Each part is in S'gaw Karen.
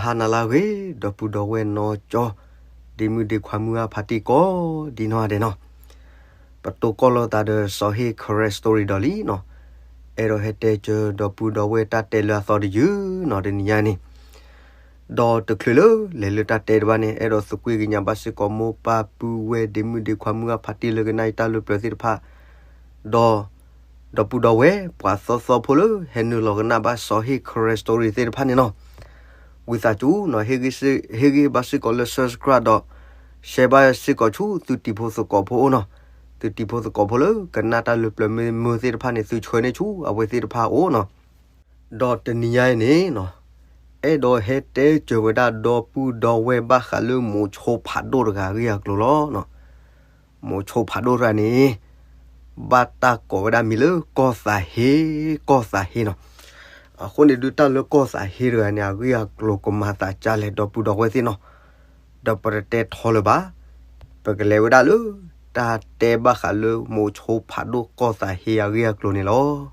ဟါနၤလၢအဂ့ၤ ဒီပုၢ်ဒီဝဲၢ်နီၢ်ကၠီ ဒ့မုၣ်ဒ့ခွါမုၢ်ဂၢ်ဖါတံၢ်ကိးဒ်နီၢ်ဂၤဒဲးနီၤ, ပတိၢ်ကီၢ်လိာ်သးဒီးစီၤဟ့ၣ် Karen Story ဒီးလံနီၤ, အဲၣ်ဒိးဟဲတဲစၢၤဒီပုၢ်ဒီဝဲၢ်တၢ်တဲလၢအသီတယုၢ်နီၤ တနံၤညါန့ၣ် ဒီးတချုးလၢလဲၤလၢတၢ်တဲတဘၣ်န့ၣ် အဲၣ်ဒိးသကွံၢ်ကညးဘၣ်စ့ၢ်ကီးမိၢ်ပၢ်ပုၢ်ဝဲၢ်ဒ့မုၣ်ဒ့ခွါမုၢ်ဂၢ်ဖါတံၢ်လၢကနၣ်အံၤတၢ်လၢပျၢၤသ့ၣ်တဖၣ်, ဒီး ဒီပုၢ်ဒီဝဲၢ် ပှၤသီသီဖိလၢဟဲနုာ်လီၤကနၣ်ဘၣ်စီၤဟ့ၣ် Karen Story သ့ၣ်တဖၣ်န့ၣ်နီၤ, ဝံသးစူၤနီၤ ဟ့ၣ်ဂံၢ်ဘါစ့ၢ်ကီးလၢ subscribe ဒီး share ဘၣ်စ့ၢ်ကီးဆူသုတံၤဖိသကိးဖိအအိၣ်နီၤ, သုတံၤဖိသကိးဖိလၢကနၣ်တၢ်လၢပျၢၤမ့ၢ်မုာ်သ့ၣ်တဖၣ်န့ၣ် သုဆှၢန့ၢ်ဆူအဝဲသ့ၣ်တဖၣ်အအိၣ်နီၤ, ဒီးတနံၤညါအံၤန့ၣ်နီၤ, အဲၣ်ဒိးဟဲတဲစၢၤဝဲဒၣ်ဒီပုၢ်ဒီဝဲၢ်ဘၣ်ဃးလၢမိၤဆိဖးဒိၣ်တဂၤအဂ့ၢ်အကျိၤလီၤ. မိၤဆိဖးဒိၣ်တဂၤန့ၣ် ဘၣ်တၢ်ကိးဝဲဒၣ်မံၤလၢကီၢ်သးဟ့, ကီၢ်သးဟ့နီၤ, အဃိန့ၣ်ဒုးတၢ်လၢကီၢ်သးဟ့တဂၤန့ၣ် အဂ့ၢ်အကျိၤကမၤသးဒ်လဲၣ်ဒီပုၢ်ဒီဝဲၢ်သ့ၣ်နီၤ, ဒီးပတတဲထီလၢၤဘၣ်, ပကလဲၤဝဲဒၣ်လၢ တၢ်တဲဘၣ်ဃးလၢမိၤဆိဖးဒိၣ်ကီၢ်သးဟ့အဂ့ၢ်အကျိၤန့ၣ်လီၤ.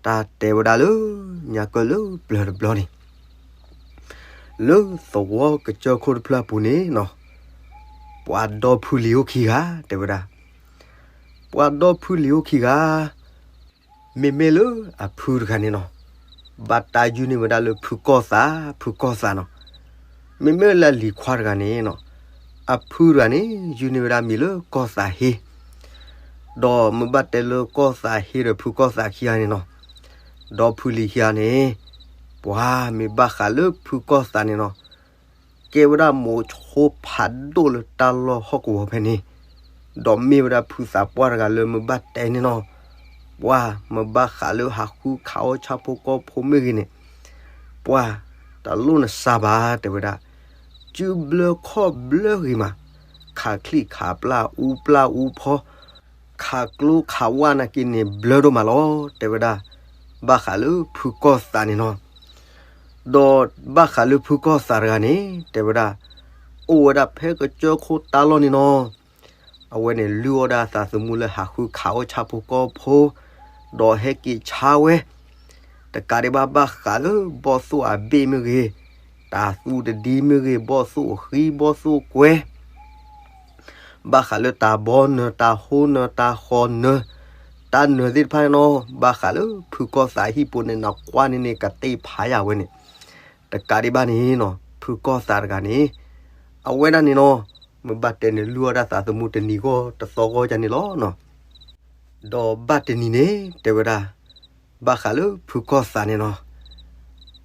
တၢ်တဲဝဲဒၣ်လၢ ညါကၢလၢပျၢၤတဘျီန့ၣ်, လၢသဝီကစၢၢ်ခိၣ်တဖျၢၣ်အပူၤန့ၣ်နီၤ, ပှၤဒီဖုလံၤအိၣ်ခံဂၤ တဲဝဲဒၣ်, ပှၤဒီဖုလံၤအိၣ်ခံဂၤ မ့မ့ၢ်လၢအဖုတဂၤန့ၣ်နီၤ, ဘၣ်တၢ်ယုၢ်န့ၢ်ဝဲဒၣ်လၢဖုကီၢ်သး, ဖုကီၢ်သးနီၤ, မ့မ့ၢ်လၢအလံၤခွါတဂၤန့ၣ်နီၤ, အဖုတဂၤန့ၣ် ယုၢ်န့ၢ်ဝဲဒၣ်မံၤလၢကီၢ်သးဟ့, ဒီးမ့ၢ်ဘၣ်တဲလၢကီၢ်သးဟ့ဒီးဖုကီၢ်သးခံဂၤန့ၣ်နီၤ, ဒီဖုလံၤခံဂၤန့ၣ်, ပှၤမ့ၢ်ဘၣ်ဃးလၢဖုကီၢ်သးန့ၣ်နီၤ ကဲဝဲဒၣ်မိၤဆိဖးဒိၣ်လၢတၢ်လီၢ်ဟီၣ်ကဝီၤဖဲန့ၣ်, ဒီးမ့ၢ်ဝဲဒၣ်ဖုသးပှၢ်တဂၤလၢမ့ၢ်ဘၣ်တဲန့ၣ်နီၤ, ပှၤမ့ၢ်ဘၣ်ဃးလၢဟးဃုခးအီၣ်ဆၣ်ဖိကီၢ်ဖိမ့ၢ်ဂ့ၤန့ၣ်, ပှၤတလိၣ်နစၢ်ဘၣ် တဲဝဲဒၣ်, စုဘျၢခီၣ်ဘျၢဂ့ၤမး, ခးချံၣ်ခးပျၢ်အူပျၢ်အူဖီ ခးကျိခးဝၣ်နာ်က့န့ၣ် ဘျၢဒိၣ်မးလီၤ တဲဝဲဒၣ်, ဘၣ်ဃးလၢဖုကီၢ်သးန့ၣ်နီၤ, ဒီးဘၣ်ဃးလၢဖုကီၢ်သးတဂၤန့ၣ် တဲဝဲဒၣ်, အိၣ်ဝဲဒၣ်ဖဲကစၢၢ်ခိၣ်တၢ်လီၢ်န့ၣ်နီၤ, အဝဲန့ၣ်လုၢ်အီၣ်ဒၣ်အသးသမူလၢဟးဃုခးအီၣ်ဆၣ်ဖိကီၢ်ဖိ, ဒီးဟဲက့ၤဆါဝဲ တကးဒံးဘၣ်ဘၣ်ဃးလၢဘီၣ်သိၣ်အဘ့ၣ်မ့ၢ်ဂ့ၤ, တၤသူတဒံမ့ၢ်ဂ့ၤ, ဘီၣ်သိၣ်အဃံဘီၣ်သိၣ်ကွဲ, ဘၣ်ဃးလၢတၤဘီနၢၤတၤဟိနၢၤတၤဃီၤနၢၤ, တၢ်နၢၤသ့ၣ်တဖၣ်န့ၣ်နီၤ, ဘၣ်ဃးလၢဖုကီၢ်သးဟံၣ်ပူၤန့ၣ် နကွၢ်န့ၢ်န့ၣ်ကသ့ဖးယၤဝဲန့ၣ်, တကးဒံးဘၣ်န့ၣ်နီၤ, ဖုကီၢ်သးတဂၤန့ၣ်, အဝဲဒၣ်န့ၣ်နီၤ, မ့ၢ်ဘၣ်တဲန့ၣ် လုၢ်အီၣ်ဒၣ်သးသမူတနံၤဂီၢ်တသီဂီၢ်ဒ်န့ၣ်လီၤနီၤ. ဒီးဘၣ်တနံၤန့ၣ် တဲဝဲဒၣ်, ဘၣ်ဃးလၢဖုကီၢ်သးန့ၣ်နီၤ,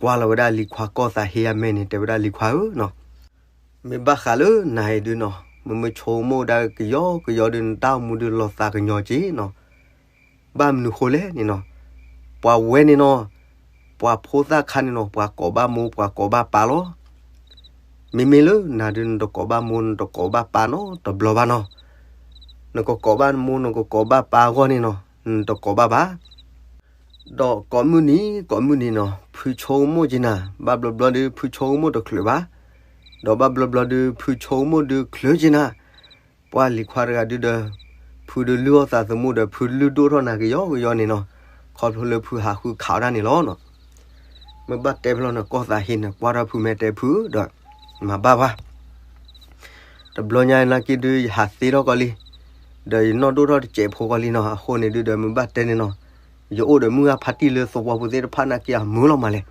ကွၢ်လီၤဝဲဒၣ်လံၤခွါကီၢ်သးဟ့အမဲာ်န့ၣ် တဲဝဲဒၣ်လံၤခွါဧၢနီၤ, မ့ၢ်ဘၣ်ဃးလၢနၤအံၤဒုနီၤ, မ့မ့ၢ်ဆိကမိၣ်ဒၣ်ကယီကယီဒု နတၢ်အိၣ်မူဒုလီၤသးကညီၤက့နီၤ, ဘၣ်မနုၤဃိလဲၣ်န့ၣ်နီၤ, ပှၤဝဲန့ၣ်နီၤ, ပှၤဖိသၣ်ခါန့ၣ်နီၤ, ပှၤကိးဘၣ်မိၢ်ပှၤကိးဘၣ်ပၢ်လီၤ. မ့မ့ၢ်လၢနၤဒု နတကိးဘၣ်မိၢ် နတကိးဘၣ်ပၢ်နီတဘျီဘၣ်နီၤ, နကကိးဘၣ်မိၢ် နကကိးဘၣ်ပၢ်အဂီၢ်န့ၣ်နီၤ, နတကိးဘၣ်ဘၣ်. ဒီးကိးမုၢ်နံၤ ကိးမုၢ်နံၤနီၤ, ဖုဆိကမိၣ်က့ၤနၤ, ဘၣ်ဘျီဘျီဒု ဖုဆိကမိၣ်တချုးဘၣ်, ဒီးဘၣ်ဘျီဘျီဒု ဖုဆိကမိၣ်ဒုချုးက့ၤနၤ, ပှၤလံၤခွါတဂၤဒုဒီး, ဖုဒုလုၢ်အီၣ်သးသမူဒီး ဖုလုၢ်ဒိၣ်ထီၣ်နၤကယီကယီန့ၣ်နီၤ, ခီဖျိလၢဖုဟးဃုခးအီၣ်ဒၣ်န့ၣ်လီၤနီၤ. မ့ၢ်ဘၣ်တဲဖဲလီၤန့ၣ် ကီၢ်သးဟ့န့ၣ် ကွၢ်ထီၣ်ဖုမဲာ်တဲဖုဒီး, မၤဘၣ်ဘၣ် တဘျီညါနာ်က့ဒု ယဟးသ့ထီၣ်ကီးလံ, ဒီးယနီၢ်ဒိၣ်ထီၣ်တစဲးဖိကီးလံနီၤ, အဃိန့ၣ်ဒုဒီး မ့ၢ်ဘၣ်တဲန့ၣ်နီၤ, ယအိၣ်ဒီးမုၢ်ဂၢ်ဖါတံၢ်လၢသဝီပူၤသ့ၣ်တဖၣ်နာ်က့အမုာ်လီၤမးလဲၣ်.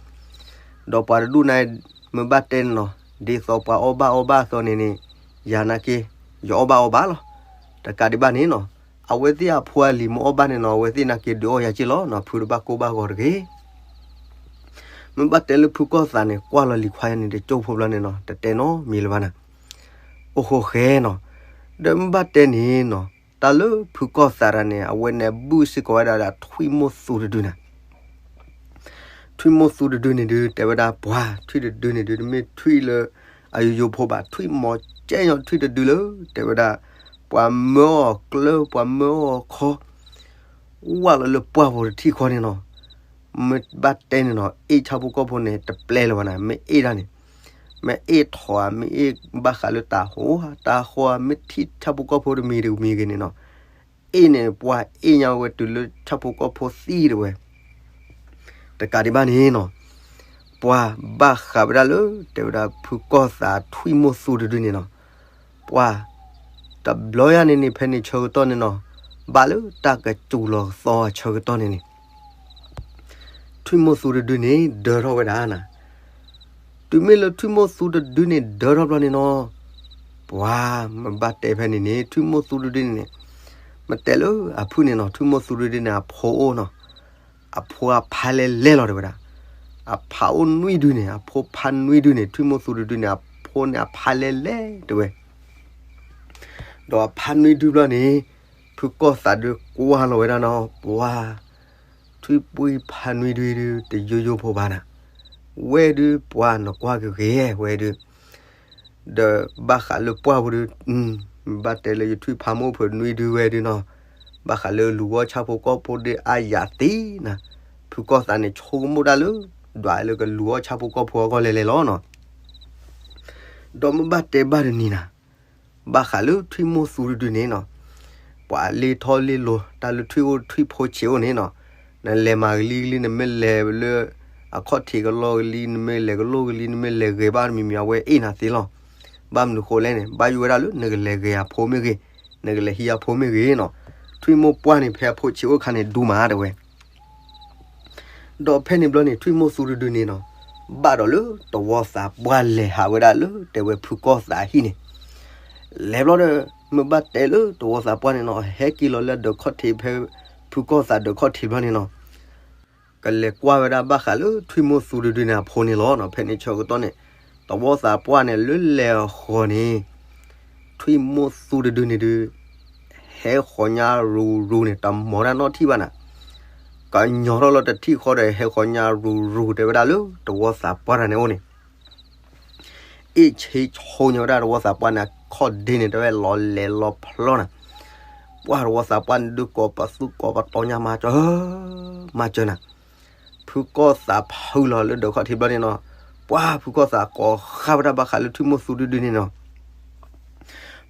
ဒီးပှၤတဒူၣ်န့ၣ် မ့ၢ်ဘၣ်တဲန့ၣ်နီၤ, ဒ်သိးပှၤအီၣ်ဘၣ်အီဘၣ်အသိးန့ၣ်န့ၣ်, ယၤနာ်က့, ယအီၣ်ဘၣ်အီဘၣ်လီၤ. တကးဒံးဘၣ်န့ၣ်နီၤ, အဝဲသ့ၣ်အဖိအလံၤမ့ၢ်အီၣ်ဘၣ်န့ၣ်နီၤ, အဝဲသ့ၣ်နာ်က့ဒုးအီၣ်ယၤက့လီၤနီၤ, ဖုတဘၣ်ကိၢ်ဘၣ်ဂီၤတဂ့ၤ. မ့ၢ်ဘၣ်တဲလၢဖုကီၢ်သးန့ၣ် ကွၢ်လီၤလံၤခွါယၤန့ၣ် တကၠိၢ်ဖိဘျီန့ၣ်နီၤ, တတဲနီတမံၤလၢၤဘၣ်နၤ, အိၣ်ဃိဃဲနီၤ. ဒီးမ့ၢ်ဘၣ်တဲန့ၣ်နီၤ, တၢ်လၢဖုကီၢ်သးတဂၤန့ၣ် အဝဲန့ၣ်ဘုၣ်စ့ၢ်ကီးဝဲဒၣ်ဒီးထွံၣ်မိၢ်သူတဒုနၤ. ထွံၣ်မိၢ်သူတဒုန့ၣ်ဒု တဲဝဲဒၣ်ပှၤ, ထွံၣ်တဒုန့ၣ်ဒု တမ့ၢ်ထွံၣ်လၢအယိယိဖိဘၣ်, ထွံၣ်မီၤကဲညီထွံၣ်တဒုလၢ တဲဝဲဒၣ်, ပှၤမၢအီၤကျၢ ပှၤမၢအီၤခီ, ဝၢ်လီၤလၢပှၢ်ဖိတထံၣ်ဃီန့ၣ်နီၤ. မ့ၢ်ဘၣ်တဲန့ၣ်နီၤ, အ့ၣ်ဆၣ်ဖိကီၢ်ဖိန့ၣ် တပျဲလၢၤဘၣ်နၤ, မ့ၢ်အ့ၣ်ဒၣ်န့ၣ်, မ့ၢ်အ့ၣ်ထီၣ်ဧါ မ့ၢ်အ့ၣ်ဘၣ်ဃးလၢတၢ်ဟိဧါ တၢ်ဟိဧါ မ့ၢ်ထံၣ်ဆၣ်ဖိကီၢ်ဖိတမံၤတမံၤဂ့ၤန့ၣ်နီၤ, အ့ၣ်န့ၣ် ပှၤအ့ၣ်ညါဝဲတုၤလၢဆၣ်ဖိကီၢ်ဖိသံတဝဲ. တကးဒံးဘၣ်န့ၣ်နီၤ, ပှၤဘၣ်ဃးဝဲဒၣ်လၢ တဲဝဲဒၣ်ဖုကီၢ်သးထွံၣ်မိၢ်သူတဒုန့ၣ်နီၤ, ပှၤ တဘျီယၤန့ၣ်န့ၣ် ဖဲန့ၣ်ဆၢကတီၢ်န့ၣ်နီၤ, ဘၣ်လၢတၢ်ကစူၤလီၤသီအဆၢကတီၢ်န့ၣ်န့ၣ် ထွံၣ်မိၢ်သူတဒုန့ၣ် ဒၢထီၣ်ဝဲဒၣ်နၤ. တုၤမ့ၢ်လၢထွံၣ်မိၢ်သူတဒုန့ၣ် ဒၢထီၣ်ဘျီန့ၣ်နီၤ, ပှၤမ့ၢ်ဘၣ်တဲဖဲန့ၣ်န့ၣ် ထွံၣ်မိၢ်သူတဒုန့ၣ်န့ၣ်, မ့ၢ်တဲလၢအဖုၣ်န့ၣ်နီၤ, ထွံၣ်မိၢ်သူတဒုန့ၣ် အဖိအိၣ်နီၤ, အဖိအဖါလဲၢ်လဲၢ်လီၤတဲဝဲဒၣ်. အဖါအိၣ်နွံဒုန့ၣ်, အဖိဖါနွံဒုန့ၣ်, ထွံၣ်မိၢ်သူတဒုန့ၣ် အဖိန့ၣ်အဖါလဲၢ်လဲၢ်တဲဝဲ ဒီးအဖါနွံဒုဘျီန့ၣ်, ဖုကီၢ်သးဒုးကွၢ်လီၤဝဲဒၣ်နီၤ, ပှၤ ထွံၣ်ပှံၢ်ဖါနွံဒုဒု တယိယိဖိဘၣ်နၤ, ဝဲဒုး ပှၤနကွၢ်ကဂ့ၤဝဲဒုး, ဒီးဘၣ်ဃးလၢပှၢ်ဖိဒုး, ဘၣ်တဲလၢယထွံၣ်ဖါမိၢ်ဖုးနွံဒုဝဲဒုးနီၤ, ဘၣ်ဃးလၢလူၤအီၣ်ဆၣ်ဖိကီၢ်ဖိဒုးအါယၤသ့နၤ, ဖုကီၢ်သးန့ၣ် ဆိကမိၣ်ဒၣ်လၢ ဒွးလၢကလူၤအီၣ်ဆၣ်ဖိကီၢ်ဖိအဂီၢ်လဲၤလဲၤလီၤနီၤ. ဒီးမ့ၢ်ဘၣ်တဲဘၣ်တနံၤနၤ, ဘၣ်ဃးလၢထွံၣ်မိၢ်သူတဒုန့ၣ်နီၤ, ပှၤလ့ထီၣ်လ့လိၤ တၢ်လၢထွံၣ်အိၣ်ထွံၣ်ဖိဆံးအိၣ်န့ၣ်နီၤ, နလဲၤမၤကလံကလံ နမ့ၢ်လဲၤလၢ အခီၣ်ထံးကလီကလံ နမ့ၢ်လဲၤကလိၣ်ကလံ နမ့ၢ်လဲၤဂဲၤဘၣ်တမံၤမံၤ အဝဲအ့ၣ်နၤသ့လီၤ. ဘၣ်မနုၤဃိလဲၣ်န့ၣ် ဘၣ်ယိၣ်ဝဲဒၣ်လၢ နကလဲၤဂဲၤအဖိမ့ၢ်ဂ့ၤ, နကလဲၤဟံးအဖိမ့ၢ်ဂ့ၤနီၤ, ထွံၣ်မိၢ်ပှၢ်န့ၣ် ဖဲအဖိဆံးအိၣ်ခါန့ၣ် ဒူမးတဲဝဲ ဒီးဖဲန့ၣ်ဘျီန့ၣ် ထွံၣ်မိၢ်သူတဒုန့ၣ်နီၤ, ဘၣ်ဒီးလၢတဝီသးပှၢ်လဲၤဟးဝဲဒၣ်လၢ တဲဝဲဖုကီၢ်သးဟံၣ်န့ၣ်, လဲၤဘျီဒီး မ့ၢ်ဘၣ်တဲလၢတဝီသးပှၢ်န့ၣ်နီၤ, ဟဲက့ၤလီၤလၢဒၢးခီၣ်ထံးဖဲ ဖုကီၢ်သးဒၢးခီၣ်ထံးဘျီန့ၣ်နီၤ, ကလဲၤကွၢ်ဝဲဒၣ်ဘၣ်ဃးလၢထွံၣ်မိၢ်သူတဒုန့ၣ်အဖိန့ၣ်လီၤ. ဖဲန့ၣ်ဆၢကတီၢ်န့ၣ် တဝီသးပှၢ်န့ၣ်လၢလဲၤအဃီန့ၣ် ထွံၣ်မိၢ်သူတဒုန့ၣ်ဒုး ဟဲဃီၤညါရူၤရူၤန့ၣ် တမီၤတၢ်နီတထံၣ်ဘၣ်နၤ, ကညီထီၣ်လီၤတထံၣ်ဃီဒီး ဟဲဃီၤညါရူၤရူၤတဲဝဲဒၣ်လၢတဝီသးပှၢ်တၢ်န့ၣ်အိၣ်န့ၣ်, အ့ၣ်ဆ့ဆိညါဝဲဒၣ်တဝီသးပှၢ်န့ၣ် အခီၣ်ဒ့န့ၣ် တဲဝဲလီၤလဲၤလီၤဖျီနၤ, ပှၢ်တဝီသးပှၢ်န့ၣ်ဒုး ကိးပသူကိးပတီညါမၤစၢၤ မၤစၢၤနၤ, ဖုကီၢ်သးဖုလီၤလၢဒၢးခီၣ်ထံးဘျီန့ၣ်နီၤ, ပှၢ်ဖုကီၢ်သးကိးဃါဝဲဒၣ်ဘၣ်ဃးလၢထွံၣ်မိၢ်သူတဒုန့ၣ်နီၤ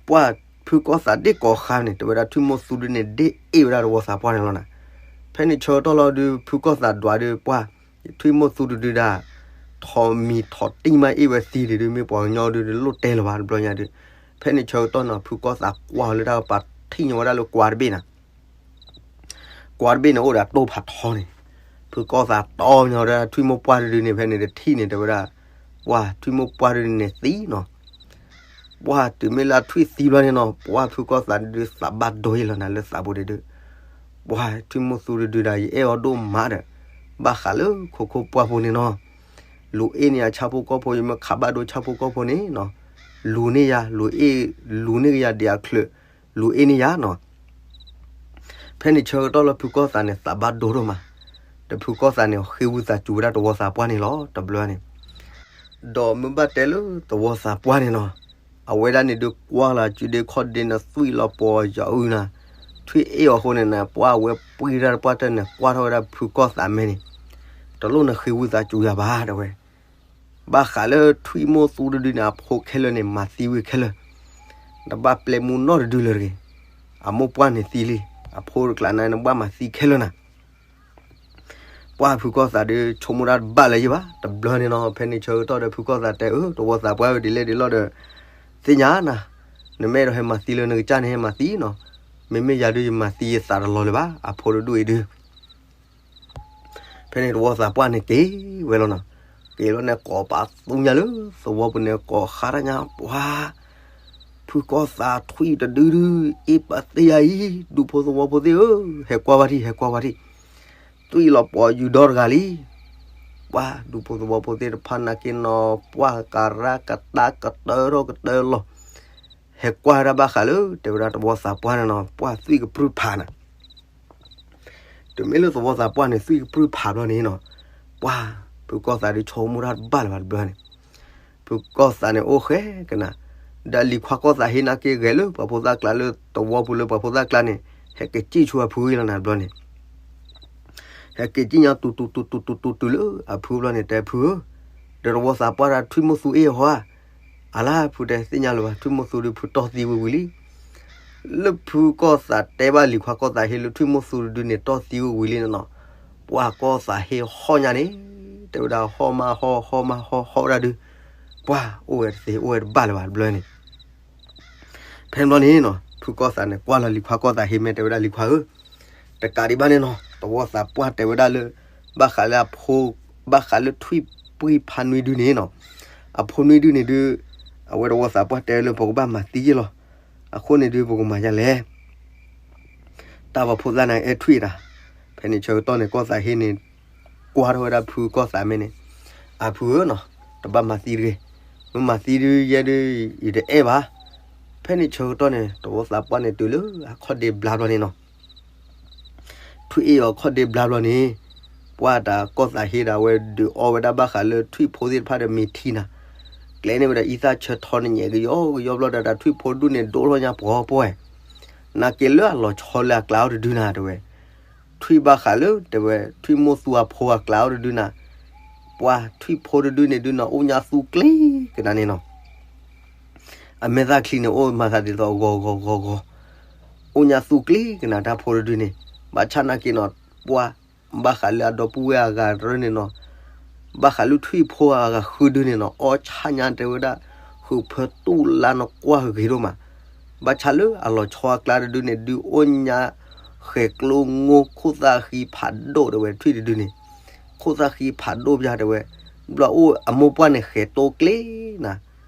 ပှၢ်ဖုကီၢ်သးဒ့ၣ်ကိးဃါန့ၣ် တဲဝဲဒၣ်ထွံၣ်မိၢ်သူတဒုန့ၣ် ဒ့ၣ်အ့ၣ်ဝဲဒၣ်တဝီသးပှၢ်န့ၣ်လီၤနၤ. ဖဲန့ၣ်ဆၢကတီၢ်လီၤဒုး ဖုကီၢ်သးဒွးဒုး ပှၢ်ထွံၣ်မိၢ်သူတဒုဒၣ် ထိးမံၤထိးတံၢ်မးအ့ၣ်ဝဲသံဒုး မ့ၢ်ပှၤကညီဒုး တလိၣ်တဲလၢၤဘၣ်တဘျီညါဒုး. ဖဲန့ၣ်ဆၢကတီၢ်နီၤ ဖုကီၢ်သးကွၢ်လၢတၢ်ကပၤထံၣ်ညီဝဲဒၣ်လၢကွါတဘ့ၣ်နၤ ကွါတဘ့ၣ်န့ၣ်အိၣ်ဒီးတိၢ်ဖးထီန့ၣ်, ဖုကီၢ်သးတီညီဝဲဒၣ်ထွံၣ်မိၢ်ပှၢ်တဒုန့ၣ် ဖဲန့ၣ်တထံၣ်န့ၣ် တဲဝဲဒၣ် ပှၢ်ထွံၣ်မိၢ်ပှၢ်တဒုန့ၣ်သံနီၤ. ပှၢ်တုၤမ့ၢ်လၢအထွံၣ်သံဘျီန့ၣ်နီၤ ပှၢ်ဖုကီၢ်သးဒုးသးဘၣ်ဒိအံၤလီၤနၤလၢသးပူၤဒုး, ပှၢ်ထွံၣ်မိၢ်သူတဒုဒၣ် ယအဲၣ်အီၤဒိၣ်မးဒီး ဘၣ်ဃးလၢခိခိၣ်ပှၢ်ဖိန့ၣ်နီၤ, လူၤအ့ၣ်န့ၢ်ယၤဆၣ်ဖိကီၢ်ဖိ ယမ့ၢ်ခးဘၣ်ဒိဆၣ်ဖိကီၢ်ဖိန့ၣ်နီၤ, လူၤန့ၢ်ယၤ လူၤအ့ၣ် လူၤန့ၢ်ကယၤဒံးအချုး လူၤအ့ၣ်န့ၢ်ယၤနီၤ. ဖဲန့ၣ်ဆၢကတီၢ်လၢဖုကီၢ်သးန့ၣ် သးဘၣ်ဒိဒိၣ်မး, ဒီးဖုကီၢ်သးန့ၣ် ဃ့ဝံသးစူၤဝဲဒၣ်တဝီသးပှၢ်န့ၣ်လီၤ တဘျီန့ၣ်. ဒီးမ့ၢ်ဘၣ်တဲလၢတဝီသးပှၢ်န့ၣ်နီၤ, အဝဲဒၣ်န့ၣ်ဒုးကွၢ်လီၤစုဒ့ခီၣ်ဒ့န့ၣ် သွံၣ်လီၤပှီၤယၤအုၣ်နၤ, ထွံၣ်အ့ၣ်အီၤအဃိန့ၣ်နၤ ပှၢ်အဝဲပှ့ၤတၢ်တပှၢ်တၢၢ်န့ၣ် ကွၢ်ထီၣ်ဝဲဒၣ်ဖုကီၢ်သးမဲန့ၣ်, တလိၣ်နဃ့ဝံသးစူၤယၤဘၣ် တဲဝဲ ဘၣ်ဃးလၢထွံၣ်မိၢ်သူတဒုန့ၣ် အဖိခဲလၢာ်န့ၣ် မၤသံဝံၤခဲလၢာ်, တဘၣ်ပျဲမူနီတဒုလၢၤတဂ့ၤ. အမိၢ်ပှၢ်န့ၣ်သံလံ, အဖိတကျးနၤန့ၣ် ဘၣ်မၤသံခဲလၢာ်နၤ. ပှၢ်ဖုကီၢ်သးဒုး ဆိကမိၣ်တၢ်တဘၣ်လၢၤယံၤဘၣ် တဘျီန့ၣ်နီၤ. ဖဲန့ၣ်ဆၢကတီၢ်ဒီး ဖုကီၢ်သးတဲအၢ တဝီသးပှၢ်ဝဲဒ်လဲၣ်ဒ်လဲၣ်ဒီး သ့ၣ်ညါနၤ, နမ့ၢ်အဲၣ်ဒိးဟဲမၤသံလၢနကစၢ်န့ၣ် ဟဲမၤသံနီၤ, မ့မ့ၢ်ယၤဒုး ယမၤသံယသးတလီၤလၢၤဘၣ် အဖိတဒူၣ်အံၤဒုး ဖဲန့ၣ်တဝီသးပှၢ်န့ၣ်က့ၤဝဲလီၤနီၤ. က့ၤလီၤန့ၣ် ကိးပသူညါလၢသဝီပူၤန့ၣ် ကိးဃါတၢ်ညါ ပှၤ ဖုကီၢ်သးထွံၣ်တဒုဒု အ့ၣ်ပသ့ယၤအံၤ ဒူဖိသဝီဖိသ့ၣ်ဧၢ, ဟဲကွၢ်ဝဲထံၣ် ဟဲကွၢ်ဝဲထံၣ်, သွံၣ်လီၤပှီၤယူၤဒီတဂၤလံ. ပှၤဒူဖိသဝီဖိသ့ၣ်တဖၣ်နာ်က့နီၤ ပှၢ်ကရၢကတၢၢ်ကတၢၢ်ထီၣ်ကတၢၢ်လီၤ. ဟဲကွၢ်ဝဲဒၣ်ဘၣ်ဃးလၢ တဲဝဲဒၣ်တဝီသးပှၢ်န့ၣ်နီၤ ပှၢ်သွံၣ်ကပြုၢ်ဖးနၤ တုၤမ့ၢ်လၢသဝီသးပှၢ်န့ၣ် သွံၣ်ကပြုၢ်ဖးဘျီန့ၣ်နီၤ, ပှၤ ဖုကီၢ်သးဒုးဆိကမိၣ်တၢ်တဘၣ်လၢၤဘၣ်တဘျီန့ၣ်, ဖုကီၢ်သးန့ၣ်အိၣ်ဃဲကနၤ, ဒီးလံၤခွါကီၢ်သးဟ့ၣ်နာ်က့ဂဲၤလၢပှၤဖိသၣ်ကျါလၢသဝီပူၤလၢပှၤဖိသၣ်ကျါန့ၣ် ဟဲက့ၤစံၣ်ဆူအဖုအံၤလီၤနၤတဘျီန့ၣ်, ဟဲက့ၤစံၣ်ညါတုၤတုၤတုၤတုၤတုၤတုၤတုၤလၢအဖုဘျီန့ၣ် တဲဖုဧၢ ဒီးတဝီသးပှၢ်ဒီးထွံၣ်မိၢ်သူအ့ၣ်အဟီဧါ, အလါဖုတဲသ့ၣ်ညါလၢၤဘၣ် ထွံၣ်မိၢ်သူဒုးဖုတီၢ်သံဝံၤဝံၤလံ. လၢဖုကီၢ်သးတဲဘၣ်လံၤခွါကီၢ်သးဟ့လၢထွံၣ်မိၢ်သူတဒုန့ၣ် တီၢ်သံဝံၤဝံၤလံန့ၣ်နီၤ, ပှၢ်ကီၢ်သးဟ့ဟီၣ်ညါန့ၣ်, တဲဝဲဒၣ်ဟီၣ်မးဟီၣ် ဟီၣ်မးဟီၣ် ဟီၣ်ဝဲဒၣ်ဒုး, ပှၢ်အိၣ်ဝဲတသ့ အိၣ်ဝဲတဘၣ်လၢၤဘၣ်တဘျီန့ၣ် ဖဲန့ၣ်ဘျီန့ၣ်နီၤ ဖုကီၢ်သးန့ၣ် ကွၢ်လီၤလံၤခွါကီၢ်သးဟ့ မ့ၢ်တဲဝဲဒၣ်လံၤခွါဧၢ, တကးဒံးဘၣ်န့ၣ်နီၤ တဝီသးပှၢ်တဲဝဲဒၣ်လၢ ဘၣ်ဃးလၢအဖိ, ဘၣ်ဃးလၢထွံၣ်ပှံၢ်ဖးနွံဒုန့ၣ်နီၤ, အဖိနွံဒုန့ၣ်ဒုး, အဝဲတဝီသးပှၢ်တဲလၢပကဘၣ်မၤသံယ့ၢ်လီၤ. အဃိန့ၣ်ဒုး ပကမၤယၤလဲၣ် တၢ်ပှၤဖိသၣ်န့ၣ်အဲၣ်ထွံၣ်တၢ်, ဖဲန့ၣ်ဆၢကတီၢ်န့ၣ် ကီၢ်သးဟ့န့ၣ် ကွၢ်ထီၣ်ဝဲဒၣ်ဖုကီၢ်သးမ့ၢ်န့ၣ်, အဖုဧၢနီၤ, တဘၣ်မၤသံတဂ့ၤ, မ့ၢ်မၤသံဒုးယဲဒုး ယတအဲၣ်ဘၣ်. ဖဲန့ၣ်ဆၢကတီၢ်န့ၣ် တဝီသးပှၢ်န့ၣ်တုၤလၢအခီၣ်ဒ့ဘျါဘျီန့ၣ်နီၤ ထွံၣ်အ့ၣ်အီၤခီၣ်ဒ့ဘျါဘျီန့ၣ်, ပှၢ်တၢ်ကီၢ်သးဟ့ဒီးအဝဲဒုးအီဝဲဒၣ်ဘၣ်ဃးလၢထွံၣ်ဖိသ့ၣ်တဖၣ်ဒီးမ့ၤထံနၤ, ကျဲန့ၢ်ဝဲဒၣ်အံသၣ်ဆၢထီန့ၣ် ညဲကယီကယီဘျီဒီး တၢ်ထွံၣ်ဖိဒုန့ၣ်ဒိၣ်ထီၣ်ညါပှီၤပှီၤဝဲ, နာ်က့လၢအလီၤဆီလၢအကျါအိၣ်တဒုနၤတဲဝဲ, ထွံၣ်ဘၣ်ဃးလၢတဲဝဲ ထွံၣ်မိၢ်သူအဖိအကျါအိၣ်တဒုနၤ, ပှၢ်ထွံၣ်ဖိတဒုန့ၣ်ဒုးနီၤ အိၣ်ညါသူကျ့ကနၤန့ၣ်နီၤ အမဲာ်သၣ်ချံန့ၣ် အိၣ်မၤသးဒ်သိးဂီၤဂီၤဂီၤဂီၤ, အိၣ်ညါသူကျ့ကနၤတၢ်ဖိတဒုန့ၣ်, ဘၣ်ဆၣ်နာ်က့နီၤ, ပှၢ်ဘၣ်ဃးလၢအဒီပုၢ်ဝဲၢ်အဂၤတရၢန့ၣ်နီၤ, ဘၣ်ဃးလၢထွံၣ်ဖိအဂၤဃုဒုန့ၣ်နီၤ အီၣ်ဆၣ်ညါတဲဝဲဒၣ်, ဃုဖၢတူၢ်လါနီၤကွၢ်ဂ့ၤဒိၣ်မး, ဘၣ်ဆၣ်လၢအလီၤဆီအကျါတဒုန့ၣ် ဒုးအိၣ်ညါဃဲၤကျိငိၢ်ခိၣ်သၣ်ဃံဖးဒိၣ်တဲဝဲထွံၣ်တဒုန့ၣ်, ခိၣ်သၣ်ဃံဖးဒိၣ်ပၠးတဲဝဲ, ဘျီအိၣ်အမိၢ်ပှၢ်န့ၣ်ဃဲၤတိကျ့နၤ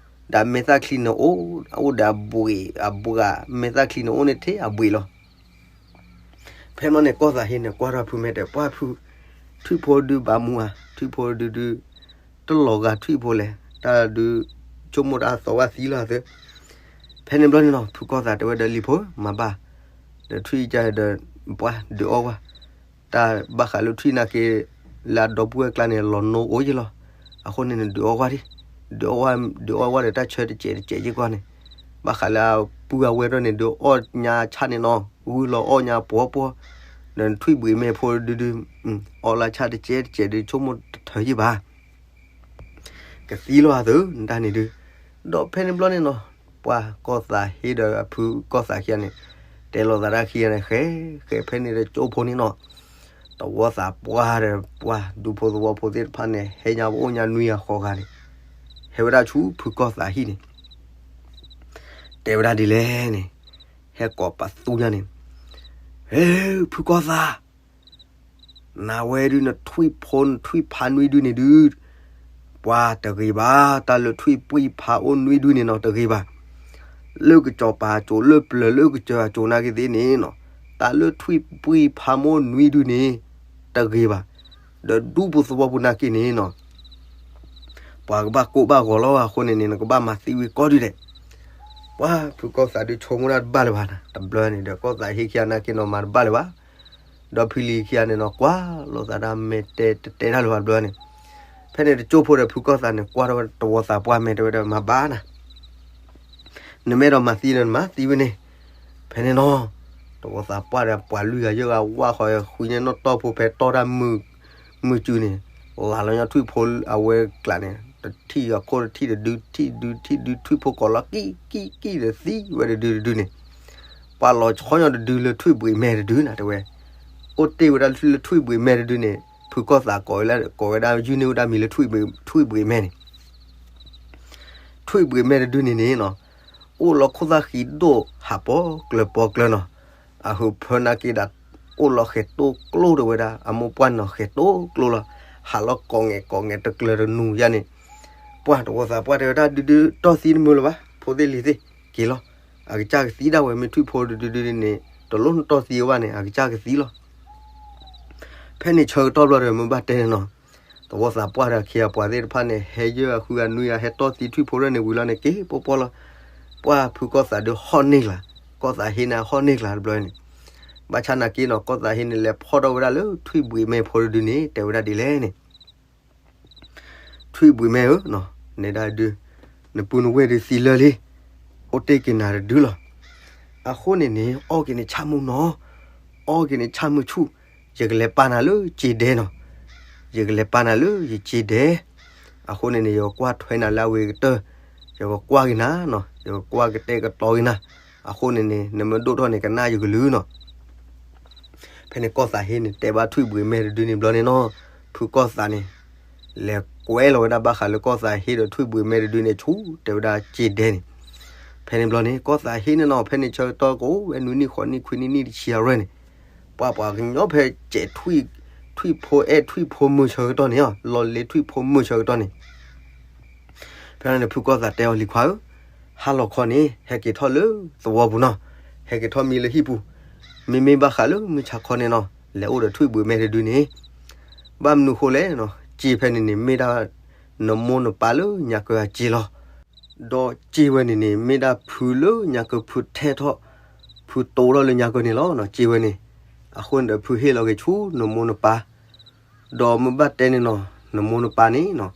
ဒီးမဲာ်သၣ်ချံန့ၣ်အိၣ်, အိၣ်ဒီးအဘှံးအဘှါ, မဲာ်သၣ်ချံန့ၣ်အိၣ်န့ၣ်ထဲအဘှံးလီၤ. ဖဲမ့ၢ်န့ၣ် ကီၢ်သးဟ့န့ၣ် ကွၢ်ထီၣ်ဖုမဲာ်တဲ ပှၢ်ဖု, ထွံၣ်ဖိဒုဘၣ်မူဧါ, ထွံၣ်ဖိဒုဒု, တလီၤဂာ်ထွံၣ်ဖိလဲၣ်, တၢ်ဒုး, ဆိကမိၣ်တၢ်သီဝဲသံလီၤသၢ. ဖဲန့ၣ်ဘျီန့ၣ်နီၤ ဖုကီၢ်သးတဲဝဲဒီးလံၤဖိ, မၤဘၣ်, ဒီးထွံၣ်ကဒီး, ပှၢ်ဒုးအီၣ်ဝဲ တၢ်ဘၣ်ဃးလၢထွံၣ်နာ်က့, လၢအဒီပုၢ်ဝဲၢ်ကျါန့ၣ် လီၤနိအိၣ်ယ့ၣ်လီၤ. အဃိန့ၣ် နဒုးအီၣ်ဝဲဒၣ်, ဒုးအီၣ်ဝဲဒီးတၢ်ဆၢတစဲးတစဲးယ့ၣ်ကွၢ်န့ၣ်, ဘၣ်ဃးလၢအပုၢ်အဝဲၢ်ဒီးန့ၣ် ဒုးအီၣ်ညါဆၣ်န့ၣ်နီၤ, ဂုၢ်လီၤအီၣ်ညါပှီၤပှီၤ, ဒီးနထွံၣ်ဘှံးမဲာ်ဖိဒုဒု, အီၣ်လၢဆၣ်တစဲးတစဲးဒုးဆိကမိၣ်တထၢယ့ၣ်ဘၣ် ကသံလီၤသၢ နတၢ်န့ၣ်ဒုး. ဒီးဖဲန့ၣ်ဘျီန့ၣ်နီၤ, ပှၢ်ကီၢ်သးဟ့ဒီးအဖုကီၢ်သးခံဂၤန့ၣ်, တဲလိာ်သးတၢ်ခံဂၤန့ၣ် ဃဲ, ဃဲဖဲန့ၣ်ဒီးကၠိဖိန့ၣ်နီၤ, တဝီသးပှၢ်ဒီးပှၢ်ဒူဖိသဝီဖိသ့ၣ်တဖၣ်န့ၣ် ဟဲညါပအိၣ်ညါနွံဂၤဃိးဂၤန့ၣ်, ဟဲဝဲဒၣ်ဆူဖုကီၢ်သးဟံၣ်န့ၣ်, တဲဝဲဒၣ်ဒ်လဲၣ်န့ၣ်, ဟဲကိးပသူညါန့ၣ်, ဟ့, ဖုကီၢ်သး နဝဲဒုးနထွံၣ်ဖိနထွံၣ်ဖးနွံဒုန့ၣ်ဒုး, ပှၢ်တဂ့ၤဘၣ်, တၢ်လၢထွံၣ်ပှံၢ်ဖးအိၣ်နွံဒုန့ၣ်နီၤ တဂ့ၤဘၣ်. လၢကစီၤပၤအစိၤ လၢပျၢၤလၢကစၢၤအစိၤနာ်က့သ့ၣ်န့ၣ်နီၤ, တၢ်လၢထွံၣ်ပှံၢ်ဖးမိၢ်နွံဒုန့ၣ်, တဂ့ၤဘၣ်. ဒီးဒူပူၤသဝီပူၤနာ်က့န့ၣ်နီၤ ပှၤကဘၣ်ကိၢ်ဘၣ်ဂီၤလီၤအဃိန့ၣ်န့ၣ် နကဘၣ်မၤသံဝံၤကိးဒုဒဲး. ပှၢ်ဖုကီၢ်သးဒုးဆိကမိၣ်တၢ်တဘၣ်လၢၤဘၣ်နၤ, တဘျီန့ၣ်ဒီးကီၢ်သးဟ့ခံဂၤနာ်က့နီၤ မၤတဘၣ်လၢၤဘၣ်. ဒီးဖံလံၤခံဂၤန့ၣ်နီၤ ကွၢ်လိာ်သးတၢ်မဲာ်တဲတတဲတၢ်လၢၤဘၣ်တဘျီန့ၣ်. ဖဲန့ၣ်တကၠိဖိဒီးဖုကီၢ်သးန့ၣ် ကွၢ်ထီၣ်ဝဲတဝီသးပှၢ်မဲာ်တဲဝဲဒီး မၤဘၣ်နၤ နမ့ၢ်အဲၣ်ဒိးမၤသံဒီးနမၤသံဝဲန့ၣ်. ဖဲန့ၣ်နီၤ တဝီသးပှၢ်ဒီးပှၤလွံၢ်ဂၤယဲၢ်ဂၤ ဝၢ်ဃီၤဃုညါနီၣ်တီၢ်ဖိဖဲတီၢ်တၢ်မုာ်, မုာ်စုန့ၣ်, လၤလီၤညီထွံၣ်ဖိအဝဲကျးန့ၣ် တထံၣ်အခိၣ်တထံၣ်တဒု ထံၣ်ဒုထံၣ်ဒု ထွံၣ်ဖိကိးလီၤ ကံၣ်ကံၣ်ကံၣ်ဒီးသံဝဲတဒုတဒုန့ၣ်. ပှၤလီၤဆီညီတဒုလၢထွံၣ်ဘှံးမဲာ်တဒုနၤတဲဝဲ, အိၣ်တ့ၢ်ဝဲဒၣ်လၢထွံၣ်ဘှံးမဲာ်တဒုန့ၣ် ဖုကီၢ်သးကိးဝဲဒၣ် ကိးဝဲဒၣ် ယုၢ်န့ၢ်ဝဲဒၣ်မံၤလၢ ထွံၣ်ဘှံးမဲာ်န့ၣ် ထွံၣ်ဘှံးမဲာ်တဒုန့ၣ်န့ၣ်နီၤ, အိၣ်လီၤခိၣ်သၣ်ဃံဒိၣ်ဟးပီကျၢၤပီကျၢၤနီၤ, အဟုးဖၢနာ်က့ဒီး အိၣ်လီၤဃဲၤတိကျိတဲဝဲဒၣ် အမိၢ်ပှၢ်နီၤ ဃဲၤတိကျိလီၤ, ဟးလီၤကိးငဲၤကိးငဲၤတကျၢၤတနူၤယါန့ၣ်, ပှၢ်တဝီသးပှၢ်တဲဝဲဒၣ် ဒုဒုတီၢ်သံတမုာ်လၢၤဘၣ် ဖိသ့ၣ်လံၤသ့ၣ်, က့ၤလီၤ, အကစၢ်ကသံဒၣ်ဝဲ မ့ၢ်ထွံၣ်ဖိဒုဒုဒုန့ၣ် တလိၣ်နတီၢ်သံဝဲဘၣ်န့ၣ် အကစၢ်ကသံလီၤ. ဖဲန့ၣ်ဆၢကတီၢ်ဘျီဒီး မ့ၢ်ဘၣ်တဲန့ၣ်နီၤ, တဝီသးပှၢ်ဒီးခံဂၤပှၤသ့ၣ်တဖၣ်န့ၣ် ဟဲယဲၢ်ဂၤဃုဂၤနွံဂၤ ဟဲတီၢ်သံထွံၣ်ဖိဒၣ်န့ၣ်ဝံၤလီၤန့ၣ် က့ၤပီပီလီၤ. ပှၢ်ဖုကီၢ်သးဒုးဟီၣ်န့ၢ်ကျါ, ကီၢ်သးဟ့န့ၣ်ဟီၣ်န့ၢ်ကျါတဘျီန့ၣ်, ဘၣ်ဆၣ်နာ်က့နီၤ ကီၢ်သးဟ့န့ၣ် လဲၤဖီၣ်ထီၣ်ဝဲဒၣ်လၢထွံၣ်ဘှံးမဲာ်ဖိတဒုန့ၣ် တဲဝဲဒၣ်ဒ်လဲၣ်န့ၣ် ထွံၣ်ဘှံးမဲာ်ဧၢ, နဲဒၣ်ဒုး, နပုၢ်နဝဲၢ်ဒုးသံလၢာ်လံ, အိၣ်တ့ၢ်က့ၤနၤတဒုလီၤ. အဃိန့ၣ်န့ၣ် အီၣ်က့ၤနဆၣ်မုၢ်နီၤ, အီၣ်က့ၤနဆၣ်မုၢ်ဆူၣ်, ယကလဲၤပာ်နၤလၢစ့ဒဲနီၤ, ယကလဲၤပာ်နၤလၢယစ့ဒဲ, အဃိန့ၣ်န့ၣ် ယကကွၢ်ထွဲနၤလၢအဝ့ၢ်ကတၢၢ်, ယကကွၢ်က့ၤနၤနီၤ, ယကကွၢ်ကတဲာ်ကတီၤက့ၤနၤ, အဃိန့ၣ်န့ၣ် နမ့ၢ်ဒိၣ်ထီၣ်န့ၣ် ကနၣ်ယကလုၢ်နီၤ. ဖဲန့ၣ်ကီၢ်သးဟ့န့ၣ် တဲဘၣ်ထွံၣ်ဘှံးမဲာ်တဒုန့ၣ်ဘျီန့ၣ်နီၤ, ဖုကီၢ်သးန့ၣ် လဲၤကွဲးလီၤဝဲဒၣ်ဘၣ်ဃးလၢကီၢ်သးဟ့ဒီးထွံၣ်ဘှံးမဲာ်တဒုန့ၣ် ဆူတဲဝဲဒၣ်စ့ဒဲန့ၣ်. ဖဲန့ၣ်ဘျီန့ၣ် ကီၢ်သးဟ့န့ၣ်နီၤ ဖဲန့ၣ်ဆၢကတီၢ်ကအိၣ်ဝဲနွံနံၣ်ဃိးနံၣ်ခွံနံၣ်နံၣ်တဆံအရွဲၢ်န့ၣ်, ပှၤပှၤကညီဖဲစဲးထွံၣ်, ထွံၣ်ဖိအဲၣ်ထွံၣ်ဖိမုၢ်ဆၢကတီၢ်န့ၣ်, လီၤလ့ထွံၣ်ဖိမုၢ်ဆၢကတီၢ်န့ၣ်. ဖဲန့ၣ်ဖုကီၢ်သးတဲအီၤ လံၤခွါဧၢ, ဟါလီၤခီန့ၣ် ဟဲက့ၤထီၣ်လၢသဝီပူၤနီၤ, ဟဲက့ၤထီၣ်မံလၢဟံၣ်ပူၤ, မ့မ့ၢ်ဘၣ်ဃးလၢမုၢ်ဆါခီန့ၣ်နီၤ လဲၤအိၣ်ဒီးထွံၣ်ဘှံးမဲာ်တဒုန့ၣ်. ဘၣ်မနုၤဃိလဲၣ်နီၤ, စ့ဖဲန့ၣ်န့ၣ် မ့ၢ်ဒၣ်နမိၢ်နပၢ်လၢညါကၢအစ့လီၤ. ဒီးစ့ဝဲန့ၣ်န့ၣ် မ့ၢ်ဒၣ်ဖုလၢညါကၢဖုထဲထီၣ်, ဖုတိထီၣ်လၢညါကၢန့ၣ်လီၤနီၤ စ့ဝဲန့ၣ်. အဃိန့ၣ်ဒီးဖုဟ့ၣ်လီၤက့ၤဆူနမိၢ်နပၢ်, ဒီးမ့ၢ်ဘၣ်တဲန့ၣ်နီၤ နမိၢ်နပၢ်န့ၣ်နီၤ,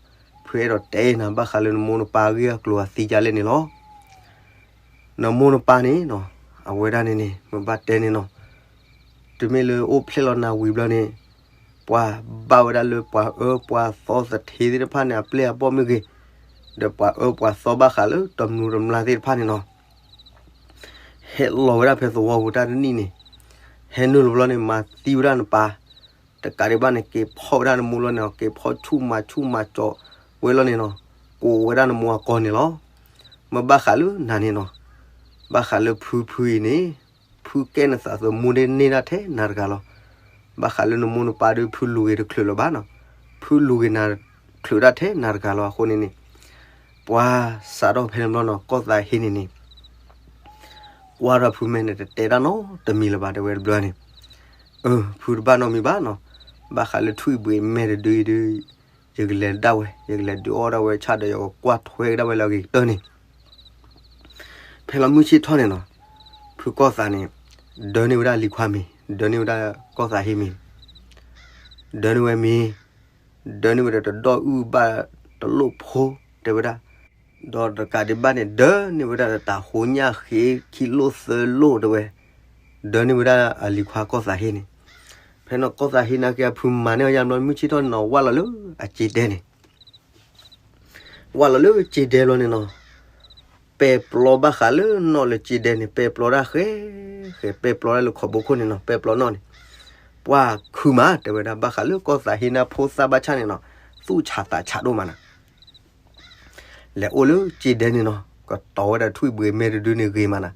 ဖုအဲၣ်ဒိးတဲနၤဘၣ်ဃးလၢနမိၢ်နပၢ်အဂ့ၢ်အကျိၤအသံဒ်လဲၣ်န့ၣ်လီၤ. နမိၢ်နပၢ်န့ၣ်နီၤ, အဝဲဒၣ်န့ၣ်န့ၣ် မ့ၢ်ဘၣ်တဲန့ၣ်နီၤ, တုၤမ့ၢ်လၢအိၣ်ဖျဲၣ်လီၤနၤဝံၤဘျီန့ၣ်, ပှၤဘၣ်ဝဲဒၣ်လၢပှၤအၢပှၤသီသထ့သ့ၣ်တဖၣ်န့ၣ် အပျဲၢ်အဘီၣ်မ့ၢ်ဂ့ၤ, ဒီးပှၤအၢပှၤသီဘၣ်ဃးလၢတမျူးတမျၢ်သ့ၣ်တဖၣ်န့ၣ်နီၤ, ဟဲလီၤဝဲဒၣ်ဖဲသဝီပူၤတၢ်တနံၣ်န့ၣ်, ဟဲနုာ်လီၤဘျီန့ၣ် မၤသံဝဲဒၣ်နပၢ်, တကးဒံးဘၣ်န့ၣ် က့ၤဖီၣ်ဝဲဒၣ်နမိၢ်လီၤန့ၣ်, က့ၤဖီၣ်ဆူၣ်မၤဆူၣ်မၤကၠီဝဲလီၤန့ၣ်နီၤ, ကိးဝဲဒၣ်နမိၢ်အကိာ်န့ၣ်လီၤ. မ့ၢ်ဘၣ်ဃးလၢနၤန့ၣ်နီၤ, ဘၣ်ဃးလၢဖုဖုအံၤန့ၣ်, ဖုကဲနသးသမူန့ၣ်န့ၢ်ဒၣ်ထဲနၤတဂၤလီၤ. ဘၣ်ဃးလၢနမိၢ်နပၢ်ဒီး ဖုလူၤဂ့ၤတချုးလၢၤဘၣ်နီၤ, ဖုလူၤဂ့ၤနၤချုးဒၣ်ထဲနၤတဂၤလီၤ. အဃိန့ၣ်န့ၣ်, ပှၤစးထီၣ်ဖဲန့ၣ်ဘျီနီၤ ကီၢ်သးဟ့န့ၣ်န့ၣ် ကွၢ်ထီၣ်ဖုမဲာ်န့ၣ် တတဲတၢ်နီတမံၤလၢၤဘၣ် တဲဝဲတဘျီန့ၣ်, အၢ ဖုတဘၣ်နီတမံၤဘၣ်နီၤ, ဘၣ်ဃးလၢထွံၣ်ဘှံးမဲာ်တဒုအံၤဒီး, ယကလဲၤဒၣ်ဝဲ, ယကလဲၤဒုးအီၣ်ဒၣ်ဝဲဆၣ်ဒီး ယကကွၢ်ထွဲကဒါဝဲလၢအဂ့ၤကတၢၢ်န့ၣ်. ဖဲလီၤမုၢ်ဆ့ၣ်ထီၣ်န့ၣ်နီၤ, ဖုကီၢ်သးန့ၣ် ဒၢန့ၢ်ဝဲဒၣ်လံၤခွါမ့ၤ, ဒၢန့ၢ်ဝဲဒၣ်ကီၢ်သးဟ့မ့ၤ, ဒၢန့ၢ်ဝဲမ့ၤ, ဒၢန့ၢ်ဝဲဒီးတဒီၣ်အုၣ်ဘၣ်တလိၣ်ဖိ တဲဝဲဒၣ်, ဒီးတကးဒံးဘၣ်န့ၣ် ဒၢန့ၢ်ဝဲဒၣ်တၢ်ဟိညၣ်ဃ့ခံလိၣ်သၢလိၣ်တဲဝဲ, ဒၢန့ၢ်ဝဲဒၣ်အလံၤခွါကီၢ်သးဟ့န့ၣ်. ဖဲန့ၣ်ကီၢ်သးဟ့နာ်က့အဖုမၤန့ၢ်အီၤယါဘျီ မုၢ်ဆ့ၣ်ထီၣ်န့ၣ်နီၤ ဝၢ်လီၤလၢအစ့ဒဲန့ၣ် ဝၢ်လီၤလၢစ့ဒဲဘျီန့ၣ်နီၤ, ပဲာ်ပျီဘၣ်ဃးလၢနီၣ်လၢစ့ဒဲန့ၣ် ပဲာ်ပျီဒၣ်ဃဲ, ဃဲပဲာ်ပျီဒၣ်လၢခီဘိခိၣ်န့ၣ်နီၤ, ပဲာ်ပျီနီၣ်န့ၣ်, ပှၤခုမး တဲဝဲဒၣ် ဘၣ်ဃးလၢကီၢ်သးဟ့န့ၣ်ဖိသၣ်ဘၣ်ဆၣ်န့ၣ်နီၤ, သူၣ်ဆးသးဆးဒိၣ်မးနၤ လဲၤအိၣ်လၢစ့ဒဲန့ၣ်နီၤ, ကတီၤဝဲဒၣ်ထွံၣ်ဘှံးမဲာ်တဒုန့ၣ်ဂ့ၤမးနၤ,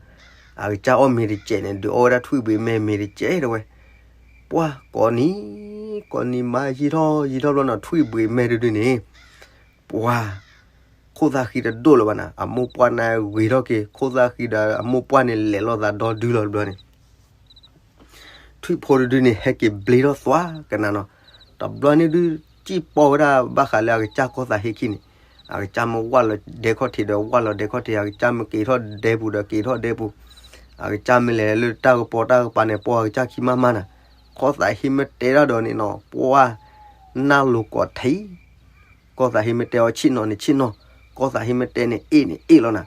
အကစၢ်အီၣ်မ့ၤတစဲးန့ၣ် ဒုးအီၣ်ဝဲဒၣ်ထွံၣ်ဘှံးမဲာ်မ့ၤတစဲးတဲဝဲ, ပှၤကိးနံၤ, ကိးနံၤမးယံာ်ထီၣ်ယံာ်ထီၣ်ဘျီနီၤ ထွံၣ်ဘှံးမဲာ်တဒုန့ၣ် ပှၤ, ခိၣ်သၣ်ဃံတဒိၣ်လၢၤဘၣ်နၤ, အမိၢ်ပှၢ်န့ၣ်ဂ့ၤထီၣ်က့ၤ, ခိၣ်သၣ်ဃံဒီးအမိၢ်ပှၢ်န့ၣ် လဲၤလိာ်သးဒီဒုလီၤတဘျီန့ၣ်, ထွံၣ်ဖိတဒုန့ၣ် ဟဲက့ၤဘျ့ထီၣ်သွါကနၤနီၤ, တဘျီန့ၣ်ဒုး စံၣ်ပီၢ်ဝဲဒၣ်ဘၣ်ဃးလၢအကစၢ်ကီၢ်သးဟ့ခံန့ၣ်, အကစၢ်မ့ၢ်ဝၢ်လီၤဒဲခီၣ်ထံးဒီးဝၢ်လီၤဒဲခီၣ်ထံး, အကစၢ်မ့ၢ်က့ၤထီၣ်ဒဲပူၤဒီးက့ၤထီၣ်ဒဲပူၤ, အကစၢ်မ့ၢ်လဲၤလၢတၢ်ကပီၤတၢ်ကပၤန့ၣ် ပီၢ်အကစၢ်ခံမးမးနၤ, ကီၢ်သးဟ့မ့ၢ်တဲတၢ်ဒီးန့ၣ်နီၤ ပှၤ, နၢ်လိၤကိးထံး ကီၢ်သးဟ့မ့ၢ်တဲအီၤဆ့ၣ်နီၤန့ၣ်ဆ့ၣ်နီၤ, ကီၢ်သးဟ့မ့ၢ်တဲန့ၣ်အ့ၣ်န့ၣ်အ့ၣ်လီၤနၤ.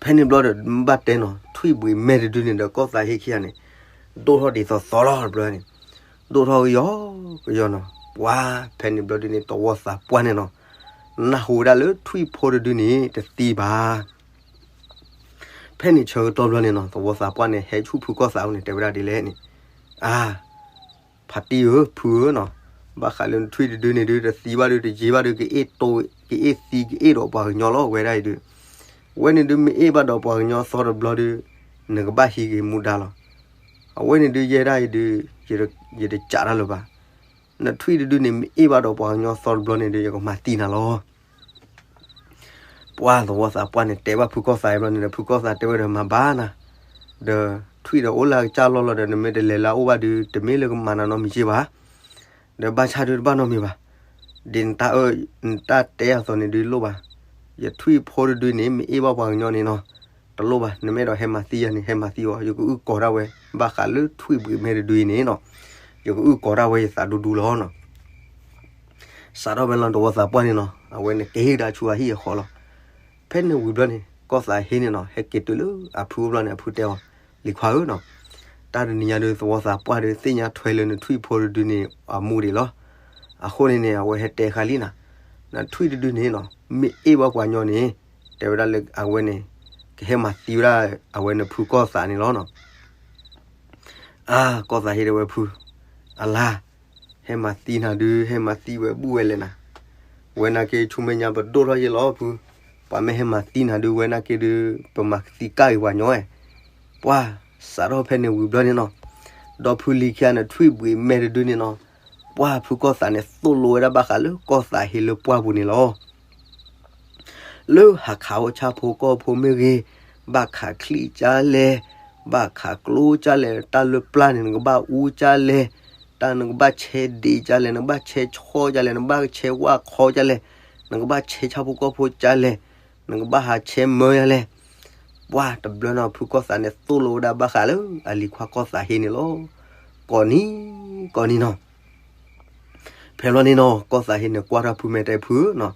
ဖဲန့ၣ်ဘျီဒီး ဘၣ်တဲနီၤ ထွံၣ်ဘှံးမဲာ်တဒုန့ၣ်ဒီးကီၢ်သးဟ့ခံဂၤန့ၣ် ဒိၣ်ထီၣ်ဒ်သိးသိးလီၤတဘျီန့ၣ်, ဒိၣ်ထီၣ်ကယီကယီနီၤ, ပှၤ, ဖဲန့ၣ်ဘျီဒုန့ၣ် သဝီသးပှၢ်န့ၣ်နီၤ, နၢ်ဟူဝဲဒၣ်လၢထွံၣ်ဖိတဒုန့ၣ် တသံဘၣ် ဖဲန့ၣ်ဆၢကတီၢ်ဘျီန့ၣ်နီၤ သဝီသးပှၢ်န့ၣ် ဟဲဆူဖုကီၢ်သးအအိၣ်န့ၣ် တဲဝဲဒၣ်ဒ်လဲၣ်န့ၣ်, အါ, ဖါတံၢ်ဧၢ ဖုဧၢနီၤ, ဘၣ်ဃးလၢနထွံၣ်တဒုန့ၣ်ဒုး တသံဘၣ်ဒုး တယံာ်ဘၣ်ဒုး ကအ့ၣ်တိ, ကအ့ၣ်သံ ကအ့ၣ်ဒီးပှၤကညီလီၤ ဝဲဒၣ်အံၤဒုး, အဝဲန့ၣ်ဒုး မ့ၢ်အ့ၣ်ဘၣ်ဒီးပှၤကညီသီတဘျီဒုး, နကဘၣ်ဟံးက့ၤမူဒါလီၤ. အဝဲန့ၣ်ဒုး ယဲဒၣ်အံၤဒုး, ယတစးတၢ်လၢၤဘၣ်. နထွံၣ်တဒုန့ၣ် မ့ၢ်အ့ၣ်ဘၣ်ဒီးပှၤကညီသီတဘျီန့ၣ်ဒုး ယကမၤသံနၤလီၤ. ပှၤသဝီသးပှၢ်န့ၣ် တဲဘၣ်ဖုကီၢ်သးအံၤဘျီန့ၣ်ဒီး ဖုကီၢ်သးတဲဝဲဒီး မၤဘၣ်နၤ, ဒီးထွံၣ်ဒီးအိၣ်လၢအကစၢ်လီၢ်လီၤဒီး နမ့ၢ်တလဲၤလၢအအိၣ်ဘၣ်ဒုး တမ့ၢ်လၢကမၤနၤနီတမံၤက့ဘၣ်, ဒီးဘၣ်ဆၣ်ဒုးတဘၣ်နီတမံၤဘၣ်, ဒ်နတၢ်အၢ, နတၢ်တဲအသိးန့ၣ်ဒုးလိၣ်ဘၣ်, ယထွံၣ်ဖိတဒုန့ၣ် မ့ၢ်အ့ၣ်ဘၣ်ပှၤကညီန့ၣ်နီၤ, တလိၣ်ဘၣ်, နမ့ၢ်အဲၣ်ဒိးဟဲမၤသံယၤန့ၣ် ဟဲမၤသံအီၤ, ယကအုၣ်ကီၤဒၣ်ဝဲ, ဘၣ်ဃးလၢထွံၣ်ဘှံးမဲာ်တဒုအံၤန့ၣ်နီၤ, ယကအုၣ်ကီၤဒၣ်ဝဲယသးဒူဒူလီၤနီၤ. စးထီၣ်ဖဲလီၤသဝီသးပှၢ်န့ၣ်နီၤ, အဝဲန့ၣ်က့ၤကဒါဆူအဟံၣ်အဃီလီၤ. ဖဲန့ၣ်ဝံၤဘျီန့ၣ် ကီၢ်သးဟ့န့ၣ်နီၤ ဟဲက့ၤတုၤလၢအဖုအိၣ်ဘျီန့ၣ် အဖုတဲအီၤ, လံၤခွါဧၢနီၤ, တၢ်တနံၤညါဒုးသဝီသးပှၢ်ဒုး သ့ၣ်ညါထွဲလၢနထွံၣ်ဖိတဒုန့ၣ်အမူဒံးလီၤ. အဃိန့ၣ်န့ၣ် အဝဲဟဲတဲဃာ်လံနၤ, နထွံၣ်တဒုန့ၣ်နီၤ မ့ၢ်အ့ၣ်ဘၣ်ပှၤညီန့ၣ် တဲဝဲဒၣ်လၢအဝဲန့ၣ် ကဟဲမၤသံဝဲဒၣ်အဝဲန့ၣ်ဖုကီၢ်သးန့ၣ်လီၤနီၤ. အါ ကီၢ်သးဟ့တဲဝဲဖု, အလါ ဟဲမၤသံနၤဒုး ဟဲမၤသံဝဲဘူၣ်ဝဲလဲၣ်နၤ, ဝဲနာ်က့ဆူမဲာ်ညါပဒိၣ်ထီၣ်ယဲလီၤဖု, ပှၤမ့ၢ်ဟဲမၤသံနၤဒုး ဝဲနာ်က့ဒုး ပမၤသံကၢ်ဂ့ၤပှၤညီဝဲ, ပှၤစးထီၣ်ဖဲန့ၣ်ဝံၤဘျီန့ၣ်နီၤ, ဒီးဖုလံၤခံဂၤန့ၣ် ထွံၣ်ဘှံးမဲတဒုန့ၣ်နီၤ, ပှၤဖုကီၢ်သးန့ၣ် သိၣ်လိဝဲဒၣ်ဘၣ်ဃးလၢကီၢ်သးဟ့လၢပှၢ်ပူၤန့ၣ်လီၤ. လၢဟးခးအိၣ်ဆၣ်ဖိကီၢ်ဖိမ့ၢ်ဂ့ၤ, ဘၣ်ခးချံၣ်ကၢ်လဲၣ်, ဘၣ်ခးကျိကၢ်လဲၣ်, တၢ်လၢပျၢ်န့ၣ် နကဘၣ်အူကၢ်လဲၣ်, တၢ်နကဘၣ်ဆဲးဒ့ကၢ်လဲၣ်, နကဘၣ်ဆဲးဆီၣ်ကၢ်လဲၣ်, နကဘၣ်ဆဲးဝၣ်ခီကၢ်လဲၣ်, နကဘၣ်ဆဲးဆၣ်ဖိကီၢ်ဖိကၢ်လဲၣ်, နကဘၣ်ဟးဆဲးမၢယၤလဲၣ်, ပှၤတဘျီနီၤ ဖုကီၢ်သးန့ၣ် သိၣ်လိဝဲဒၣ်ဘၣ်ဃးလၢအလံၤခွါကီၢ်သးဟ့န့ၣ်လီၤ. ကိးနံၤ ကိးနံၤနီၤ ဖဲဘျီန့ၣ်နီၤ ကီၢ်သးဟ့န့ၣ် ကွၢ်ထီၣ်ဖုမဲာ်တဲဖုနီၤ,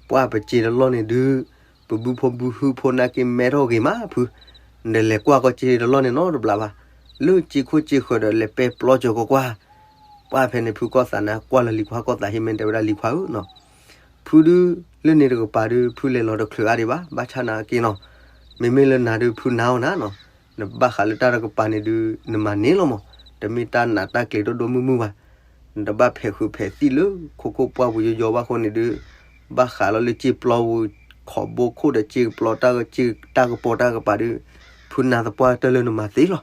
ပှၤပစ့တလီၢ်န့ၣ်ဒုး ပဘုဖိဘုဟုဖိနာ်က့မဲထီၣ်ဂ့ၤမးဖု, နလဲၤကွၢ်ကီၢ်စ့တလီၢ်န့ၣ်နီတဘျီဘၣ်, လၢစ့ခိၣ်စ့ဃၢၤဒီးလဲၤပဲပျီစၢၤကွၢ်ကွၢ်, ပှၤဖဲန့ၣ်ဖုကီၢ်သးန့ၣ် ကွၢ်လီၤလံၤခွါကီၢ်သးဟ့ မ့ၢ်တဲဝဲဒၣ်လံၤခွါဧၢနီၤ, ဖုဒုး လၢန့ၣ်တကပၤဒုး ဖုလဲၤလီၤတချုးအါဒံးဘၣ်, ဘၣ်ဆၣ်နာ်က့နီၤ, မ့မ့ၢ်လၢနၤဒုး ဖုနၤအီၤနၤနီၤ, နဘၣ်ဃးလၢတၢ်တကပၤန့ၣ်ဒုး နမၤန့ၢ်လီၤမး, တမ့ၢ်တၢ်နးတၢ်ကျံၤဒိၣ်ဒိၣ်မုၢ်မုၢ်ဘၣ်, နတဘၣ်ဖဲးဃုာ်ဖဲးသံၣ်လၢခိခိၣ်ပှၢ်ပူၤယိယိဘၣ်အဃိန့ၣ်ဒုး, ဘၣ်ဃးလီၤလၢစ့ပျီပူၤ ခိးဘိခိၣ်ဒီးစ့ပျီတၢ်ကပီၤတၢ်ကပၤဒုး, ဖုနၤသပှၢ်တၢၢ်လၢနမၤသ့လီၤ.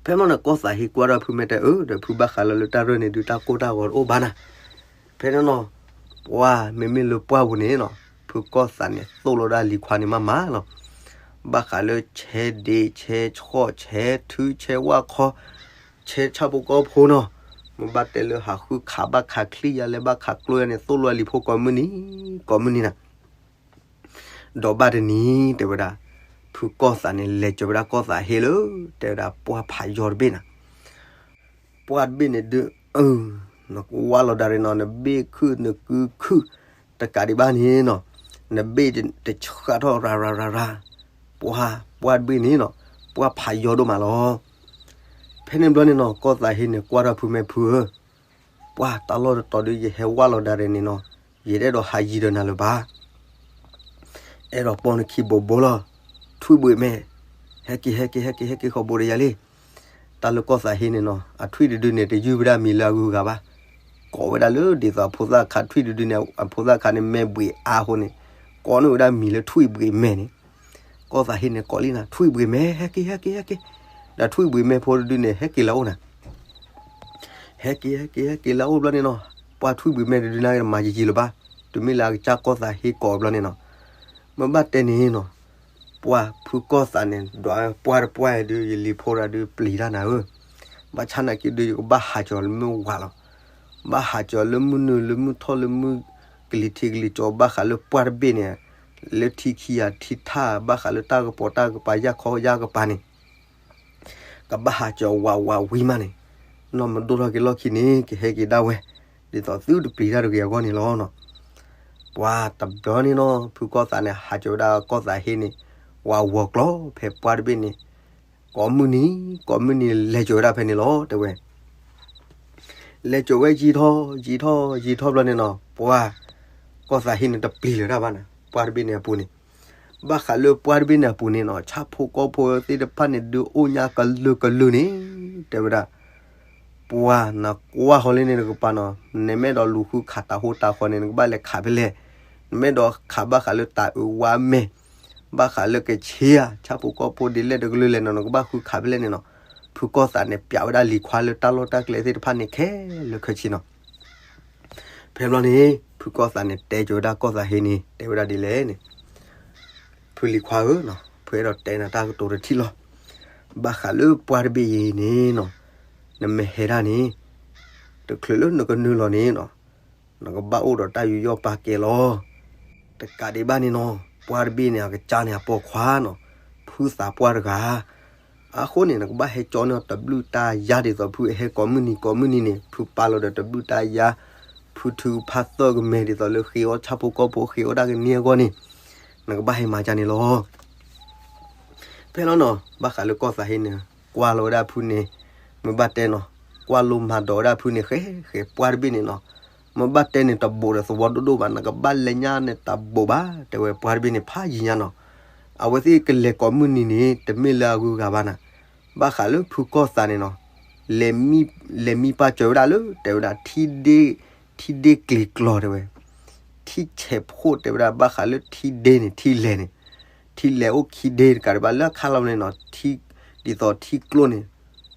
ဖဲမ့ၢ်န့ၣ် ကီၢ်သးဟ့ကွၢ်ထီၣ်ဖုမဲာ်တဲအၢ ဒီးဖုဘၣ်ဃးလီၤလၢတၢ်ရၢၢ်န့ၣ်ဒုး တၢ်ကိၢ်တၢ်ဂီၤတအိၣ်ဘၣ်နၤ, ဖဲန့ၣ်နီၤ, ပှၤမ့မ့ၢ်လၢပှၢ်ပူၤန့ၣ်နီၤ, ဖုကီၢ်သးန့ၣ် သိၣ်လိဒၣ်လံၤခွါန့ၣ်မးမးလီၤ. ဘၣ်ဃးလၢဆဲးဒ့ ဆဲးဆီၣ် ဆဲးထု ဆဲးဝၣ်ခီ, ဆဲးဆၣ်ဖိကီၢ်ဖိနီၤ, မ့ၢ်ဘၣ်တဲလၢဟးဃုခးဘၣ်ခးချံၣ်ယၤလဲၣ် ဘၣ်ခးကျိယၤန့ၣ် သိၣ်လိလံၤဖိကိးမုၢ်နံၤ ကိးမုၢ်နံၤနၤ ဒီးဘၣ်တနံၤ တဲဝဲဒၣ်, ဖုကီၢ်သးန့ၣ် လဲၤကၠီၤဝဲဒၣ်ကီၢ်သးဟ့လၢ တဲဝဲဒၣ်ပှၢ်ဖးယီၤတဘ့ၣ်နၤ, ပှၢ်တဘ့ၣ်န့ၣ်ဒုး, နကဝၢ်လီၤဒၣ်ရ့ၣ်နီၤ နဘ့ၣ်ခုၣ်နကုခုၣ်, တကးဒံးဘၣ်န့ၣ်နီၤ, နဘ့ၣ်တဆှးထီၣ်ရၤရၤရၤရၤ, ပှၢ်ပှၢ်တဘ့ၣ်န့ၣ်နီၤ, ပှၢ်ဖးယီၤဒိၣ်မးလီၤ. ဖဲန့ၣ်ဘျီန့ၣ်နီၤ ကီၢ်သးဟ့န့ၣ် ကွၢ်ထီၣ်ဖုမဲာ်ဖုဧၢ, ပှၢ်တၢ်လီၢ်တတီၤဒုး ယဟဲဝၢ်လီၤဒၣ်ရ့ၣ်န့ၣ်နီၤ, ယတအဲၣ်ဒိးဟးယံၤဒီးနၤလၢၤဘၣ် အဲၣ်ဒိးပိာ်နခံဘိးဘိလီၤ, ထွံၣ်ဘှံးမဲာ်, ဟဲက့ၤ ဟဲက့ၤ ဟဲက့ၤ ဟဲက့ၤဃီဘိဒီးယၤလံ. တၢ်လၢကီၢ်သးဟ့န့ၣ်နီၤ အထွံၣ်တဒုန့ၣ် တယုၢ်ဝဲဒၣ်မံၤလၢအဂုၤအဂၤဘၣ်, ကိးဝဲဒၣ်လၢဒ်သိးအဖိသၣ်ခးထွံၣ်တဒုန့ၣ် အဖိသၣ်ခးန့ၣ်မဲာ်ဘှံးအါအဃိန့ၣ်, ကိးန့ၢ်ဝဲဒၣ်မံၤလၢထွံၣ်ဘှံးမဲာ်န့ၣ် ကီၢ်သးဟ့န့ၣ်ကိးလံနၤ ထွံၣ်ဘှံးမဲာ် ဟဲက့ၤ ဟဲက့ၤ ဟဲက့ၤ, ဒီးထွံၣ်ဘှံးမဲာ်ဖိတဒုန့ၣ် ဟဲက့ၤလၢအအိၣ်နၤ ဟဲက့ၤ ဟဲက့ၤ ဟဲက့ၤလၢအအိၣ်ဘျီန့ၣ်နီၤ, ပှၢ်ထွံၣ်ဘှံးမဲာ်တဒုန့ၣ် မၤယံာ်ယံာ်လၢၤဘၣ်, တုၤမ့ၢ်လၢအကစၢ်ကီၢ်သးဟ့ကိးဘျီန့ၣ်နီၤ, မ့ၢ်ဘၣ်တဲန့ၣ်နီၤ, ပှၢ်ဖုကီၢ်သးန့ၣ် ဒွးပှၢ်တပှၢ်ဒုး ယလံၤဖိတဒုးပျံၤတၢ်နၤဧၢ, ဘၣ်ဆၣ်နာ်က့ဒုး ယကဘၣ်ဟးကၠီၤလၢမုၢ်ဝၤလီၤ, ဘၣ်ဟးကၠီၤလၢမုၢ်နုာ်လၢမုၢ်ထီၣ်လၢမုၢ်ကလံၤထံးကလံၤကၠီၤ ဘၣ်ဃးလၢပှၢ်တဘ့ၣ်န့ၣ်, လၢထံခံဂၤထံထၣ် ဘၣ်ဃးလၢတၢ်ကပီၤတၢ်ကပၤ ယၢ်ခီယၢ်ကပၤန့ၣ် ကဘၣ်ဟးကၠီၤဝးဝးဝံၤမးန့ၣ်, နီၢ်မဒိၣ်ထီၣ်က့ၤလီၢ်ခံန့ၣ် ကဟဲက့ၤဒၣ်ဝဲ, ဒ်သိးသုတပျံၤတၢ်တဂ့ၤအဂီၢ်န့ၣ်လီၤ. ပှၢ်တဘျီန့ၣ်နီၤ ဖုကီၢ်သးန့ၣ် ဟးကၠီၤဝဲဒၣ်ကီၢ်သးဟ့န့ၣ်, ဝးဝီၤကျီဖဲပှၢ်တဘ့ၣ်န့ၣ်, ကိးမုၢ်နံၤ, ကိးမုၢ်နံၤ လဲၤကၠီၤဝဲဒၣ်ဖဲန့ၣ်လီၤ တဲဝဲ လဲၤကၠီၤဝဲယံာ်ထီၣ် ယံာ်ထီၣ် ယံာ်ထီၣ်ဘျီန့ၣ်နီၤ ပှၢ်ကီၢ်သးဟ့န့ၣ် တပျံၤလၢၤတၢ်ဘၣ်န့ၣ် ပှၢ်တဘ့ၣ်န့ၣ်အပူၤန့ၣ်, ဘၣ်ဃးလၢပှၢ်တဘ့ၣ်န့ၣ်အပူၤန့ၣ်နီၤ ဆၣ်ဖိကီၢ်ဖိသ့ၣ်တဖၣ်န့ၣ် ဒုးအိၣ်ညါကလုာ်ကလုာ်န့ၣ် တဲဝဲဒၣ်, ပှၢ်နကွၢ်ဃီလၢန့ၣ်တကပၤနီၤ နမ့ၢ်အဲၣ်ဒိးလူၤဃုခးတၢ်ဟူးတၢ်ဃီန့ၣ် နကဘၣ်လဲၤခးဖဲလဲၣ်, နမ့ၢ်အဲၣ်ဒိးခးဘၣ်ဃးလၢတၢ်အုးဝါမဲာ် ဘၣ်ဃးလၢကဆ့ဧါ ဆၣ်ဖိကီၢ်ဖိဒ်လဲၣ်တကလုာ်လဲၣ်နီၤ နကဘၣ်ဃုခးဖဲလဲၣ်န့ၣ်နီၤ, ဖုကီၢ်သးန့ၣ် ပျးဝဲဒၣ်လံၤခွါလၢတၢ်လီၢ်တၢ်ကျဲသ့ၣ်တဖၣ်န့ၣ်ခဲလၢာ်ခဲဆ့နီၤ. ဖဲဘျီန့ၣ် ဖုကီၢ်သးန့ၣ် တဲကၠီၤဝဲဒၣ်ကီၢ်သးဟ့န့ၣ် တဲဝဲဒၣ်ဒ်လဲၣ်န့ၣ်, ဖုလံၤခွါဧၢ, ဖုအဲၣ်ဒိးတဲနၤတၢ်ကတိၤတထံၣ်လီၤ. ဘၣ်ဃးလၢပှၢ်တဘ့ၣ်အံၤန့ၣ်နီၤ, နမ့ၢ်ဟဲဒၣ်န့ၣ်, တချုးလၢနကနုာ်လီၤန့ၣ်နီၤ နကဘၣ်အိၣ်ဒီးတၢ်ယူးယီၣ်ပာ်ကဲလီၤ. တကးဒံးဘၣ်န့ၣ်နီၤ, ပှၢ်တဘ့ၣ်န့ၣ် အကစၢ်န့ၣ်အပိာ်ခွါနီၤ, ဖုသးပှၢ်တဂၤ အဃိန့ၣ် နကဘၣ်ဟဲကၠီန့ၢ်အီၤတဘျုးတၢ်ယါဒ်သိးဖုဟဲကိးမုၢ်နံၤကိးမုၢ်နံၤန့ၣ် ဖုပာ်လီၤဒီးတဘျုးတၢ်ယါ, ဖုထုကဖၣ်သၢကမဲာ်ဒ်သိးလၢဃ့အီၣ်ဆၣ်ဖိကီၢ်ဖိဃ့အီၣ်တၢ်ကန့ၢ်အဂီၢ်န့ၣ်, နကဘၣ်ဟဲမၤကၢန့ၣ်လီၤ. ဖဲလီၤနီၤ, ဘၣ်ဃးလၢကီၢ်သးဟ့န့ၣ် ကွၢ်လီၤဝဲဒၣ်ဖုန့ၣ်, မ့ၢ်ဘၣ်တဲနီၤ, ကွၢ်လိမၤဒိးဝဲဒၣ်ဖုန့ၣ် ဃဲဃဲပှၢ်တဘ့ၣ်န့ၣ်နီၤ, မ့ၢ်ဘၣ်တဲန့ၣ်တဘူးဒီးသဝီဒိၣ်ဒိၣ်ဘၣ်, နကဘၣ်လဲၤညါန့ၣ်တဘူးဘၣ် တဲဝဲ. ပှၢ်တဘ့ၣ်န့ၣ်ဖးယံၤညါနီၤ. အဝဲသ့ၣ်ကလဲၤကိးမုၢ်နံၤန့ၣ် တမ့ၢ်လၢအဂုၤအဂၤဘၣ်နၤ, ဘၣ်ဃးလၢဖုကီၢ်သးန့ၣ်နီၤ, လဲၤမံပာ်စၢၤဝဲဒၣ်လၢ တဲဝဲဒၣ် ထံဒ့ကျံၤကျီၤ တဲဝဲ, ထံဆဲးဖှိၣ် တဲဝဲဒၣ် ဘၣ်ဃးလၢထံဒ့န့ၣ် ထံလဲၤန့ၣ်, ထံလဲၤအိၣ်ခံဒ့တကးဒံးဘၣ် လၢအခါလီၤန့ၣ်နီၤ, ဒ်သိးထံကျိန့ၣ်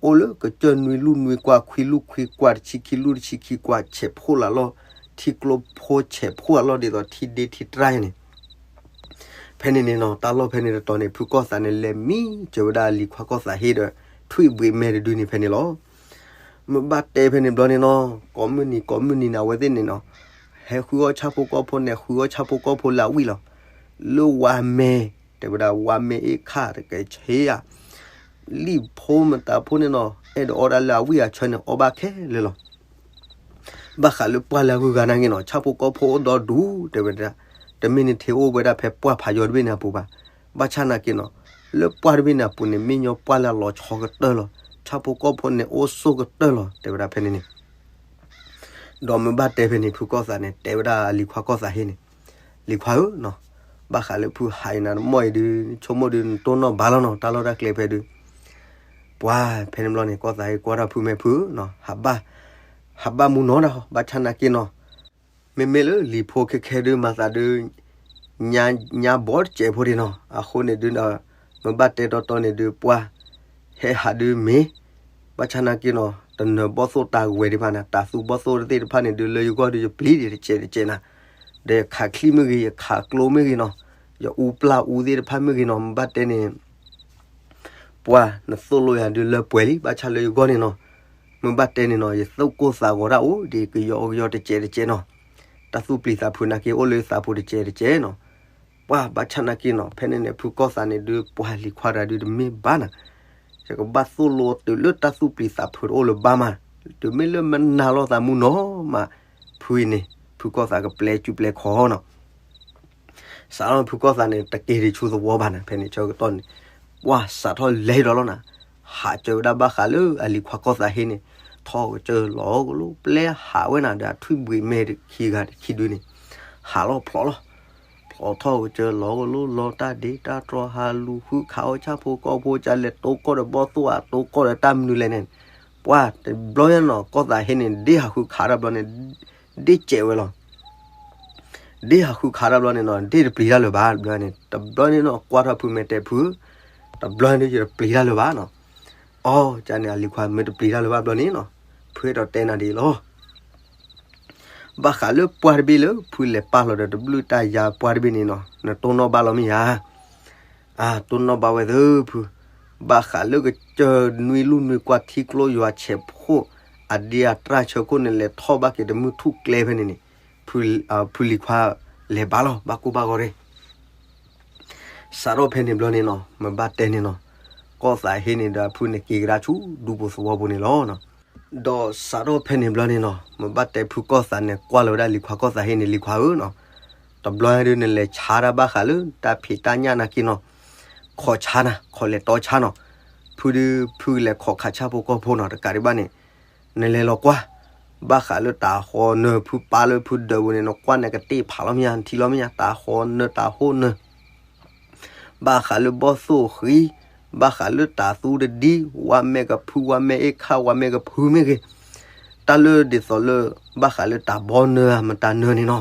အိၣ်လၢကစၢၢ်နွံလူၢ်နွံကွၢ် ခွံလူၢ်ခွံကွၢ် တဆံခံလူၢ်တဆံခံကွၢ် ဆဲးဖှိၣ်လၢလီၢ်, ထံကျိဖိဆဲးဖှိၣ်လၢလီၢ် ဒ်သိးထံဒ့ထံတြၢ်န့ၣ်. ဖဲန့ၣ်န့ၣ်နီၤ တၢ်လီၢ်ဖဲန့ၣ်တတီၤန့ၣ် ဖုကီၢ်သးန့ၣ် လဲၤမံစၢၤဝဲဒၣ်လံၤခွါကီၢ်သးဟ့ဒီး ထွံၣ်ဘှံးမဲတဒုန့ၣ်ဖဲန့ၣ်လီၤ. မ့ၢ်ဘၣ်တဲဖဲန့ၣ်ဘျီန့ၣ်နီၤ, ကိးမုၢ်နံၤကိးမုၢ်နံၤန့ၣ် အဝဲသ့ၣ်န့ၣ်နီၤ, ဟဲဃုအီၣ်ဆၣ်ဖိကီၢ်ဖိန့ၣ် ဃုအီၣ်ဆၣ်ဖိကီၢ်ဖိလၢအဝံၣ်လီၤ. လၢဝါမဲ, တဲဝဲဒၣ်ဝါမဲအ့ၣ်ခၣ်တကဲဆ့ဧါ, လံၣ်ဖိမတၤဖိန့ၣ်နီၤ အဲၣ်ဒိးအီၣ်ဒၣ်လၢအဝံၣ်အဆၢန့ၣ် အီၣ်ဘၣ်ခဲလၢာ်လီၤ. ဘၣ်ဃးလၢပှၢ်လၢအဂုၤအဂၤနာ်က့နီၤ ဆၣ်ဖိကီၢ်ဖိအိၣ်ဒီဒူၣ် တဲဝဲဒၣ်, တမ့ၢ်န့ၣ်ထဲအိၣ်ဝဲဒၣ်ဖဲပှၢ်ဖးယီၤတဘ့ၣ်န့ၣ်အပူၤဘၣ်. ဘၣ်ဆၣ်နာ်က့နီၤ, လၢပှၢ်တဘ့ၣ်န့ၣ်အပူၤန့ၣ် မ့ၢ်ညီပှၢ်လၢအလီၤဆီကတၢၢ်လီၤ. ဆၣ်ဖိကီၢ်ဖိန့ၣ် အိၣ်ဆိၣ်ကတၢၢ်လီၤ တဲဝဲဒၣ်ဖဲန့ၣ်န့ၣ်. ဒီးမ့ၢ်ဘၣ်တဲဖဲန့ၣ် ဖုကီၢ်သးန့ၣ် တဲဝဲဒၣ်လံၤခွါကီၢ်သးဟ့န့ၣ်, လံၤခွါဧၢနီၤ, ဘၣ်ဃးလၢဖုဟးအံၤနၤတမီၢ်အံၤဒုး ဆိကမိၣ်ဒုး နတိၢ်နီၣ်ဘၣ်လီၤနီၤ တၢ်လီၢ်တၢ်ကျဲဖဲဒုး. ပှၢ်ဖဲန့ၣ်ဘျီန့ၣ် ကီၢ်သးဟ့ကွၢ်ထီၣ်ဖု မ့ၢ်ဖုဧၢနီၤ, ဟးဘၣ်မူနီၤဒၣ်, ဘၣ်ဆၣ်နာ်က့နီၤ, မ့မ့ၢ်လၢလံၤဖိခဲခဲဒုး မၤသးဒုး ညါဘီတစဲးဖိဒံးနီၤ. အဃိန့ၣ်ဒုးဒီး မ့ၢ်ဘၣ်တဲတီတီန့ၣ်ဒုး ပှၢ် ဟဲဟးဒုးမ့ၢ်, ဘၣ်ဆၣ်နာ်က့နီၤ တနၢၤဘီၣ်သိၣ်တၢ်ဝဲဒံးဘၣ်နၤ, တၢ်သူဘီၣ်သိၣ်သ့ၣ်တဖၣ်န့ၣ်ဒုး လၢယဂီၢ်ဒုး ယပျံၤဒံးတစဲးတစဲးနၤ, ဒီးယခးချံမ့ၢ်ဂ့ၤ ယခးကျိမ့ၢ်ဂ့ၤနီၤ, ယအူပျၢ်အူသ့ၣ်တဖၣ်မ့ၢ်ဂ့ၤနီၤ, မ့ၢ်ဘၣ်တဲန့ၣ် ပှၢ်နသိၣ်လိယၤဒုးလၢပှဲၤလံ, ဘၣ်ဆၣ်လၢယဂီၢ်န့ၣ်နီၤ, မ့ၢ်ဘၣ်တဲန့ၣ်နီၤ ယသိၣ်ကိၢ်သးဂီၤဒၣ်အိၣ်ဒံးကယီကယီတစဲးတစဲးနီၤ, တၢ်သူၣ်ပျံၤသးဖုးနာ်က့အိၣ်လၢယသးပူၤတစဲးတစဲးနီၤ. ပှၢ်ဘၣ်ဆၣ်နာ်က့နီၤ ဖဲန့ၣ်န့ၣ် ဖုကီၢ်သးန့ၣ်ဒုး ပှၢ်လံၤခွါတဂၤဒုးတမ့ၢ်ဘၣ်နၤ, ယကဘၣ်သိၣ်လိတုၤလၢတၢ်သူၣ်ပျံၤသးဖုးတအိၣ်လၢၤဘၣ်မး, တုၤမ့ၢ်လၢမနၤလိာ်သးမူနီၤမး, ဖုအံၤန့ၣ် ဖုကီၢ်သးကပျဲကၠူပျဲခီနီၤ. စးထီၣ်ဖုကီၢ်သးန့ၣ် တက့ၤဒံးဆူသဝီဘၣ်နၤ, ဖဲန့ၣ်ဆၢကတီၢ်န့ၣ် ပှၢ်စးထီၣ်လဲၤဒီးလီၤနၤ, ဟးစၢၤဝဲဒၣ်ဘၣ်ဃးလၢအလံၤခွါကီၢ်သးဟ့န့ၣ်, ထီၣ်ကစၢၢ်လီၤကလိပျဲဟးဝဲနၤဒီး အထွံၣ်ဘှံးမဲာ်ခံဂၤခံဒုန့ၣ်, ဟးလီၤဖျိးလီၤ, ဖျိးထီၣ်ကစၢၢ်လီၤကလိလီၤတၢ်ဒ့တၢ်တြီ ဟးလူၤဃုခးအီၣ်ဆၣ်ဖိကီၢ်ဖိ ကလဲၤတိကိၢ်ဒီးဘီၣ်သိၣ်ဧါ တိကိၢ်ဒီးတၢ်မနုၤလဲၣ်န့ၣ်, ပှၢ်တဘျီညါနီၤ ကီၢ်သးဟ့န့ၣ် ဒ့ဟးဃုခးတၢ်ဘျီန့ၣ် ဒ့စဲးဝဲလီၤ. ဒ့ဟးဃုခးတၢ်ဘျီန့ၣ်နီၤ ဒ့တပျံၤတၢ်လၢၤဘၣ်တဘျီန့ၣ်, တဘျီန့ၣ်နီၤ ကွၢ်ထီၣ်ဖုမဲာ်တဲဖု, တဘျီန့ၣ်ယတပျံၤတၢ်လၢၤဘၣ်နီၤ. အီ ကန့ၣ် အလံၤခွါမ့ၢ်တပျံၤတၢ်လၢၤဘၣ်ဘျီန့ၣ်နီၤ, ဖုအဲၣ်ဒိးတဲနၤဒ်အံၤလီၤ. ဘၣ်ဃးလၢပှၢ်တဘ့ၣ်လၢ ဖုလဲၤပာ်လီၤဒီးတဘျုးတၢ်ယၤပှၢ်တဘ့ၣ်န့ၣ်နီၤ နတိၢ်နီၣ်ဘၣ်လီၤမ့ၢ်ဧါ. အတိၢ်နီၣ်ဘၣ်ဝဲသၢဖု, ဘၣ်ဃးလၢကစၢၢ်နွံလူၢ်နွံကွၢ်ထံကျိယွၤဆဲးဖှိၣ် အဒ့အတြၢ်ဆၢခိၣ်န့ၣ် လဲၤထီၣ်ဘၣ်က့ၤတမုၢ်ထူၣ်ကျဲဖဲန့ၣ်န့ၣ်, ဖုလံၤခွါလဲၤဘၣ်လီၤ ဘၣ်ကိၢ်ဘၣ်ဂီၤရ့ၣ် စးထီၣ်ဖဲန့ၣ်ဘျီန့ၣ်နီၤ မ့ၢ်ဘၣ်တဲန့ၣ်နီၤ, ကီၢ်သးဟ့န့ၣ်ဒီးအဖုန့ၣ်က့ၤကဒါဆူဒူပူၤသဝီပူၤန့ၣ်လီၤ. ဒီးစးထီၣ်ဖဲန့ၣ်ဘျီန့ၣ်နီၤ မ့ၢ်ဘၣ်တဲဖုကီၢ်သးန့ၣ် ကွၢ်လီၤဝဲဒၣ်လံၤခွါကီၢ်သးဟ့န့ၣ် လံၤခွါဧၢနီၤ, တဘျီဒုးနလဲၤဆါတၢ်ဘၣ်ဃးလၢတၢ်ဖံးတၢ်ညၣ်နာ်က့နီၤ, ခိးဆါနၤ ခိးလဲၤတီဆါနီၤ, ဖုဒုး ဖုလဲၤခိးခးဆၣ်ဖိကီၢ်ဖိနီၤ တကးဒံးဘၣ်န့ၣ် နလဲၤလီၤကွၢ် ဘၣ်ဃးလၢတၤဃီနၢၤ ဖုပာ်လၢဖုဒၢးပူၤန့ၣ် နကွၢ်န့ၣ်ကတ့ၢ်ဖးလီၤမ့ၢ်ဧါ နထံၣ်လီၤမ့ၢ်ဧါ တၤဃီနၢၤတၤဟီနၢၤ ဘၣ်ဃးလၢဘီၣ်သိၣ်ဃံ, ဘၣ်ဃးလၢတၤသူတဒံ, ဝါမဲာ်ကဖု ဝါမဲာ်အ့ၣ်ခၣ် ဝါမဲာ်ကဖုမ့ၢ်ဂ့ၤ, တၢ်လၢဒ်သိးလၢ ဘၣ်ဃးလၢတၢ်ဘီနၢၤဧါ မတၤနၢၤန့ၣ်နီၤ,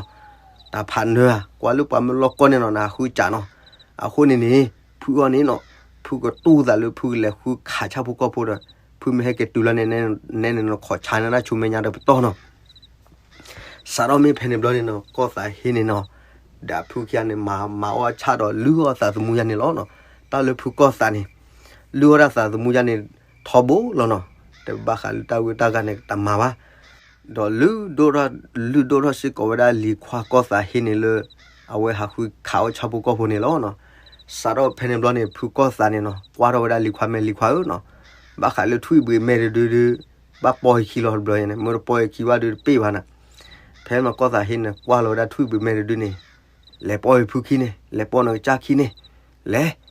တၢ်ဖးနၢၤဧါ ကွၢ်လၢပှၤမ့ၢ်လီၢ်ကီၢ်န့ၣ်နီၤ နဃုစးနီၤ, အဃိန့ၣ်န့ၣ် ဖုအီၤန့ၣ်နီၤ, ဖုကတူၢ်သးလၢဖုကလဲၤဃုခးဆၣ်ဖိကီၢ်ဖိဒီး ဖုမ့ၢ်ဟဲက့ၤတုၤလီၤန့ၣ် နဲန့ၣ်နခိးဆါနၤတၢ်ဆူမဲာ်ညါဒီးပတီၢ်နီၤ စးထီၣ်မ့ၢ်ဖဲန့ၣ်ဘျီန့ၣ်နီၤ ကီၢ်သးဟ့န့ၣ်နီၤ, ဒီးဖုခံဂၤန့ၣ် မၤမၤအီၣ်ဆၣ်ဒီးလုၢ်အီၣ်သးသမူယါန့ၣ်လီၤနီၤ, တၢ်လၢဖုကီၢ်သးန့ၣ် လုၢ်အီၣ်ဒၣ်သးသမူယါန့ၣ် ထီဘိလီၤနီၤ, တဘၣ်ဃးလၢတၢ်ဂုၤတၢ်ဂၤန့ၣ် တမၤဘၣ်, ဒီးလုၢ်ဒိၣ်ထီၣ် လုၢ်ဒိၣ်ထီၣ်စ့ၢ်ကီးဝဲဒၣ်လံၤခွါကီၢ်သးဟ့န့ၣ်လၢ အဝဲဟးဃုခးအီၣ်ဆၣ်ဖိကီၢ်ဖိန့ၣ်လီၤနီၤ, စးထီၣ်ဖဲန့ၣ်ဘျီန့ၣ် ဖုကီၢ်သးန့ၣ်နီၤ ကွၢ်ထီၣ်ဝဲဒၣ်လံၤခွါ မ့ၢ်လံၤခွါဧၢနီၤ, ဘၣ်ဃးလၢထွံၣ်ဘှံးမဲာ်တဒုဒု ဘၣ်ပီၢ်ယခံလီၤတဘျီန့ၣ် မ့ၢ်တပီၢ်ယခံဘၣ်ဒုတပ့ၢ်ဘၣ်နၤ, ဖဲမ့ၢ်ကီၢ်သးဟ့န့ၣ် ကွၢ်လီၤဝဲဒၣ်ထွံၣ်ဘှံးမဲာ်တဒုန့ၣ်, လဲၤပီၢ်ယဖုခံန့ၣ် လဲၤပီၢ်နကစၢ်ခံန့ၣ်, လဲၤ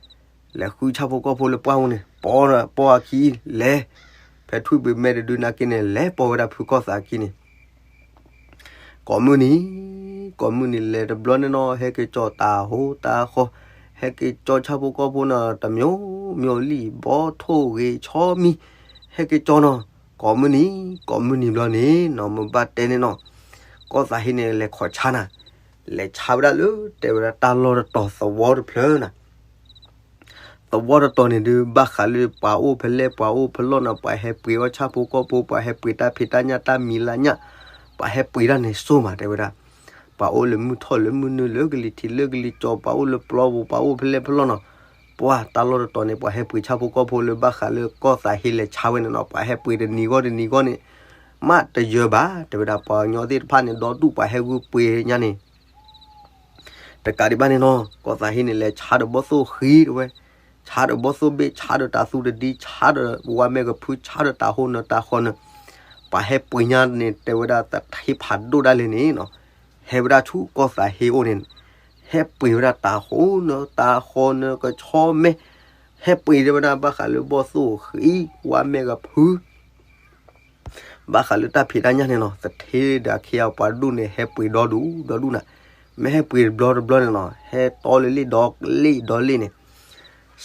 လဲၤဃုဆၣ်ဖိကီၢ်ဖိလၢပှၢ်ပူၤန့ၣ် ပီၢ်ပီၢ်အခံ လဲၤ, ဖဲထွံၣ်ဘှံးမဲာ်တဒုနာ်က့န့ၣ် လဲၤပီၢ်ဝဲဒၣ်ဖုကီၢ်သးအခံန့ၣ် ကိးမုၢ်နံၤ, ကိးမုၢ်နံၤလဲၤတဘျီန့ၣ်နီၤ ဟဲက့ၤကၠီတၢ်ဟိတၢ်ဃီ, ဟဲက့ၤကၠီဆၣ်ဖိကီၢ်ဖိနီၤ တမံၤမံၤလံ ဘီထိၣ်ဂ့ၤဆီမံ, ဟဲက့ၤကၠီနီၤ, ကိးမုၢ်နံၤ, ကိးမုၢ်နံၤဘျီန့ၣ်နီၤ မ့ၢ်ဘၣ်တဲန့ၣ်နီၤ, ကီၢ်သးဟ့န့ၣ် လဲၤခိးဆါနၤ, လဲၤဆါဝဲဒၣ်လၢ တဲဝဲဒၣ်တၢ်လီၢ်တတီၤသဝီတဖျၢၣ်နၤ သဝီတတီၤန့ၣ်ဒုး ဘၣ်ဃးလၢပှၤအိၣ်ဖဲလဲၣ် ပှၤအိၣ်ဖဲလဲၣ်နီၤ ပှၤဟဲပှ့ၤအီၣ်ဆၣ်ဖိကီၢ်ဖိ ပှၤဟဲပှ့ၤတၢ်ဖံးတၢ်ညၣ် တၢ်မံၤလၢညၣ်, ပှၤဟဲပှ့ၤတၢ်န့ၣ်စိၢ်မး တဲဝဲဒၣ်, ပှၤအိၣ်လၢမုၢ်ထီၣ်လၢမုၢ်နုာ် လၢကလံၤထံးလၢကလံၤကၠီၤ ပှၤအိၣ်လၢပျီပူၤ ပှၤအိၣ်ဖဲလဲၣ်ဖဲလဲၣ်နီၤ, ပှၤတၢ်လီၢ်တတီၤန့ၣ် ပှၤဟဲပှ့ၤဆၣ်ဖိကီၢ်ဖိလၢ ဘၣ်ဃးလၢကီၢ်သးဟ့လဲၤဆါဝဲန့ၣ်နီၤ ပှၤဟဲပှ့ၤတနံၤဂီၢ်တနံၤဂီၢ်န့ၣ် မးတယၢၤဘၣ် တဲဝဲဒၣ်, ပှၤကညီသ့ၣ်တဖၣ်န့ၣ် ဒီဒူၣ်ပှၤဟဲဂုာ်ပှ့ၤညါန့ၣ် တကးဒံးဘၣ်န့ၣ်နီၤ ကီၢ်သးဟ့န့ၣ် လဲၤဆါဒီးဘီၣ်သိၣ်ဃံတဝဲ, ဆါဒီးဘီၣ်သိၣ်ဘ့ၣ် ဆါဒီးတၤသူတဒံ ဆါဒီးဝါမဲာ်ကဖု ဆါဒီးတၤဟိနၢၤတၤဃီနၢၤ, ပှၤဟဲပှ့ၤညါန့ၣ် တဲဝဲဒၣ် တထံဖးဒိၣ်ဒၣ်လဲာ်န့ၣ်နီၤ, ဟဲဝဲဒၣ်ဆူကီၢ်သးဟ့အိၣ်န့ၣ်, ဟဲပှ့ၤဝဲဒၣ်တၤဟိနၢၤတၤဃီနၢၤ ကဆီမဲ, ဟဲပှ့ၤတဲဝဲဒၣ် ဘၣ်ဃးလၢဘီၣ်သိၣ်ဃံ ဝါမဲာ်ကဖု ဘၣ်ဃးလၢတၢ်ဖံးတၢ်ညၣ်န့ၣ်နီၤ သထ့ဒီးအခ့အပှၤဒူၣ်န့ၣ် ဟဲပှ့ၤဒီဒူၣ်ဒီဒူၣ်နၤ, မ့ၢ်ဟဲပှ့ၤတဘျီတဘျီန့ၣ်နီၤ ဟဲတီလၢလ့ၣ်ဒီလ့ၣ်ဒီလ့ၣ်န့ၣ်,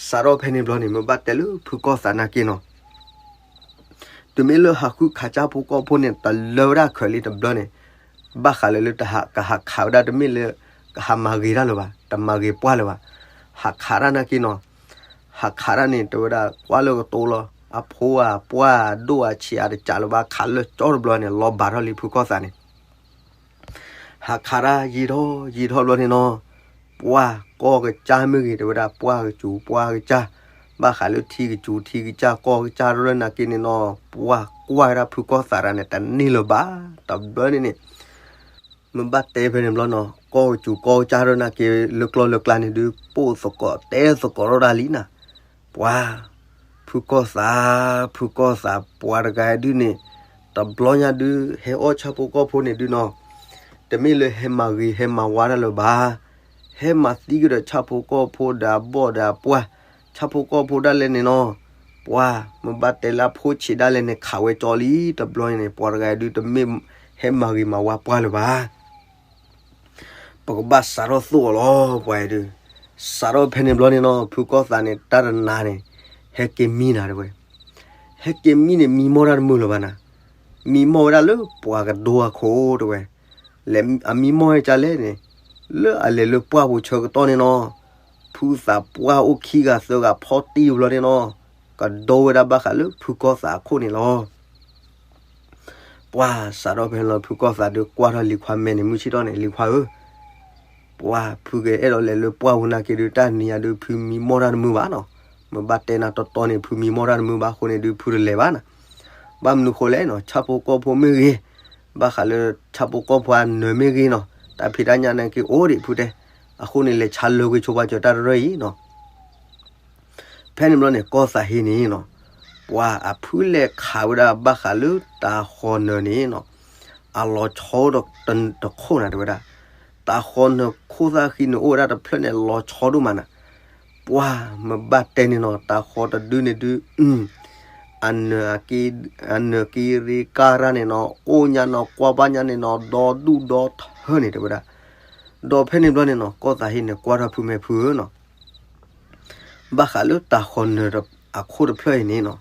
စးထီၣ်ဖဲန့ၣ်ဘျီန့ၣ် မ့ၢ်ဘၣ်တဲလၢဖုကီၢ်သးနာ်က့နီၤ တုၤမ့ၢ်လၢဟးဃုခးဆၣ်ဖိကီၢ်ဖိန့ၣ် တလၢဝဲဒၣ်ခဲးလံတဘျီန့ၣ်, ဘၣ်ဃးလၢလၢတဟးကဟးခးဝဲဒၣ်တမ့ၢ်လၢ ကဟးမၤဂ့ၤတၢ်လၢၤဘၣ်, တမၤဂ့ၤပှၢ်လၢၤဘၣ်, ဟးခးတၢ်နာ်က့နီၤ, ဟးခးတၢ်န့ၣ် တဲဝဲဒၣ်ကွၢ်လၢကတိၤလီၤ, အဖိအပှၢ်ဒိၣ်အဆံးအတကးလၢၤဘၣ် ခးလၢကၠီတဘျီန့ၣ် လီၤဘၣ်ထီၣ်လံဖုကီၢ်သးန့ၣ် ဟးခးတၢ်ယံာ်ထီၣ်ယံာ်ထီၣ်ဘျီန့ၣ်နီၤ, ပှၢ်ကီၢ်ကစၢ်မ့ၢ်ဂ့ၤ တဲဝဲဒၣ်ပှၢ်ကစူၤပှၢ်ကစၢ်, ဘၣ်ဃးလၢထံကစူၤထံကစၢ်ကီၢ်ကစၢ်ရၢနာ်က့န့ၣ်နီၤ, ပှၢ်ကွၢ်ဝဲဒၣ်ဖုကီၢ်သးတၢ်န့ၣ် တန့ၢ်လၢၤဘၣ်, တဘျီန့ၣ်န့ၣ် မ့ၢ်ဘၣ်တဲဖဲန့ၣ်ဘျီနီၤ, ကီၢ်ကစူၤကီၢ်ကစၢ်ရၢနာ်က့ လၢကျီၢ်လၢကျါန့ၣ်ဒုး ပိၢ်သကိးတဲသကိးထီၣ်ဒၣ်လံနၤ, ပှၢ် ဖုကီၢ်သး, ဖုကီၢ်သး ပှၤတဂၤဒုးန့ၣ်, တဘျီညါဒုး ဟဲအီၣ်ဆၣ်ဖိကီၢ်ဖိန့ၣ်ဒုးနီၤ, တမ့ၢ်လၢဟဲမၤဂ့ၤဟဲမၤဝါတၢ်လၢၤဘၣ်, ဟဲမၤသံကဒီးဆၣ်ဖိကီၢ်ဖိဒီးအဘီၣ်ဒီးအပှၢ်, ဆၣ်ဖိကီၢ်ဖိဒၣ်လဲာ်န့ၣ်နီၤ, ပှၢ် မ့ၢ်ဘၣ်တဲလၢအဖိဆံးဒၣ်လဲာ်န့ၣ် ခးဝဲကၠီလံ, တဘျီန့ၣ် ပှၤတဂၤဒုးတမ့ၢ်ဟဲမၤဂ့ၤမၤဝါပှၢ်လၢၤဘၣ် ပကဘၣ်စးထီၣ်သိၣ်အီၤလီၤ ပှၤအံၤဒုး, စးထီၣ်ဖဲန့ၣ်ဘျီန့ၣ်နီၤ ဖုကီၢ်သးန့ၣ် တၢ်တနၤန့ၣ်, ဟဲက့ၤမံနၤတဲဝဲ, ဟဲက့ၤမံန့ၣ် မံမီၢ်တၢ်တမုာ်လၢၤဘၣ်နၤ, မံမီၢ်ဝဲဒၣ်လၢပှၤကဒိအခိၣ်တဲဝဲ, လဲၤအမံမီၢ်ဟဲကလဲၣ်န့ၣ်, လၢအလဲၤလၢပှၢ်ပူၤဆၢကတီၢ်န့ၣ်နီၤ, ဖုသးပှၢ်အိၣ်ခံဂၤသၢဂၤဖီၣ်တံၢ်ဘျီန့ၣ်နီၤ, ကဒိဝဲဒၣ်ဘၣ်ဃးလၢဖုကီၢ်သးအခိၣ်န့ၣ်လီၤ ပှၢ်စးထီၣ်ဖဲန့ၣ်လီၤ ဖုကီၢ်သးဒုးကွၢ်ထီၣ်လံၤခွါမဲာ်န့ၣ် မုၢ်ဆ့ၣ်ထီၣ်န့ၣ် လံၤခွါဧၢ, ပှၢ်ဖုကအဲၣ်ဒိးလဲၤလၢပှၢ်ပူၤနာ်က့ဒုး တၢ်နံၤညါဒုး ဖုမံမီၢ်တၢ်တမုာ်ဘၣ်နီၤ, မ့ၢ်ဘၣ်တဲနၤတီတီန့ၣ် ဖုမံမီၢ်တၢ်တမုာ်ဘၣ်အဃိန့ၣ်ဒုး ဖုတလဲၤဘၣ်နီၤ, ဘၣ်မနုၤဃိလဲၣ်နီၤ ဆၣ်ဖိကီၢ်ဖိမ့ၢ်ဂ့ၤ, ဘၣ်ဃးလၢဆၣ်ဖိကီၢ်ဖိအနၢၤမ့ၢ်ဂ့ၤနီၤ တၢ်ဖံးတၢ်ညၣ်နာ်က့အိၣ်ဒံးဖုတဲ, အဃိန့ၣ် လဲၤဆါလၢဂ့ၤဆိပာ်စၢၤတၢ်တရၢအံၤနီၤ ဖဲန့ၣ်ဘျီန့ၣ် ကီၢ်သးဟ့န့ၣ်နီၤ, ပှၤအဖုလဲၤခးဝဲဒၣ်ဘၣ်ဃးလၢတၤဃီၤနၢၤန့ၣ်နီၤ, အလီၤဆီဒီးတခိၣ်နၤတဲဝဲဒၣ်, တၤဃီၤနၢၤခိၣ်သၣ်ဃံန့ၣ်အိၣ်ဝဲဒၣ်တဖျၢၣ်န့ၣ် လီၤဆီဒိၣ်မးနၤ, ပှၢ်မ့ၢ်ဘၣ်တဲန့ၣ်နီၤ တၤဃီၤတဒုန့ၣ်ဒုး အနၢၤက့ရ့ကါရၢ်န့ၣ်နီၤ အိၣ်ညါနီၤ ကွၢ်ဘၣ်ညါန့ၣ်နီၤ ဒီဒူၣ်ဒီထၢန့ၣ်တဲဝဲဒၣ်, ဒီးဖဲန့ၣ်ဘျီန့ၣ်နီၤ ကီၢ်သးဟ့န့ၣ် ကွၢ်ထီၣ်ဖုမဲာ်ဖုဧၢနီၤ ဘၣ်ဃးလၢတၤဃီၤနၢၤအခိၣ်တဖျၢၣ်အံၤန့ၣ်နီၤ,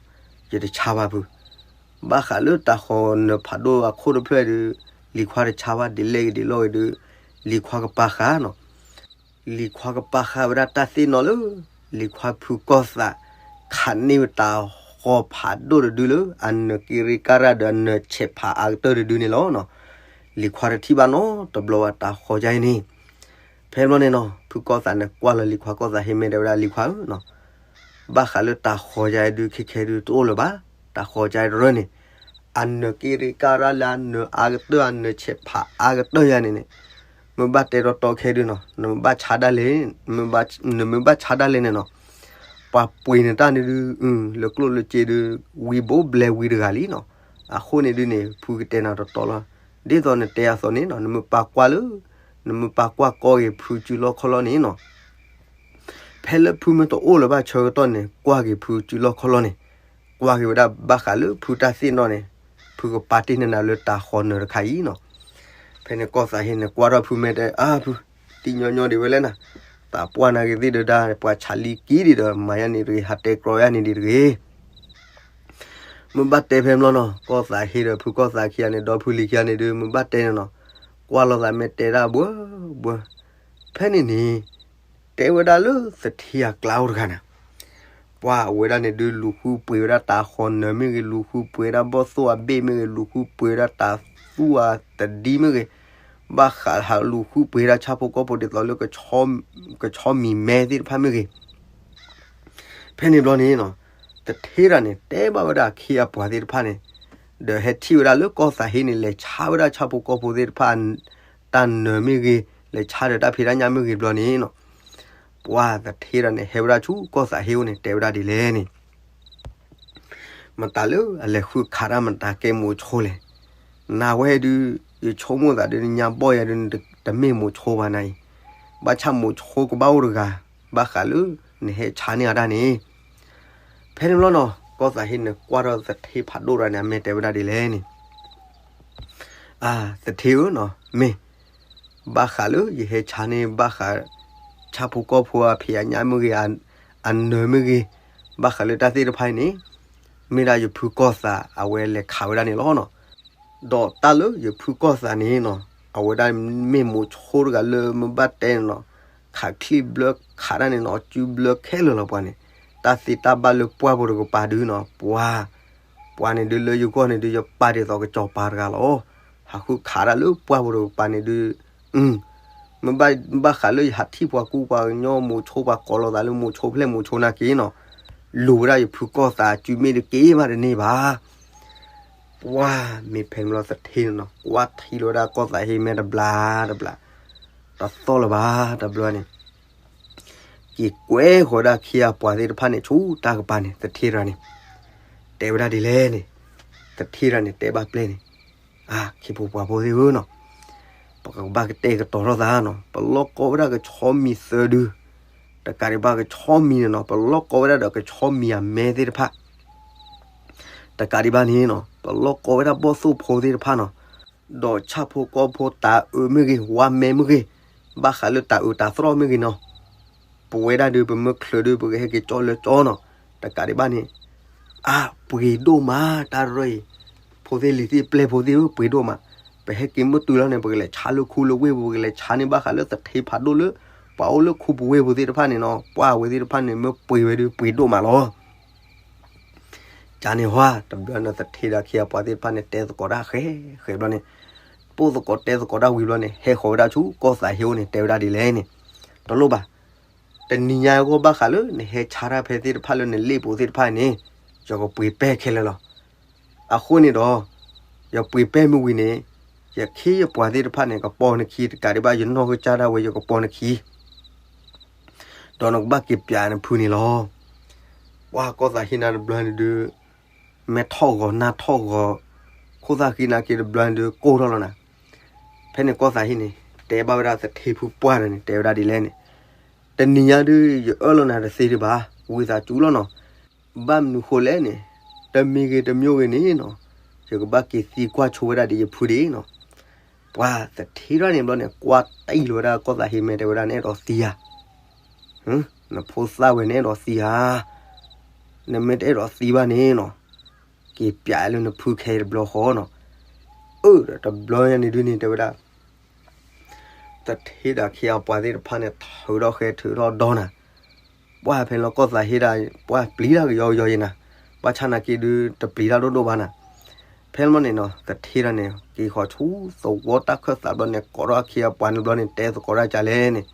ယတဆါဘၣ်ဖု, ဘၣ်ဃးလၢတၤဃီၤနၢၤဖးဒိၣ်အခိၣ်တဖျၢၣ်အံၤဒုး, လံၤခွါတဆါဘၣ်ဒ်လဲၣ်ဂ့ၤဒ်လဲၣ်ဂ့ၤဒုး, လံၤခွါကပာ်ဃာ်နီၤ, လံၤခွါကပာ်ဃာ်ဝဲဒၣ်တၢ်သ့ၣ်နီၣ်လၢ, လံၤခွါဖုကီၢ်သး, ခးန့ၢ်ဝဲတၤဃီၤဖးဒိၣ်တဒုလၢအနၢၤက့ရ့ကါရၢ်ဒီးအနၢၤဆဲးဖးအါကတၢၢ်တဒုန့ၣ်လီၤ. လံၤခွါတထံၣ်ဘၣ်နီတဘျီဘၣ်တၤဃီၤဒ်အံၤန့ၣ်, ဖဲဘျီန့ၣ်နီၤ ဖုကီၢ်သးန့ၣ်ကွၢ်လီၤလံၤခွါကီၢ်သးဟ့မဲာ်တဲဝဲဒၣ်လံၤခွါဧၢနီၤ, ဘၣ်ဃးလၢတၤဃီၤဒ်အံၤဒုးခဲခဲဒုးတအိၣ်လၢၤဘၣ်, တၤဃီၤဒ်အံၤတရၢန့ၣ်, အနၢၤက့ရ့ကါရၢ်လၢအနၢၤအါကတၢၢ်အနၢၤဆဲးဖးအါကတၢၢ်ယၤန့ၣ်န့ၣ်, မ့ၢ်ဘၣ်တဲတီတီခဲဒုးနီၤ, နမ့ၢ်ဘၣ်ဆါဒၣ်လဲာ်, နမ့ၢ်ဘၣ်ဆါဒၣ်လဲာ်န့ၣ်နီၤ, ပှၤပှ့ၤနတၢ်န့ၣ်ဒုး, လၢကျိၣ်လၢစ့ဒုး, ဝံၤဘိးဘျဲးဝံၤတဂၤလံနီၤ, အဃိန့ၣ်ဒုးန့ၣ် ဖုကတဲနၤတီတီလီၤ, ဒ်သိးနတဲအသိးန့ၣ်နီၤ နမ့ၢ်ပာ်ကွၢ်လၢ, နမ့ၢ်ပာ်ကွၢ်ကီၢ်ဂ့ၤဖုစုလီၢ်ခီၣ်လီၢ်န့ၣ်နီၤ ဖဲလၢဖုမ့ၢ်တအိၣ်လၢၤဘၣ်ဆၢကတီၢ်န့ၣ် ကွၢ်က့ၤဖုစုလီၢ်ခီၣ်လီၢ်န့ၣ်, ကွၢ်က့ၤဝဲဒၣ်ဘၣ်ဃးလၢဖုတၢ်သ့ၣ်နီၣ်န့ၣ်, ဖုကပာ်တ့ၢ်န့ၢ်နၤလၢတၤဃီၤနၢၤတခါအံၤနီၤ. ဖဲ ဖဲန့ၣ်ကီၢ်သးဟ့န့ၣ် ကွၢ်ထီၣ်ဖုမဲာ်တဲ အါဖု, တံၢ်ညီညီဒံးဝဲလဲၣ်နၤ, သးပှၢ်နာ်က့ၤသ့ၣ်ဒီးဒၣ် ပှၤဆးလံက့ၤဒံးဒီး မၤယါန့ၣ်တဂ့ၤ ဟးတဲကြီယါန့ၣ်ဒံးတဂ့ၤ. မ့ၢ်ဘၣ်တဲဖဲမလီၤနီၤ, ကီၢ်သးဟ့ဒီးဖုကီၢ်သးခံဂၤန့ၣ် ဒီဖုလံၤခံဂၤန့ၣ်ဒုး မ့ၢ်ဘၣ်တဲန့ၣ်နီၤ, ကွၢ်လိာ်သးမဲာ်တဲဒၣ်ဘှၢဘှၢ. ဖဲန့ၣ်န့ၣ် တဲဝဲဒၣ်လၢသထ့အကျါအိၣ်တဂၤန့ၣ်, ပှၤအဝဲဒၣ်န့ၣ်ဒုး လူၤဃုပှ့ၤဝဲဒၣ်တၢ်ဃီနၢၤမ့ၢ်ဂ့ၤ, လူၤဃုပှ့ၤဝဲဒၣ်ဘီၣ်သိၣ်အဘ့ၣ်မ့ၢ်ဂ့ၤ, လူၤဃုပှ့ၤဝဲဒၣ်တၢ်သူၣ်အတဒံမ့ၢ်ဂ့ၤ, ဘၣ်ဃးဟးလူၤဃုပှ့ၤဒၣ်ဆၣ်ဖိကီၢ်ဖိဒ်သိးလၢ ကဆီမံၤမဲသ့ၣ်တဖၣ်မ့ၢ်ဂ့ၤ. ဖဲန့ၣ်ဘျီန့ၣ်နီၤ, သထ့တဂၤန့ၣ် တဲဘၣ်ဝဲဒၣ်အခ့အပှၤသ့ၣ်တဖၣ်န့ၣ်, ဒီးဟဲထံၣ်ဝဲဒၣ်လၢကီၢ်သးဟ့န့ၣ် လဲၤဆါဝဲဒၣ်ဆၣ်ဖိကီၢ်ဖိသ့ၣ်တဖၣ် တၢ်နၢၤမ့ၢ်ဂ့ၤ, လဲၤဆါဒီးတၢ်ဖံးတၢ်ညၣ်မ့ၢ်ဂ့ၤဘျီန့ၣ်နီၤ, ပှၤသထ့တဂၤန့ၣ် ဟဲဝဲဒၣ်ဆူကီၢ်သးဟ့အိၣ်န့ၣ် တဲဝဲဒၣ်ဒ်လဲၣ်န့ၣ် မတၤလၢအလဲၤဃုခးတၢ်မတၤကဲမိၤဆိလဲၣ်. နဝဲဒုး ယဆိကမိၣ်သးဒုး နညါဘီၣ်ယၤဒုး နတမ့ၢ်မိၤဆိဘၣ်နၤအံၤ, ဘၣ်ဆၣ်မိၤဆိကဘၣ်အိၣ်တဂၤ, ဘၣ်ဃးလၢနဟဲဆါန့ၢ်အတၢ်န့ၣ်. ဖဲန့ၣ်ဘျီနီၤ ကီၢ်သးဟ့န့ၣ် ကွၢ်ထီၣ်သထ့ဖးဒိၣ်တဂၤန့ၣ် အမဲာ်တဲဝဲဒၣ်ဒ်လဲၣ်န့ၣ် အါ, သထ့ဧၢနီၤ, မ့ၢ် ဘၣ်ဃးလၢယဟဲဆါန့ၢ် ဘၣ်ဃး ဆၣ်ဖိကီၢ်ဖိအဖံးအညၣ်မ့ၢ်ဂ့ၤ, အနၢၤမ့ၢ်ဂ့ၤ, ဘၣ်ဃးလၢတၢ်သ့ၣ်တဖၣ်အံၤန့ၣ် မ့ၢ်ဒၣ်ယဖုကီၢ်သးအဝဲလဲၤခးဝဲဒၣ်န့ၣ်လီၤနီၤ. ဒီးတၢ်လၢယဖုကီၢ်သးန့ၣ်နီၤ အဝဲဒၣ်မ့ၢ်မိၤဆိတဂၤလၢမ့ၢ်ဘၣ်တဲန့ၣ်နီၤ, ခးချံဘျၢခးတၢ်န့ၣ်နီၤ စုဘျၢခဲလၢာ်လီၤပှၤန့ၣ်, တၢ်သ့တၢ်ဘၣ်လၢပှၢ်ဖိတကပၤဒုးနီၤ ပှၤ ပှၤန့ၣ်ဒုးလၢယဂီၢ်န့ၣ်ဒုး ယပာ်ဒ်သိးကစီၤပၤတဂၤလီၤ. ဟးဃုခးတၢ်လၢပှၢ်ဖိတကပၤန့ၣ်ဒုး မ့ၢ်ဘၣ်ဃးလၢယဟးထံၣ်ပှၤကူပှၤကညီမိၤဆိပှၤကိးလိာ်သးလၢမိၤဆိဖျဲၣ်မိၤဆိနာ်က့နီၤ, လူၤဝဲဒၣ်ယဖုကီၢ်သးစုမ့ၢ်တက့ၢ်မးတန့ၢ်ဘၣ်. ပှၤမ့ၢ်ဖဲန့ၣ်ဘျီသထ့န့ၣ်နီၤ ကွၢ်ထံလီၤဝဲဒၣ်ကီၢ်သးဟ့မဲာ်တဘျါတဘျါ, တသီၣ်လၢၤဘၣ်တဘျီန့ၣ် က့ၤကွဲဃီၤဝဲဒၣ်အခ့အပှၤသ့ၣ်တဖၣ်န့ၣ် ဆူတၢ်ကပၤန့ၣ် သထ့တဂၤန့ၣ် တဲဝဲဒၣ်ဒ်လဲၣ်န့ၣ်, သထ့တဂၤန့ၣ် တဲဘၣ်ပျဲၢ်န့ၣ်, အါ ခ့ဖိပှၤဖိသ့ၣ်ဧၢနီၤ, ပကဘၣ်ကတဲာ်ကတီၤထီၣ်သးနီၤ, ပလီၢ်ကီဝဲဒၣ်ကဆီမံၤသၢဒု, တကးဒံးဘၣ်ကဆီမံၤန့ၣ်နီၤ ပလီၢ်ကီဝဲဒၣ်ဒီးကဆီမံၤအမဲသ့ၣ်တဖၣ် တကးဒံးဘၣ်န့ၣ်နီၤ ပလီၢ်ကီဝဲဒၣ်ဘီၣ်သိၣ်ဖိသ့ၣ်တဖၣ်နီၤ, ဒီးဆၣ်ဖိကီၢ်ဖိတၤအုးမ့ၢ်ဂ့ၤ ဝါမဲမ့ၢ်ဂ့ၤ, ဘၣ်ဃးလၢတၤအုးတၤသရီၣ်မ့ၢ်ဂ့ၤနီၤ, ပဝဲဒၣ်ဒုး ပမ့ၢ်ချုးဒုး ပကဟဲက့ၤကၠီလၢကၠီနီၤ, တကးဒံးဘၣ်န့ၣ်, အါ ပှ့ၤဒိၣ်မး တၢ်ရၢအံၤ, ဖိသ့ၣ်လံၤသ့ၣ်ပျဲၢ်ဖိသ့ၣ်ဧၢ ပှ့ၤဒိၣ်မး, ပဟဲက့ၤမုၢ်တုၤလီၤန့ၣ် ပကလဲၤဆါလၢခူလၢဝ့ၢ်ပူၤ ပကလဲၤဆါန့ၢ်ဘၣ်ဃးလၢသထ့ဖးဒိၣ်လၢ ပှၤအိၣ်လၢခူပူၤဝ့ၢ်ပူၤသ့ၣ်တဖၣ်န့ၣ်နီၤ ပှၤဝဲသ့ၣ်တဖၣ်န့ၣ် မ့ၢ်ပှ့ၤဝဲဒုး ပှ့ၤဒိၣ်မးလီၤ. ကန့ၣ်ဟါ တဘျီန့ၣ် သထ့ဒီးအခ့အပှၤသ့ၣ်တဖၣ်န့ၣ် တဲသကိးတၢ်ဃဲဃဲဘျီန့ၣ်, ပိၢ်သကိးတဲသကိးတၢ်ဝံၤဘျီန့ၣ် ဟဲဃီၤဝဲဒၣ်ဆူကီၢ်သးဟ့အိၣ်န့ၣ် တဲဝဲဒၣ်ဒ်လဲၣ်န့ၣ်, တလိၣ်ဘၣ်, တနံၤညါအဂီၢ်ဘၣ်ဃးလၢနဟဲဆါတၢ်ဖဲသ့ၣ်တဖၣ်လၢနလ့ၣ်ပူၤသ့ၣ်တဖၣ်န့ၣ်, ယကပှ့ၤပဲၢ်ခဲလၢာ်လီၤ. အဃိန့ၣ်ဒီး, ယပှ့ၤပဲၢ်မ့ၢ်ဝံၤန့ၣ်, ယခ့ယပှၤသ့ၣ်တဖၣ်န့ၣ် ကပီၤနခံ, တကးဒံးဘၣ် ယနီၢ်ကစၢ်ဒၣ်ဝဲ ယကပီၤနခံ ဒီးနကဘၣ်က့ၤပျးနဖုန့ၣ်လီၤ. ပှၤကီၢ်သးဟ့နၤတဘျီန့ၣ်ဒုး, မဲထီၣ်ဂီၤနၢ်ထီၣ်ဂီၤ, ခိၣ်သၣ်ဃံနၤက့ၤတဘျီန့ၣ်ဒုး ကိၢ်ထီၣ်လီၤနၤ. ဖဲန့ၣ်ကီၢ်သးဟ့န့ၣ် တဲဘၣ်ဝဲဒၣ်သထ့ဖုပှၢ်ဒီးန့ၣ် တဲဝဲဒၣ်ဒ်လဲၣ်န့ၣ်, တနံၤညါဒုး ယအၢၣ်လီၤနၤတသ့ဒံးဘၣ်, ဝံသးစူၤလီၤနီၤ. ဘၣ်မနုၤဃိလဲၣ်န့ၣ်, တမံၤဂ့ၤတမံၤဂ့ၤန့ၣ်နီၤ, ယကဘၣ်က့ၤသံကွၢ်ဆိဝဲဒၣ်ဒ်ယဖုဒံးနီၤ. ပှၤသထ့ထီၣ်န့ၣ်ဘျီန့ၣ် ကွၢ်တံၢ်လီၤဝဲဒၣ်ကီၢ်သးဟ့မဲာ်တဲဝဲဒၣ် နအဲၣ်ဒိးသံဧါ, နဖိသၣ်ဝဲ နအဲၣ်ဒိးသံဧါ, နမ့ၢ်တအဲၣ်ဒိးသံဘၣ်န့ၣ်နီၤ, က့ၤပျးလၢနဖုခဲအံၤတဘျီဃီနီၤ. အၢ ဒီးတဘျီညါန့ၣ်ဒုးန့ၣ် တဲဝဲဒၣ် သထ့ဒီးအခ့အပှၤသ့ၣ်တဖၣ်န့ၣ် ထုးထီၣ်ဃဲထုးထီၣ်ဒီနၤ. ပှၢ်ဖဲလီၤကီၢ်သးဟ့ဒၣ် ပှၢ်ပျံၤတၢ်ကယီကယီယဲနၤ, ဘၣ်ဆၣ်နာ်က့ဒုးတပျံၤတၢ်ဒိၣ်ဒိၣ်ဘၣ်နၤ. ဖဲလီၤန့ၣ်နီၤ သထ့ဒီးန့ၣ် က့ၤဃီၤဆူသဝီတၢ်ခၢၣ်သးဘျီန့ၣ် ကိးထီၣ်အခ့အပှၤန့ၣ်ဘျီန့ၣ် တဲသကိးတၢ်ကလဲၣ်န့ၣ်,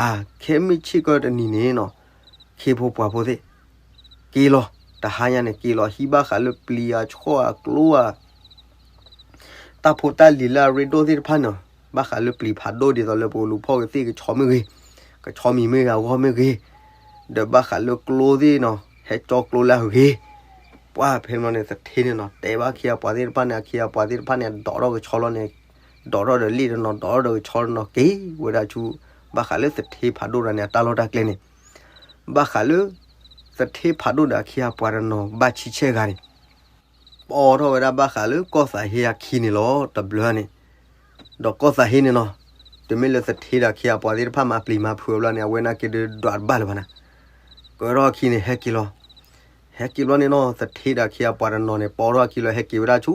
အါ ခဲမုၢ်ဆ့ၣ်ကီၢ်တနံၤန့ၣ်နီၤ, ခ့ဖိပှၤဖိသ့ၣ် က့ၤလီၤ, တဟါညါန့ၣ် က့ၤလီၤဟံးဘၣ်ဃးလၢပျံၤအဆှီၣ်အကျိဧါ တၢ်ဖိတၢ်လံၤလၢအရ့ဒိၣ်သ့ၣ်တဖၣ်န့ၣ်, ဘၣ်ဃးလၢပျံၤဖးဒိၣ်ဒ်သိးလၢပကလူၤဖီၣ်ကသ့ၣ်ကဆီမ့ၢ်ဂ့ၤ, ကဆီမံၤမ့ၢ်ဂ့ၤ အဂီၢ်မ့ၢ်ဂ့ၤ, ဒီးဘၣ်ဃးလၢကျိသ့ၣ်နီၤ ဟဲကၠီကျိလၢအဂ့ၤ, ပှၢ်ဖဲမီန့ၣ် သထ့န့ၣ်နီၤ တဲဘၣ်အခ့အပှၤသ့ၣ်တဖၣ်န့ၣ် အခ့အပှၤသ့ၣ်တဖၣ်န့ၣ် ဒိးထီၣ်ကဆီလီၤန့ၣ်, ဒိးထီၣ်ဒီးလ့ၣ်တနီၤ ဒိးထီၣ်ဒီးကဆီတနီၤ က့ၤဝဲဒၣ်ဆူ ဘၣ်ဃးလၢသထ့ဖးဒိၣ်တဂၤန့ၣ် အတၢ်လီၢ်တၢ်ကျဲန့ၣ်, ဘၣ်ဃးလၢ သထ့ဖးဒိၣ်ဒီးအခ့အပှၤတနီၤ ဘၣ်ဆံဆဲၣ်ဂၤန့ၣ် ပိာ်ထီၣ်ဝဲဒၣ်ဘၣ်ဃးလၢကီၢ်သးဟ့အခံန့ၣ်လီၤ. တဘျီန့ၣ် ဒီးကီၢ်သးဟ့န့ၣ်နီၤ, တုၤမ့ၢ်လၢသထ့ဒီးခ့အပှၤသ့ၣ်တဖၣ်မၤပျံၤမၤဖုးအဘျီန့ၣ် အဝဲနာ်က့ၤဒုးဒွးတဘၣ်လၢၤဘၣ်နၤ, ကၢထီၣ်အခံန့ၣ် ဟဲက့ၤလီၤ. ဟဲက့ၤဘျီန့ၣ်နီၤ, သထ့ဒီးခ့အပှၤတနီၤန့ၣ် ပိာ်ထီၣ်အခံလီၤ ဟဲက့ၤဝဲဒၣ်ဆူ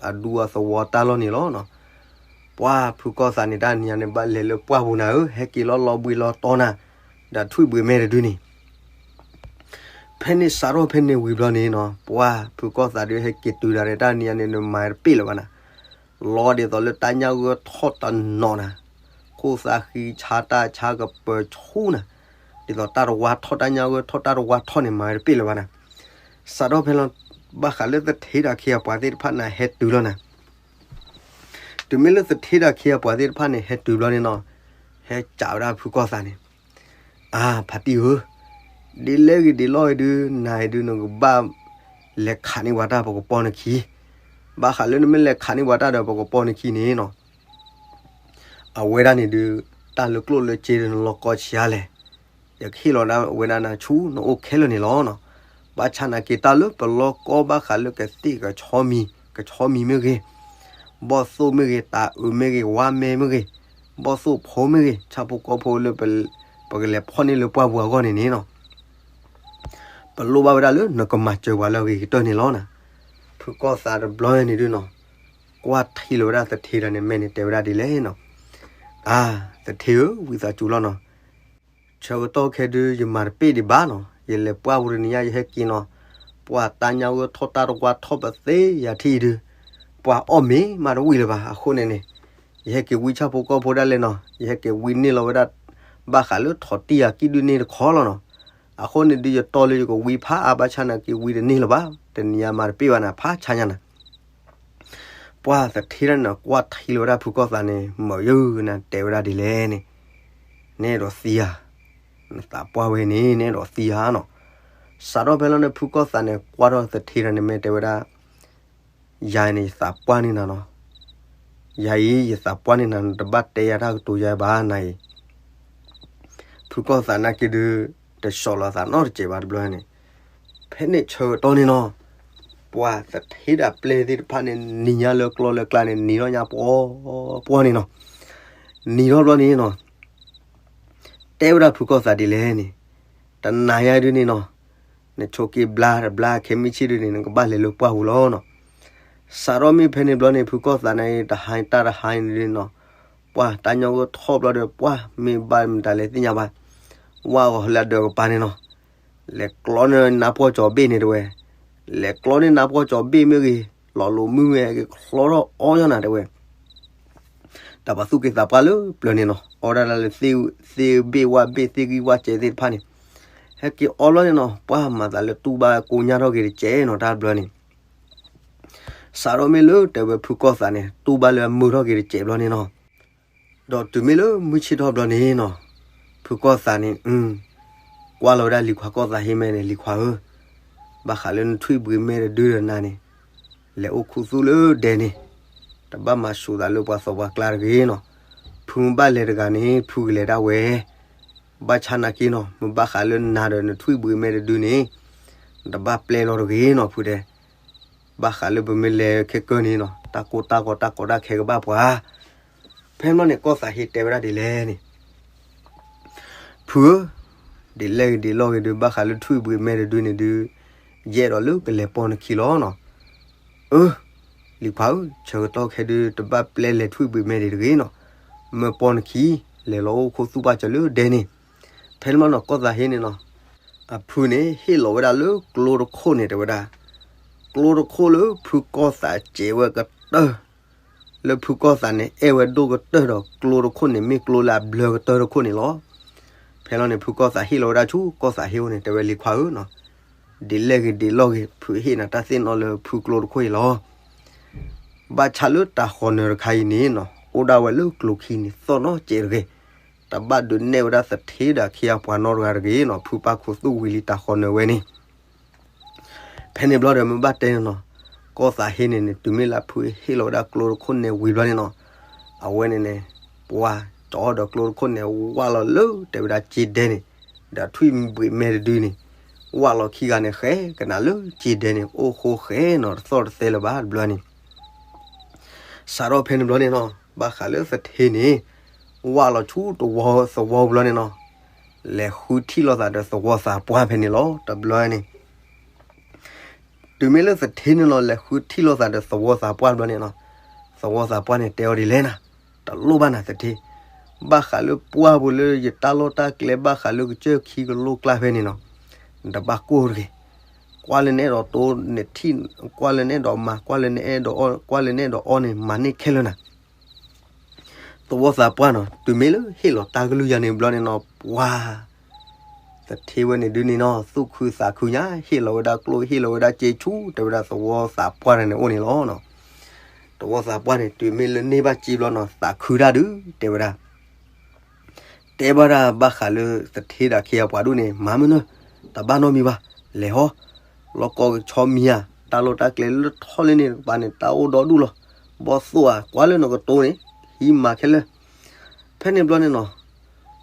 အဒူအသဝီတၢ်လီၢ်န့ၣ်လီၤနီၤ. ပှၢ်ဖုကီၢ်သးန့ၣ် တၢ်နံၤညါန့ၣ် ဘၣ်လဲၤလၢပှၢ်ပူၤနၤဧၢ, ဟဲက့ၤလီၤလီၤဘှံးလီၤတီၤနၤ, ဒီးထွံၣ်ဘှံးမဲတဒုန့ၣ် ဖဲန့ၣ်စးထီၣ်ဖဲန့ၣ်ဝံၤဘျီန့ၣ်နီၤ, ပှၢ်ဖုကီၢ်သးဒုးဟဲက့ၤတုၤဒၣ်ဒီး တၢ်နံၤညါန့ၣ် နမၤတပ့ၢ်လၢၤဘၣ်နၤ, လီၤဒ်သိးလၢတၢ်ညၣ်ဂိၢ်ထီၣ်တနီၤနၤ, ခိၣ်သၣ်ဃံဆါတၢ်ဆါကပၢၤဆူနၤ, ဒ်သိးတၢ်တဝါထီၣ် တၢ်ညၣ်ဂိၢ်ထီၣ် တၢ်တဝါထီၣ်န့ၣ် မၤတပ့ၢ်လၢၤဘၣ်နၤ. စးထီၣ်ဖဲလီၤ, ဘၣ်ဃးလၢသထ့ဒီးခ့အပှၤသ့ၣ်တဖၣ်န့ၣ် ဟဲတုၤလီၤနၤ. တုၤမ့ၢ်လၢသထ့ဒီးခ့အပှၤသ့ၣ်တဖၣ်န့ၣ် ဟဲတုၤဘျီန့ၣ်နီၤ, ဟဲစံးဝဲဒၣ်ဖုကီၢ်သးန့ၣ်, အါ ဖါတံၢ်ဧၢ, ဒ်လဲၣ်ဂ့ၤဒ်လဲၣ်ဂ့ၤဒုး နၤအံၤဒုး နကဘၣ်လဲၤခးန့ၢ်ပှၤတၢ် ပကပိာ်နခံ, ဘၣ်ဃးလၢနမ့ၢ်လဲၤခးန့ၢ်ပှၤတၢ်ဒီး ပကပိာ်နခံန့ၣ်နီၤ, အဝဲဒၣ်န့ၣ်ဒုး တၢ်လၢကျိၣ်လၢစ့ဒုး နလီၤကီဆံးအါလဲၣ်, ယကဟ့ၣ်လီၤဒၣ်ဝဲဒၣ်နၤဆူနအိၣ်ခဲလၢာ်န့ၣ်လီၤနီၤ. ဘၣ်ဆၣ်နာ်က့ၤတၢ်လၢပလီၤကီဘၣ်ဃးလၢကသ့ၣ်ကဆီမံၤ ကဆီမံၤမ့ၢ်ဂ့ၤ, ဘီၣ်သိၣ်မ့ၢ်ဂ့ၤ, တၤအုးမ့ၢ်ဂ့ၤ, ဝါမဲမ့ၢ်ဂ့ၤ, ဘီၣ်သိၣ်ဖိမ့ၢ်ဂ့ၤ, ဆၣ်ဖိကီၢ်ဖိလၢ ပကလဲၤဖီၣ်န့ၢ်လၢပှၢ်ပူၤအဂီၢ်န့ၣ်န့ၣ်နီၤ, ပလိၣ်ဘၣ်ဝဲဒၣ်လၢနကမၤစၢၤပှၤလၢအဂ့ၤကတၢၢ်န့ၣ်လီၤနၤ. ဖုကီၢ်သးတဘျီန့ၣ်ဒုးနီၤ, ကွၢ်ထံလီၤဝဲဒၣ်သထ့ဒီးန့ၣ် မဲာ်န့ၣ်တဲဝဲဒၣ်ဒ်လဲၣ်နီၤ, အါ သထ့ဧၢ, ဝံသးစူၤလီၤနီၤ, ဆၢကတီၢ်ခဲဒုး ယမၤတပ့ၢ်ဒံးဘၣ်နီၤ, ယလဲၤပှၢ်ပူၤတနံၤညါ ယဟဲက့ၤနီၤ, ပှၢ်တၢ်ညၣ်ဂိၢ်ထီၣ် တၢ်တဝါထီၣ် ပသ့ယၤထံၣ်အံၤဒုး, ပှၢ်အီၣ်မ့ၤမးတဝံၣ်လၢၤဘၣ်. အဃိန့ၣ်န့ၣ် ယဟဲက့ၤဝံဆၣ်ဖိကီၢ်ဖိဒၣ်လဲာ်နီၤ, ယဟဲက့ၤဝံန့ၢ်လီၤဝဲဒၣ် ဘၣ်ဃးလၢထိးတံၢ်ယၤကံၢ်ဒုန့ၢ်တခီလီၤနီၤ. အဃိန့ၣ်ဒုး ယတီလၢယကဝံဖးအါ ဘၣ်ဆၣ်နာ်က့ၤဝံတန့ၢ်လၢၤဘၣ်, တနံၤညါမၤတပ့ၢ်ဘၣ်နၤ ဖးဆါညါနၤ ပှၢ်သထ့ဒၣ်န့ၣ် ကွၢ်ထံလီၤဝဲဒၣ်ဖုကီၢ်သးန့ၣ် မၤယုၢ်နၤ တဲဝဲဒၣ်ဒ်လဲၣ်န့ၣ်, နအဲၣ်ဒိးသံဧါ, နသးပှၢ်ဝဲန့ၣ် နအဲၣ်ဒိးသံဧါနီၤ. စးထီၣ်ဖဲလီၤန့ၣ် ဖုကီၢ်သးန့ၣ် ကွၢ်ထီၣ်သထ့ဒၣ်န့ၣ် မ့ၢ်တဲဝဲဒၣ်, ယၤအံၤန့ၣ် ယသးပှၢ်န့ၢ်နၤနီၤ, ယၤအံၤ ယသးပှၢ်န့ၢ်နၤ နတဘၣ်တဲယၤတၢ်ကတိၤယၤဘၣ်နၤအံၤ ဖုကီၢ်သးနာ်က့ၤဒုး တဆီၣ်လီၤသးနီတစဲးဘၣ်တဘျီန့ၣ်, ဖဲန့ၣ်ဆၢကတီၢ်န့ၣ်နီၤ, ပှၢ်သထ့ဒၣ်ပျဲၢ်သ့ၣ်တဖၣ်န့ၣ် နံၤညါလၢကျီလၢကျါန့ၣ် နံၤထီၣ်ညါပှီၤပှီၤန့ၣ်နီၤ, နံၤထီၣ်ဘျီန့ၣ်နီၤ, တဲဝဲဒၣ်ဖုကီၢ်သးဒ်လဲၣ်န့ၣ်, တနၤညါဒုးန့ၣ်နီၤ, နဆိးက့ဘျါတဘျါခဲမုၢ်ဆ့ၣ်ဒုးန့ၣ် နကဘၣ်လဲၤလၢပှၢ်ပူၤလီၤနီၤ. စးထီၣ်မ့ၢ်ဖဲန့ၣ်ဘျီန့ၣ် ဖုကီၢ်သးန့ၣ် တဟါတၢ်တဟါန့ၣ်ဒုးနီၤ, ပှၢ်တၢ်ညၣ်ဂိၢ်ထီၣ်ဘျီဒီး ပှၢ်မ့ၢ်ဘၣ်မတၤလဲၣ်သ့ၣ်ညါဘၣ်, ဝၣ်ဂီၤလၢအဒၢးကပၤန့ၣ်နီၤ, လဲၤကျီန့ၢ်နါပှီၢ်ကၠီၤဘ့ၣ်န့ၣ်တဲဝဲ, လဲၤကျီန့ၢ်နါပှီၢ်ကၠီၤဘ့ၣ်မ့ၢ်ဂ့ၤ, လီၤလိာ်မုၢ်မ့ၢ်ဂ့ၤ ချီထီၣ်အီၣ်ညီနၤတဲဝဲ တၢ်ပှၤသူၣ်က့သးပှၢ်လၢပျၢၤန့ၣ်နီၤ, အီၣ်ဒၣ်လၢသ့ၣ်ဘ့ၣ်ဝၣ်ဘ့ၣ်သ့ၣ်ဂံၢ်ဝၣ်စဲးသ့ၣ်တဖၣ်န့ၣ်, ဟဲက့ၤအီၣ်ဘျီန့ၣ်နီၤ, ပှၢ်မၤသးလၢတူၢ်ဘၣ်ကိညၢ်ထီၣ်က့ၤတစဲးနီၤ တၢ်တဘျီန့ၣ် စးထီၣ်မ့ၢ်လၢတဲဝဲဖုကီၢ်သးန့ၣ် တူၢ်ဘၣ်လၢအမုာ်ထီၣ်က့ၤတစဲးဘျီန့ၣ်နီၤ, ဒီးတုၤမ့ၢ်လၢမုၢ်ဆ့ၣ်ထီၣ်ဘျီန့ၣ်နီၤ, ဖုကီၢ်သးန့ၣ် ကွၢ်လီၤဝဲဒၣ်လံၤခွါကီၢ်သးဟ့မဲာ်န့ၣ် လံၤခွါဧၢ, ဘၣ်ဃးလၢနထွံၣ်ဘှံးမဲာ်တဒုဒီးနၤန့ၣ်, လဲၤအိၣ်ခူသူၣ်လၢဒဲန့ၣ်, တဘၣ်မၤဆူးသးလၢပှၤသီပှၤကျါတဂ့ၤနီၤ, ဖုမ့ၢ်ဘၣ်လဲၤတဂၤန့ၣ် ဖုကလဲၤဒၣ်ဝဲ ဘၣ်ဆၣ်နာ်က့နီၤ, မ့ၢ်ဘၣ်ဃးလၢနၤဒီးနထွံၣ်ဘှံးမဲာ်တဒုန့ၣ်, နတဘၣ်ပျဲလီၤတဂ့ၤနီၤ ဖုတဲ, ဘၣ်ဃးလၢပမ့ၢ်လဲၤခဲကၢန့ၣ်နီၤ, တၢ်ကိၢ်တၢ်ဂီၤတၢ်ကီတၢ်ခဲကဘၣ်ပှၤ, ဖဲမ့ၢ်န့ၣ် ကီၢ်သးဟ့တဲဝဲဒၣ်ဒ်လဲၣ်န့ၣ် ဖုဧၢ, ဒ်လဲၣ်ဂ့ၤဒ်လဲၣ်ဂ့ၤဒုး ဘၣ်ဃးလၢထွံၣ်ဘှံးမဲာ်တဒုန့ၣ်ဒုး, ယအဲၣ်ဒိးလၢကလဲၤပိာ်နခံလီၤနီၤ, အၢ, လံၤခွါဧၢ, ဆၢကတီၢ်ခဲဒုး တဘၣ်ပျဲလဲၤထွံၣ်ဘှံးမဲာ်ဒံးတဂ့ၤနီၤ, မ့ၢ်ပိာ်နခံ, လဲၤလီၤအိၣ်ခူသူၣ်ဘၣ်စၢၤလၢဒဲန့ၣ်, ဖဲန့ၣ်မ့ၢ်နီၤ ကီၢ်သးဟ့န့ၣ်နီၤ, အဖုန့ၣ် ဟ့ၣ်လီၤဝဲဒၣ်လၢကျိတခိၣ်န့ၣ်တဲဝဲဒၣ်, ကျိတခိၣ်လၢဖုကီၢ်သးစဲးဝဲကတၢၢ် လၢဖုကီၢ်သးန့ၣ် အဲၣ်ဝဲဒိၣ်ကတၢၢ်ဒီးကျိတခိၣ်န့ၣ် မ့ၢ်ကျိလၢအဘျၢကတၢၢ်တခိၣ်န့ၣ်လီၤ. ဖဲလီၤန့ၣ် ဖုကီၢ်သးဟ့ၣ်လီၤဝဲဒၣ်ဆူ ကီၢ်သးဟ့အိၣ်န့ၣ် တဲဝဲလံၤခွါဧၢနီၤ, ဒ်လဲၣ်ဂ့ၤဒ်လဲၣ်ဂ့ၤ ဖုဟ့ၣ်နၤတၢ်သ့ၣ်နီၣ်လၢဖုကျိတခိၣ်အံၤလီၤ. ဘၣ်ဆၣ်လၢတၢ်ဃီၤနၢၤတခါအံၤန့ၣ်နီၤ အိၣ်ဒၣ်ဝဲလၢကျိခံန့ၣ်သီၣ်နီၣ်စဲးတဂ့ၤ, တဘၣ်ဒုးနဲၣ်ဝဲဒၣ်သထ့ဒီးအခ့အပှၤနီတဂၤတဂ့ၤနီၤ, ဖုပၢ်ခူသူၣ်ဝံၤလံတၢ်ဃီၤနၢၤဝဲန့ၣ် ဖဲန့ၣ်ဘျီဒီးမ့ၢ်ဘၣ်တဲန့ၣ်နီၤ, ကီၢ်သးဟ့န့ၣ်န့ၣ် တုၤမ့ၢ်လၢဖုဟ့ၣ်လီၤဝဲဒၣ်ကျိတခိၣ်န့ၣ်ဝံၤဘျီန့ၣ်နီၤ, အဝဲန့ၣ်န့ၣ် ပှၤကၠီဒီးကျိတခိၣ်န့ၣ် ဝၢ်လီၤလၢတဲဝဲဒၣ်စ့ဒဲန့ၣ်, ဒီးထွံၣ်ဘှံးမဲာ်တဒုန့ၣ် ဝၢ်လီၤခံဂၤန့ၣ် ဃဲကနၣ်လၢစ့ဒဲန့ၣ် အိၣ်ဃိဃဲနီၤ တသီၣ်တသဲလၢၤဘၣ်တဘျီန့ၣ် စးထီၣ်ဖဲန့ၣ်ဘျီန့ၣ်နီၤ ဘၣ်ဃးလၢသထ့န့ၣ် ဝၢ်လီၤဆူတဝီသဝီဘျီန့ၣ်နီၤ လဲၤဃုထံၣ်လိာ်သးဒီးသဝီသးပှၢ်ဖဲန့ၣ်လီၤ. တဘျီန့ၣ် တုၤမ့ၢ်လၢသထ့န့ၣ်နီၤ လဲၤဃုထံၣ်လိာ်သးဒီးသဝီသးပှၢ်ဘျီန့ၣ်နီၤ သဝီသးပှၢ်န့ၣ်တဲအီၤဒ်လဲၣ်နၤ, တလိၣ်ဘၣ်နၤသထ့, ဘၣ်ဃးလၢပှၢ်ပူၤလၢယတၢ်လီၢ်တၢ်ကျဲ ဘၣ်ဃးလၢကစၢၢ်ခံကလိကျါဖဲန့ၣ်နီၤ နတဘၣ်ကိၢ်တဂ့ၤ. ကွၢ်လၢနအဲၣ်ဒိးတိၢ်နထံၣ်, ကွၢ်လၢနအဲၣ်ဒိးမၤ, ကွၢ်လၢနအဲၣ်ဒိးအီၣ်, ကွၢ်လၢနအဲၣ်ဒိးအီန့ၣ် မၤန့ၢ်ခဲလၢာ်နၤ. သဝီသးပှၢ်နီၤ တုၤမ့ၢ်လၢဟ့ၣ်လီၤတၢ်ကလုၢ်ယၤန့ၣ်ဘျီန့ၣ်နီၤ ပှၤ သထ့ဝဲန့ၣ်ဒုးန့ၣ်နီၤ သူၣ်ခုသးခုညါ ဟ့ၣ်လီၤဝဲဒၣ်ကျိၣ် ဟ့ၣ်လီၤဝဲဒၣ်စ့ဆူ တဲဝဲဒၣ်သဝီသးပှၢ်န့ၣ်အိၣ်န့ၣ်လီၤ. သဝီသးပှၢ်န့ၣ် တုၤမ့ၢ်လၢန့ၢ်ဘၣ်စ့ဘျီနီၤ သးခုတၢ်ဒုး တဲဝဲဒၣ် တဲဘၣ်ဒၣ်ဘၣ်ဃးလၢသထ့ဒီးအခ့အပှၤဒိၣ်န့ၣ် မၤမနုၤ, တဘၣ်နီတမံၤဘၣ်, လဲၤဟီ, လီၢ်ကီကဆီမံၤဧါ, တၢ်လီၢ်တၢ်ကျဲလၢထီၣ်လၢန့ၣ်တကပၤန့ၣ် တၢ်အိၣ်ဒီဒူၣ်လီၤ, ဘီၣ်သိၣ်ဧါ, ကွၢ်လၢနကတိၤန့ၣ် ဟံးမၤခဲလၢာ်. ဖဲန့ၣ်ဘျီန့ၣ်နီၤ,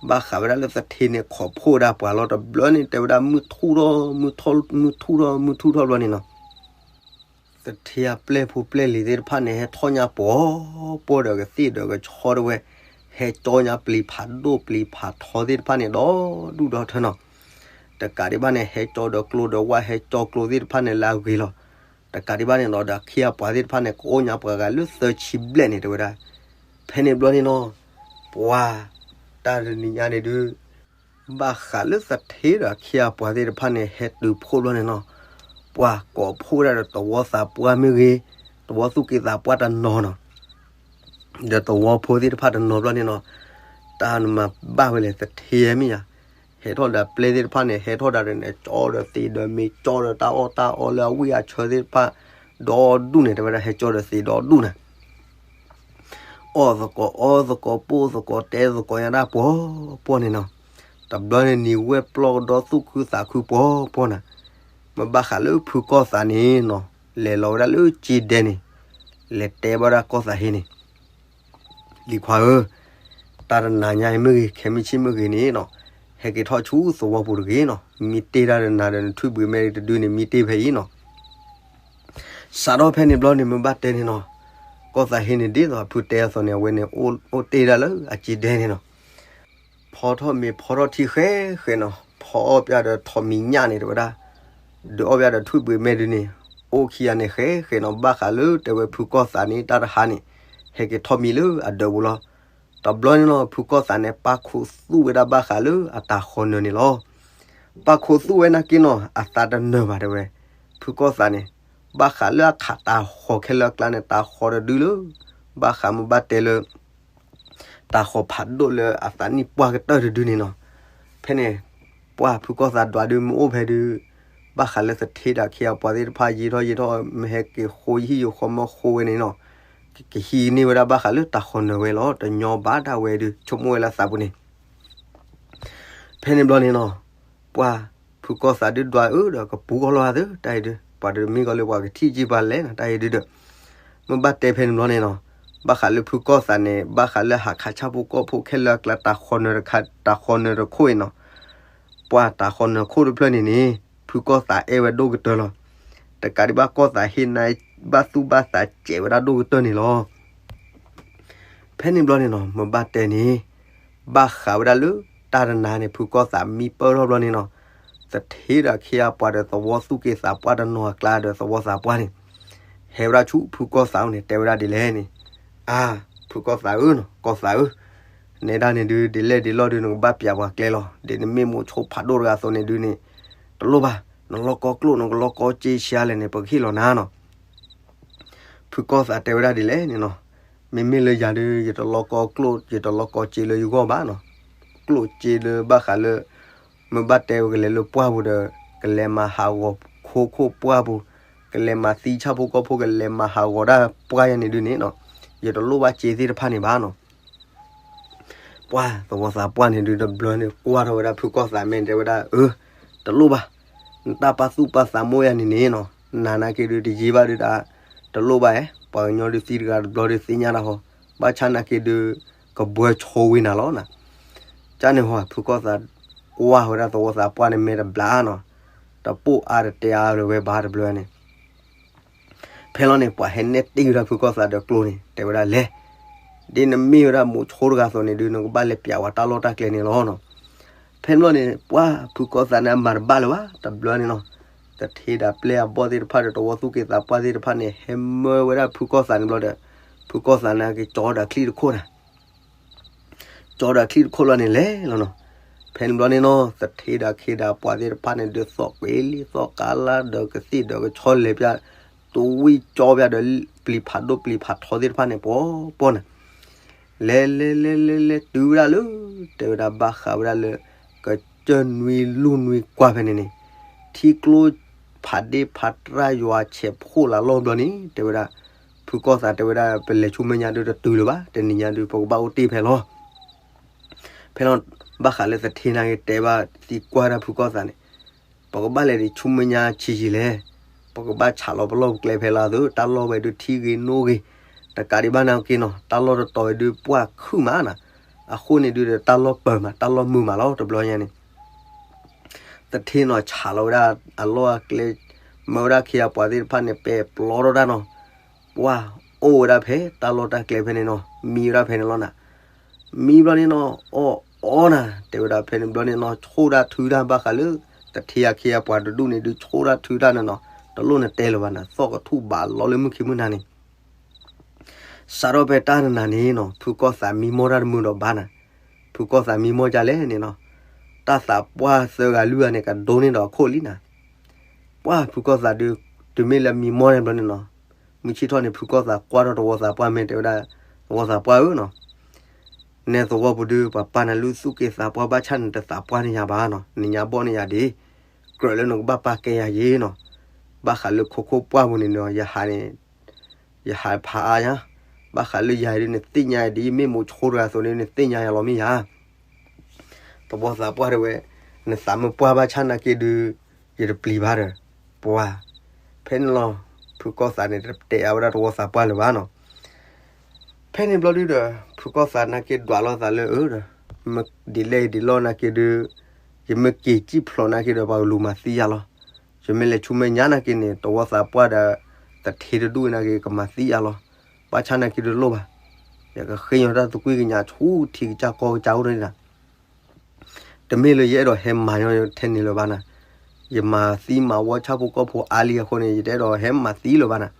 ဘၣ်ဃးဝဲဒၣ်လၢသထ့န့ၣ် ခိးဖှိၣ်ဝဲဒၣ်ပှၤလီၤ. တဘျီန့ၣ် တဲဝဲဒၣ် မုၢ်ထူၣ်ထီၣ်, မုၢ်ထူၣ်, မုၢ်ထူၣ်ထီၣ်, မုၢ်ထူၣ်ထီၣ်ဘျီန့ၣ်နီၤ သထ့အပျဲၢ်ဖိပျဲၢ်လံၤသ့ၣ်တဖၣ်န့ၣ် ဟဲထီၣ်ညါပှီၤပှီၢ်ဒီးကသ့ၣ်ဒီးကဆီတဝဲ, ဟဲကၠီညါပျံၤဖးဒိၣ်ပျံၤဖးထီသ့ၣ်တဖၣ်န့ၣ် ဒီဒူၣ်ဒီထၢနီၤ. တကးဒံးဘၣ်န့ၣ် ဟဲကၠီဒီးကျိဒီးဝၣ် ဟဲကၠီကျိသ့ၣ်တဖၣ်န့ၣ် လၢအဂ့ၤလီၤ. တကးဒံးဘၣ်န့ၣ်နီၤ ဒီးအခ့အပှၤသ့ၣ်တဖၣ်န့ၣ် ကအိၣ်ညါပှၤဂၤလၢသၢဆံဘျဲၣ်န့ၣ် တဲဝဲဒၣ်. ဖဲန့ၣ်ဘျီန့ၣ်နီၤ, ပှၤ တၢ်တနံၤညါန့ၣ်ဒုး ဘၣ်ဃးလၢသထ့ဒီးအခ့အပှၤသ့ၣ်တဖၣ်န့ၣ် ဟဲတုၤဖှိၣ်ဘျီန့ၣ်နီၤ, ပှၤကိးဖှိၣ်ဝဲဒၣ်ဒီးသဝီသးပှၢ်မ့ၢ်ဂ့ၤ, သဝီသူၣ်က့သးပှၢ်တနီၤနီၤ, ဒီးသဝီဖိသ့ၣ်တဖၣ်တနီၤဘျီန့ၣ်နီၤ, တၢ်နမၤဘၣ်ဝဲလဲၣ် သထ့မ့ၢ်ယါ, ဟဲထီၣ်ဒီးပျဲၢ်သ့ၣ်တဖၣ်န့ၣ် ဟဲထီၣ်ဒၣ်ဒီးန့ၣ် ကၠီဒီးသ့ၣ်ဒီးမ့ၤ ကၠီဒီးတၢ်အီၣ်တၢ်အီလၢအဝံၣ်အဆၢသ့ၣ်တဖၣ် ဒီဒူၣ်န့ၣ် တဲဝဲဒၣ် ဟဲကၠီဒီးသ့ၣ်ဒီဒူၣ်န့ၣ် အီၣ်သကိးအီသကိး ပိၢ်သကိးတဲသကိးညါဒၣ်ပှီၤပှီၢ်န့ၣ်နီၤ, တဘျီန့ၣ်နံၤဝဲပျီၢ်ကဒီသူၣ်ခုသးခုပှီၤပှီၢ်နၤ, မ့ၢ်ဘၣ်ဃးလၢဖုကီၢ်သးန့ၣ်နီၤ, လဲၤလီၤဝဲဒၣ်လၢစ့ဒဲန့ၣ်, လဲၤတဲဘၣ်ဒၣ်ကီၢ်သးဟ့န့ၣ် လံၤခွါဧၢ, တၢ်တနၤညါအံၤမ့ၢ်ဂ့ၤ ခဲမုၢ်ဆ့ၣ်မ့ၢ်ဂ့ၤန့ၣ်နီၤ, ဟဲက့ၤထီၣ်ဆူသဝီပူၤတဂ့ၤနီၤ, မ့ၢ်တ့ၢ်တၢ်တနၤဒီးနထွံၣ်ဘှံးမဲာ်တဒုန့ၣ် မ့ၢ်တ့ၢ်ဖဲအံၤနီၤ စးထီၣ်ဖဲန့ၣ်ဘျီန့ၣ် မ့ၢ်ဘၣ်တဲန့ၣ်နီၤ, ကီၢ်သးဟ့န့ၣ် ဒ်သိးဖုတဲအသိးန့ၣ် အဝဲန့ၣ် အိၣ်တ့ၢ်ဒၣ်လၢအစ့ဒဲန့ၣ်နီၤ, ဖီထီၣ်မ့ၤဖီထီၣ်ထံဃဲဃဲနီၤ, ဖီအီၣ်ပျၢ်ဒီးထိးမံၤညၣ်န့ၣ် တဲဝဲဒၣ်, ဒုးအီၣ်ပျၢ်ဒီးထွံၣ်ဘှံးမဲာ်ဒုန့ၣ်, အိၣ်ခံဂၤန့ၣ်ဃဲဃဲနီၤ, ဘၣ်ဃးလၢတဲဝဲဖုကီၢ်သးန့ၣ် တၢ်တဟါန့ၣ် ဟဲက့ၤထီၣ်မံလၢအဒၢးပူၤလီၤ. တဘျီန့ၣ်နီၤ ဖုကီၢ်သးန့ၣ် ပၢ်ခိးသူၣ်ဝဲဒၣ်ဘၣ်ဃးလၢအတၤဃီၤနၢၤန့ၣ်လီၤ. ပၢ်ခိးသူၣ်ဝဲနာ်က့နီၤ အသးတနၢၤဘၣ်တဲဝဲ, ဖုကီၢ်သးန့ၣ် ဘၣ်ဃးလၢအခးတၤဃီၤခဲလၢာ်အကျါန့ၣ် တၤဃီၤတဒုလၢ ဘၣ်ဃးမ့ၢ်ဘၣ်တဲလၢ တၤဃီၤဖးဒိၣ်လၢအသးနံၣ်ပှၢ်ကတၢၢ်တဒုန့ၣ်နီၤ. ဖဲန့ၣ် ပှၢ်ဖုကီၢ်သးဒွးဒုးမ့ၢ်အိၣ်ဖဲဒုး ဘၣ်ဃးလၢသထ့ဒီးအခ့အပှၤသ့ၣ်တဖၣ် ယံာ်ထီၣ်ယံာ်ထီၣ် မ့ၢ်ဟဲက့ၤဃိယဟံၣ်ယဃီမီၢ်ဃိဝဲန့ၣ်နီၤ, ကဟံးန့ၢ်ဝဲဒၣ်ဘၣ်ဃးလၢတၤဃီၤနၢၤဝဲလီၤ. တညီဘၣ်ဒၣ်ဝဲဒုး ဆိကမိၣ်ဝဲလၢသးပူၤန့ၣ် ဖဲန့ၣ်ဘျီန့ၣ်နီၤ, ပှၢ်ဖုကီၢ်သးဒုးဒွးအၢဒီးကပူၤကီၢ်လီၤသၢ တၢ်အံၤဒုး ပှၤတမ့ၢ်ကီးလၢပှၤကထံၣ်ကံၢ်ပှၤလဲၣ်နီၤ တၢ်အံၤဒုးဒီး မ့ၢ်ဘၣ်တဲဖဲန့ၣ်ဘျီန့ၣ်နီၤ, ဘၣ်ဃးလၢဖုကီၢ်သးန့ၣ် ဘၣ်ဃးလၢဟးခးဆၣ်ဖိကီၢ်ဖိခဲလၢာ်အကျါ တၤဃီၤနၢၤတခါ တၤဃီၤနၢၤတခိၣ်အံၤနီၤ, ပှၢ်တၤဃီၤနၢၤခိၣ်တဖျၢၣ်န့ၣ်န့ၣ် ဖုကီၢ်သးအဲၣ်ဝဲဒိၣ်ကတၢၢ်လီၤ. တကးဒံးဘၣ်ကီၢ်သးဟ့ၣ်နၤ ဘၣ်သူၣ်ဘၣ်သးစဲးဝဲဒၣ်ဒိၣ်ကတၢၢ်န့ၣ်လီၤ. ဖဲန့ၣ်ဘျီန့ၣ်နီၤ မ့ၢ်ဘၣ်တဲန့ၣ် ဘၣ်ဃးဝဲဒၣ်လၢတၢ်တနၤန့ၣ် ဖုကီၢ်သးမံပၢၢ်ထီၣ်ဘျီန့ၣ်နီၤ, သထ့ဒီးအခ့အပှၤဒီးသဝီသူၣ်က့သးပှၢ်တနီၤအကျါဒီးသဝီသးပှၢ်န့ၣ် ဟဲဝဲဒၣ်ဆူဖုကီၢ်သးအိၣ်န့ၣ် တဲဝဲဒၣ်ဒ်လဲၣ်န့ၣ်, အါ, ဖုကီၢ်သးဧၢနီၤ ကီၢ်သးဧၢ, နဲဒၣ်န့ၣ်ဒုး ဒ်လဲၣ်ဒ်လဲၣ်ဒုး နကဘၣ်ပျးပှၤကျဲလီၤ. ဒ်နမ့ၢ်မိၣ်ဆိဖးဒိၣ်တဂၤအသိးန့ၣ်ဒုးန့ၣ် တလိၣ်ဘၣ်, နလီၢ်ကီကျိၣ် နကလီၢ်ကီစ့ဆံးလဲၣ်န့ၣ် ပကဟ့ၣ်လီၤနၤနီၤ. ဖုကီၢ်သးတဲဝဲဒၣ်ဒ်လဲၣ်န့ၣ်နီၤ, မ့မ့ၢ်လၢယၤဒုး ယတလီၢ်ကီကျိၣ် ယတလီၢ်ကီစ့လၢယဂီၢ်ဘၣ်နီၤ, ကျိၣ်စ့လၢဘၣ်ဃးလၢ မ့ၢ်ဘၣ်တဲဝဲကလဲၤလၢပှၢ်ပူၤဒီး ကလဲၤမၤဟးဂီၤခိခိၣ်ပှၢ်ပူၤ, ကလဲၤမၤသံဆၣ်ဖိကီၢ်ဖိ ကလဲၤမၤဟးဂီၤဒၣ်ပှၢ်ယၤန့ၣ်ဒုးန့ၣ်နီၤ, ယတလိၣ်ဘၣ်စ့သ့ၣ်တဖၣ်န့ၣ်ဘၣ်နီၤ. ပှၢ်သဝီသးပှၢ်န့ၣ်ဒုးတဘျီန့ၣ် ကွၢ်ထီၣ်ဝဲဒၣ်ဖုကီၢ်သးမဲာ်န့ၣ် တဲဝဲဒၣ် အၢ, တလိၣ်ဘၣ်, နတၢ်ပာ်သူၣ်ပာ်သးမိၢ်ယၤန့ၣ်န့ၣ်နီၤ, နၤနာ်က့ဒုးတယံာ်ဘၣ်ဒုးဒၣ်, တလိၣ်ဘၣ်ဧဲ, ပှၤကညီဒုးသံတဂၤတဘျီဒုးသ့ၣ်ညါတၢ်ဟီ, ဘၣ်ဆၣ်နာ်က့ဒုး ကဘှၢဆိဝ့နၤလီၤနၤ. ကန့ၣ်ဟီ ဖုကီၢ်သးကွၢ်ဝဲဒၣ်သဝီသးပှၢ်န့ၣ်မဲာ်တဘျါနီၤ, တပိာ်အါတတဲအါလၢၤဝဲဘၣ်တဘျီန့ၣ် ဖဲလီၤန့ၣ် ပှၤဟဲနဲၣ်တ့ၢ်ဝဲဒၣ်ဖုကီၢ်သးဒီးကျိန့ၣ် တဲဝဲဒၣ်လဲၣ်, ဒ်နမ့ၢ်ဝဲဒၣ်မိၤဆိတဂၤအသိးန့ၣ်ဒုး နကဘၣ်လဲၤပျးဝဲတၢ်လီၢ်တၢ်ကျဲန့ၣ်လီၤနီၤ. ဖဲန့ၣ်ဘျီန့ၣ် ပှၢ်ဖုကီၢ်သးန့ၣ် အမၤတဘၣ်လၢၤဘၣ် တဘျီန့ၣ်နီၤ. သထ့ဒီးပျဲၢ်အဘီၣ်သ့ၣ်တဖၣ်ဒီး တဝီသူၣ်က့သးပှၢ်သ့ၣ်တဖၣ်န့ၣ် ဟဲမၢဝဲဒၣ်ဖုကီၢ်သးန့ၣ်ဘျီဒီး ဖုကီၢ်သးန့ၣ်က့ၤကၠီဒီးချံၣ်တခိၣ်နၤ ကၠီဒီးချံၣ်တခိၣ်လီၤန့ၣ်လဲၤလီၤနီၤ. ဖဲန့ၣ်ဘျီန့ၣ်နီၤ သထ့ဒီးခ့ဒီးပှၤသ့ၣ်တဖၣ်န့ၣ်ဒုး သီၣ်က့ၤလံသီၣ်ကါလါဒီးကသ့ၣ်ဒီးကဆီလဲၤပျၢ် တဝံၣ်ကၠီပျၢ်ဒီး ပျံၤဖးဒိၣ်ပျံၤဖးထီသ့ၣ်တဖၣ်န့ၣ် ပှီၤပှီၤနၤ လဲၤလဲၤလဲၤလဲၤလဲၤတုၤဝဲဒၣ်လၢ တဲဝဲဒၣ်ဘၣ်ဃးဝဲဒၣ်လၢ ကစၢၢ်နွံလူၢ်နွံကွၢ်ဖဲန့ၣ်န့ၣ် ထံကျိဖးဒ့ဖးတြၢ်ယွၤဆဲးဖှိၣ်လၢလီၢ်ဘျီန့ၣ် တဲဝဲဒၣ် ဖုကီၢ်သးတဲဝဲဒၣ် ပလဲၤဆူမဲာ်ညါဒုးတတုၤလၢၤဘၣ် တနံၤညါဒုးပကဘၣ်အိၣ်တ့ၢ်ဖဲလီၤ. ဖဲလီၤ ဘၣ်ဃးလၢသထ့နာ်က့ၤတဲဘၣ်သံကွၢ်ဒၣ်ဖုကီၢ်သးန့ၣ် ပကဘၣ်လဲၤဒံးဆူမဲာ်ညါဆံးယံာ်လဲၣ်, ပကဘၣ်ဆးလီၤပလီၢ်ပကျဲဖဲလီၤသု တၢ်လီၢ်ဝဲဒုးထံဂ့ၤနိဂ့ၤ, တကးဒံးဘၣ်နာ်က့ၤနီၤ တၢ်လီၢ်တတီၤဝဲဒုးပှၢ်ခုၣ်မးနၤ, အဃိန့ၣ်ဒုးဒီးတၢ်လီၢ်ပၢၤမး တၢ်လီၢ်မုာ်မးလီၤ တဘျီညါန့ၣ် သထ့နီၤဆးလီၤဝဲဒၣ်အလီၢ်အကျဲ, မၢဝဲဒၣ်ခ့အပှၤသ့ၣ်တဖၣ်န့ၣ် ပဲာ်ပျီထီၣ်တၢ်နီၤ, ပှၢ်အိၣ်ဝဲဒၣ်ဖဲတၢ်လီၢ်တၢ်ကျဲဖဲန့ၣ်နီၤ, မံဝဲဒၣ်ဖဲန့ၣ်လီၤနၤ. မံဘျီန့ၣ်နီၤ အီၣ်အီနၤ တဲဝဲဒၣ်ဖဲန့ၣ်ဘျီန့ၣ်နီၤ ဆိၣ်တၢ်ထုတၢ်ဘၣ်ဃးလၢ သထ့အခ့အပှၤတဒူၣ်န့ၣ်ဒုး ဆိၣ်တၢ်ထုတၢ်န့ၣ်နီၤ, တလိၣ်နတဲလၢၤဘၣ်နၤ သီၣ်ကထူၣ်ဘးလီလၢမုၢ်ခံမုၢ်နၤန့ၣ် စးထီၣ်ဖဲတၢ်နၤန့ၣ်နီၤ ဖုကီၢ်သးမံမီၢ်တၢ်တမုာ်ဒီးဘၣ်နၤ, ဖုကီၢ်သးမံမီၢ်ဒ်လဲၣ်န့ၣ်နီၤ, တၢ်သးပှၢ်သၢဂၤလွံၢ်ဂၤန့ၣ် ကဒိန့ၢ်ဒီးအခိၣ်လံနၤ. ပှၢ်ဖုကီၢ်သးဒုး တုၤမ့ၢ်လၢမံမီၢ်န့ၣ်ဘျီန့ၣ်နီၤ, မုၢ်ဆ့ၣ်ထီၣ်န့ၣ် ဖုကီၢ်သးကွၢ်ထီၣ်တဝီသးပှၢ်မ့ၢ်တဲဝဲဒၣ်, တဝီသးပှၢ်ဧၢနီၤ, နဲသဝီပူၤဒုး ပှၤပာ်နၤလၢသူၣ်က့သးပှၢ်ဘၣ်ဆၣ်နတသးပှၢ်န့ၢ်ယၤဘၣ်နီၤ, နညါဘီၣ်န့ၢ်ယၤဒံး, ကြၢးလၢနကဘၣ်ပာ်ကဲယၤယ့ၤနီၤ, ဘၣ်ဃးလၢခိခိၣ်ပှၢ်ပူၤန့ၣ်နီၤ ယဟးန့ၣ် ယဟးဖးအါယၤ, ဘၣ်ဃးလၢယၤဒုး နသ့ၣ်ညါယၤဒ်ယမ့ၢ်မိၤဆိတဂၤအသိးန့ၣ် နသ့ၣ်ညါယၤလီၤမ့ၢ်ယၤ. တဝီသးပှၢ်တဲဝဲ, နသးမုာ်ပှၢ်ဘၣ်ဆၣ်နာ်က့ဒုး, ယတပျံၤဘၣ်ဒီး, ပှၢ်, ဖဲန့ၣ်လီၤ, ဖုကီၢ်သးန့ၣ် တတဲအါဝဲဒၣ်တဝီသးပှၢ်လၢၤဘၣ်နီၤ. ဖဲန့ၣ်ဘျီဒုးဒီး ဖုကီၢ်သးနာ်က့ဒွးလိာ်သးလၢအၢဒီး, မ့ၢ်ဒ်လဲၣ်ဒ်လဲၣ်နာ်က့ဒုး, ယမ့ၢ်က့ၤစံၣ်ဖျိးနာ်က့ဒီး ပှၤကလူၤမၤသံယၤလီၤ. ယမ့ၢ်လဲၤဆူမဲာ်ညါနာ်က့န့ၣ် တဝီသးပှၢ်ဒီး သထ့တဒူၣ်နာ်က့ ကမၤသံယၤလီၤ. ဘၣ်ဆၣ်နာ်က့ဒုးတလိၣ်ဘၣ်, ယကဃ့ညီတၢ်သကွံၢ်ကညးဆူထံကစၢ်ကီၢ်ကစၢ်အိၣ်န့ၣ်နၤ. တမ့ၢ်လၢယအဲၣ်ဒိးဟဲမၤညီထဲန့ၣ်လၢၤဘၣ်နၤ, ယမၤသံမၤဝီဆၣ်ဖိကီၢ်ဖိအါလံအဃိန့ၣ် ယတအဲၣ်ဒိးဟဲမၤသံလၢၤဘၣ်နၤ.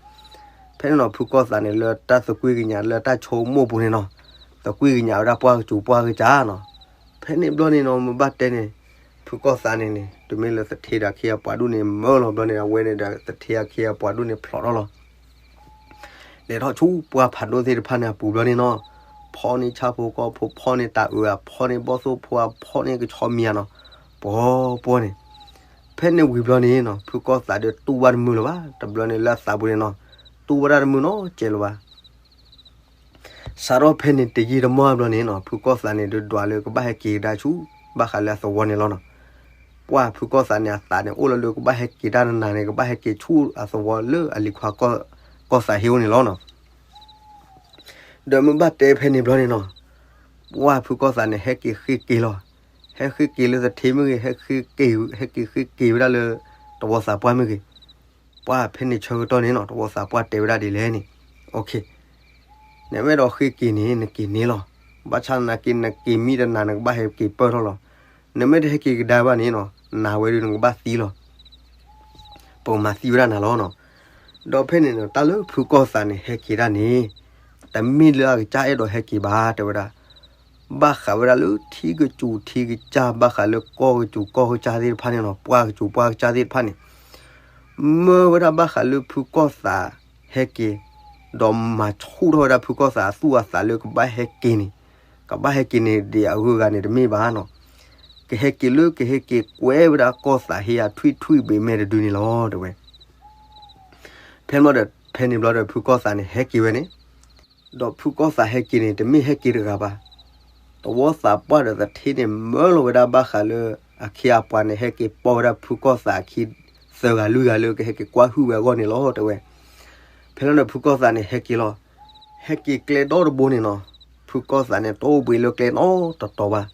ဖဲန့ၣ်နီၤ ဖုကီၢ်သးန့ၣ် လၢတၢ်သကွံၢ်ကညးလၢတၢ်ဆိကမိၣ်ပူၤန့ၣ်နီၤ, သကွံၢ်ကညးဝဲဒၣ်ပှၢ်ကစူၤပှၢ်ကစၢ်နီၤ. ဖဲန့ၣ်ဘျီန့ၣ်နီၤ မ့ၢ်ဘၣ်တဲန့ၣ်, ဖုကီၢ်သးန့ၣ်န့ၣ် တမ့ၢ်လၢသထ့ဒီးခ့အပှၤဒူၣ်န့ၣ် မၢလီၤဘျီန့ၣ် အဝဲန့ၣ်ဒီးသထ့အခ့အပှၤဒူၣ်န့ၣ်ဖျိးထီၣ်လီၤ. လဲၤထီၣ်ဆူပှၢ်ဖးဒိၣ်သ့ၣ်တဖၣ်န့ၣ်အပူၤဘျီန့ၣ်နီၤ, ဖီန့ၢ်ဆၣ်ဖိကီၢ်ဖိ ဖီန့ၢ်တၤအုးဧါ ဖီန့ၢ်ဘီၣ်သိၣ်ဖိဧါ ဖီန့ၢ်ကဆီမံၤဧါနီၤ, ပှီၤပှီၤန့ၣ်. ဖဲန့ၣ်ဝံၤဘျီန့ၣ်နီၤ ဖုကီၢ်သးဒီးတူၢ်ဘၣ်တမုာ်လၢၤဘၣ်, တဘျီန့ၣ်လၢအသးပူၤန့ၣ်နီၤ, တူၢ်ဘၣ်တၢ်တမုာ်နီတစဲးလၢၤဘၣ်. စးထီၣ်ဖဲန့ၣ်တယံာ်တမီၢ်ဘျီန့ၣ်နီၤ ဖုကီၢ်သးန့ၣ်ဒုးဒွးလၢကဘၣ်ဟဲက့ၤကဒါဆူ ဘၣ်ဃးလၢအသဝီန့ၣ်လီၤနီၤ. ပှၢ်ဖုကီၢ်သးန့ၣ်အသးန့ၣ်အိၣ်လီၤလၢကဘၣ်ဟဲက့ၤတၢ်နးနးန့ၣ် ကဘၣ်ဟဲက့ၤဆူအသဝီလၢအလံၤခွါကီၢ်သးဟ့ၣ်အိၣ်န့ၣ်လီၤနီၤ. ဒီးမ့ၢ်ဘၣ်တဲဖဲန့ၣ်ဘျီန့ၣ်နီၤ, ပှၢ်ဖုကီၢ်သးန့ၣ် ဟဲက့ၤဃ့က့ၤလီၤ. ဟဲဃ့က့ၤလၢသထ့မ့ၢ်ဂ့ၤ, ဟဲက့ၤဃ့က့ၤဝဲဒၣ်လၢ တဝီသးပှၢ်မ့ၢ်ဂ့ၤ, ပှၢ်ဖဲန့ၣ်ဆၢကတီၢ်န့ၣ်နီၤ တဝီသးပှၢ်တဲဝဲဒၣ်ဒ်လဲၣ်န့ၣ်, နမ့ၢ်အဲၣ်ဒိးဃ့က့ၤန့ၣ် နက့ၤန့ၣ်လီၤ. ဘၣ်ဆၣ်သနာ်က့ နက့ၤမံတနၤ နကဘၣ်ဟဲက့ၤပၢၢ်ထီၣ်လီၤ. နမ့ၢ်တဟဲက့ၤကဒါဘၣ်န့ၣ်နီၤ နၤဝဲဒုးနကဘၣ်သံလီၤ. ပကမၤသံဝဲဒၣ်နၤလီၤနီၤ. ဒီးဖဲန့ၣ်နီၤ တၢ်လၢဖုကီၢ်သးန့ၣ် ဟဲက့ၤဒၣ်န့ၣ် တမ့ၢ်လၢအကစၢ်အဲၣ်ဒိးဟဲက့ၤဘၣ် တဲဝဲဒၣ်. ဘၣ်ဃးဝဲဒၣ်လၢထံကစူၤထံကစၢ် ဘၣ်ဃးလၢကီၢ်ကစူၤကီၢ်ကစၢ်သ့ၣ်တဖၣ်န့ၣ်နီၤ ပှၢ်ကစူၤပှၢ်ကစၢ်သ့ၣ်တဖၣ်န့ၣ် မၢဝဲဒၣ်ဘၣ်ဃးလၢဖုကီၢ်သးဟဲက့ၤ, ဒီးမၤဆူၣ်ထီၣ်ဝဲဒၣ်ဖုကီၢ်သးအသူၣ်အသးလၢကဘၣ်ဟဲက့ၤန့ၣ်, ကဘၣ်ဟဲက့ၤန့ၣ်ဒ်အဂုၤအဂၤန့ၣ်တမ့ၢ်ဘၣ်နီၤ. ကဟဲက့ၤလၢကဟဲက့ၤကွဲဝဲဒၣ်ကီၢ်သးဟ့အထွံၣ်ထွံၣ်ဘ့ၣ်မဲာ်တဒုန့ၣ်လီၤ တဲဝဲ. ဖဲန့ၣ်ဘျီဒီး ဖဲန့ၣ်ဘျီဒီး ဖုကီၢ်သးန့ၣ် ဟဲက့ၤဝဲန့ၣ်, ဒီးဖုကီၢ်သးဟဲက့ၤန့ၣ် တမ့ၢ်ဟဲက့ၤတဂၤဘၣ်. တဝီသးပှၢ်ဒီးသထ့န့ၣ် မၢလီၤဝဲဒၣ်ဘၣ်ဃးလၢ အခ့အပှၤန့ၣ် ဟဲက့ၤပိာ်ဝဲဒၣ်ဖုကီၢ်သးအခံ သၢဂၤလွံၢ်ဂၤလၢကဟဲက့ၤကွၢ်ဟုၣ်ဝဲအဂီၢ်န့ၣ်လီၤ တဲဝဲ. ဖဲလီၤဒီးဖုကီၢ်သးန့ၣ် ဟဲက့ၤလီၤ. ဟဲက့ၤကျဲဒီတဘိန့ၣ်နီၤ, ဖုကီၢ်သးန့ၣ် တအိၣ်ဘှံးလၢကျဲနီတတီၤဘၣ်.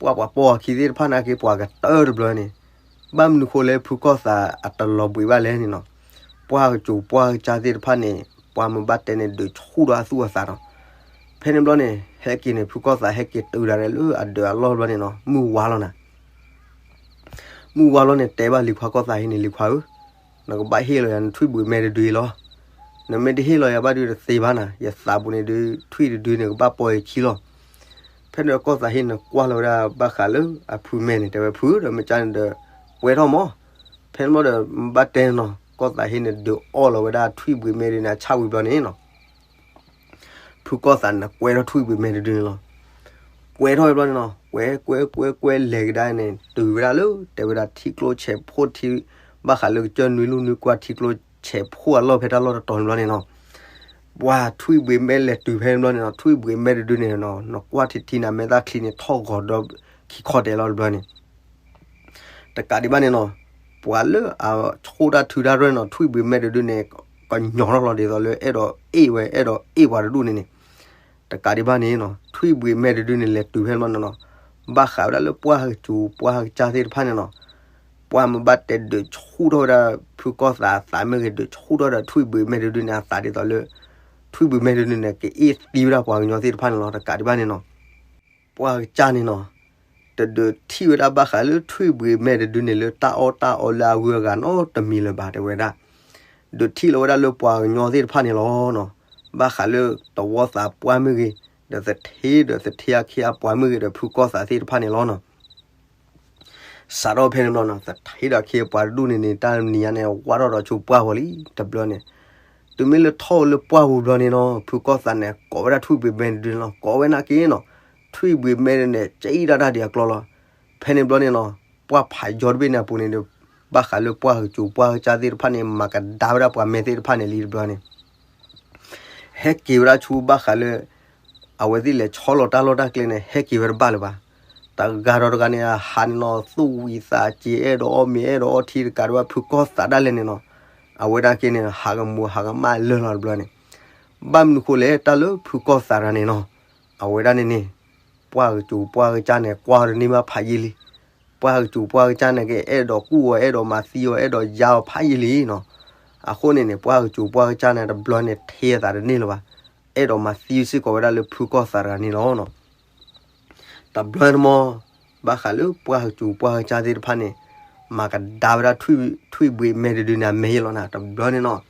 ပှၤပှၤပိာ်အခံသ့ၣ်တဖၣ်နာ်က့ ပှၤကတၢၢ်တဘျီန့ၣ်, ဘၣ်မနုၤဃိလၢဖုကီၢ်သးအတလီၤဘှံးဘၣ်လဲၣ်န့ၣ်နီၤ. ပှၢ်ကစူၤပှၢ်ကစၢ်သ့ၣ်တဖၣ်န့ၣ် ပှၢ်မ့ၢ်ဘၣ်တဲန့ၣ် ဒုးဆူၣ်ထီၣ်အသူၣ်အသးနီၤ. ဖဲန့ၣ်ဘျီန့ၣ် ဟဲက့ၤန့ၣ် ဖုကီၢ်သးဟဲက့ၤတုၤဒၣ်လဲာ်လၢအဒၢးအလီၢ်ဘျီန့ၣ်နီၤ မုၢ်ဝါလီၤနၤ. မုၢ်ဝါလီၤန့ၣ် တဲဘၣ်လံၤခွါကီၢ်သးဟံန့ၣ် လံၤခွါဧၢ, နကဘၣ်ဟ့ၣ်လီၤယၤနထွံၣ်ဘှံးမဲတဒုအံၤလီၤ. နမ့ၢ်တဟ့ၣ်လီၤယၤဘၣ်ဒုးတသ့ဘၣ်နၤ, ယသးပူၤန့ၣ်ဒုး ထွံၣ်တဒုန့ၣ် ကဘၣ်ပိာ်ယခံလီၤ. ဖဲန့ၣ်ကီၢ်သးဟံန့ၣ် ကွၢ်လီၤဝဲဒၣ်ဘၣ်ဃးလၢအဖုမဲန့ၣ် တဲဝဲဖုဒီး မ့ၢ်ကန့ၣ်ဒီး ကွဲထီၣ်မး. ဖဲန့ၣ်ဘျီဒီး ဘၣ်တဲနီၤ ကီၢ်သးဟံန့ၣ် ဒုးအီၣ်လီၤဝဲဒၣ်ထွံၣ်ဘှံးမဲဒုန့ၣ် အဆၣ်ဝံၤဘျီန့ၣ်နီၤ ဖုကီၢ်သးန့ၣ် ကွဲထီၣ်ထွံၣ်ဘှံးမဲတဒုန့ၣ်လီၤ. ကွဲထီၣ်ဝဲဘျီန့ၣ်နီၤ ကွဲ ကွဲ ကွဲ ကွဲ လဲၤကဒါန့ၣ် တုၤဝဲဒၣ်လၢ တဲဝဲဒၣ်ထံကျိဆဲးဖှိၣ်ထံ ဘၣ်ဃးလၢကစၢၢ်နွံလူၢ်နွံကွၢ်ထံကျိဆဲးဖှိၣ်အလီၢ်ဖဲတၢ်လီၢ်တတီၤန့ၣ်ဘျီန့ၣ်နီၤ ပှၢ်ထွံၣ်ဘှံးမဲလဲၤတုၤဖဲန့ၣ်ဘျီန့ၣ်နီၤ ထွံၣ်ဘှံးမဲတဒုန့ၣ်နီၤ နကွၢ်ထံထံနၤမဲာ်သၣ်ချံန့ၣ် ထီၣ်ဂီၤဒီးခံခီတဲာ်လီၤတဘျီန့ၣ် တကးဒံးဘၣ်န့ၣ်နီၤ ပှၤလၢအဆိၣ်တၢ်ထုတၢ်ရဲၣ်နီၤ ထွံၣ်ဘှံးမဲတဒုန့ၣ် ကညီထီၣ်လီၤဒ်သိးလၢအဲၣ်ဒိးအ့ၣ်ဝဲ အဲၣ်ဒိးအ့ၣ်ပှၤတဒူၣ်န့ၣ်န့ၣ် တကးဒံးဘၣ်န့ၣ်နီၤ ထွံၣ်ဘှံးမဲတဒုန့ၣ် လဲၤတုၤဖဲန့ၣ်ဘျီန့ၣ်နီၤ ဘၣ်ဃးဝဲဒၣ်လၢပှၢ်ကစူၤပှၢ်ကစၢ်သ့ၣ်တဖၣ်န့ၣ်နီၤ ပှၢ်မ့ၢ်ဘၣ်တဲဒုးဆူၣ်ထီၣ်ဝဲဒၣ်ဖုကီၢ်သးအသးမ့ၢ်ဂ့ၤ ဒုးဆူၣ်ထီၣ်ဝဲဒၣ်ထွံၣ်ဘှံးမဲတဒုန့ၣ် အသးဒ်သိးလၢ ထွံၣ်ဘှံးမဲတဒုန့ၣ် ကအ့ၣ်သံဝဲဒၣ်ပှၤကညီသ့ၣ်တဖၣ်န့ၣ်လီၤ. တကးဒံးဘၣ်န့ၣ်နီၤ ပှၢ်ကစၢ်န့ၣ်နီၤ တဒုးထံၣ်ဝဲဒၣ်ဘၣ်ဃးလၢထွံၣ်ဘှံးမဲတဒုန့ၣ် လၢတၢ်အီၣ်တၢ်အီလၢအဂုၤအဂၤနီတမံၤလၢၤဘၣ် တဲဝဲဒၣ် ဒုးထံၣ်လီၤဝဲဒၣ်လၢပှၤကညီသ့ၣ်တဖၣ်န့ၣ်လီၤနီၤ. ဘၣ်ဃးလၢသဝီသးပှၢ်မ့ၢ်ဂ့ၤ ဒီးသထ့ဒီးသထ့အခ့အပှၤမ့ၢ်ဂ့ၤ ဒီးဖုကီၢ်သးသ့ၣ်တဖၣ်န့ၣ်လီၤနီၤ. စးထီၣ်ဖဲန့ၣ်ဘျီနီၤ သထ့ဒီးအခ့အပှၤတဒူၣ်န့ၣ်န့ၣ် တၢ်နံၤညါန့ၣ် ဝါထီၣ်ဒီးဆူပှၢ်ဝဲလံ တဘျီန့ၣ် တုၤမ့ၢ်လၢထီၣ်လၢပှၢ်ပူၤဘျီန့ၣ်နီၤ ဖုကီၢ်သးန့ၣ် ကိးဝဲဒၣ်ထွံၣ်ဘှံးမဲတဒုန့ၣ်လီၤ. ကိးဝဲနာ်က့နီၤ ထွံၣ်ဘှံးမဲန့ၣ် ကံၣ်ဒၣ်တၢ်ဒံးအကျီလီၤ. ဖဲန့ၣ်ဘျီန့ၣ်နီၤ ပှၢ်ဖးယီၤတဘ့ၣ်န့ၣ်အပူၤန့ၣ်ဒီး ဘၣ်ဃးလၢပှၢ်ကစူၤပှၢ်ကစၢ်သ့ၣ်တဖၣ်န့ၣ် မၤကဒါဝဲဒၣ်ပှၤမဲသ့ၣ်တဖၣ်န့ၣ်လံတဘျီန့ၣ် ဟဲက့ၤဝဲဒၣ်ဆူဘၣ်ဃးလၢ အဝဲသ့ၣ်လဲၤဆီလီၤတၢ်လီၢ်တၢ်ကျဲန့ၣ် ဟဲက့ၤဝဲတဘၣ်လၢၤဘၣ်. တဂၤဒီးတဂၤန့ၣ် အဟးန့ၣ်နီၤ သူၣ်ဝံၤသးစ့ၤ အဲၣ်ဒိးအီၣ်မ့ၤ အဲၣ်ဒိးအီထံတကးဒံးဘၣ် ဖုကီၢ်သးဒၣ်လဲာ်န့ၣ်နီၤ အဝဲဒၣ်က့န့ၣ် ဟးကမူၤဟးကမၣ်လၢာ်လီၤတဘျီန့ၣ် ဘၣ်မနုၤဃိလဲၣ် တၢ်လၢဖုကီၢ်သးတဂၤန့ၣ်နီၤ အဝဲဒၣ်န့ၣ်န့ၣ် ပှၢ်ကစူၤပှၢ်ကစၢ်န့ၣ် ကွၢ်တန့ၢ်ဘၣ်ဖးယံာ်လံ. ပှၢ်ကစူၤပှၢ်ကစၢ်န့ၣ်က့ အဲၣ်ဒိးကူၣ်အီၤ အဲၣ်ဒိးမၤသံအီၤ အဲၣ်ဒိးယါအီၤဖးယံာ်လံနီၤ. အဃိန့ၣ်န့ၣ် ပှၢ်ကစူၤပှၢ်ကစၢ်န့ၣ် တဘျီန့ၣ် ထဲအသးတန့ၢ်လၢၤဘၣ်. အဲၣ်ဒိးမၤသံစ့ၢ်ကီးဝဲဒၣ်လၢဖုကီၢ်သးတဂၤန့ၣ်လီၤနီၤ. တဘျီန့ၣ်မ့ၢ် ဘၣ်ဃးလၢပှၢ်ကစူၤပှၢ်ကစၢ်သ့ၣ်တဖၣ်န့ၣ် မၤကဒါဝဲဒၣ်ထွံၣ်ဘှံးမဲတဒုန့ၣ် အမဲာ်ယဲလီၤနၤ. တဘျီန့ၣ်နီၤ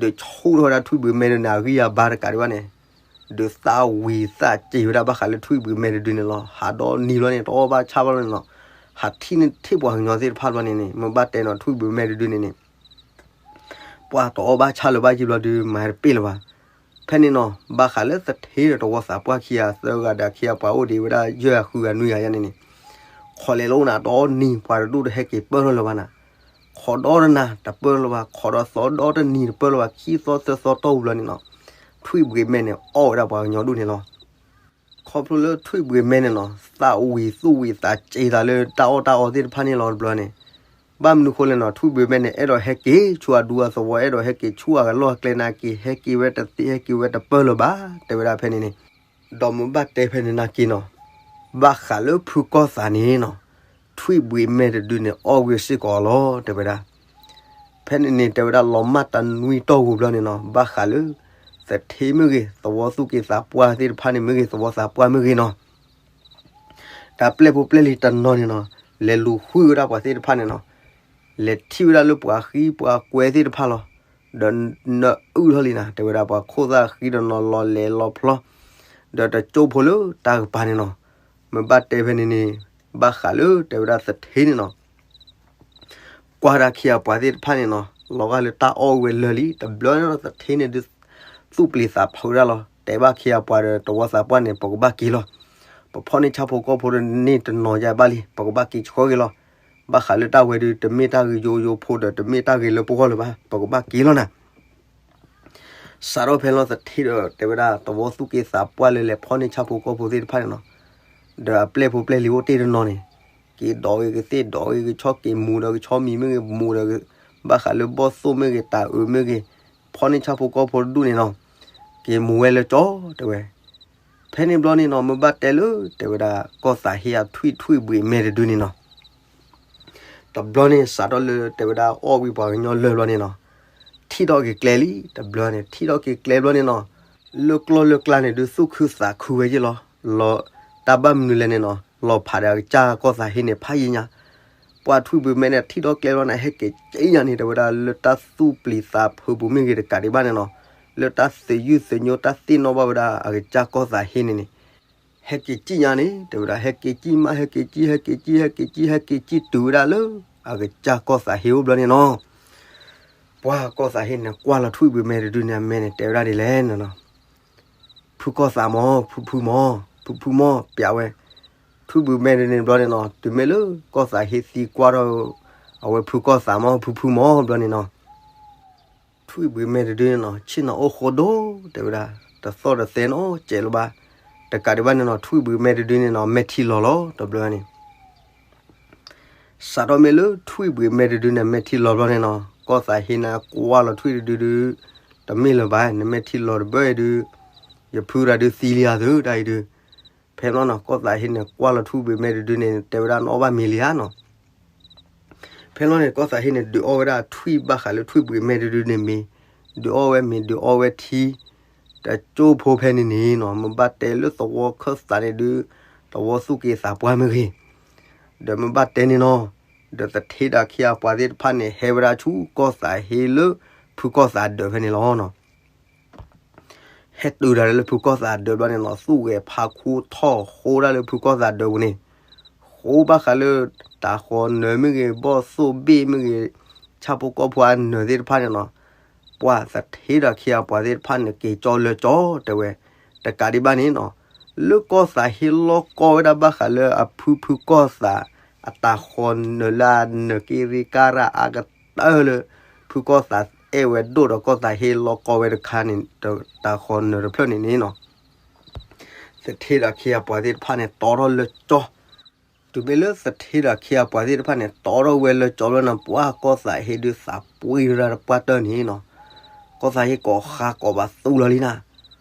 ဒုးဆူၣ်ထီၣ်ဝဲဒၣ်ထွံၣ်ဘှံးမဲတဒုန့ၣ် အဂံၢ်အဘါတကးဒံးဘၣ်န့ၣ် ဒုးသၣ်ဝံၤသၣ်စ့ၤဝဲဒၣ်ဘၣ်ဃးလၢထွံၣ်ဘှံးမဲတဒုန့ၣ်လီၤ. ဟးဒီနံၤဘျီန့ၣ် တအီၣ်ဘၣ်ဆၣ်ဘၣ်လီၤန့ၣ်နီၤ. ဟးထံၣ်န့ၢ်ထံၣ်ပှၤကညီသ့ၣ်တဖၣ်ဘျီန့ၣ်န့ၣ် မ့ၢ်ဘၣ်တဲနီၤ ထွံၣ်ဘှံးမဲတဒုန့ၣ်န့ၣ် ပှၢ်တအီၣ်ဘၣ်ဆၣ်လၢၤဘၣ်ယံာ်ဘျီဒုး မၤတပ့ၢ်လၢၤဘၣ်. ဖဲန့ၣ်နီၤ ဘၣ်ဃးလၢသထ့ဒီးသဝီသးပှၢ်ခံဂၤသၢဂၤဒီးအခ့အပှၤအိၣ်ဒံးဝဲဒၣ်ယဲၢ်ဂၤဃုဂၤနွံဂၤယါန့ၣ်န့ၣ် ခိးလဲၤလၢအိၣ်နၤ တအီၣ်နံၤ ပှၤတဒူၣ်တဟဲက့ၤပၢၢ်ထီၣ်လၢၤဘၣ်နၤ. ခိးဒီတနၤတပၢၢ်လၢၤဘၣ် ခိးဒီးသီဒီတနံၤတပၢၢ်လၢၤဘၣ် ခံသီသၢသီတီၢ်ပူၤဘျီန့ၣ်နီၤ ထွံၣ်ဘှံးမဲန့ၣ် အီၣ်ဝဲဒၣ်ပှၤကညီဒူၣ်န့ၣ်လီၤ. ခီဖျိလၢထွံၣ်ဘှံးမဲန့ၣ်နီၤ သၣ်ဝံၤသူၣ်ဝံၤသးစ့ၤသးလၢတၢ်အီၣ်တၢ်အီသ့ၣ်တဖၣ်န့ၣ်လီၤတဘျီန့ၣ် ဘၣ်မနုၤဃိလဲၣ်နီၤ ထွံၣ်ဘှံးမဲန့ၣ် အဲၣ်ဒိးဟဲက့ၤဆူအဒူအသဝီ အဲၣ်ဒိးဟဲက့ၤဆူအကလီၢ်အကျဲနာ်က့ ဟဲက့ၤဝဲတသ့ ဟဲက့ၤဝဲတပၢၢ်လၢၤဘၣ် တဲဝဲဒၣ်ဖဲန့ၣ်န့ၣ် ဒီးမ့ၢ်ဘၣ်တဲဖဲန့ၣ်နာ်က့နီၤ ဘၣ်ဃးလၢဖုကီၢ်သးန့ၣ်နီၤ ထွံၣ်ဘှံးမဲတဒုန့ၣ် အီၣ်ဝံၤစ့ၢ်ကီးလီၤ တဲဝဲဒၣ်. ဖဲန့ၣ်န့ၣ် တဲဝဲဒၣ်လီၤမၢ်တနွံတီၢ်ပူၤဘျီန့ၣ်နီၤ ဘၣ်ဃးလၢ သထ့မ့ၢ်ဂ့ၤ သဝီသူၣ်က့သးပှၢ်သ့ၣ်တဖၣ်န့ၣ်မ့ၢ်ဂ့ၤ သဝီသးပှၢ်မ့ၢ်ဂ့ၤနီၤ တၢ်ပျဲၢ်ဖိပျဲၢ်လံၤတနီၤန့ၣ်နီၤ လဲၤလူၤဃုဝဲဒၣ်ပှၤသ့ၣ်တဖၣ်န့ၣ်နီၤ လဲၤထံၣ်ဝဲဒၣ်လၢပှၤဃံပှၤကွဲသ့ၣ်တဖၣ်လီၤ. ဒီးနအုၣ်ထီၣ်လံနၤ တဲဝဲဒၣ်ပှၤခိၣ်သၣ်ဃံတနီၤလီၤလဲၤလီၤဖျီ ဒီးတကၠိဖိလၢတၢ်ကပၤန့ၣ်နီၤ မ့ၢ်ဘၣ်တဲဖဲန့ၣ်န့ၣ် ဘၣ်ဃးလၢတဲဝဲဒၣ်သထ့န့ၣ်နီၤ ကွၢ်ဒၣ်ခ့အပှၤသ့ၣ်တဖၣ်န့ၣ်နီၤ လီၤဂာ်လၢတၢ်အီၣ်ဝဲလၢာ်လံ တဘျီန့ၣ်ဒီးသထ့န့ၣ်ဒုး သူၣ်ပျံၤသးဖုးဒၣ်လီၤ တဲဘၣ်ခ့အပှၤဒီးသဝီသးပှၢ်န့ၣ် ပကဘၣ်က့ၤလီၤ ပဖီၣ်န့ၢ်ဆၣ်ဖိကီၢ်ဖိတန့ၢ်တနီၤယါဘၣ်လံ ပကဘၣ်က့ၤဆှၢက့ၤလီၤ ဘၣ်ဃးလၢတၢ်ဝဲဒုး တမ့ၢ်တၢ်ဂ့ၤယိယိဖိဒီး တမ့ၢ်တၢ်ဂ့ၤလၢပဂီၢ်လၢၤဘၣ် ပကဘၣ်က့ၤလီၤနၤ စးထီၣ်ဖဲလီၤသထ့ဒီး တဲဝဲဒၣ်သဝီသူၣ်က့သးပှၢ်လၢလဲၤဖီၣ်န့ၢ်ဆၣ်ဖိကီၢ်ဖိသ့ၣ်တဖၣ်န့ၣ်နီၤ, ဒီးအပျဲၢ်ဖိပျဲၢ်လံၤအိၣ်တ့ၢ်တနီၤန့ၣ်, က့ၤဒိးဂ့ၤကသ့ၣ် ဒိးဂ့ၤကဆီ က့ၤမူၤဒီးကဆီမံၤမ့ၢ်ဂ့ၤ မူၤဒီး ဘၣ်ဃးလၢဘီၣ်သိၣ်မ့ၢ်ဂ့ၤ တၢ်အုးမ့ၢ်ဂ့ၤ, ဖီၣ်န့ၢ်ဆၣ်ဖိကီၢ်ဖိတဒူၣ်န့ၣ်နီၤ, က့ၤမူၤဝဲလၢကၠီ တဲဝဲ ဖဲန့ၣ်ဘျီန့ၣ်နီၤ မ့ၢ်ဘၣ်တဲလၢ တဲဝဲဒၣ် ကီၢ်သးဟ့အထွံၣ်ထွံၣ်ဘှံးမဲတဒုန့ၣ်နီၤ, တဘျီန့ၣ် စးထီၣ်လၢတဲဝဲဒၣ်အီၣ်ဝံၤပှၤကညီလၢာ်ဘျီန့ၣ်နီၤ, ထံၣ်ထီၣ်က့ၤကျဲလံ တဘျီန့ၣ် ထံၣ်ထီၣ်က့ၤကျဲဘျီန့ၣ်နီၤ, လၢကျီၢ်လၢကျါန့ၣ်ဒုး သူၣ်ခုသးခုဝဲယ့ၣ်လီၤ. လီၤတၢ်ဘၣ်မနုၤလဲၣ်န့ၣ်နီၤ, လီၤဖးဒီးအကစၢ်ကီၢ်သးဟ့န့ၣ်ဖးယံာ်ညါ, ပှၢ်ထွံၣ်ဘှံးမဲန့ၣ် ထံၣ်ထီၣ်ကျဲဘျီန့ၣ် ဟဲက့ၤကံၣ်ညါန့ၣ် တဲဝဲဒၣ်လၢတၢ်သူၣ်ပျံၤသးဖုးပူၤမ့ၢ်ဂ့ၤတကးဒံးဘၣ်န့ၣ်နီၤ, လၢတၢ်သယုၢ်သညိတၢ်သ့ၣ်နီၣ်ဘၣ်ဝဲဒၣ် အကစၢ်ကီၢ်သးဟ့န့ၣ်န့ၣ် ဟဲက့ၤကံၣ်ညါန့ၣ် တဲဝဲဒၣ် ဟဲက့ၤကံၣ်မး ဟဲက့ၤကံၣ် ဟဲက့ၤကံၣ် ဟဲက့ၤကံၣ် ဟဲက့ၤကံၣ်တုၤဝဲဒၣ်လၢ အကစၢ်ကီၢ်သးဟ့အိၣ်ဘျီန့ၣ်နီၤ, ပှၢ်ကီၢ်သးဟ့န့ၣ် ကွၢ်လီၤထွံၣ်ဘှံးမဲတဒုန့ၣ်အမဲန့ၣ် တဲဝဲဒၣ်ဒ်လဲၣ်န့ၣ်နီၤ, ဖုကီၢ်သးမး ဖုဖုမး ဖုဖုမး ပျးဝဲ ထွံၣ်ဘှံးမဲတဒုန့ၣ်ဘျီန့ၣ်နီၤ, တုၤမ့ၢ်လၢကီၢ်သးဟ့သံကွၢ်ထီၣ် အဝဲဖုကီၢ်သးမး ဖုဖုမးဘျီန့ၣ်နီၤ ထွံၣ်ဘှံးမဲတဒုန့ၣ်နီၤ ဆ့ၣ်နီၤအိၣ်ဃိဒိၣ် တဲဝဲဒၣ် တသီၣ်တသဲနီၤစဲးလၢၤဘၣ်, တကးဒံးဘၣ်န့ၣ်နီၤ ထွံၣ်ဘှံးမဲတဒုန့ၣ်နီၤ မဲာ်ထံလီၤလီၤ တဘျီန့ၣ် စးထီၣ်မ့ၢ်လၢထွံၣ်ဘှံးမဲတဒုန့ၣ် မဲာ်ထံလီၤဘျီန့ၣ်နီၤ ကီၢ်သးဟ့န့ၣ်ကွၢ်လီၤထွံၣ်တဒုဒု တမ့ၢ်လၢၤဘၣ် နမဲာ်ထံလီၤတဘၣ်အံၤဒု ယဖုရၤဒုသံလံဧါသုတၢ်အံၤဒု ဖဲန့ၣ်နီၤ ကီၢ်သးဟ့န့ၣ် ကွၢ်လီၤထွံၣ်ဘှံးမဲတဒုန့ၣ် တဲဝဲဒၣ်နအီၣ်ဘၣ်မ့ၤလံဧါနီၤ ဖဲန့ၣ်န့ၣ် ကီၢ်သးဟ့န့ၣ် ဒုးအီၣ်ဝဲဒၣ်ထွံၣ်ဘၣ်ဃးလၢထွံၣ်ဘှံးမဲတဒုန့ၣ်မ့ၤ, ဒုးအီၣ်ဝဲမ့ၤ ဒုးအီၣ်ဝဲထံ, တကၠိဖိဖဲန့ၣ်န့ၣ်နီၤ မ့ၢ်ဘၣ်တဲလၢသဝီခၢၣ်သးန့ၣ်ဒုး သဝီသူၣ်က့သးပှၢ်မ့ၢ်ဂ့ၤ, ဒီးမ့ၢ်ဘၣ်တဲန့ၣ်နီၤ, ဒီးသထ့ဒီးခ့အပှၤသ့ၣ်တဖၣ်န့ၣ် ဟဲဝဲဒၣ်ဆူကီၢ်သးဟ့လၢ ဖုကီၢ်သးဒၢးဖဲန့ၣ်လီၤနီၤ ဟဲတုၤဒၣ်လၢဖုကီၢ်သးဒၢးဘျီန့ၣ်နီၤ သူၣ်ဂဲၤဖးခူထီၣ်ဃိဒၣ်လၢဖုကီၢ်သးဒၢးပူၤန့ၣ်, ဃိဘၣ်ဃးလၢ တၢ်ဃီနၢၤမ့ၢ်ဂ့ၤ ဘီၣ်သိၣ်ဘ့ၣ်မ့ၢ်ဂ့ၤ, ဆၣ်ဖိကီၢ်ဖိအနၢၤသ့ၣ်တဖၣ်န့ၣ်နီၤ, ပှၢ်သထ့ဒီးခ့အပှၤသ့ၣ်တဖၣ်န့ၣ် က့ၤကၠီလၢကၠီတဲဝဲ, တကးဒံးဘၣ်န့ၣ်နီၤ, လၢကီၢ်သးဟ့လီၤကီဝဲဒၣ်ဘၣ်ဃးလၢအဖုဖုကီၢ်သး အတၢ်ဃီနၢၤလၢအနၢၤက့ၤရ့ကါရၢ်အကတၢၢ်လၢ ဖုကီၢ်သးအဲၣ်ဝဲဒိၣ်ဒီးကီၢ်သးဟ့လီၤကီဝဲတခါန့ၣ် တၢ်ဃီနၢၤတဖျၢၣ်န့ၣ်န့ၣ်နီၤ, သထ့ဒီးခ့အပှၤသ့ၣ်တဖၣ်န့ၣ် တီထီၣ်လၢကၠီ, တုၤမ့ၢ်လၢသထ့ဒီးခ့အပှၤသ့ၣ်တဖၣ်န့ၣ် တီထီၣ်ဝဲလၢကၠီလၢနီၤ ပှၢ်ကီၢ်သးဟ့ဒုးသးပှ့ၤဝဲဒၣ်တပှၢ်တၢၢ်န့ၣ်နီၤ, ကီၢ်သးဟ့ကိးဃါကိးဘၣ်သူလီၤလံနၤ,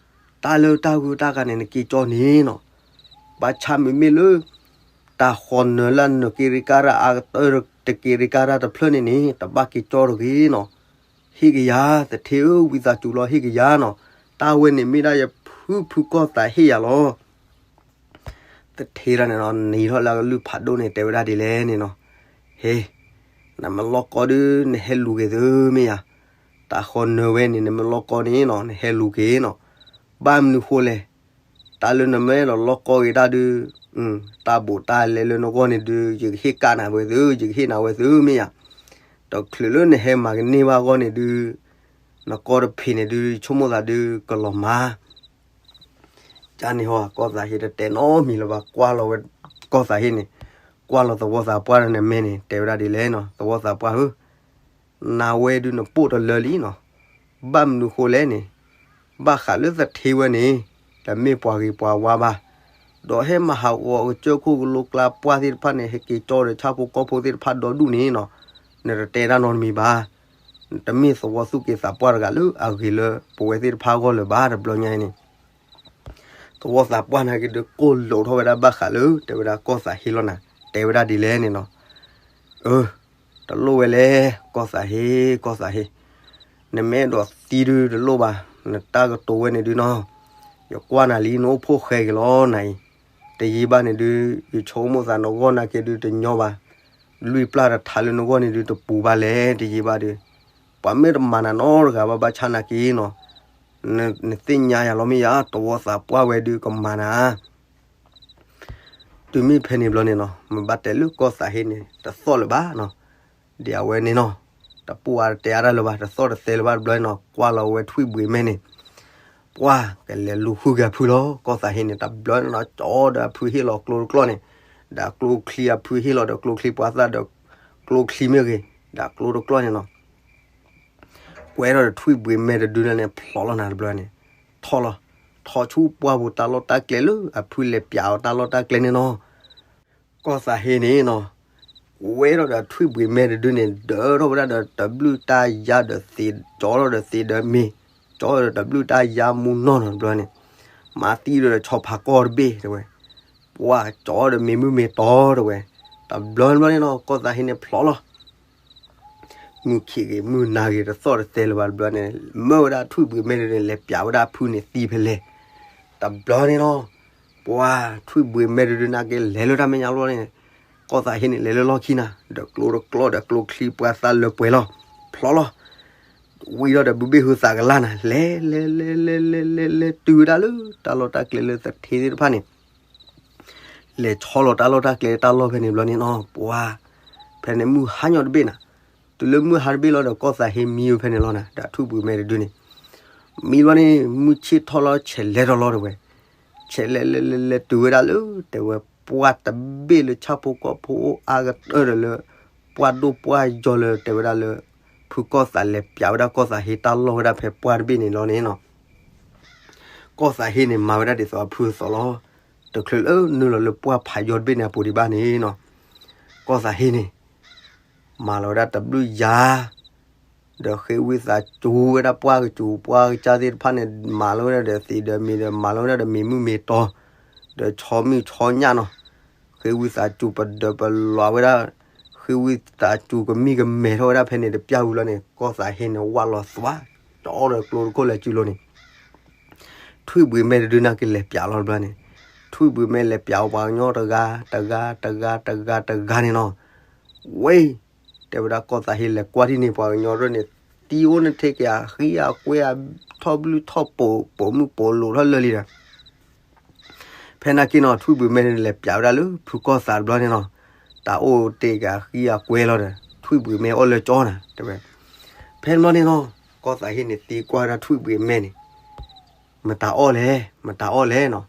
တၢ်လၢတၢ်ဂုၤတၢ်ဂၤန့ၣ် နက့ၤကၠီန့ၣ်နီၤ, ဘၣ်ဆၣ်မ့မ့ၢ်လၢ တၢ်ဃီနၢၤလၢနၢၤက့ၤရ့ကါရၢ်အကတၢၢ် တက့ၤရ့ကါရၢ်တဖျၢၣ်န့ၣ်န့ၣ် တဘၣ်က့ၤကၠီတဂ့ၤနီၤ, ဟ့ၣ်ကယၤ သထ့ဧၢ ဝံသးစူၤလီၤ ဟ့ၣ်ကယၤနီၤ, တၢ်ဝဲန့ၣ်မ့ၢ်ဒၣ်ယဖုဖုကီၢ်သးဟ့ၣ်ယၤလီၤ သထ့ဒၣ်န့ၣ်နီၤ နံၤထီၣ်လၢအကလုၢ်ဖးဒိၣ်န့ၣ် တဲဝဲဒၣ်ဒ်လဲၣ်န့ၣ်နီၤ, ဟ့, နမ့ၢ်လီၤကီဒုး နဟဲလူၤက့ၤသုမ့ၢ်ယၤ, တၢ်ဃီနၢၤဝဲန့ၣ် နမ့ၢ်လီၤကီန့ၣ်နီၤ နဟဲလူၤက့ၤနီၤ, ဘၣ်မနုၤဃိလဲၣ်, တၢ်လၢနမ့ၢ်အဲၣ်ဒိးလီၤကီက့ၤတၢ်ဒုး, တၢ်ဘူးတၢ်လဲလၢနဂီၢ်န့ၣ်ဒုး ယကဟ့ၣ်ကၣ်နၤဝဲသု ယကဟ့ၣ်နၤဝဲသုမ့ၢ်ယၤ, တချုးလၢနဟဲမၤကန့ၢ်ဘၣ်အဂီၢ်န့ၣ်ဒုး, နကီတဖံးန့ၣ်ဒုး ယဆိကမိၣ်သးဒုးကလီၤမၤ ကန့ၣ်ဟီ ကီၢ်သးဟ့တတဲနီတမံၤလၢၤဘၣ် ကွၢ်လီၤဝဲ ကီၢ်သးဟ့န့ၣ်, ကွၢ်လီၤသဝီသးပှၢ်န့ၣ်မဲာ်န့ၣ် တဲဝဲဒၣ်ဒ်လဲၣ်နီၤ သဝီသးပှၢ်ဧၢ, နၤဝဲဒုးနပိာ်တလၢလံနီၤ, ဘၣ်မနုၤဃိလဲၣ်န့ၣ်, ဘၣ်ဃးလၢသထ့ဝဲန့ၣ်, တမ့ၢ်ပှၤဂ့ၤပှၤဝါဘၣ်, ဒီးဟဲမၤဟးဂီၤကစၢၢ်ခိၣ်ကလိကျါပှၢ်သ့ၣ်တဖၣ်န့ၣ် ဟဲက့ၤကၠီဒီးဆၣ်ဖိကီၢ်ဖိသ့ၣ်တဖၣ်ဒီဒူၣ်န့ၣ်နီၤ, နတတဲတၢ်နီတမံၤဘၣ် နတမ့ၢ်သဝီသူၣ်က့သးပှၢ်တဂၤလၢအဂ့ၤလၢပဝဲသ့ၣ်တဖၣ်အဂီၢ်လၢၤဘၣ် တဘျီညါအံၤန့ၣ်, သဝီသးပှၢ်နာ်က့ဒုးကိၢ်လိာ်ထီၣ်ဝဲဒၣ်ဘၣ်ဃးလၢ တဲဝဲဒၣ်ကီၢ်သးဟ့လီၤနၤ, တဲဝဲဒၣ်ဒ်လဲၣ်န့ၣ်နီၤ, အၢ, တလိၣ်ဝဲလဲၣ် ကီၢ်သးဟ့ ကီၢ်သးဟ့, နမ့ၢ်အဲၣ်ဒိးသံဒုးတလိၣ်ဘၣ်, နတၢ်ကတိၤဝဲန့ၣ်ဒုးနီၤ, ယကွၢ်နၤလံ နအိၣ်ဖှိၣ်ဃဲက့ၤလီၤနၤအံၤ, တယံာ်ဘၣ်န့ၣ်ဒုး ယဆိကမိၣ်သးနဂီၢ်နာ်က့ဒုးတညီဘၣ်, လွံၢ်ပျၢ်တထးလၢနဂီၢ်န့ၣ်ဒုးတပူၤဘၣ်လဲၣ် တယံာ်ဘၣ်ဒုး, ပှၤမ့ၢ်တမၤနၤနီတဂၤဘၣ်ဘၣ်ဆၣ်နာ်က့နီၤ, နသ့ၣ်ညါယၤလီၤမ့ၢ်ယၤ သဝီသးပှၢ်ဝဲဒုးကမၤနၤ တုၤမ့ၢ်ဖဲန့ၣ်ဘျီန့ၣ်နီၤ မ့ၢ်ဘၣ်တဲလၢကီၢ်သးဟ့န့ၣ် တသီၣ်လၢၤဘၣ်နီၤ, ဒ်အဝဲန့ၣ်နီၤ, တပူၤအါတတဲအါတၢ်လၢၤဘၣ် တသီၣ်တသဲလၢၤဘၣ်တဘျီန့ၣ်နီၤ ကွၢ်လီၤဝဲထွံၣ်ဘှံးမဲန့ၣ်, ပှၢ်ကလဲၤလူၤဃုက့ၤအဖုလီၤ ကီၢ်သးဟ့န့ၣ် တဘျီန့ၣ်နီၤ ကၠီဒီးအဖုဟ့ၣ်လီၤကျိတကျီၢ်န့ၣ်, ဒီးကျိချံအဖုဟ့ၣ်လီၤဒီးကျိချံပှၤသၣ်ဒီးကျိချံမ့ၢ်ဂ့ၤ, ဒီးကျိတကျီၢ်န့ၣ်နီၤ ကွဲထီၣ်ဒီးထွံၣ်ဘှံးမဲတဒုန့ၣ် ဖျိးလီၤနၤတဘျီန့ၣ်, ထီၣ်လီၤ, ထီၣ်ဆူပှၢ်ပူၤတၢ်လီၢ်တၢ်ကျဲလၢအဖုလဲၤပျးအီၤတၢ်လီၢ်တၢ်ကျဲန့ၣ်နီၤ, ကီၢ်သးဟ့န့ၣ်နီၤ, ကွဲထီၣ်ဒီးထွံၣ်ဘှံးမဲတဒုန့ၣ် ဒၢထီၣ်ဝဲဒၣ်ဒီးတဘျုးတၢ်ယါဒီးသ့, ကၠီထီၣ်ဒီးသ့ဒီးမ့ၤ, ကၠီဒီးတဘျုးတၢ်ယါမူနီၢ်နီၤတဘျီန့ၣ်, မၤသံဒီးဆီဖးကီၢ်တဘ့ၣ်တဲဝဲ, ပှၢ်ကၠီဒီးမ့ၤမုၢ်မ့ၤတီတဲဝဲ, တဘျီတဘျီန့ၣ်နီၤ ကီၢ်သးဟ့န့ၣ်ဖျိးလီၤ မုၢ်ခံးဂ့ၤမုၢ်နၤဂ့ၤတသီၣ်တတဲလၢၤဘၣ်တဘျီန့ၣ် မၢဝဲဒၣ်ထွံၣ်ဘှံးမဲတဒုန့ၣ် လဲၤပၠးဝဲဒၣ်ဖုန့ၣ်သံဖဲလဲၣ်. တဘျီန့ၣ်လီၤ. ပှၤထွံၣ်ဘှံးမဲတဒုန့ၣ်က့ၤလဲၤလၢတၢ်မဲာ်ညါလီၤန့ၣ် ကီၢ်သးဟ့န့ၣ် လဲၤလၢလီၢ်ခံနၤ ဒီးကျိတကျီဒီးကျိချံပှၢ်သၣ်လၢပှဲၤလီၤ. ဖျီလီၤ. ဝံၤဒီးဒီးဘုဘ့ၣ်ဟူသးကလၢ်နၤ လဲၤလဲၤလဲၤလဲၤလဲၤလဲၤတုၤဝဲဒၣ်လၢတၢ်လီၢ်တၢ်ကျဲလၢသထ့သ့ၣ်တဖၣ်န့ၣ် လဲၤဆီလီၤတၢ်လီၢ်တၢ်ကျဲတၢ်လီၢ်ဖဲန့ၣ်ဘျီန့ၣ်နီၤ ပှၤ ဖဲန့ၣ်မုၢ်ဟါညီတဘ့ၣ်နၤ, တုၤလၢမုၢ်ဟါတဘ့ၣ်လီၤဒီး ကီၢ်သးဟ့မံဝဲဖဲန့ၣ်လီၤနၤ, ဒီးထွံၣ်ဘှံးမဲတဒုန့ၣ် မံဘျီန့ၣ် မုၢ်ဆ့ၣ်ထီၣ်လီၤ ဆဲးလဲၤထီၣ်လီၤတဲဝဲ, ဆဲးလဲၤလဲၤလဲၤလဲၤတုၤဝဲဒၣ်လၢ တဲဝဲ ပှၢ်တဘ့ၣ်လၢဆၣ်ဖိကီၢ်ဖိအိၣ်အါကတၢၢ်ဒီးလၢ ပှၢ်ဒိၣ်ပှၢ်ယီၤလၢတဲဝဲဒၣ်လၢ ဖုကီၢ်သးလဲၤပၠးဝဲဒၣ်ကီၢ်သးဟ့တၢ်လီၢ်ဝဲဒၣ်ဖဲပှၢ်တဘ့ၣ်န့ၣ်လီၤန့ၣ်နီၤ ကီၢ်သးဟ့န့ၣ် မၤဝဲဒၣ်ဒ်သိးအဖုအသိးလီၤ. တချုးလၢနုာ်လီၤလၢပှၢ်ဖးယီၤတဘ့ၣ်န့ၣ်အပူၤဒံးဘၣ်န့ၣ်နီၤ, ကီၢ်သးဟ့န့ၣ် မၤလီၤဝဲဒၣ်တဘျုးယၤ, ဒီးဃ့ဝံသးစူၤဝဲဒၣ်ပှၢ်ကစူၤပှၢ်ကစၢ်သ့ၣ်တဖၣ်န့ၣ် မၤလီၤဝဲဒၣ်ဒီးသံးဒီးမံၤဒီးမၤလီၤဝဲဒၣ်ဒီးမံၤမုၢ်မံၤတီၤ, ဒီးဆီမုၢ်ဆီညၣ်နီၤ, ဃ့ဝံသးစူၤပဒၢးပလီၤဝဲဒၣ်, ဃ့ဝံသးစူၤကမံၣ်ကမဲထီၣ်ဝဲဒၣ်ဖဲန့ၣ်တပျၢ်ဝံၤလီၤန့ၣ် ကီၢ်သးဟ့န့ၣ် ဝးလီၤသွါ, တအီၣ်ဒီးကျိတခိၣ်လၢစုလိၤန့ၣ် ထွံၣ်ဘှံးမဲတဒုန့ၣ်က့ၤလဲၤပၠးလီၤတဘျီန့ၣ်, ထွံၣ်ဘှံးမဲလဲၤပၠးပှၤကညီတဂၤ တဂၤ တဂၤ တဂၤ တဂၤန့ၣ်နီၤ, ဝဲ တဲဝဲဒၣ်ကီၢ်သးဟ့လဲၤကွၢ်ထံၣ်န့ၣ် ပှၤကညီဒ်န့ၣ် သံအိၣ်န့ၣ်ထဲက့ၤအဃံအကွဲအထီၣ်ဘျုးထီၣ်ပိာ် ပိာ်မုၣ်ပိာ်လိာ်ထီၣ်လၢာ်လံဒီး ဖဲနာ်က့နီၤ ထွံၣ်ဘှံးမဲန့ၣ်လဲၤပၠးဝဲဒၣ်လၢဖုကီၢ်သးတဘျီန့ၣ်နီၤ, တၢ်အိၣ်တ့ၢ်က့ၤအဃံအကွဲလီၤဒီး ထွံၣ်ဘှံးမဲအီၣ်လၢကၠီနၤ တဲဝဲ, ဖဲန့ၣ်ဘျီန့ၣ်နီၤ ကီၢ်သးဟ့န့ၣ်သံကွၢ်ဝဲဒၣ်ထွံၣ်ဘှံးမဲန့ၣ် မတၤအီၣ်လဲၣ် မတၤအီၣ်လဲၣ်နီၤ,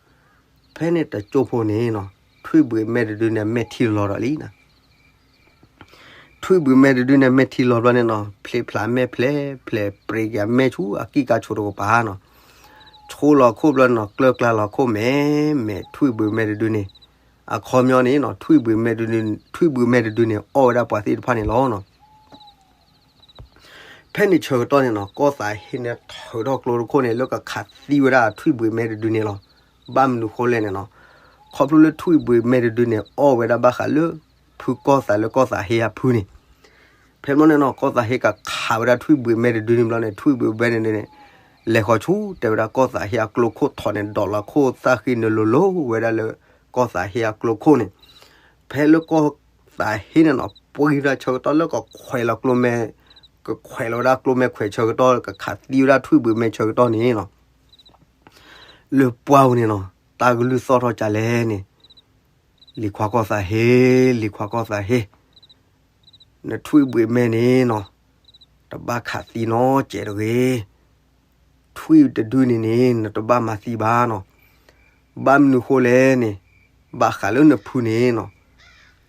ဖဲန့ၣ်တကၠိဖိန့ၣ်နီၤ ထွံၣ်ဘှံးမဲတဒုန့ၣ်မဲာ်ထံလီၤဒီးလံနၤ ထွံၣ်ဘှံးမဲတဒုန့ၣ် မဲာ်ထံလီၤဘျီန့ၣ်နီၤ ဖျ့ဖျးမဲာ်ဖျဲးဖျဲး ပြ့က့ၤအမဲာ်ဆူအကံၢ်ကါဆိတကပၤနီၤ, ဆိလီၤခိၣ်ဘျီန့ၣ်နီၤ ကျၢၢ်ကျါလီၤခိၣ်မဲာ်မဲာ် ထွံၣ်ဘှံးမဲတဒုန့ၣ်, အခီပညီန့ၣ်နီၤ ထွံၣ်ဘှံးမဲတဒုန့ၣ် အီၣ်ဝဲဒၣ်ပှၤသ့ၣ်တဖၣ်န့ၣ်လီၤနီၤ. ဖဲန့ၣ်ဆၢကတီၢ်န့ၣ်နီၤ ကီၢ်သးဟ့န့ၣ်ထုးထီၣ်ကျိတခိၣ်န့ၣ် လၢကခးသံဝဲဒၣ်ထွံၣ်ဘှံးမဲတဒုန့ၣ်လီၤ. ဘၣ်မနုၤဃိလဲၣ်န့ၣ်နီၤ, ခီဖျိလၢထွံၣ်ဘှံးမဲတဒုန့ၣ် အီၣ်ဝဲဒၣ်ဘၣ်ဃးလၢ ဖုကီၢ်သးလၢကီၢ်သးဟ့အဖုန့ၣ်, ဖဲမ့ၢ်န့ၣ်နီၤ ကီၢ်သးဟ့ကခးဝဲဒၣ်ထွံၣ်ဘှံးမဲတဒုန့ၣ်ဘျီန့ၣ် ထွံၣ်ဘှံးမဲတဒုန့ၣ် လဲၤဃီၤဆူ တဲဝဲဒၣ်ကီၢ်သးဟ့အကျိခိၣ်ထီၣ်န့ၣ် ဒိးလီၤခိၣ်သၣ်ဃံနုာ်လိၤလိၤဝဲဒၣ်လၢ ကီၢ်သးဟ့အကျိခိၣ်န့ၣ်, ဖဲလၢကီၢ်သးဟ့န့ၣ်နီၤ ပှ့ၤဒၣ်ဆၢကတီၢ်လၢကခွဲးလီၤကျိမဲ, ကခွဲးလီၤဝဲဒၣ်ကျိမဲခွဲးဆၢကတီၢ် ကခးသံဝဲဒၣ်ထွံၣ်ဘှံးမဲဆၢကတီၢ်န့ၣ်နီၤ လၢပှၢ်ပူၤန့ၣ်နီၤ တၢ်ကလုၢ်သီၣ်ထီၣ်ကလဲၣ်န့ၣ်, လံၤခွါကီၢ်သးဟ့, လံၤခွါကီၢ်သးဟ့, နထွံၣ်ဘှံးမဲန့ၣ်နီၤ တဘၣ်ခးသံနီတစဲးတဂ့ၤ, ထွံၣ်တဒုန့ၣ်န့ၣ် နတဘၣ်မၤသံဘၣ်နီၤ, ဘၣ်မနုၤဃိလဲၣ်န့ၣ်, ဘၣ်ဃးလၢနဖုန့ၣ်နီၤ,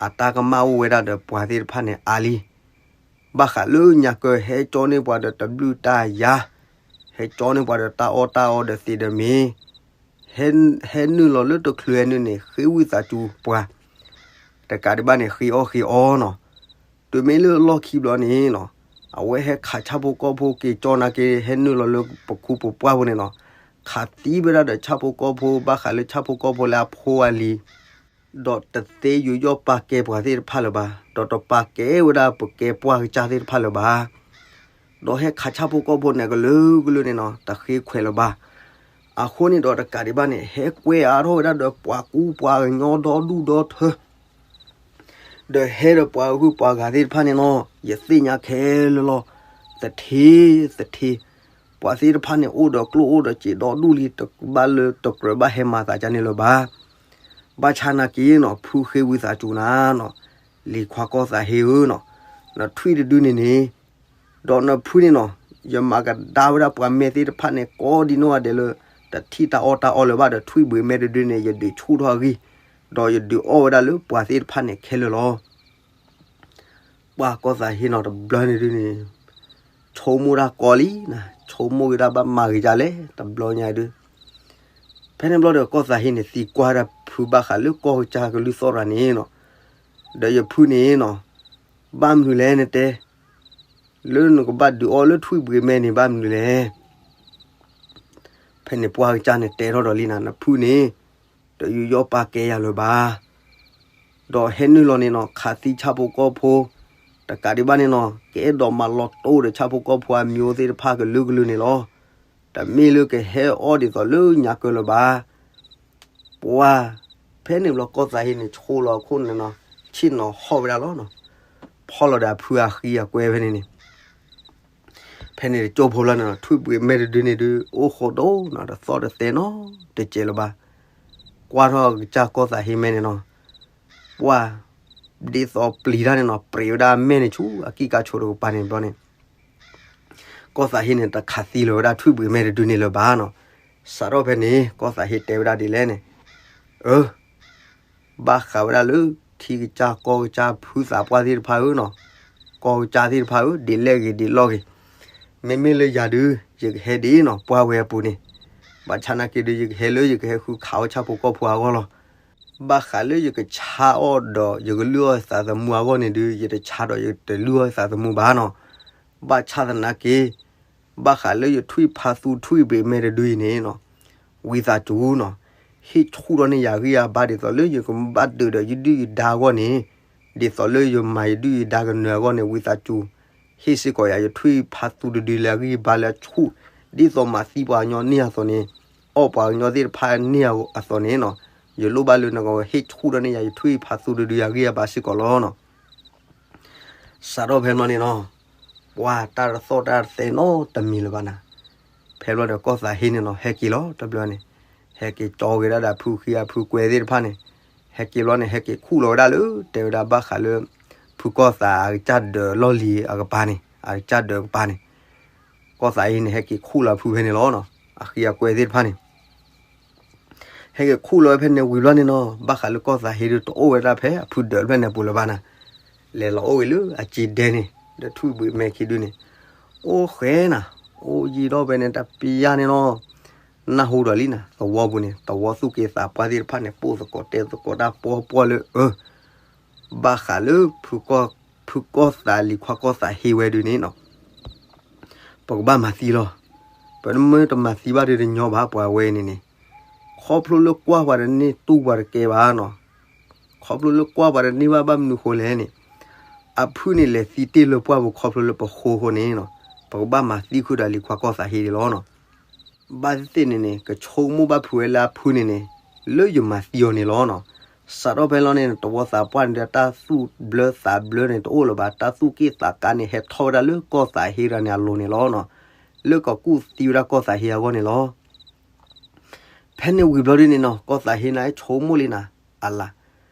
အတၢ်ကမၣ်အိၣ်ဝဲဒၣ်ဒီးပှၤသ့ၣ်တဖၣ်န့ၣ်အါလံ ဘၣ်ဃးလၢညါကၢဟဲကၠီန့ၢ်ပှၤဒီးတဘျုးတၢ်ယၤ, ဟဲကၠီန့ၢ်ပှၤဒီးတၢ်အီၣ်တၢ်အီဒီးသ့ဒီးမ့ၤ, ဟဲနုာ်လီၤလၢတချုးဟဲနုာ်န့ၣ် ဃ့ဝံသးစူၤပှၤ, တကးဒံးဘၣ်န့ၣ် ဃ့အီၣ်ဃ့အီနီၤ, တုၤမ့ၢ်လၢလီၢ်ခံဘျီန့ၣ်နီၤ, အဝဲဟဲခးဆၣ်ဖိကီၢ်ဖိက့ၤကၠီနာ်က့ ဟဲနုာ်လီၤလၢပခူပပှၢ်ပူၤန့ၣ်နီၤ, ခးသံဝဲဒၣ်ဒီးဆၣ်ဖိကီၢ်ဖိ ဘၣ်ဃးလၢဆၣ်ဖိကီၢ်ဖိလၢအဖိအလံၤ ဒီးတသ့ယူးယီၣ်ပာ်ကဲပှၤသ့ၣ်တဖၣ်လၢၤဘၣ်, ဒီးတပာ်ကဲဝဲဒၣ်ပကဲပှၢ်ကစၢ်သ့ၣ်တဖၣ်လၢၤဘၣ်, ဒီးဟဲခးဆၣ်ဖိကီၢ်ဖိန့ၣ်ကလုာ်ကလုာ်န့ၣ်နီၤ တဃ့ခွဲးလၢၤဘၣ်, အဃိန့ၣ်ဒီးတကးဒံးဘၣ်န့ၣ် ဟဲကွဲအါထီၣ်ဝဲဒၣ်ဒီးပှၤကူပှၤကညီဒီဒူၣ်ဒီထၢ ဒီးဟဲဒီးပှၤဂုၤပှၤဂၤသ့ၣ်တဖၣ်န့ၣ်နီၤ ယသ့ၣ်ညါခဲလၢာ်လီၤ, သထ့, သထ့, ပှၤသ့ၣ်တဖၣ်န့ၣ် အိၣ်ဒီးကျိၣ်အိၣ်ဒီးစ့ဒီဒူၣ်လံ တဘၣ်လၢတကြၢးဘၣ်ဟဲမၤသးကန့ၣ်လၢၤဘၣ်, ဘၣ်ဆၣ်နာ်က့နီၤ ဖုဃ့ဝံသးစူၤနၤနီၤ, လံၤခွါကီၢ်သးဟ့ဧၢနီၤ, နထွံၣ်တဒုန့ၣ်န့ၣ် ဒီးနဖုန့ၣ်နီၤ, ယမၤကဒါဝဲဒၣ်ပှၤမဲာ်သ့ၣ်တဖၣ်န့ၣ် ကိးဒံနီၢ်ဂၤဒဲးလၢ တထံၣ်တၢ်အီၣ်တၢ်အီလၢၤဘၣ်ဒီး ထွံၣ်ဘှံးမဲတဒုန့ၣ် ယဒုးဆူၣ်ထီၣ်အဂံၢ်, ဒီးယဒုးအီၣ်ဝဲဒၣ်လၢပှၤသ့ၣ်တဖၣ်န့ၣ်ခဲလၢာ်လီၤ. ပှၤကီၢ်သးဟ့နီၤတဘျီန့ၣ်ဒုန့ၣ် ဆိကမိၣ်တၢ်ကီလံနၤ, ဆိကမိၣ်က့ၤဒၣ်ဘၣ်မၤဂ့ၤဒ်လဲၣ် တဘျီညါဒု ဖဲန့ၣ်ဘျီဒီး ကီၢ်သးဟ့န့ၣ် သံကွၢ်ဒၣ်ဖုဘၣ်ဃးလၢကီၢ်ကစၢ်ကလုၢ်သီၣ်ရၤန့ၣ်နီၤ, ဒီးယဖုန့ၣ်နီၤ, ဘၣ်မနုၤလဲၣ်နတဲ, လၢနကဘၣ်ဒုးအီၣ်လၢထွံၣ်ဘှံးမဲန့ၣ် ဘၣ်မနုၤလဲၣ်. ဖဲန့ၣ်ပှၢ်ကစၢ်န့ၣ်တဲထီၣ်ဒီးလံနၤ, နဖုန့ၣ် တယူးယီၣ်ပာ်ကဲယၤလၢၤဘၣ်. ဒီးဟဲနုာ်လီၤန့ၣ်နီၤ ခးသံဆၣ်ဖိကီၢ်ဖိ, တကးဒံးဘၣ်န့ၣ်နီၤ ကအဲၣ်ဒိးမၤလီၤတိၢ်ဒီးဆၣ်ဖိကီၢ်ဖိအမံၤအိၣ်သ့ၣ်တဖၣ်ကလုာ်ကလုာ်န့ၣ်လီၤ. တမ့ၢ်လၢကဟဲအီၣ်ဒ်သိးလၢညါကၢလၢၤဘၣ်. ပှၤ ဖဲန့ၣ်ဘျီကီၢ်သးဟ့န့ၣ် ဆိလီၤအခိၣ်န့ၣ်နီၤ ဆ့ၣ်နီၤဟီၣ်ဝဲဒၣ်လီၤနီၤ. ဖီၣ်လီၤဒီးအဖုအဃံအကွဲဖဲန့ၣ်န့ၣ် ဖဲန့ၣ်တကၠိဖိလီၤန့ၣ်နီၤ ထွံၣ်ဘှံးမဲတဒုန့ၣ်ဒုး အိၣ်ဃိဒိၣ်နီၤ တသီၣ်တသဲနီၤ တစဲးလၢၤဘၣ်. ကွၢ်ထီၣ်ကစၢ်ကီၢ်သးဟ့မဲန့ၣ်နီၤ ပှၤ ဒ်သိးပျံၤတၢ်န့ၣ်နီၤ ပြံးဝဲဒၣ်အမဲန့ၣ်ဆူအကံၢ်ကါဆိးတကပၤန့ၣ်ဘျီန့ၣ် ကီၢ်သးဟ့န့ၣ် တခးသံလီၤဝဲဒၣ်ထွံၣ်ဘှံးမဲတဒုန့ၣ်လၢၤဘၣ်နီၤ. စးထီၣ်ဖဲန့ၣ် ကီၢ်သးဟ့တဲဝဲဒၣ်ဒ်လဲၣ်န့ၣ်, အၢ ဘၣ်ဃးဝဲဒၣ်လၢ ထံကစၢ်ကီၢ်ကစၢ်ဖုသးပှၢ်သ့ၣ်တဖၣ်ဧၢနီၤ, ကီၢ်ကစၢ်သ့ၣ်တဖၣ်ဧၢ ဒ်လဲၣ်ဂ့ၤဒ်လဲၣ်ဂ့ၤ, မ့မ့ၢ်လၢယၤဒုး ယကဟဲဒ်နီၤ ပှၢ်ဝဲအပူၤန့ၣ်, ဘၣ်ဆၣ်နာ်က့ဒုး ယကဟဲလၢယကဟဲဃုခးအီၣ်ဆၣ်ဖိကီၢ်ဖိအဂီၢ်လီၤ. ဘၣ်ဃးလၢယကဆါအီၣ်ဒီးယကလုၢ်အီၣ်သးသမူအဂီၢ်န့ၣ်ဒုး ယတဆါဒီးယတလုၢ်အီၣ်သးသမူဘၣ်နီၤ. ဘၣ်ဆၣ်သနာ်က့ ဘၣ်ဃးလၢယထွံၣ်ဖးသူထွံၣ်ဘှံးမဲတဒုအံၤန့ၣ်နီၤ, ဝံသးစူၤနီၤ, ဟ့ၣ်ဆူၣ်ထီၣ်န့ၢ်ယၤအဂံၢ်အဘါဒ်သိးလၢယကဘၣ်ဒုးဒီးယဒုၣ်ယဒါအဂီၢ်န့ၣ်, ဒ်သိးလၢယမၤယဒုၣ်ယဒါကနၢၤအဂီၢ်န့ၣ် ဝံသးစူၤ, ဟ့ၣ်စ့ၢ်ကီးယၤယထွံၣ်ဖးသူတဒုလၢအဂံၢ်အဘါလၢအဆူၣ်, ဒ်သိးမၤသံပှၤကညီန့ၢ်အသိးန့ၣ်, အီၣ်ပှၤကညီသ့ၣ်တဖၣ်န့ၢ်အသိးန့ၣ်နီၤ, ယလိၣ်ဘၣ်လၢနကဟ့ၣ်ဆူၣ်ထီၣ်န့ၢ်ယၤယထွံၣ်ဖးသူတဒုအဂံၢ်အဘါစ့ၢ်ကီးလီၤနီၤ. စးထီၣ်ဖဲန့ၣ်န့ၣ်နီၤ, ပှၤတၢ်တသီၣ်တၢ်တသဲနီတမံၤလၢၤဘၣ်နၤ. ဖဲဘျီဒီးကီၢ်သးဟ့န့ၣ်နီၤ ဟဲက့ၤလီၤတဘျီန့ၣ်, ဟဲက့ၤကၠီက့ၤဒၣ်ဒီးဖုဃံအဖုကွဲသ့ၣ်တဖၣ်န့ၣ်, ဟဲက့ၤဘျီန့ၣ် ဟဲက့ၤခူၣ်လီၤဝဲဒၣ်လၢ တဲဝဲဒၣ်ဘၣ်ဃးလၢ ဖုကီၢ်သးအကစၢ်ဒၢးလီၢ်လံၤအကပၤန့ၣ် အကစၢ်ဒၢးကပၤန့ၣ်, ကီၢ်သးဟ့န့ၣ် ဟဲက့ၤခူၣ်လီၤဖုဖဲန့ၣ်လီၤနီၤ, အဃံအကွဲသ့ၣ်တဖၣ်န့ၣ် ဟဲက့ၤခူၣ်လီၤဝဲဖဲန့ၣ်ဝံၤဘျီန့ၣ်နီၤ, ဘၣ်ဃးလၢကီၢ်သးဟ့ဒုးတအိၣ်ဝဲဒၣ်ဖဲအဖုဒၢးတဖျၢၣ်န့ၣ်အပူၤလၢၤဘၣ်နၤ, လဲၤလီၤအိၣ်ဝဲလၢအစ့ဒဲန့ၣ် ဒီးထွံၣ်ဘှံးမဲခံဒုန့ၣ်, အိၣ်ဃဲနၤ, အိၣ်ယံာ်ထီၣ်ဖဲန့ၣ်တပျၢ်န့ၣ်နီၤ, နၢ်ဟူဒီးလံနၤ သဝီပူၤန့ၣ် သဝီသူၣ်က့သးပှၢ်သ့ၣ်တဖၣ်န့ၣ် ပိာ်သကိးတဲသကိးတၢ်ပှီၢ်ပှီၢ်လၢ အၢ ဘၣ်ဃးလၢ ဖုကီၢ်သးလံၤခွါကီၢ်သးဟ့ဝဲဒုးန့ၣ်နီၤ, ပကဘၣ်မၤသံလီၤ. ပမ့ၢ်တမၤသံဘၣ်ဒုးတညီဘၣ်ပှၤဝဲန့ၣ်န့ၣ်, ခီဖျိလၢကွၢ်ပှၤတန့ၢ်တူၢ်ပှၤတကဲဘၣ်နီၤ, ခီဖျိလၢကွၢ်ပှၤတန့ၢ်ဘၣ်ဘၣ်မနုၤဃိလဲၣ်န့ၣ်, အဖုန့ၣ်လဲၤသံတ့ၢ်လၢပှၢ်ပူၤခီဖျိလၢပဃိဃိန့ၣ်နီၤ, ပကဘၣ်မၤသံဃုာ်ဒီးလံၤခွါကီၢ်သးဟ့ဒံးလီၤနီၤ. ဘၣ်သ့ၣ်သ့ၣ်န့ၣ်န့ၣ် ကဆိကမိၣ်ဘၣ်ဖုးဝဲလၢအဖုန့ၣ်န့ၣ်, လၢယမၤသံအီၤန့ၣ်လီၤနီၤ. စးထီၣ်ဖဲလီၤန့ၣ် သဝီသးပှၢ်န့ၣ်ဒီး တၢ်သူၣ်ဘျၢသးဘျၢန့ၣ်တအိၣ်လၢၤဘၣ်, တၢ်သူၣ်က့ၣ်သးကါန့ၣ် ဟဲထီၣ်ဝဲဒၣ်လၢကီၢ်သးဟ့တဂၤန့ၣ်အလိၤန့ၣ်လီၤနီၤ, လၢကကူၣ်သံဝဲဒၣ်ကီၢ်သးဟ့အဂီၢ်န့ၣ်လီၤ. ဖဲန့ၣ်ဝံၤဘျီဒ်န့ၣ်နီၤ ကီၢ်သးဟ့န့ၣ်ဆိကမိၣ်လံနၤ, အလၤ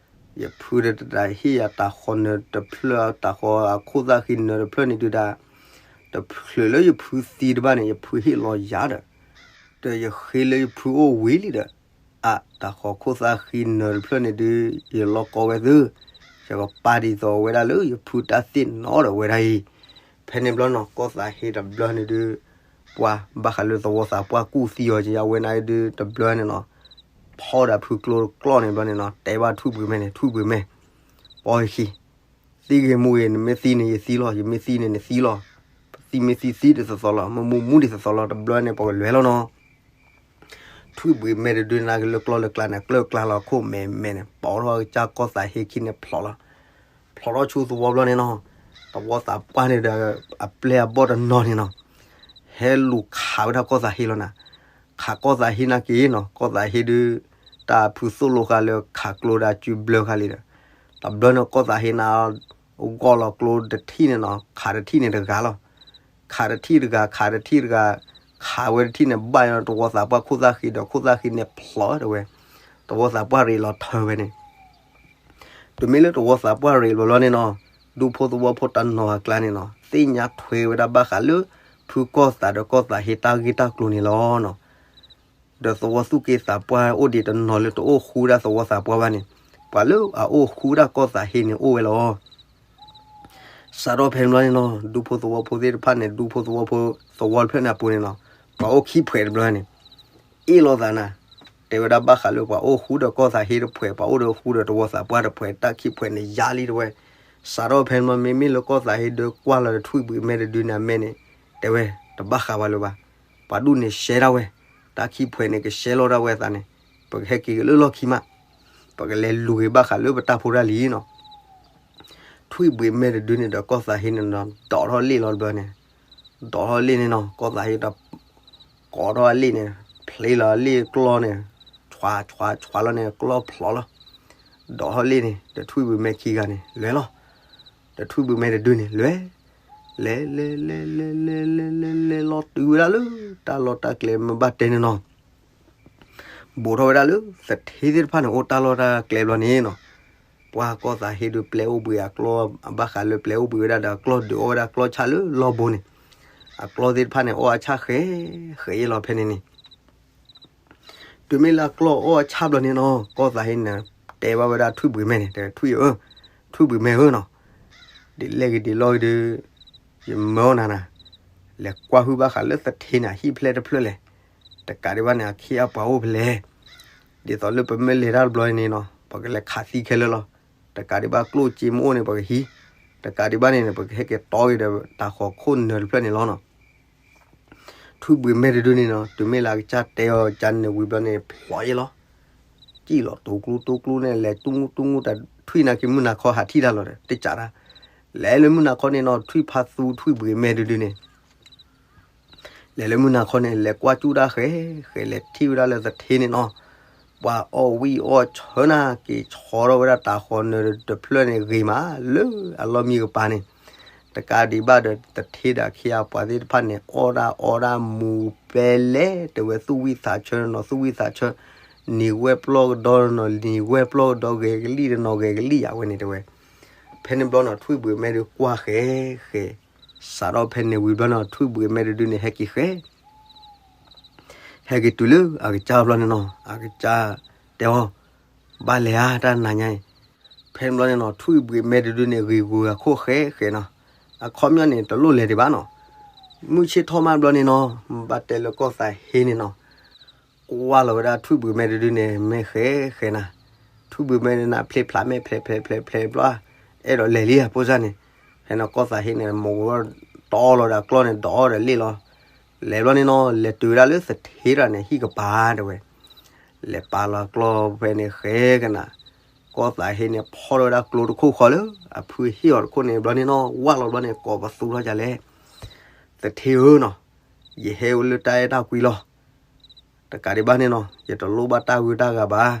ယဖုဒီးတဟ့ၣ်ယၤတၢ်ဃီနၢၤတဖျၢၣ် တၢ်ဃီအခိၣ်သၣ်ဃံနၢၤတဖျၢၣ်န့ၣ်ဒုးဒၣ်, တချုးလၢယဖုသံတဘၣ်န့ၣ် ယဖုဟ့ၣ်လီၤယၤဒီး, ဒီးယဃ့လၢယဖုအိၣ်ဝံၤလံဒီး, အါ တၢ်ဃီခိၣ်သၣ်ဃံနၢၤတဖျၢၣ်န့ၣ်ဒုး ယလီၢ်ကီဝဲသု, ယကပာ်ဒ်သိးဝဲဒၣ်လၢယဖုတၢ်သ့ၣ်နီတဝဲဒၣ်အံၤ. ဖဲန့ၣ်ဘျီနီၤ ကီၢ်သးဟ့တဘျီန့ၣ်ဒုး, ပှၤဘၣ်ဃးလၢသဝီသးပှၢ်ကူၣ်သံအီၤကယဝဲနၤဒုးတဘျီန့ၣ်နီၤ, ဖီဒီးဖုကျိတကျီၢ်န့ၣ်ဘျီန့ၣ်နီၤ တဲဘၣ်ထွံၣ်ဘှံးမဲန့ၣ် ထွံၣ်ဘှံးမဲ, ပီၢ်ယခံ, သံဂ့ၤမူဂ့ၤ နမ့ၢ်သံန့ၣ်ယသံလီၤ, ယမ့ၢ်သံန့ၣ်နသံလီၤ, ပသံမ့ၢ်သံသံဒ်သိးသိးလီၤ, မ့ၢ်မူမူဒ်သိးသိးလီၤ, တဘျီန့ၣ်ပကလဲၤလီၤနီၤ. ထွံၣ်ဘှံးမဲတဒုန့ၣ်က့လၢကျီၢ်လၢကျါန့ၣ် ကျၢၢ်ကျါလီၤခိၣ်မဲမဲန့ၣ် ပိာ်ထီၣ်ကစၢ်ကီၢ်သးဟ့ခံန့ၣ်ဖျိးလီၤ, ဖျိးထီၣ်ဆူသဝီဘျီန့ၣ်နီၤ, သဝီသးပှၢ်န့ၣ်ဒီး အပျဲၢ်အဘီၣ်တနီၤန့ၣ်နီၤ, ဟဲလူၤခးဝဲဒၣ်ကီၢ်သးဟ့လီၤနၤ, ခးကီၢ်သးဟ့နာ်က့နီၤ, ကီၢ်သးဟ့ဒုး တၢ်ဖုသိၣ်လိဃာ်လၢခးကျိဒီးအစုဘျၢဃာ်လံဒီး, တဘျီန့ၣ်ကီၢ်သးဟ့န့ၣ် ဂီၢ်လီၤကျိတထံၣ်န့ၣ်နီၤ ခးတထံၣ်န့ၣ်တဂၤလီၤ, ခးတထံၣ်တဂၤ ခးတထံၣ်တဂၤ, ခးဝဲတထံၣ်န့ၣ် ဘၣ်ယသဝီသးပှၢ်ခိၣ်သၣ်ဃံဒီးခိၣ်သၣ်ဃံန့ၣ်ဖျိးဝဲ, သဝီသးပှၢ်ရ့းလီၤထၢဝဲန့ၣ်, တုၤမ့ၢ်လၢသဝီသးပှၢ်ရ့းလီၤလီၤန့ၣ်နီၤ, ဒူဖိသဝီဖိတနီၤအကျါန့ၣ်နီၤ သ့ၣ်ညါထွဲဝဲဒၣ်ဘၣ်ဃးလၢ ဖုကီၢ်သးဒီးကီၢ်သးဟ့တၢ်ဂ့ၢ်တၢ်ကျိၤန့ၣ်လီၤနီၤ. ဒီးသဝီသူၣ်က့သးပှၢ်အိၣ်ဒံးတနီၤလၢတအိၣ်ဃူဒၣ်သဝီသးပှၢ်ဘၣ်န့ၣ်, ပှၤလၢအအိၣ်ဃူဒၣ်ကီၢ်သးဟ့န့ၣ်အိၣ်ဝဲလီၤ. စးထီၣ်ဖဲန့ၣ်ဘျီန့ၣ်နီၤ ဒူဖိသဝီဖိသ့ၣ်တဖၣ်န့ၣ် ဒူဖိသဝီဖိသဝီတဖျၢၣ်န့ၣ်အပူၤန့ၣ်နီၤ, ပှၤအိၣ်ခံဖှဲးတဘျီန့ၣ် အ့ၣ်လိာ်သးနၤ, တဲဝဲဒၣ်ဘၣ်ဃးလၢပှၤအိၣ်ဃူဒီးကီၢ်သးဟ့တဖှဲး ပှၤအိၣ်ဒီးဃူဒီးသဝီသးပှၢ်တဖှဲး တၢ်ခံဖှဲးန့ၣ်ယါလံတဲဝဲ. စးထီၣ်ဖဲန့ၣ်မ့မ့ၢ်လၢကီၢ်သးဟ့ဒုးကွၢ်လီၤဒီးထွံၣ်ဘှံးမဲတဒုန့ၣ်အမဲာ်န့ၣ်, တဲဝဲ, တဘၣ်ဃးဘၣ်လၢၤဘၣ်, ပှၤဒူၣ်န့ၣ်ရှဲဒၣ်ဝဲ, တၢ်ခံဖှဲးန့ၣ်ကရှဲလီၤဒၣ်ဝဲအသးန့ၣ်, ပကဟဲက့ၤကလၢလီၢ်ခံမး, ပကလဲၤလူၤက့ၤဘၣ်ဃးလၢပတၢ်ဖိတၢ်လံၤနီၤ. ထွံၣ်ဘှံးမဲတဒုန့ၣ်ဒီးကီၢ်သးဟ့န့ၣ်ဒီး ဒိးထီၣ်လ့ၣ်လီၤတဘျီန့ၣ်, ဒိးထီၣ်လ့ၣ်န့ၣ်နီၤ, ကီၢ်သးဟ့ဒီး ကိးထီၣ်အလ့ၣ်န့ၣ်, ဖျ့လီၤအလ့ၣ်ကျီန့ၣ်, ဆွးဆွးဆွးလီၤန့ၣ် ကျီဖျိးလီၤ. ဒိးထီၣ်လ့ၣ်န့ၣ် ဒီးထွံၣ်ဘှံးမဲခံဂၤန့ၣ် လဲၤလီၤ. ဒီးထွံၣ်ဘှံးမဲတဒုန့ၣ် လဲၤ လဲၤ လဲၤ လဲၤ လဲၤ လဲၤ လဲၤ လဲၤ လဲၤ လဲၤလီၤတုၤဝဲဒၣ်လၢ တၢ်လီၢ်တၢ်ကျဲမ့ၢ်ဘၣ်တဲန့ၣ်နီၤ, ဘူးထီၣ်ဝဲဒၣ်လၢသထ့သ့ၣ်တဖၣ်န့ၣ် အိၣ်တၢ်လီၢ်တၢ်ကျဲဘျီန့ၣ်နီၤ, ပှၤကီၢ်သးဟ့ဒုးပျဲအိၣ်ဘှံးအကျီ, ဘၣ်ဃးလၢပျဲအိၣ်ဘှံးဝဲဒၣ်ဒီးအကျီၢ်ဒုးအီၣ်ဝဲဒၣ်ကျီၢ်ဆၣ်လၢလီၢ်ဘိန့ၣ်, အကျီၢ်သ့ၣ်တဖၣ်န့ၣ် အီၣ်အဆၣ်ဃဲ ဃဲအ့ၣ်လီၤဖဲန့ၣ်န့ၣ် တုၤမ့ၢ်လၢအကျီၢ်အီၣ်အဆၣ်ဘျီန့ၣ်နီၤ, ကီၢ်သးဟ့န့ၣ် တဲဘၣ်ဝဲဒၣ်ထွံၣ်ဘှံးမဲန့ၣ်, ထွံၣ်ဧၢ, ထွံၣ်ဘှံးမဲဧၢနီၤ, ဒ်လဲၣ်ဂ့ၤဒ်လဲၣ်ဂ့ၤဒီး ယမၢအီၣ်နၤနၤ, လဲၤကွၢ်ဟုၣ်ဘၣ်ဃးလၢသထ့န့ၣ် အဟံၣ်ဖျဲၣ်တဖျၢၣ်လဲၣ်, တကးဒံးဘၣ်န့ၣ် အခ့အပှၤအိၣ်ဖဲလဲၣ်, ဒ်သိးလၢပမ့ၢ်လဲၤတၢ်တဘျီန့ၣ်နီၤ ပကလဲၤခးသံခဲလၢာ်လီၤ, တကးဒံးဘၣ်ကျိၣ်စ့မ့ၢ်အိၣ်န့ၣ် ပကဟံး, တကးဒံးဘၣ်န့ၣ် ပကဟဲက့ၤတီဂ့ၤဒီးတၢ်ဃီၤခိၣ်နၢၤတဖျၢၣ်န့ၣ်လီၤနီၤ. ထွံၣ်ဘှံးမဲတဒုန့ၣ်နီၤ, တုၤမ့ၢ်လၢအကစၢ်တဲအီၤကန့ၣ်ဝံၤဘျီန့ၣ် ဖျိးအ့ၣ်လီၤ. စံၣ်လီၤတိကျူတိကျူန့ၣ် လဲၤတူၢ်ငူတူၢ်ငူတၢ်ထွံၣ်နာ်က့ၤမုၢ်နၤခီဟးထံၣ်တၢ်လီၤဒီး တကးတၢ်, လဲၤလၢမုၢ်နၤခီန့ၣ်နီၤ ထွံၣ်ဖးသူထွံၣ်ဘှံးမဲတဒုန့ၣ် လဲၤလၢမုၢ်နၤခီန့ၣ် လဲၤကွၢ်ကၠူၣ်တၢ်ဃဲ ဃဲလဲၤထံၣ်ဝဲဒၣ်လၢသထ့န့ၣ်နီၤ, ပှၤအီၣ်ဝံၣ်အီၣ်ဆၢနာ်က့ၤဆီထီၣ်ဝဲဒၣ်တၢ်ဃီၤနၢၤတဖျၢၣ်န့ၣ် ဂ့ၤမးလၢအလီၢ်မံကပၤန့ၣ်, တကးဒံးဘၣ်ဒီးသထ့ဒီးအခ့အပှၤသ့ၣ်တဖၣ်န့ၣ် အီၣ်ဒၣ်အီဒၣ်မူၤပဲလဲၣ် တဲဝဲသူၣ်ဝံၣ်သးဆၢနီၤ သူၣ်ဝံၣ်သးဆၢ, နံၤဝဲပျီၢ်ကဒီနီၤ နံၤဝဲပျီၢ်ကဒီ ဂဲၤကလံၣ်တနီၤဂဲၤကလံၣ်ယၤဝဲန့ၣ်တဲဝဲ, ဖဲန့ၣ်ဘျီနီၤ ထွံၣ်ဘှံးမဲဒုးကွၢ်ဃဲ ဃဲ စးထီၣ်ဖဲန့ၣ်ဝံၤဘျီနီၤ ထွံၣ်ဘှံးမဲတဒုန့ၣ် ဟဲက့ၤဃဲ ဟဲက့ၤတုၤလၢအကစၢ်ဘျီန့ၣ်နီၤ အကစၢ်တဲအီၤ, ဘၣ်လဲၤဧါတၢ်နၤညါအံၤ, ဖဲန့ၣ်ဘျီန့ၣ်နီၤ ထွံၣ်ဘှံးမဲတဒုန့ၣ် ဂ့ၤဂူၤဂၤခိၣ်ဃဲဃဲနီၤ, အခီပညီန့ၣ် တလိၣ်လဲၤဒံးဘၣ်နီၤ, မုၢ်ဆ့ၣ်ထီၣ်မးဘျီန့ၣ်နီၤ ဘၣ်တဲလၢကီၢ်သးဟ့န့ၣ်နီၤ ကွၢ်လီၤဝဲဒၣ်ထွံၣ်ဘှံးမဲတဒုန့ၣ် မ့ၢ်ဃဲဃဲနၤ, ထွံၣ်ဘှံးမဲန့ၣ်နဖျ့ဖျးမဲာ်ဖျဲးဖျဲးဖျဲးဖျဲးဘျီ, အဲၣ်ဒိးလဲၤလံဧါ ဖိစၢ်န့ၣ်, ဖဲန့ၣ်ကီၢ်သးဟ့န့ၣ် မိၢ်ဝဲတီလီၤဒီးအကျီၢ်န့ၣ် ဒိးအီၣ်ဒီးလ့ၣ်လီၤ, လဲၤဘျီန့ၣ်နီၤ လဲၤတုၤဝဲဒၣ်လၢသထ့တဂၤန့ၣ် ဟံၣ်ကပၤတဲဝဲ, လဲၤပာ်လီၤကျီၢ်ဖဲန့ၣ်ဃဲကနၤ, ကီၢ်သးဟ့န့ၣ် ဖီၣ်လီၤဝဲဒၣ်ကျိတခိၣ်ဃီလၢ အဖုဟ့ၣ်အီၤတခိၣ်န့ၣ် ဘျီန့ၣ်နီၤ ဝၢ်လီၤဘျီန့ၣ် ကိးပသူထီၣ်ယၤလဲၣ်, သထ့ဧၢနီၤ, ယဟဲဝဲလၢတၢ်အဲၣ်တၢ်ကွံလီၤ တကးဒံးဘၣ်န့ၣ်နီၤ ယတလိၣ်ဘၣ်တၢ်ဂုၤတၢ်ဂၤဘၣ်,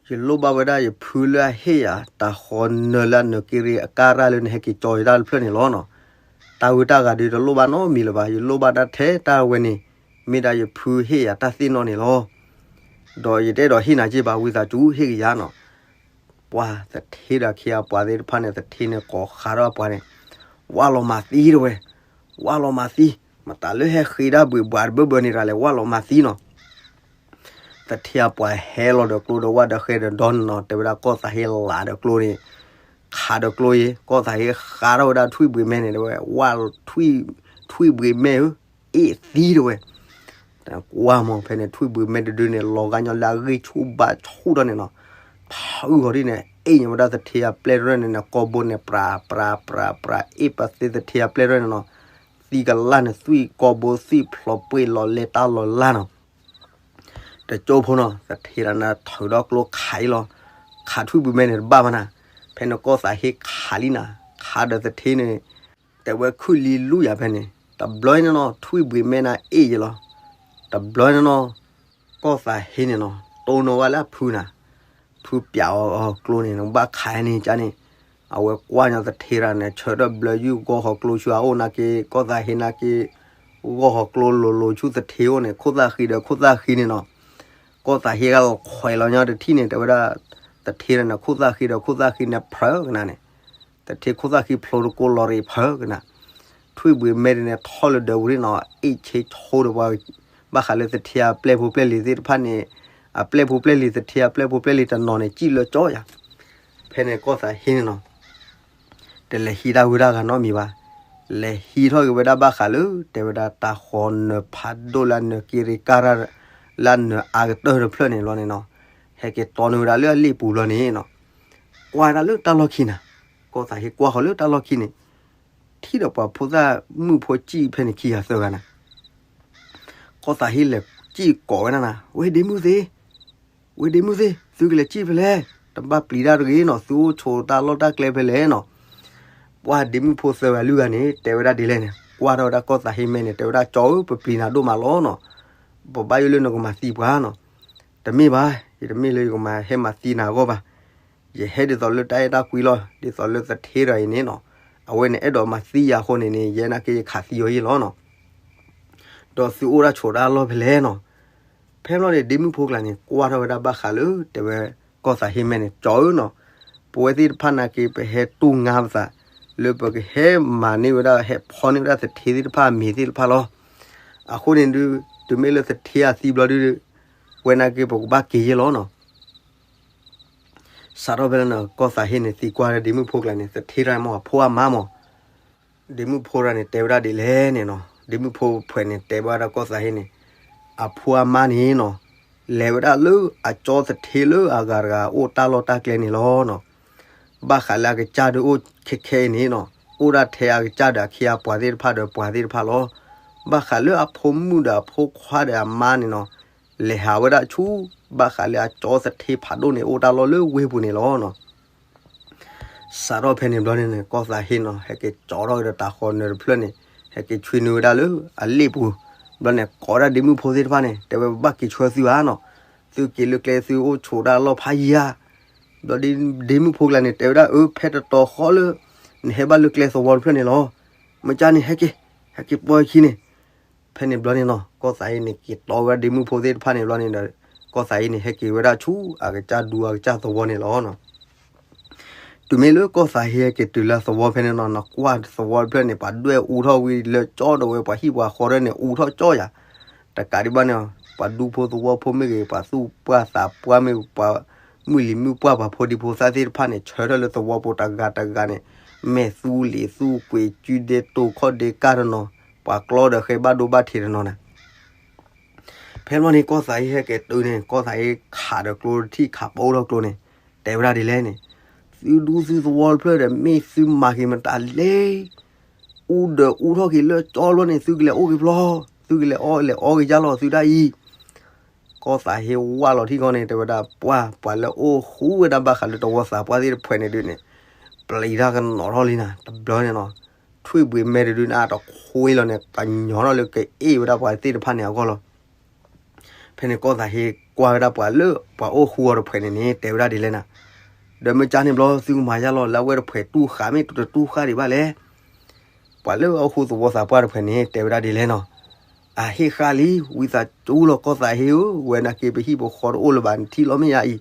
ယလိၣ်ဘၣ်ဝဲဒၣ်ယဖုလၢအဟ့ၣ်ယၤ တၢ်ဃီနၢၤလၢအနၢၤက့ရ့အကါရၢ်လၢနဟဲက့ၤကၠီယတၢ်တဖျၢၣ်န့ၣ်လီၤနီၤ, တၢ်ဂုၤတၢ်ဂၤဒုးတလိၣ်ဘၣ်နီတမံၤလၢၤဘၣ် ယလိၣ်ဘၣ်တၢ်ထဲတၢ်ဝဲန့ၣ်, မ့ၢ်ဒၣ်ယဖုဟ့ၣ်ယၤတၢ်သ့ၣ်နီၣ်န့ၣ်လီၤ, ဒီးယတအဲၣ်ဒိးဟ့ၣ်နၤက့ဘၣ် ဝံသးစူၤဟ့ၣ်ကယၤနီၤ, ပှၤသထ့ဒီးခ့အပှၤသ့ၣ်တဖၣ်န့ၣ် သထ့န့ၣ်ကိးဃးဒီးအပှၤန့ၣ်, ဝၢ်လီၤမၤသံတဝဲ, ဝၢ်လီၤမၤသံ, မတၤလၢဟဲဃ့ဒၣ်ဘှံးဘှးတဘၢဘၢန့ၣ်တဂၤလဲၣ် ဝၢ်လီၤမၤသံနီၤ, သထ့အပှၤဟဲလီၤဒီးကျိဒီးဝၣ်ဒီးဃဲဒီးဒီနီၤ တဲဝဲဒၣ်ကီၢ်သးဟ့လးဒီးကျိန့ၣ်, ခးဒီးကျိအံၤ ကီၢ်သးဟ့ဃးထီၣ်ဝဲဒၣ်ထွံၣ်ဘှံးမဲန့ၣ် တဲဝဲ, ဝၢ်ထွံၣ်, ထွံၣ်ဘှံးမဲဧၢ, အ့ၣ်သံတဝဲ, ကွၢ်မး ဖဲန့ၣ် ထွံၣ်ဘှံးမဲတဒုန့ၣ် လီၤဂာ်ညီလၢအဂံၢ်ဆူၣ်ဘါဆူၣ်ဒီးန့ၣ်နီၤ, ဖးအုၣ်ဂီၤဒ်န့ၣ် အ့ၣ်ညါဝဲဒၣ်သထ့အပျဲၢ်တရၢၢ်န့ၣ် ကိာ်ဘိန့ၣ် ပြး ပြး ပြး ပြး အ့ၣ်ပသ့သထ့အပျဲၢ်တရၢၢ်န့ၣ်နီၤ, သံကလၢ်န့ၣ် သွံၣ်ကိာ်ဘိ သွံၣ်ဖျိးပှ့ၤလီၤလဲတၢ်လီၤလၢ်နီၤ တကၠိဖိနီၤ သထ့တဂၤန့ၣ် ထုးဒီးကျိခးအံၤလီၤ, ခးထွံၣ်ဘှံးမဲန့ၣ်တဘၣ်မးနၤ, ဖဲန့ၣ်ကီၢ်သးဟ့ခးလံနၤ, ခးဒီးသထ့န့ၣ်, တဲဝဲခုၣ်လံလူယၤဖဲန့ၣ်, တဘျီန့ၣ်နီၤ ထွံၣ်ဘှံးမဲနၤအ့ၣ်ယလီၤ, တဘျီန့ၣ်နီၤ, ကီၢ်သးဟ့န့ၣ်နီၤ တိၢ်နီၣ်ဝဲလၢအဖုနၤ, ဖုပျးအီၤကျိန့ၣ် နဘၣ်ခးန့ၣ်ကန့ၣ်, အဝဲကွၢ်ညီသထ့တဂၤန့ၣ် ဆၢထၢၣ်ဘျၢယုၢ်ဂီၢ်ဃီၤကျိဆူအအိၣ်နာ်က့ ကီၢ်သးဟ့နာ်က့ ဂီၢ်ဃီၤကျိလိၤလိၤဆူသထ့အိၣ်န့ၣ် ခိၣ်သၣ်ဃံဒီးခိၣ်သၣ်ဃံန့ၣ်နီၤ, ကီၢ်သးဟ့ဂၤခွဲးလီၤညီတထံၣ်န့ၣ် တဲဝဲဒၣ်, သထ့န့ၣ် ခိၣ်သၣ်ဃံဒီးခိၣ်သၣ်ဃံန့ၣ်ဖျၢၣ်ကနၤန့ၣ်, သထ့ခိၣ်သၣ်ဃံဖျိတကိးလီၤရ့ၣ်ဖျၢၣ်ကနၤ, ထွံၣ်ဘှံးမဲဒ်န့ၣ် ထီၣ်လၢဒၢးဝံၤန့ၣ်နီၤ အ့ၣ်ဆ့ဆိဒီးပှၤ, ဘၣ်ဃးလၢသထ့အပျဲၢ်ဖိပျဲၢ်လံၤသ့ၣ်တဖၣ်န့ၣ်, အပျဲၢ်ဖိပျဲၢ်လံၤသထ့အပျဲၢ်ဖိပျဲၢ်လံၤတနီၤန့ၣ် စံၣ်လၢကၠီယၤ ဖဲန့ၣ်ကီၢ်သးဟ့န့ၣ်နီၤ, တလဲၤဟံးတၢ်ဂုၤတၢ်ဂၤနီတမံၤဘၣ်, လဲၤဟံးထီၣ်က့ၤဝဲဒၣ်ဘၣ်ဃးလၢ တဲဝဲဒၣ်တၢ်ဃီၤနၢၤဖးဒိၣ်လၢအနၢၤက့ရ့ကါရၢ် လၢအနၢၤအါကတၢၢ်တဖျၢၣ်န့ၣ်လီၤန့ၣ်နီၤ, ဟဲက့ၤတီန့ၢ်ဝဲဒၣ်လၢအလ့ၣ်ပူၤလီၤန့ၣ်နီၤ, ကွၢ်ဒၣ်လၢတၢ်လီၢ်ခံနၤ, ကီၢ်သးဟ့ကွၢ်ဃီၤလၢတၢ်လီၢ်ခံန့ၣ် ထံၣ်ဒီးပှၤဖိသၣ်မုၣ်ဖိစံၣ်ဖဲန့ၣ်ခံဂၤသၢဂၤနၤ, ကီၢ်သးဟ့လဲၤစံၣ်ကိးဝဲဒၣ်နၤ ဝဲဒ့မုၣ်သ့ၣ်, ဝဲဒ့မုၣ်သ့ၣ် သုကလဲၤစံၣ်ဖဲလဲၣ်, တဘၣ်ပျံၤတၢ်တဂ့ၤနီၤ သုအိၣ်ဆိးတၢ်လီၢ်တၢ်ကျဲဖဲလဲၣ်နီၤ, ပှၤဒ့မုၣ်ဖိသၢဂၤလွံၢ်ဂၤန့ၣ် တဲဝဲဒၣ်ဒ်လဲၣ်န့ၣ်, ကွၢ်ထီၣ်ဝဲဒၣ်ကီၢ်သးဟ့မဲာ်န့ၣ် တဲဝဲဒၣ် ကၠီဧၢ, ပပျံၤနၤဒိၣ်မးလီၤနီၤ, ပဘၣ်ယိၣ်လၢနကမၤသံပှၤနီၤ. တမ့ၢ်ဘၣ်, ယတမ့ၢ်လၢယကမၤဟဲမၤသံနၤအဂီၢ်ဘၣ်. ယဟဲဒ်သိးလၢတၢ်အဲၣ်တၢ်ကွံလီၤ. ဒ်သိးလၢသထ့တဂၤအံၤန့ၣ်နီၤ, အဝဲန့ၣ်အဲၣ်ဒိးမၤသံယၤအဃိန့ၣ်န့ၣ် ယဲနာ်က့ယခးသံအီၤယ့ၢ်လီၤနီၤ. ဒီးသုအိၣ်တၢ်ဆိးတၢ်လီၢ်ဖဲလဲၣ်နီၤ. ဖဲမ့ၢ်လီၤန့ၣ် ဒ့မုၣ်ဖိကျါန့ၣ် ကွၢ်ထီၣ်ဝဲဒၣ်ဘၣ်ဃးလၢ တဲဝဲ ကီၢ်သးဟ့မဲာ်န့ၣ်, ကၠီဧၢနီၤ, ပဝဲသ့ၣ်တဖၣ်နာ်က့ ပဟဲတူၢ်ငါပသး လၢပကဟဲမၤန့ၢ်ဝဲဒၣ် ဟဲဖီန့ၢ်ဝဲဒၣ်သထ့သ့ၣ်တဖၣ်အမ့ၤသ့ၣ်တဖၣ်လီၤ. အဃိန့ၣ်ဒုး တုၤမ့ၢ်လၢသထ့အသံဘျီဒုး ဝဲနာ်က့ပကဘၣ်က့ၤယ့ၢ်လီၤနီၤ. စးထီၣ်ဖဲလၢန့ၣ် ကီၢ်သးဟ့န့ၣ် သံကွၢ်ဒ့မုၣ်ဖိကျါန့ၣ် သထ့တဂၤမ့ၢ်အဖိအမါမး. ဒ့မုၣ်ဖိတဂၤန့ၣ် တဲဝဲဒၣ်ဒ်လဲၣ်န့ၣ်နီၤ, ဒ့မုၣ်ဖိဖှဲးန့ၣ် တဲဘၣ်ဝဲဒၣ်ကီၢ်သးဟ့န့ၣ်, အဖိအမါန့ၣ်နီၤ, လဲၤဝဲဒၣ်လၢအကၠီသထ့လၢအဂၤတဂၤအိၣ်တၢ်လီၢ်တၢ်ကျဲန့ၣ်လီၤနီၤ. ဘၣ်ဃးလၢအကစၢ်ဒုးအိၣ်ခဲခဲအံၤန့ၣ်နီၤ, အိၣ်ဒၣ်ထဲအကစၢ်ဒီးအခ့အပှၤသ့ၣ်တဖၣ်ဒီးပှၤသ့ၣ်တဖၣ်လီၤ. ဘၣ်ဃးလၢအဖိမုၣ်ဒီးအဖိခွါဒီးအမါန့ၣ်နီၤ, လဲၤဟးဝဲဒၣ်ဆူ ဘၣ်ဃးလၢအကၠီသထ့ဖးဒိၣ်န့ၣ် အိၣ်တၢ်လီၢ်လၢဝ့ၢ်ပူၤန့ၣ်လီၤနီၤ. စးထီၣ်ဖဲန့ၣ်ဘျီန့ၣ်န့ၣ် ကီၢ်သးဟ့နီၤ ဟဲက့ၤကၠီထီၣ်က့ၤဒီးတၤဃီနၢၤတဖျၢၣ်န့ၣ် ဟဲက့ၤဆွံနုာ်ဝဲဒၣ်လၢအလ့ၣ်ပူၤ. ဘျီန့ၣ် ကိးဒၣ်ဒ့မုၣ်ဖိသ့ၣ်တဖၣ်န့ၣ် တဲဝဲ ပဘၣ်က့ၤဆှၢသုဧါနီၤ, သုက့ၤလၢကျဲသုအိၣ်ဆိးတၢ်လီၢ်ဖးယံၤဧါ. ဘျီဒ့မုၣ်ဖိကျါန့ၣ် တဲဝဲဒၣ် အၢ ဖဲတတီၤဃီလၢ နဟဲဘၣ်လၢကျဲသဝီတဖျၢၣ်န့ၣ်လီၤ. မ့ၢ်ကၢ်န့ၣ် ဟဲက့ၤ ဟဲက့ၤပိာ်ခံန့ၣ် ဖဲန့ၣ်ဘျီန့ၣ်နီၤ ကီၢ်သးဟ့န့ၣ် က့ၤတီဝဲဒၣ်ဒ့မုၣ်ဖိသ့ၣ်တဖၣ်န့ၣ်ဘျီန့ၣ်ဒီး ကီၢ်သးဟ့န့ၣ် ဟဲက့ၤဝဲဒၣ်ဆူအကစၢ်ဒူအကစၢ်သဝီန့ၣ်လီၤ. တုၤမ့ၢ်လၢကီၢ်သးဟ့ဟဲက့ၤတုၤလၢသဝီဖဲန့ၣ်နီၤ နကွၢ်သဝီတဖျၢၣ်န့ၣ် ပှၤဒွဲၣ်အူထီၣ်ဝံၤလၢကၠီဒီးဝဲ ပှၤဟံၣ်ပှၤဃီဒၣ်န့ၣ် အူထီၣ်ကၠီယၤ. တကးဒံးဘၣ်န့ၣ် ပှၤဒူဖိသဝီဖိမ့ၢ်ဂ့ၤ ပှၤသူၣ်ပှၢ်သးပှၢ်မ့ၢ်ဂ့ၤ ပှၤမုၢ်လံၤမုၢ်ပှၢ် ပှၤဖိဒံဖိသၣ်သ့ၣ်တဖၣ်န့ၣ် ဆၢထၢၣ်လၢသဝီပူၤတဂၤတဂၤန့ၣ် မဲာ်သူလံာ်သူကွံာ် စုဒ့တိာ်ခီၣ်ဒ့ကၢ်တနီၤ ပှၤကျီဒီးဃဲဘၣ်ဒိဘၣ်ထံးတနီၤန့ၣ် ဖဲဘျီန့ၣ် ကီၢ်သးဟ့ဟဲက့ၤတုၤန့ၣ် ကီၢ်သးဟ့ခးဒီးကျိတထံၣ် ခးပိာ်ထီၣ်ကျိန့ၣ် တဲဝဲဒၣ်ဒ်လဲၣ်န့ၣ်, သုဒူသုသဝီတဖျၢၣ်ဒီး မ့ၢ်သုမၤက့ၤမတၤလဲၣ်, အူဒီးအူထီၣ်က့ၤလၢကၠီဘျီန့ၣ် သုကလဲၤအိၣ်က့ၤဖျီ, သုကလဲၤအီၣ်လဲၤအီက့ၤယါလီၤသုဒၣ်အံၤ. ကီၢ်သးဟ့ဝၢ်လီၤထံၣ်ခီန့ၣ် တဲဝဲဒၣ် ပှၢ် ပှၤလၢအိၣ်ဃူဝဲဒၣ်ဘၣ်ဃးလၢတဝီသးပှၢ်သ့ၣ်တဖှဲးန့ၣ်ဒုးန့ၣ် ပျံၤတၢ်ကနီၤထီၣ်လံနၤ တဘျီန့ၣ်နီၤ, ထွံၣ်ဘှံးမဲတဒုန့ၣ် အတခွ့လီၤန့ၣ် ကညီထီၣ်လၢကအ့ၣ်ဝဲဒၣ်ပှၤသ့ၣ်တဖၣ်န့ၣ်အဂီၢ်လီၤ. ဖဲန့ၣ် ကီၢ်သးဟ့ကွၢ်ဝဲဒၣ်ပှၤလၢပှၤအိၣ်ဃူအီၤတဖှဲးန့ၣ်န့ၣ် တဲဝဲဒၣ်ဒ်လဲၣ်နၤ, ဒီးမ့ၢ်ကၢ်န့ၣ်ဘျီ သုကမၤယါလီၤ လၢအဝဲတဖှဲးတူၢ်ဃာ် မ့ၢ်တတူၢ်ဃာ်ဒံးဘၣ်လဲၣ်. ပှၤလၢအအိၣ်ဃူသဝီသးပှၢ်တဖှဲးန့ၣ် တဲဝဲဒၣ်ဒ်လဲၣ်နီၤ, အဟ့ၣ်ဃာ်လံ ဝံသးစူၤလီၤ ကီၢ်သးဟ့ဧၢ, ဝဲနာ်က့ ပဟံၣ်ပဃီတအိၣ်လၢၤဘၣ် နထံၣ်လီၤမ့ၢ်ယါအံၤ,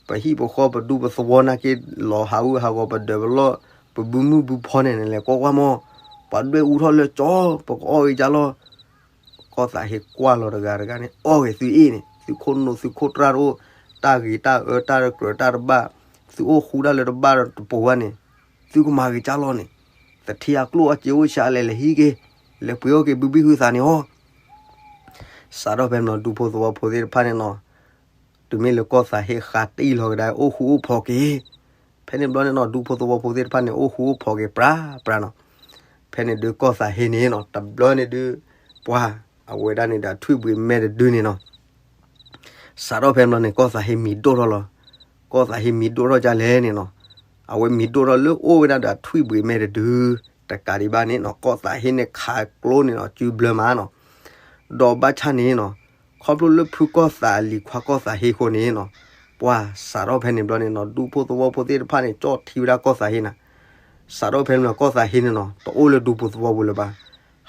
ပဟံၣ်ပဃီပဒူပသဝီနာ်က့ လီၤဟးဂူာ်ဟးဂီၤ ပဒၢးပလီၢ် ပဘုမုၢ်ဘုဖီန့ၣ် နလဲၤကွၢ်ကွၢ်မီၢ်, ပှၤဒွဲၣ်အူထီၣ်လၢကၠီ ပကအီၣ်က့ၤကၢ်လီၤ. ကီၢ်သးဟ့ကွၢ်လီၤတဂၤတဂၤန့ၣ် အီၣ်ဂ့ၤသုအ့ၣ်န့ၣ် သုခိၣ်နူာ်သုခိၣ်တြၢ်တအိၣ်, တၢ်ဂ့ၤတၢ်အၢတၢ်တကြၢးတၢ်တဘၣ်, သုအိၣ်ဃူတၢ်လၢတဘၣ်တပူၤဘၣ်န့ၣ် သုကမၤဂ့ၤကၢ်လီၤန့ၣ်, သထ့အကျိၣ်အစ့အိၣ်ဆံးလဲၣ် လဲၤဟံးက့ၤ, လဲၤပှ့ၤအီၣ်က့ၤဘုဘံၣ်ဟုသးန့ၣ်အီၤ. စးထီၣ်ဖဲန့ၣ်နီၤ ဒူဖိသဝီဖိသ့ၣ်တဖၣ်န့ၣ်နီၤ, တုၤမ့ၢ်လၢကီၢ်သးဟ့ဃးတံၢ်လီၤကဒါ အိၣ်ဃူအိၣ်ဖိးက့ၤ, ဖဲန့ၣ်ဘျီန့ၣ်နီၤ ဒူဖိသဝီဖိသ့ၣ်တဖၣ်န့ၣ် အိၣ်ဃူအိၣ်ဖိးက့ၤပြးပြးနီၤ. ဖဲန့ၣ်ဒုးကီၢ်သးဟ့န့ၣ်နီၤ တဘျီန့ၣ်ဒုး ပှၤ အဝဲဒၣ်န့ၣ်ဒီးထွံၣ်ဘှံးမဲတဒုန့ၣ်နီၤ စးထီၣ်ဖဲန့ၣ်ဘျီန့ၣ် ကီၢ်သးဟ့မံၤဒိၣ်ထီၣ်လီၤ. ကီၢ်သးဟ့မံၤဒိၣ်ထီၣ်ဒ်လဲၣ်န့ၣ်နီၤ, အဝဲမံၤဒိၣ်ထီၣ်လၢအိၣ်ဝဲဒၣ်ဒီးထွံၣ်ဘှံးမဲတဒု, တကးဒံးဘၣ်န့ၣ်နီၤ ကီၢ်သးဟ့န့ၣ်ခးကျိန့ၣ်နီၤ စုဘျၢမးနီၤ, ဒီးဘၣ်ဆၣ်န့ၣ်နီၤ ခီဖျိလၢဖုကီၢ်သးအလံၤခွါကီၢ်သးဟ့အဃိန့ၣ်နီၤ, ပှၤစးထီၣ်ဖဲန့ၣ်ဘျီန့ၣ်နီၤ ဒူဖိသဝီဖိသ့ၣ်တဖၣ်န့ၣ် ကၠီၣ်ထံဝဲဒၣ်ကီၢ်သးဟ့နၤ စးထီၣ်ဖဲန့ၣ် ကီၢ်သးဟ့န့ၣ်နီၤ တအိၣ်လၢဒူဖိသဝီပူၤလၢၤဘၣ်.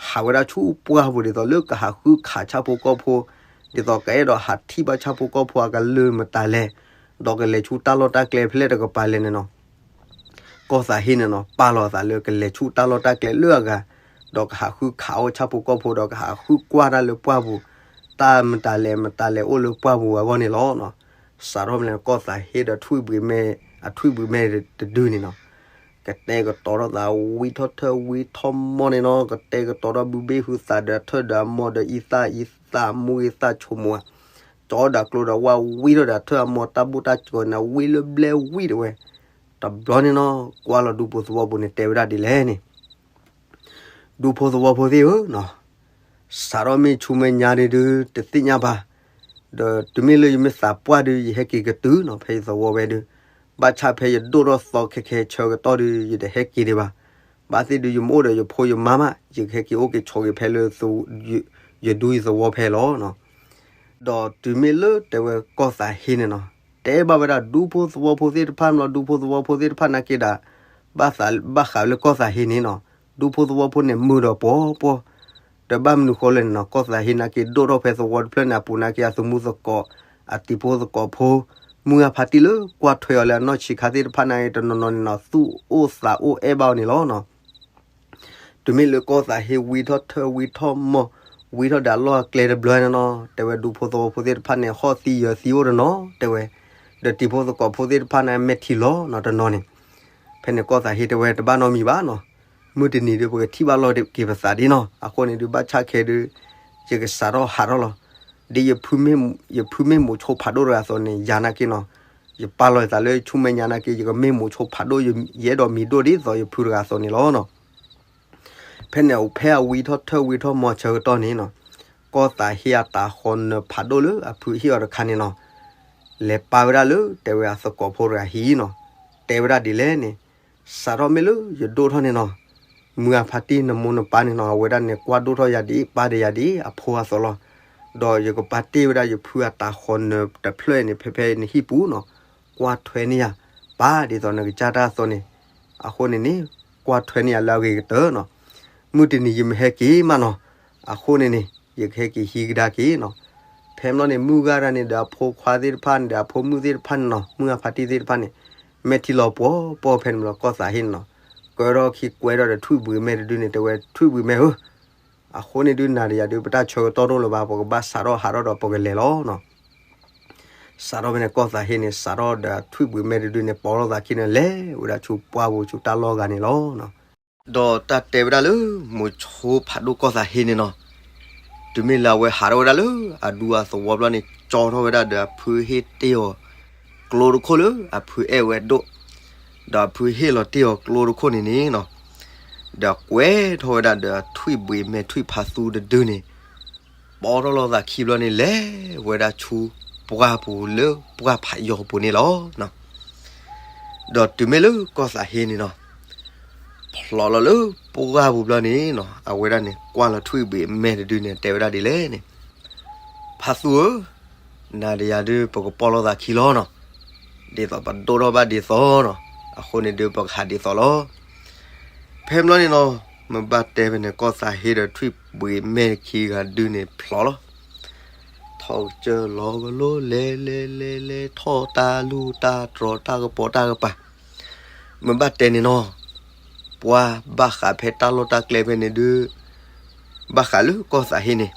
ဟးဝဲဒၣ်ဆူပှၢ်ပူၤ ဒ်သိးလၢကဟးဃုခးဆၣ်ဖိကီၢ်ဖိ, ဒ်သိးကအဲၣ်ဒိးဟးထံၣ်ဘၣ်ဆၣ်ဖိကီၢ်ဖိအကလုၢ်မတၤလဲၣ်, ဒီးကလဲၤဆူတၢ်လီၢ်တၢ်ကျဲဖဲလဲၣ်တကပၤလဲၣ်န့ၣ်နီၤ ကီၢ်သးဟ့န့ၣ်နီၤ ပာ်လီၤအသးလၢကလဲၤဆူတၢ်လီၢ်တၢ်ကျဲလၢအဂၤ, ဒီးကဟးဃုခးအီၣ်ဆၣ်ဖိကီၢ်ဖိ ဒီးကဟးဃုကွၢ်တၢ်လၢပှၢ်ပူၤ, တၢ်မတၤလဲၣ်မတၤလဲၣ်အိၣ်လၢပှၢ်ပူၤအဂီၢ်န့ၣ်လီၤ. စးထီၣ်ဖဲန့ၣ် ကီၢ်သးဟ့ဒီးထွံၣ်ဘှံးမဲ, အထွံၣ်ဘှံးမဲတဒုန့ၣ်နီၤ ကတဲာ်ကတီၤထီၣ်သးဝံထီၣ်ထၢၣ်ဝံထီၣ်မီၢ်န့ၣ်နီၤ, ကတဲာ်ကတီၤထီၣ်ဘုဘ့ၣ်ဟုသးဒီးထၢၣ်ဒီးအမီၢ်ဒီးအံသၣ်အံသၣ်မူအံသၣ်ဆိမိၣ်ဧါ, ကၠီဒီးကျိဒီးဝၣ်ဝံထီၣ်ဒီးထၢၣ်အမီၢ် တၢ်ဘိၣ်တၢ်စှီၤန့ၣ် ဝံလၢဘျဲဝံတဝဲ, တဘျီန့ၣ်နီၤ ကွၢ်လီၤဒူဖိသဝီဖိန့ၣ် တဲဝဲဒၣ်ဒ်လဲၣ်န့ၣ် ဒူဖိသဝီဖိသ့ၣ်ဧၢနီၤ, စးထီၣ်မ့ၢ်ဆူမဲာ်ညါဒုး တသ့ၣ်ညါဘၣ်, ဒီးတုၤမ့ၢ်လၢယမ့ၢ်သးပှၢ်ဒုး ယဟဲက့ၤကတုၤနီၤ ဖဲယသဝီဝဲဒုး, ဘၣ်ဆၣ်ဖဲယဒိၣ်ထီၣ်သီခဲခဲဆၢကတီၢ်ဒုး ယတဟဲက့ၤဒံးဘၣ်. ဘၣ်သ့ၣ်ဒုးယမ့ၢ်အိၣ်ဒီးယဖိယမါမး ယကဟဲက့ၤအိၣ်က့ၤဆိးက့ၤဖဲလၢ ယဒူယသဝီဖဲလီၤနီၤ. ဒီးတုၤမ့ၢ်လၢတဲဝဲကီၢ်သးဟ့န့ၣ်နီၤ, တဲဘၣ်ဝဲဒၣ်ဒူဖိသဝီဖိသ့ၣ်တဖၣ်မးလီၤ, ဒူဖိသဝီဖိသ့ၣ်တဖၣ်နာ်က့ဒီး ဘၣ်ဃးလၢကီၢ်သးဟ့န့ၣ်နီၤ, ဒူဖိသဝီဖိန့ၣ်မုာ်ဒီးပှီၤပှီၤ, ဒီးဘၣ်မနုၤဃိလဲၣ်န့ၣ်နီၤ, ကီၢ်သးဟ့နာ်က့ဒိၣ်ထီၣ်ဖဲသဝီတဖျၢၣ်န့ၣ်အပူၤနာ်က့ အသမူသကိး, အတံၤဖိသကိးဖိ, မုၢ်ဂၢ်ဖါတံၢ်လၢကွၢ်ထွဲအီၤလၢအနီၢ်ဆံးခါသ့ၣ်တဖၣ်နာ်က့ တနီၤနီၤန့ၣ်နီၤ သူၣ်အိၣ်သးအိၣ်အဲၣ်ဘၣ်အီၤန့ၣ်လီၤနီၤ. တုၤမ့ၢ်လၢကီၢ်သးဟ့ဝံထီၣ်ထၢၣ်ဝံထီၣ်မီၢ်, ဝံထီၣ်ဒီးအလီၢ်အကျဲတဘျီန့ၣ်နီၤ, တဲဝဲဒူဖိသဝီဖိသ့ၣ်တဖၣ်န့ၣ် ဟီၣ်သံယၢၤသံအိၣ်တနီၤ တဲဝဲ, ဒီးတံၤဖိသကိးဖိသ့ၣ်တဖၣ်န့ၣ် မဲာ်ထံလီၤနီၤတနီၤန့ၣ်. ဖဲန့ၣ်ကီၢ်သးဟ့တဲဝဲတဘၣ်နီတမံၤဘၣ်နီၤ, မုၢ်တနံၤဒုး ပကထံၣ်ဘၣ်လီၤက့ၤပသးဒ်နီၤ, အဃိန့ၣ်ဒုး ဘၣ်ဆၣ်ခဲဒုး ယကစးထီၣ်ဟးထီၣ်လီၤ. ဒ်ယဖုမ့ၢ်မိၤဆိဖးဒိၣ်တဂၤအသိးန့ၣ် ယၤနာ်က့နီၤ, ယပာ်လီၤယသးလၢဆူမဲာ်ညါနာ်က့ ယကမ့ၢ်မိၤဆိဖးဒိၣ် ယအဲၣ်ဒိးမံၤဒိၣ်ဒ်သိးယဖုတဂၤအသိးန့ၣ်လီၤနီၤ. ဖဲန့ၣ်ဖဲအဝံထီၣ်ထၢၣ်ဝံထီၣ်မီၢ်ဆၢကတီၢ်န့ၣ်နီၤ, ကီၢ်သးဟ့အတၢ်ဃီနၢၤဖးဒိၣ်လၢအဖုဟ့ၣ်အီၤတခါန့ၣ်နီၤ, လဲၤပာ်ဝဲဒၣ်လၢတဲဝဲအသကိးဖိတဂၤဟံၣ်နီၤ, တဲဝဲဒၣ်ဒ်လဲၣ်န့ၣ်, စးထီၣ်မ့ၢ်လၢယဒိၣ်ထီၣ်န့ၣ်နီၤ, မုၢ်ဂၢ်ဖါတံၢ်နမိၢ်နပၢ်န့ၣ်နီၤ အဝဲဒၣ်န့ၣ် ကွၢ်ဒိၣ်ထီၣ်ယၤဒ်အံၤ ပာ်ဒီးယၤဒ်အံၤ အဖိအသိးလီၤ. ဒီးယကပာ်တ့ၢ်ဝဲဒၣ်ယဖုအတၢ်ဃီနၢၤတဖျၢၣ်န့ၣ် ဖဲဖဲနဟံၣ်ပူၤနီၤ, ကွၢ်ထွဲန့ၢ်ယၤ, ပာ်ဒ်သိးနကစၢ်တၢ်အသိးန့ၣ်, အဃိန့ၣ်န့ၣ်, ကွၢ်ထွဲန့ၢ်ယၤလၢအဂ့ၤကတၢၢ်နီၤ. မုၢ်တနံၤယမ့ၢ်ဟဲက့ၤမးနီၤ, အဃိန့ၣ်န့ၣ် ယကဟဲက့ၤဟံးကဒါက့ၤနီၤ. ဖဲမ့ၢ်လီၤန့ၣ် မုၢ်ဂၤတဂၤန့ၣ်ဒီးအဖိခွါသ့ၣ်တဖၣ်န့ၣ်ဒီး အဖိမုၣ်သ့ၣ်တဖၣ်န့ၣ်နီၤ, မုၢ်ဂၢ်ဖါတံၢ်သ့ၣ်တဖၣ်န့ၣ် မဲာ်ထံလီၤပှီၤပှီၤဖဲန့ၣ်မ့ၢ်လီၤ ကီၢ်သးဟ့န့ၣ်နီၤ, ကဲထီၣ်ခံကွဲထီၣ်ဒီးထွံၣ်ဘှံးမဲာ်တဒုန့ၣ် တဲဝဲထွံၣ်ဘှံးမဲာ်ဧၢ, အဃိန့ၣ်ဒုးနၤဒီးယၤဒုး ပတၢ်ဆၢကတီၢ်တအိၣ်လၢၤဘၣ် ပကဘၣ်စးထီၣ်ဟးထီၣ်ဒီးပကလဲၤလီၤနီၤ. စးထီၣ်ဖဲန့ၣ် ကီၢ်သးဟ့န့ၣ် စးထီၣ်ဒီးထွံၣ်ဘှံးမဲာ်တဒုန့ၣ် ပိာ်လိာ်သးခံန့ၣ် လဲၤဝဲဒၣ်ဆူပှၢ်ပူၤဆူတၢ်လီၢ်ဂၤန့ၣ်လီၤ. ဒီးတၢ်တဲဝဲဒၣ်လၢ မိၤဆိဖးဒိၣ်ကီၢ်သးဟ့န့ၣ်နီၤ, တုၤမ့ၢ်လၢအဝဲဟးထီၣ်ဝဲဒၣ်လၢအဒူအသဝီဘျီန့ၣ် ကၠီထီၣ်ဝဲဒၣ်ဒီးအဖုဟ့ၣ်တ့ၢ်အီၤကျိတခိၣ်လၢအဖုအဲၣ်ဝဲဒိၣ်, ဒီးအဖုဟ့ၣ်လီၤတ့ၢ်အီၤကျိတခိၣ်န့ၣ်န့ၣ်နီၤ, ဒီးကွဲထီၣ်ဝဲဒၣ်ဒီးထွံၣ်ဘှံးမဲာ်ထွံၣ်ဖးသူတဒုန့ၣ် ပိာ်ထီၣ်လိာ်သးခံဘျီန့ၣ် လဲၤဝဲဒၣ်ဆူပှၢ်ပူၤလၢပှၢ်ဖးယီၤပူၤန့ၣ်လီၤ. ဒီးတုၤမ့ၢ်လၢကီၢ်သးဟ့န့ၣ်နီၤ, ဖျိးလီၤလၢပှၢ်ပူၤဘျီန့ၣ်နီၤ, အဝဲဒၣ်န့ၣ် ကွၢ်လီၤထွံၣ်ဘှံးမဲာ်တဒုန့ၣ် တဲဝဲဒၣ်ဒ်လဲၣ်န့ၣ်, ဖါသူဧၢ, နၤဒီးယၤဒုး ပကပိာ်လိာ်သးခံလီၤနီၤ. ဒ်သိးပဒိၣ်ထီၣ်ဘၣ်ဒ်သိးနီၤ, အဃိန့ၣ်ဒုး ပကဟးဒ်သိးလီၤ. ဖဲမ့ၢ်လီၤန့ၣ်နီၤ, မ့ၢ်ဘၣ်တဲဖဲန့ၣ် ကီၢ်သးဟ့ဒီးထွံၣ်ဘှံးမဲာ်ခံဂၤဒုန့ၣ်ဖျိးလီၤ. ထီၣ်ကစၢၢ်လီၤကလိလဲၤလဲၤလဲၤလဲၤ ထီၣ်တၢ်လူၢ်တၢ်တြီၤတၢ်ကပီၤတၢ်ကပၤ, မ့ၢ်ဘၣ်တဲန့ၣ်နီၤ, ပှၤဘၣ်ဃးဖဲတၢ်လီၢ်တၢ်ကျဲဖဲန့ၣ်ဒုး, ဘၣ်ဃးလၢကီၢ်သးဟ့န့ၣ်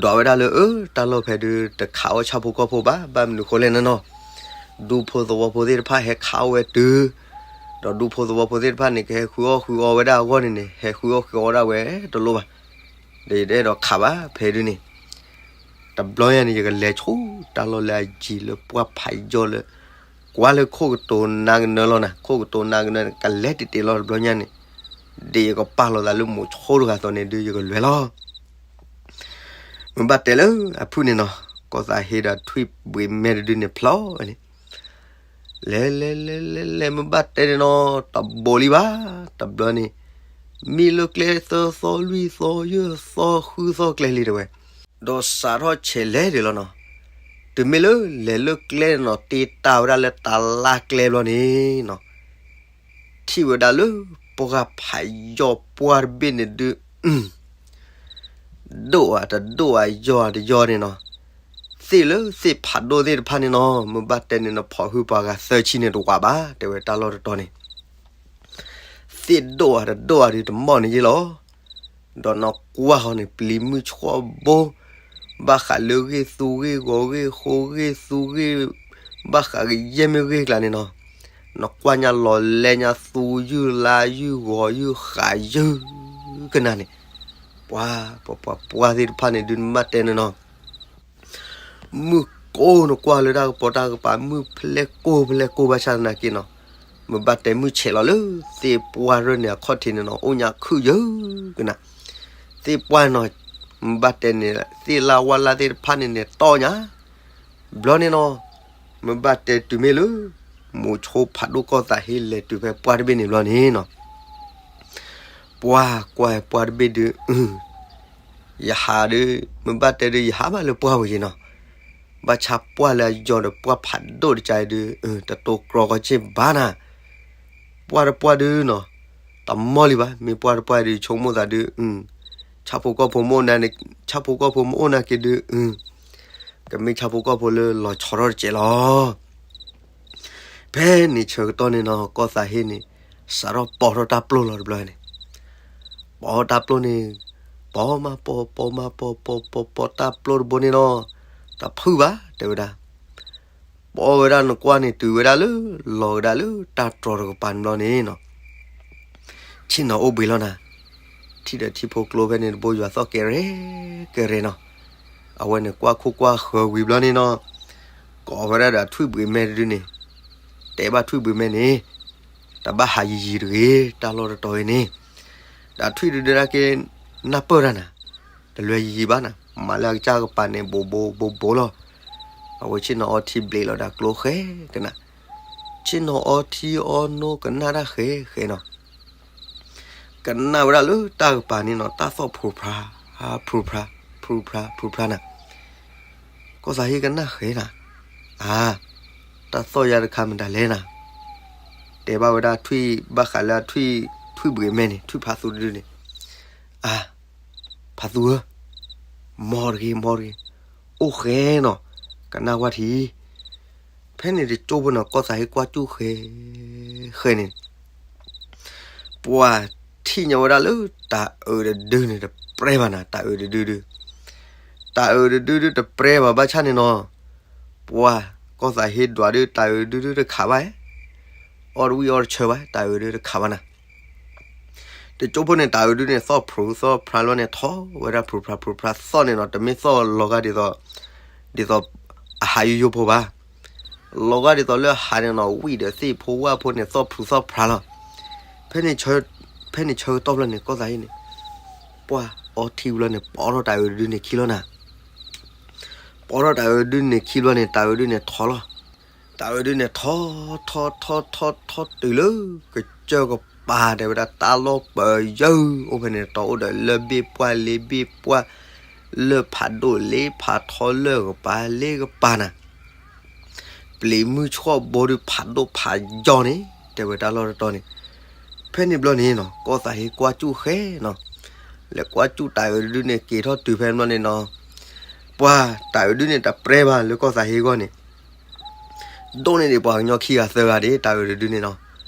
ဒွးဝဲဒၣ်လၢအၢ တၢ်လီၢ်ဖဲဒုး တခးအီၣ်ဆၣ်ဖိကီၢ်ဖိဘၣ်, ဘၣ်မနုၤဃိလဲၣ်န့ၣ်နီၤ, ဒူဖိသဝီဖိသ့ၣ်တဖၣ်ဟဲခးအီၣ်ဝဲတုၤ, ဒီးဒူဖိသဝီဖိသ့ၣ်တဖၣ်န့ၣ် ကဟဲဃုအီၣ်ဃုအီဝဲဒၣ်အဂီၢ်န့ၣ်န့ၣ် ဟဲဃုအီၣ်ဃုအီဝဲဒၣ်ဝဲတလိၣ်ဘၣ်, ဒီးယတအဲၣ်ဒိးခးဘၣ်ဖဲဒုးန့ၣ် တဘျီညါန့ၣ် ယကလဲၤဆူတၢ်လီၢ်လၢအယံၤလၢပှၢ်ဖးယီၤလၢ ကွၢ်လၢခိၣ်ကတိၤနါကနၢလီၤနၤ, ခိၣ်ကတိၤနါကနၢန့ၣ် ကလဲၤတ့ၢ်တ့ၢ်လီၤတဘျီညါန့ၣ်, ဒ်ယကပာ်လီၤသးလၢမိၤဆိတဂၤအသိးန့ၣ်ဒုး ယကလဲၤလီၤ. မ့ၢ်ဘၣ်တဲလၢအဖုၣ်န့ၣ်နီၤ, ကီၢ်သးဟ့ဒီးထွံၣ်ဘှံးမဲာ်တဒုန့ၣ်ဖျိးဝဲန့ၣ်, လဲၤလဲၤလဲၤလဲၤလဲၤ မ့ၢ်ဘၣ်တဲန့ၣ်နီၤ, တဘိးလံဘၣ်, တဘျီန့ၣ် မံလၢကျဲသၢသီလွံၢ်သီယဲၢ်သီ ဃုသီကျဲလံတဲဝဲ, ဒီးစးထီၣ်ဆဲးလဲၤဒံးလီၤနီၤ. တုၤမ့ၢ်လၢလဲၤလၢကျဲန့ၣ်နီၤ တ့တၢ်ဝဲဒၣ်လၢတၢ်လၢကျဲဘျီန့ၣ်နီၤ, ထံၣ်ဝဲဒၣ်လၢပှၢ်ဖးယီၤပှၢ်တဘ့ၣ်န့ၣ်ဒုး ဒိၣ်ဧါတဒိၣ်ဧါယီၤတယီၤန့ၣ်နီၤ, သ့ၣ်လၢသ့ၣ်ဖးဒိၣ်သ့ၣ်တဖၣ်န့ၣ်နီၤ, မ့ၢ်ဘၣ်တဲန့ၣ် နဖီၣ်ဟုပှၤဂၤသၢဆံန့ၣ်တဝးဘၣ် တဲဝဲတၢ်လီၢ်တတီၤန့ၣ် သ့ၣ်ဒိၣ်ဧါတဒိၣ်ဧါဒုးတမီၢ်န့ၣ်ယ့ၢ်လီၤ. ဒီးနကွၢ်ဃီန့ၣ် ပျံၤမုၢ်ဆှီဘိ, ဘၣ်ဃးလၢဂ့ၢ်သူဂ့ၢ်ဂီၤဂ့ၢ်ဃိဂ့ၢ်သူဂ့ၢ်, ဘၣ်ဃးကယဲၢ်မ့ၢ်ဂ့ၢ်ကျါန့ၣ်နီၤ, နကွၢ်ညါလီၤလဲညါသူယုၢ်လါယုၢ်ဂီၤယုၢ်ဃးယုၢ်ကနၣ်န့ၣ်, ပှၤ, ပှၤ, ပှၤသ့ၣ်တဖၣ်န့ၣ်ဒုး နမ့ၢ်ဘၣ်တဲန့ၣ်နီၤ မုၢ်ကိၢ်နကွၢ်လၢတၢ်ကပီၤတၢ်ကပၤ မုၢ်ဖျဲၣ်ကိၢ်ဖျဲၣ်ကိၢ်ဘၣ်ဆၣ်သနာ်က့နီၤ, မ့ၢ်ဘၣ်တဲမုၢ်ဆဲးလီၤလၢသ့ၣ်ပှၢ်ရၢၢ်န့ၣ်အခီၣ်ထံးန့ၣ်နီၤ အိၣ်ညါခုၣ်ယၢကနၣ်, သ့ၣ်ပှၢ်နီၤ, မ့ၢ်ဘၣ်တဲန့ၣ် သ့ၣ်လၢဝါလၢသ့ၣ်တဖၣ်န့ၣ်န့ၣ်တီၢ်ညါ, ဘျီန့ၣ်နီၤ, မ့ၢ်ဘၣ်တဲတုၤမ့ၢ်လၢ မိၤဆိဖးဒိၣ်ကီၢ်သးဟ့လဲၤတုၤဖဲပှၢ်တဘ့ၣ်န့ၣ်ဘျီန့ၣ်နီၤ ပှၢ်ကွၢ်ပှၢ်တဘ့ၣ်ဒုး, ယဟးဒုး, မ့ၢ်ဘၣ်တဲဒုး ယဟးဘၣ်လၢပှၢ်ဝဲယ့နီၤ, ဘၣ်ဆၣ်ပှၢ်လၢအယီၤဒီးပှၢ်ဖးဒိၣ်တကါအံၤဒုး, တတိၤကြီကီၢ်ဆ့ၣ်ဘၣ်နၤ, ပှၢ်တပှၢ်ဒုးနီၤ, တမီၢ်လံဘၣ်, မ့ၢ်ပှၢ်တပှၢ်ဒုး ဆိကမိၣ်သးဒုး, ဆၣ်ဖိကီၢ်ဖိမ့ၢ်အိၣ်နၤ, ဆၣ်ဖိကီၢ်ဖိမ့ၢ်အိၣ်နၤက့ၤဒုး, ကမ့ၢ်ဆၣ်ဖိကီၢ်ဖိလၢလီၤဆီထီၣ်တကဲးလီၤ. ဖဲန့ၣ်ဆၢကတီၢ်န့ၣ်နီၤ ကီၢ်သးဟ့န့ၣ် စးထီၣ်ပိာ်ထီၣ်တၢ်ပျိၢ်လီၤတဘျီန့ၣ်, ပိာ်တၢ်ပျိၢ်န့ၣ်, ပိာ်မးပိာ်, ပိာ်မးပိာ်, ပိာ်ပိာ်ပိာ်တၢ်ပျိၢ်တဘိန့ၣ်နီၤ, တဖုၣ်ဘၣ် တဲဝဲဒၣ်, ပိာ်ဝဲဒၣ်နကွၢ်န့ၣ် တုၤဝဲဒၣ်လၢ လီၤဝဲဒၣ်လၢတၢ်တြီၤတကပၤန့ၣ်ဘျီန့ၣ်နီၤ ဆ့ၣ်နီၤအိၣ်ဘှံးလီၤနၤ, ထံၣ်ဒီးထံဖိကျိဖဲန့ၣ်တဘိ ယွၤသီၣ်ကဲရဲၣ်ကဲရဲၣ်နီၤ, အဝဲန့ၣ်ကွၢ်ခိၣ်ကွၢ်ဃၢၤဝံၤဘျီန့ၣ်နီၤ, ကိးဝဲဒၣ်ဒီးထွံၣ်ဘှံးမဲတဒုန့ၣ်, တဲဘၣ်ထွံၣ်ဘှံးမဲန့ၣ်, တဘၣ်ဟးယံာ်ယံာ်တဂ့ၤ တၢ်လီၢ်တတီၤအံၤန့ၣ်, ဒီးထွံၣ်တဒုဒၣ်က့ၤ နၢ်ပၢၢ်တၢ်နၤ, တလွဲယံာ်ယံာ်ဘၣ်နၤ, မၤလၢအကစၢ်ကပၤန့ၣ် ဘိးဘိးဘိးဘိးလီၤ, အဝဲဆ့ၣ်နီၤအီထံဘျံးလီၤဒီးကျိဃဲကနၤ ဆ့ၣ်နီၤအီထံအီနိကနၣ်တၢ်ဃဲဃဲနီၤ, ကနၣ်ဝဲဒၣ်လၢတၢ်ကပၤန့ၣ်နီၤ တၢ်သီၣ်ဖျူးဖျါ, ဖျူးဖျါ, ဖျူးဖျါ, ဖျူးဖျါနၤ, ကီၢ်သးဟ့ကနၣ်ဃဲနၤ, အါ, တၢ်သီၣ်ယၤတခါမတၤလဲၣ်နၤ, တဲဘၣ်ဝဲဒၣ်ထွံၣ်ဘၣ်ဃးလၢထွံၣ်, ထွံၣ်ဘှံးမဲန့ၣ် ထွံၣ်ဖးသူတဒုန့ၣ်, အါ, ဖးသူဧၢ, မ်တဂ့ၤ မ်တဂ့ၤ, အိၣ်ဃဲနီၤ, ကနၣ်ဝဲထံ ဖဲန့ၣ်တကၠိဖိန့ၣ် ကီၢ်သးဟ့ကွၢ်ကၠူၣ်ဃဲ, ဃဲန့ၣ်, ပှၢ်ထံၣ်ညီဝဲဒၣ်လၢတၤအုးတဒုန့ၣ်တပြဲဘၣ်နၤ, တၤအုးတဒုဒု, တၤအုးတဒုဒုတပြဲဘၣ်ဘၣ်ဆၣ်န့ၣ်နီၤ, ပှၢ်ကီၢ်သးဟ့ဒွးဒု တၤအုးတဒုဒုတခးဘၣ်, အီၣ်တဝံၣ်အီၣ်တဆၢဘၣ် တၤအုးဒုတခးဘၣ်နၤ တကၠိဖိန့ၣ် တၤအုးဒုန့ၣ် သီၣ်ဖျူးသီၣ်ဖျါလီၤန့ၣ် ထီဝဲဒၣ်ဖျူးဖျါဖျူးဖျါသီၣ်န့ၣ်နီၤ, တမ့ၢ်သီၣ်လီၤဂာ်ဒ်သိး, ဒ်သိးအဟးယိယိဖိဘၣ်, လီၤဂာ်ဒ်သိးလၢဟးန့ၣ်နီၤ ဝံၣ်ဒီးသ့ၣ်ဖိဝၣ်ဖိန့ၣ် သီၣ်ဖျူးသီၣ်ဖျါလီၤ. ဖဲန့ၣ်ဆၢကတီၢ်ဖျၢၣ်န့ၣ် ကီၢ်သးဟ့န့ၣ်, ပှၢ်အီထံဝံၤလီၤန့ၣ် ပိာ်ထီၣ်တၤအုးတဒုန့ၣ်ခံလီၤနၤ ပိာ်ထီၣ်တၤအုးဒုန့ၣ်ခံဘျီန့ၣ် တၤအုးဒုန့ၣ်ထီလီၤ. တၤအုးဒုန့ၣ်ထီ, ထီထီထီထီတုၤလၢကစၢၢ်ကပၤ တဲဝဲဒၣ်တၢ်လီၢ်ပၢၤယၢၢ် အိၣ်ဖဲန့ၣ်တတီၤ အိၣ်ဒီးလၢၢ်ဘ့ၣ်ပှၢ်လ့ဘ့ၣ်ပှၢ်, လၢၢ်ဖးဒိၣ်လ့ဖးထီလၢၢ်ကပၤလ့ကပၤနၤ ပျံၤမုၢ်ဆှီၣ်ဘိဒုးဖးဒိၣ်ဖးယီၤန့ၣ် တဲဝဲတၢ်လီၢ်တတီၤန့ၣ်, ဖဲန့ၣ်ဘျီန့ၣ်နီၤ ကီၢ်သးဟ့ကွၢ်ကၠူၣ်ဃဲနီၤ, လဲၤကွၢ်ကၠူၣ်တၤအုးတဒုန့ၣ် က့ၤထီၣ်တုၤဖဲန့ၣ်ဘျီန့ၣ်နီၤ, ပှၢ်တၤအုးဒုန့ၣ်တပြဲဘၣ်လၢကီၢ်သးဟ့အဂီၢ်န့ၣ် ဒိၣ်န့ၢ်ဒံးပှၤကညီခံဂၤသၢဂၤဒၣ် တၤအုးတဒုန့ၣ်နီၤ,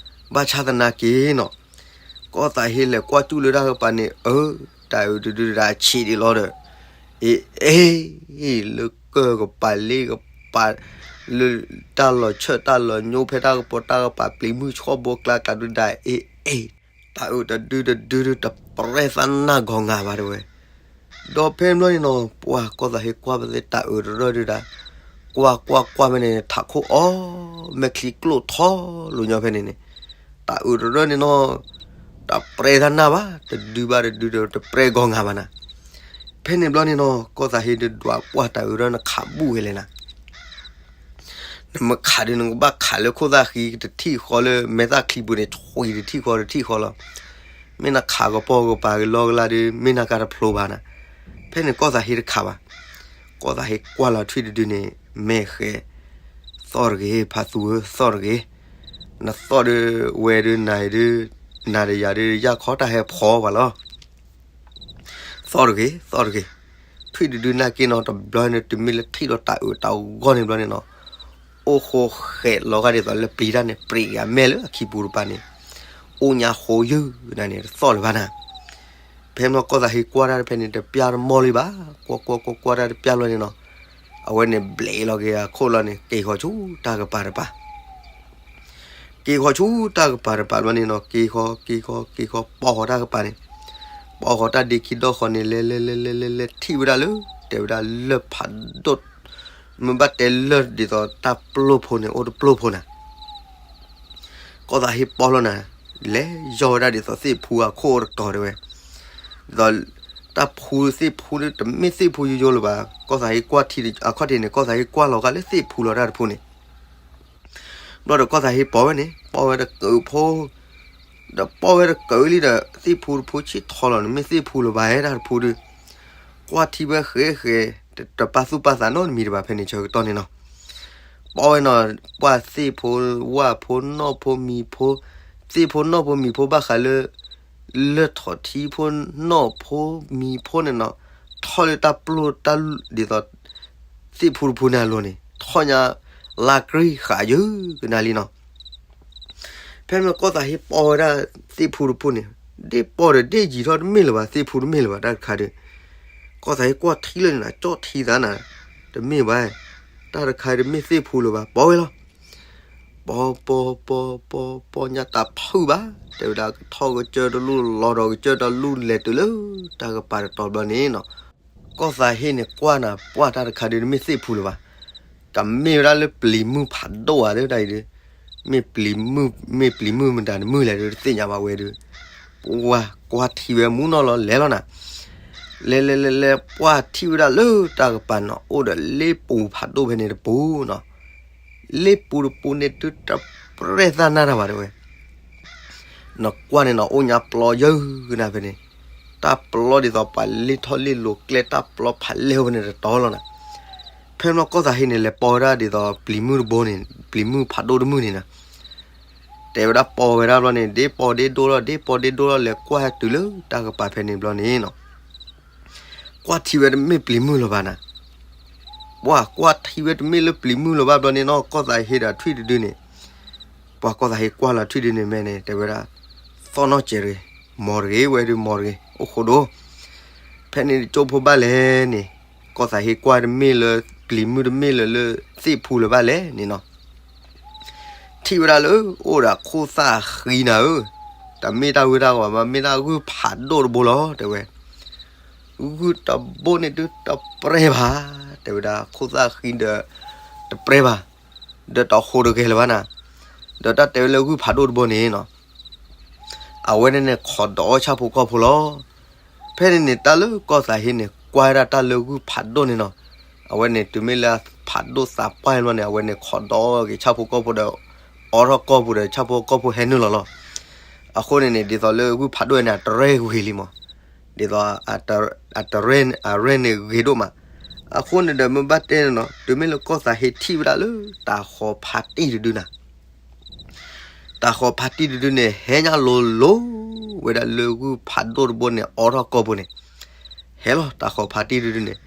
ဘၣ်ဆၣ်သနာ်က့နီၤ, ကီၢ်သးဟ့လဲၤကွၢ်ကၠူၣ်လၢတၢ်ကပၤန့ၣ် အၢ, တၤအုးတဒုဒၣ်ဆံးဒံးလီၤဒီး, အ့ အ့ လၢကၢၢ်ကပၤလ့ကပၤ, လၢတၢ်လီၤဆၢတၢ်လီၤညိဖဲတၢ်ကပီၤတၢ်ကပၤ ပျံၤမုၢ်ဆှီၣ်ဘိကျါကျါဒုဒၣ် အ့ အ့ တၤအုးတဒုတဒုဒုတပြဲသနာ်ဂီၤငါဘၣ်တဲဝဲ, ဒီးဖဲန့ၣ်ဘျီန့ၣ်နီၤ ပှၢ်ကီၢ်သးဟ့ကွၢ်ဖဲသ့ၣ်တၤအုးတရၢၢ်ဒုဒၣ်, ကွၢ်ကွၢ်ကွၢ်ဖဲန့ၣ် ထးခိၣ်အီ, မဲာ်ချံကျိၣ်ထီလိာ်ညီဖဲန့ၣ်န့ၣ်, တၤအုးတရၢၢ်န့ၣ်နီၤ, တပြဲသနာ်ဘၣ်, တဒုဘၣ်တဒုဒီးတပြဲဂီၤငါဘၣ်နၤ, ဖဲန့ၣ်ဘျီန့ၣ်နီၤ ကီၢ်သးဟ့ဒုးဒွးပှၢ်တၤအုးတရၢၢ်နခးဘူၣ်ဝဲလဲၣ်နၤ နမ့ၢ်ခးဒုး နကဘၣ်ခးလၢခိၣ်သၣ်ဃံတထံၣ်ဃီလၢမဲာ်သၣ်ချံပူၤန့ၣ် ဆွံတထံၣ်ဃီတထံၣ်ဃီလီၤ. မ့ၢ်နခးကပီၤကပၤကလီကလါဒုး မ့ၢ်နကါတဖျိဘၣ်နၤ. ဖဲန့ၣ်ကီၢ်သးဟ့တခးဘၣ်. ကီၢ်သးဟ့ကွၢ်လီၤထွံၣ်တဒုန့ၣ် မဲာ်ဃဲ, သီၣ်တဂ့ၤ, ဖါသူဧၢ, သီၣ်တဂ့ၤ. နသီၣ်ဒုးဝဲဒုးနၤဒုး, နၤဒီးယၤဒုး ယၢ်ခီတၢ်ဟဲဖီပှၤလီၤ. သီၣ်တဂ့ၤ, သီၣ်တဂ့ၤ. ထွံၣ်တဒုနာ်က့နီၤ တဘျီန့ၣ် တုၤမ့ၢ်လၢထံၣ်လီၤတၤအုးတၢ်ဂီၢ်န့ၣ်ဘျီန့ၣ်နီၤ, အိၣ်ဃိဃဲးလီၤဂာ်ဒ်သိးလၢပျံၤတၢ်န့ၣ် ပြံးက့ၤအမဲာ်လၢအခံပူၤတပၤန့ၣ်, အိၣ်ညါဃိယုၢ်ဒၣ်န့ၣ် တသီၣ်လၢၤဘၣ်နၤ. ဖဲမ့ၢ်ကီၢ်သးဟ့ကွၢ်တၢ်တဖဲန့ၣ် တပျၢ်တမီၢ်လံဘၣ်. ကွၢ်ကွၢ်ကွၢ်ကွၢ်တၢ်တပျၢ်လီၤန့ၣ်နီၤ, အဝဲန့ၣ်ဘျဲးလီၤက့ၤအခိၣ်လီၤန့ၣ် က့ၤဃီၤဆူတၢ်ကပၤတပၤ က့ၤဃီၤဆူတၢ်ကပၤတပၤဘျီန့ၣ်နီၤ, က့ၤဃီၤ က့ၤဃီၤ က့ၤဃီၤ ပိာ်ဃီၤတၢ်ကပၤန့ၣ်, ပိာ်ဃီၤတၢ်ဒ့ခံဒီဃီန့ၣ် လဲၤလဲၤလဲၤလဲၤလဲၤလဲၤထံၣ်ဝဲဒၣ်လၢ တဲဝဲဒၣ်လၢၢ်ဖးဒိၣ်, မ့ၢ်ဘၣ်တဲလၢၢ်ဒ်သိးတၢ်ပျိၢ်ဖိန့ၣ် အိၣ်တပျိၢ်ဖိနၤ. ကီၢ်သးဟ့ပိာ်လီၤနၤ, လဲၤယီၢ်ဝဲဒၣ်ဒ်သိးသ့ၣ်ဖူအခိၣ်တတီၤတဲဝဲ, ဒ်သိး တၢ်ဖူသ့ၣ်ဖူန့ၣ် တမ့ၢ်သ့ၣ်ဖူယိယိလၢၤဘၣ်. ကီၢ်သးဟ့ကွၢ်ထံအခီၣ်ထံးန့ၣ် ကီၢ်သးဟ့ကွၢ်လီၤဂာ်လၢသ့ၣ်ဖူလီၤတၢ်တဖူန့ၣ် ဘျီဒီးကီၢ်သးဟ့ပိာ်ဝဲန့ၣ် ပိာ်ဝဲတကုးဖိ, ဒီးပီၢ်ဝဲတကးလံဒီး သ့ၣ်ဖိတဖိဆ့ၣ်ထီလီၤ, နမ့ၢ်သ့ၣ်ဖိလၢၤဘၣ်ဧါ တၢ်တဖိဒီး, ကွၢ်ထံဝဲဃဲဃဲ, တပာ်သူၣ်ပာ်သးနီတမံၤတဘၣ် ဖဲန့ၣ်ဆၢကတီၢ်န့ၣ်နီၤ. ပီၢ်ဝဲနီၤ, ပှၢ်သ့ၣ်ဖိ, ဝၣ်ဖိ, နီၣ်ဖိ, မံၤဖိ, သ့ၣ်ဖိနီၣ်ဖိမံၤဖိဘၣ်ဃးလၢ လၢထီၣ်ထံဖိနီၣ်ဖိမံၤဖိန့ၣ်နီၤ, ထီၣ်လၢတၢ်ပျိၢ်တၢ်ဒ်သိး သ့ၣ်ဖိတဖိန့ၣ်အလိၤန့ၣ် ထီၣ်ညါလါကြ့ဃာ်ယုကနၤလံနီၤ. ဖဲမ့ၢ်ကီၢ်သးဟ့ပီၢ်ဝဲဒၣ်သ့ၣ်ဖိတဖိန့ၣ်, ဒ့ၣ်ပီၢ်ဒီးဒ့ၣ်ယံၤထီၣ်တမ့ၢ်လၢၤဘၣ်, သ့ၣ်ဖိတမ့ၢ်လၢၤဘၣ် တၢ်တခါဒီး, ကီၢ်သးဟ့ကွၢ်ထံလၢန့ၣ် ကၠီၣ်ထံသးနၤ, တမ့ၢ်ဘၣ်, တၢ်တခါတမ့ၢ်သ့ၣ်ဖိလၢၤဘၣ်, ပီၢ်ဝဲလီၤ. ပီၢ်ပီၢ်ပီၢ်ပီၢ် ပီၢ်ညါတၢ်ဖုၣ်ဘၣ်, တဲဝဲဒၣ်ကထီၣ်ကစၢၢ်တလူၢ် လီၤဒီးကစၢၢ်တလူၢ် လဲၤတုၤလၢတၢ်ကပၤတတီၤဘျီန့ၣ်နီၤ. ကီၢ်သးဟ့န့ၣ်ကွၢ်နၤ ပှၢ်တၢ်တခါဒီးတမ့ၢ်သ့ၣ်ဖိလၢၤဘၣ်, ကမ့ၢ်ဝဲဒၣ်လၢပျံၤမုၢ်ဖးဒိၣ်ဧါ တဲဝဲဒၣ်အံၤဒီး, မ့ၢ်ပျံၤမုၢ်, မ့ၢ်ပျံၤမုၢ်မတၤတမုၢ်လဲၣ်ဒီးတသ့ၣ်ညါဘၣ်ဝဲဒီး, ပှၢ်ကွၢ်ထံဝဲမူနီၢ်လီၤ လဲၤလီၤနၤ. လဲၤလဲၤလဲၤလဲၤ ပှၢ်ထံၣ်ဝဲဒၣ်လၢတၢ်ကပၤနီၤ အိၣ်ဒီးလ့ပူၤဖးဒိၣ်ဖဲန့ၣ်တပူၤနီၤ. လ့ပူၤတပူၤန့ၣ်ဒုးတပြဲၢ်သၣ်နၢ်တၢ်ဘၣ်တဲဝဲ နကွၢ်န့ၣ်နီၤ အိၣ်ညါပျီယၢကနၣ်ဖဲန့ၣ်, တၢ်ပျီဒ်သိးပှၤလ့ထီၣ်လ့လိၤကျဲ တၢ်ပျီဖးလဲၢ်ဖဲန့ၣ်တတီၤလီၤနၤ. ဖဲမ့ၢ်ကီၢ်သးဟ့န့ၣ် လဲၤပီၢ်ဝဲဒၣ်ဒ်သိးပျံၤမုၢ်တဘိန့ၣ်, ပျံၤမုၢ်ဖးဒိၣ်တမုၢ်န့ၣ်နၤ. တဲဝဲဒၣ်ပီၢ်ဝဲဒၣ်ဘျီန့ၣ် ဒ့ပီၢ်ဒ့ဒိၣ်လီၤ ဒ့ပီၢ်ဒ့ဒိၣ်လီၤ လဲၤကွၢ်ဟဲတုၤလၢတၢ်ကပၤဖဲန့ၣ်ဘျီန့ၣ်နီၤ. ကွၢ်ထံဝဲတမ့ၢ်ပျံၤမုၢ်လၢၤဘၣ်နၤ. ပှၢ်ကွၢ်ထံဝဲတမ့ၢ်လၢပျံၤမုၢ်လၢၤဘၣ်ဘျီန့ၣ်နီၤ ကီၢ်သးဟ့ဒီးထွံၣ်တဒုန့ၣ်, ပှၢ်ကီၢ်သးဟ့ကွၢ်လီၤထွံၣ်ဒုန့ၣ်မဲာ်န့ၣ် တဲဝဲဒၣ်, သီၣ်နီၣ်စဲးရ့ၣ်, မီၤတဂ့ၤဝဲဒုးမီၤတဂ့ၤ အိၣ်ဃိဒိၣ်. ဖဲန့ၣ်ကၠိဖိဘၣ်လဲၣ်န့ၣ်, ကီၢ်သးဟ့ကွၢ်တမ့ၢ်လၢပျံၤမုၢ်တမ့ၢ်လၢလၢသ့ၣ်ဖူလၢၤဘၣ်လဲၣ်န့ၣ်နီၤ. ထံၣ်ဝဲဒၣ်လၢအိၣ်ဒီးခိၣ်သၣ်ဃံနၤဧၢ, တမ့ၢ်တၢ်ဂုၢ်တၢ်ဂီၤဘၣ် မ့ၢ်ဒၣ်ဂုၢ်ဖးဒိၣ်တဘိလီၤ တဲဝဲ. ဂုၢ်တဘိန့ၣ်ဒုးတပြဲၢ်ဘၣ်, တဲဝဲဒၣ်ခိၣ်သၣ်ဃံဒီး တပြဲၢ်ဘၣ်, ဒီးတဟိးတဂဲၤလၢၤဘၣ်နၤ, ဒီးတၢ်တဲဝဲလၢဂုၢ်ဖးဒိၣ်တဘိန့ၣ်နီၤ အဝဲန့ၣ်န့ၣ်ခိးဒီးအီၣ်ဆၣ်ဖိကီၢ်ဖိလီၤ. ဖဲန့ၣ်န့ၣ် တၢ်လၢကီၢ်သးဟ့န့ၣ် ကွၢ်ဝဲဒၣ်တၢ်လၢဂုၢ်ဖးဒိၣ်န့ၣ်နီၤ, အဝဲန့ၣ်တုၤမ့ၢ်လၢဖးဒိၣ်သးပှၢ်ဘျီန့ၣ် အဝဲန့ၣ်ခိးဒီးအီၣ်က့ၤဆၣ်ဖိကီၢ်ဖိဒီး အိးထီၣ်ကီၢ်ပူၤဒီး ဆၣ်ဖိကီၢ်ဖိဟဲနုာ်လီၤလီၤ. အဃိန့ၣ်န့ၣ် ဒ်သိးလၢဂုၢ်ဖးဒိၣ်န့ၣ် အတရဲၣ်ဂ့ၤလံမး, ဒ်သိး အတရဲၣ်န့ၣ်ဂ့ၤဒိၣ်မး. အဃိန့ၣ်ဒီးမ့ၢ်ဘၣ်တဲန့ၣ်နီၤ တုၤမ့ၢ်လၢကီၢ်သးဟ့ထံၣ်ဝဲဒၣ်လၢတၤဃီၤဖးတံၢ်တဒုနၤ တၤဃီၤဖးတံၢ်တဒုန့ၣ် ဟဲညါလိၤလိၤဝဲဒၣ်လၢဂုၢ်ဖးဒိၣ်တဘိန့ၣ် အိးထီၣ်ကီၢ်ပူၤန့ၣ်, ဟဲလီၤတၤဃီၤဖးတံၢ်တဒုန့ၣ်,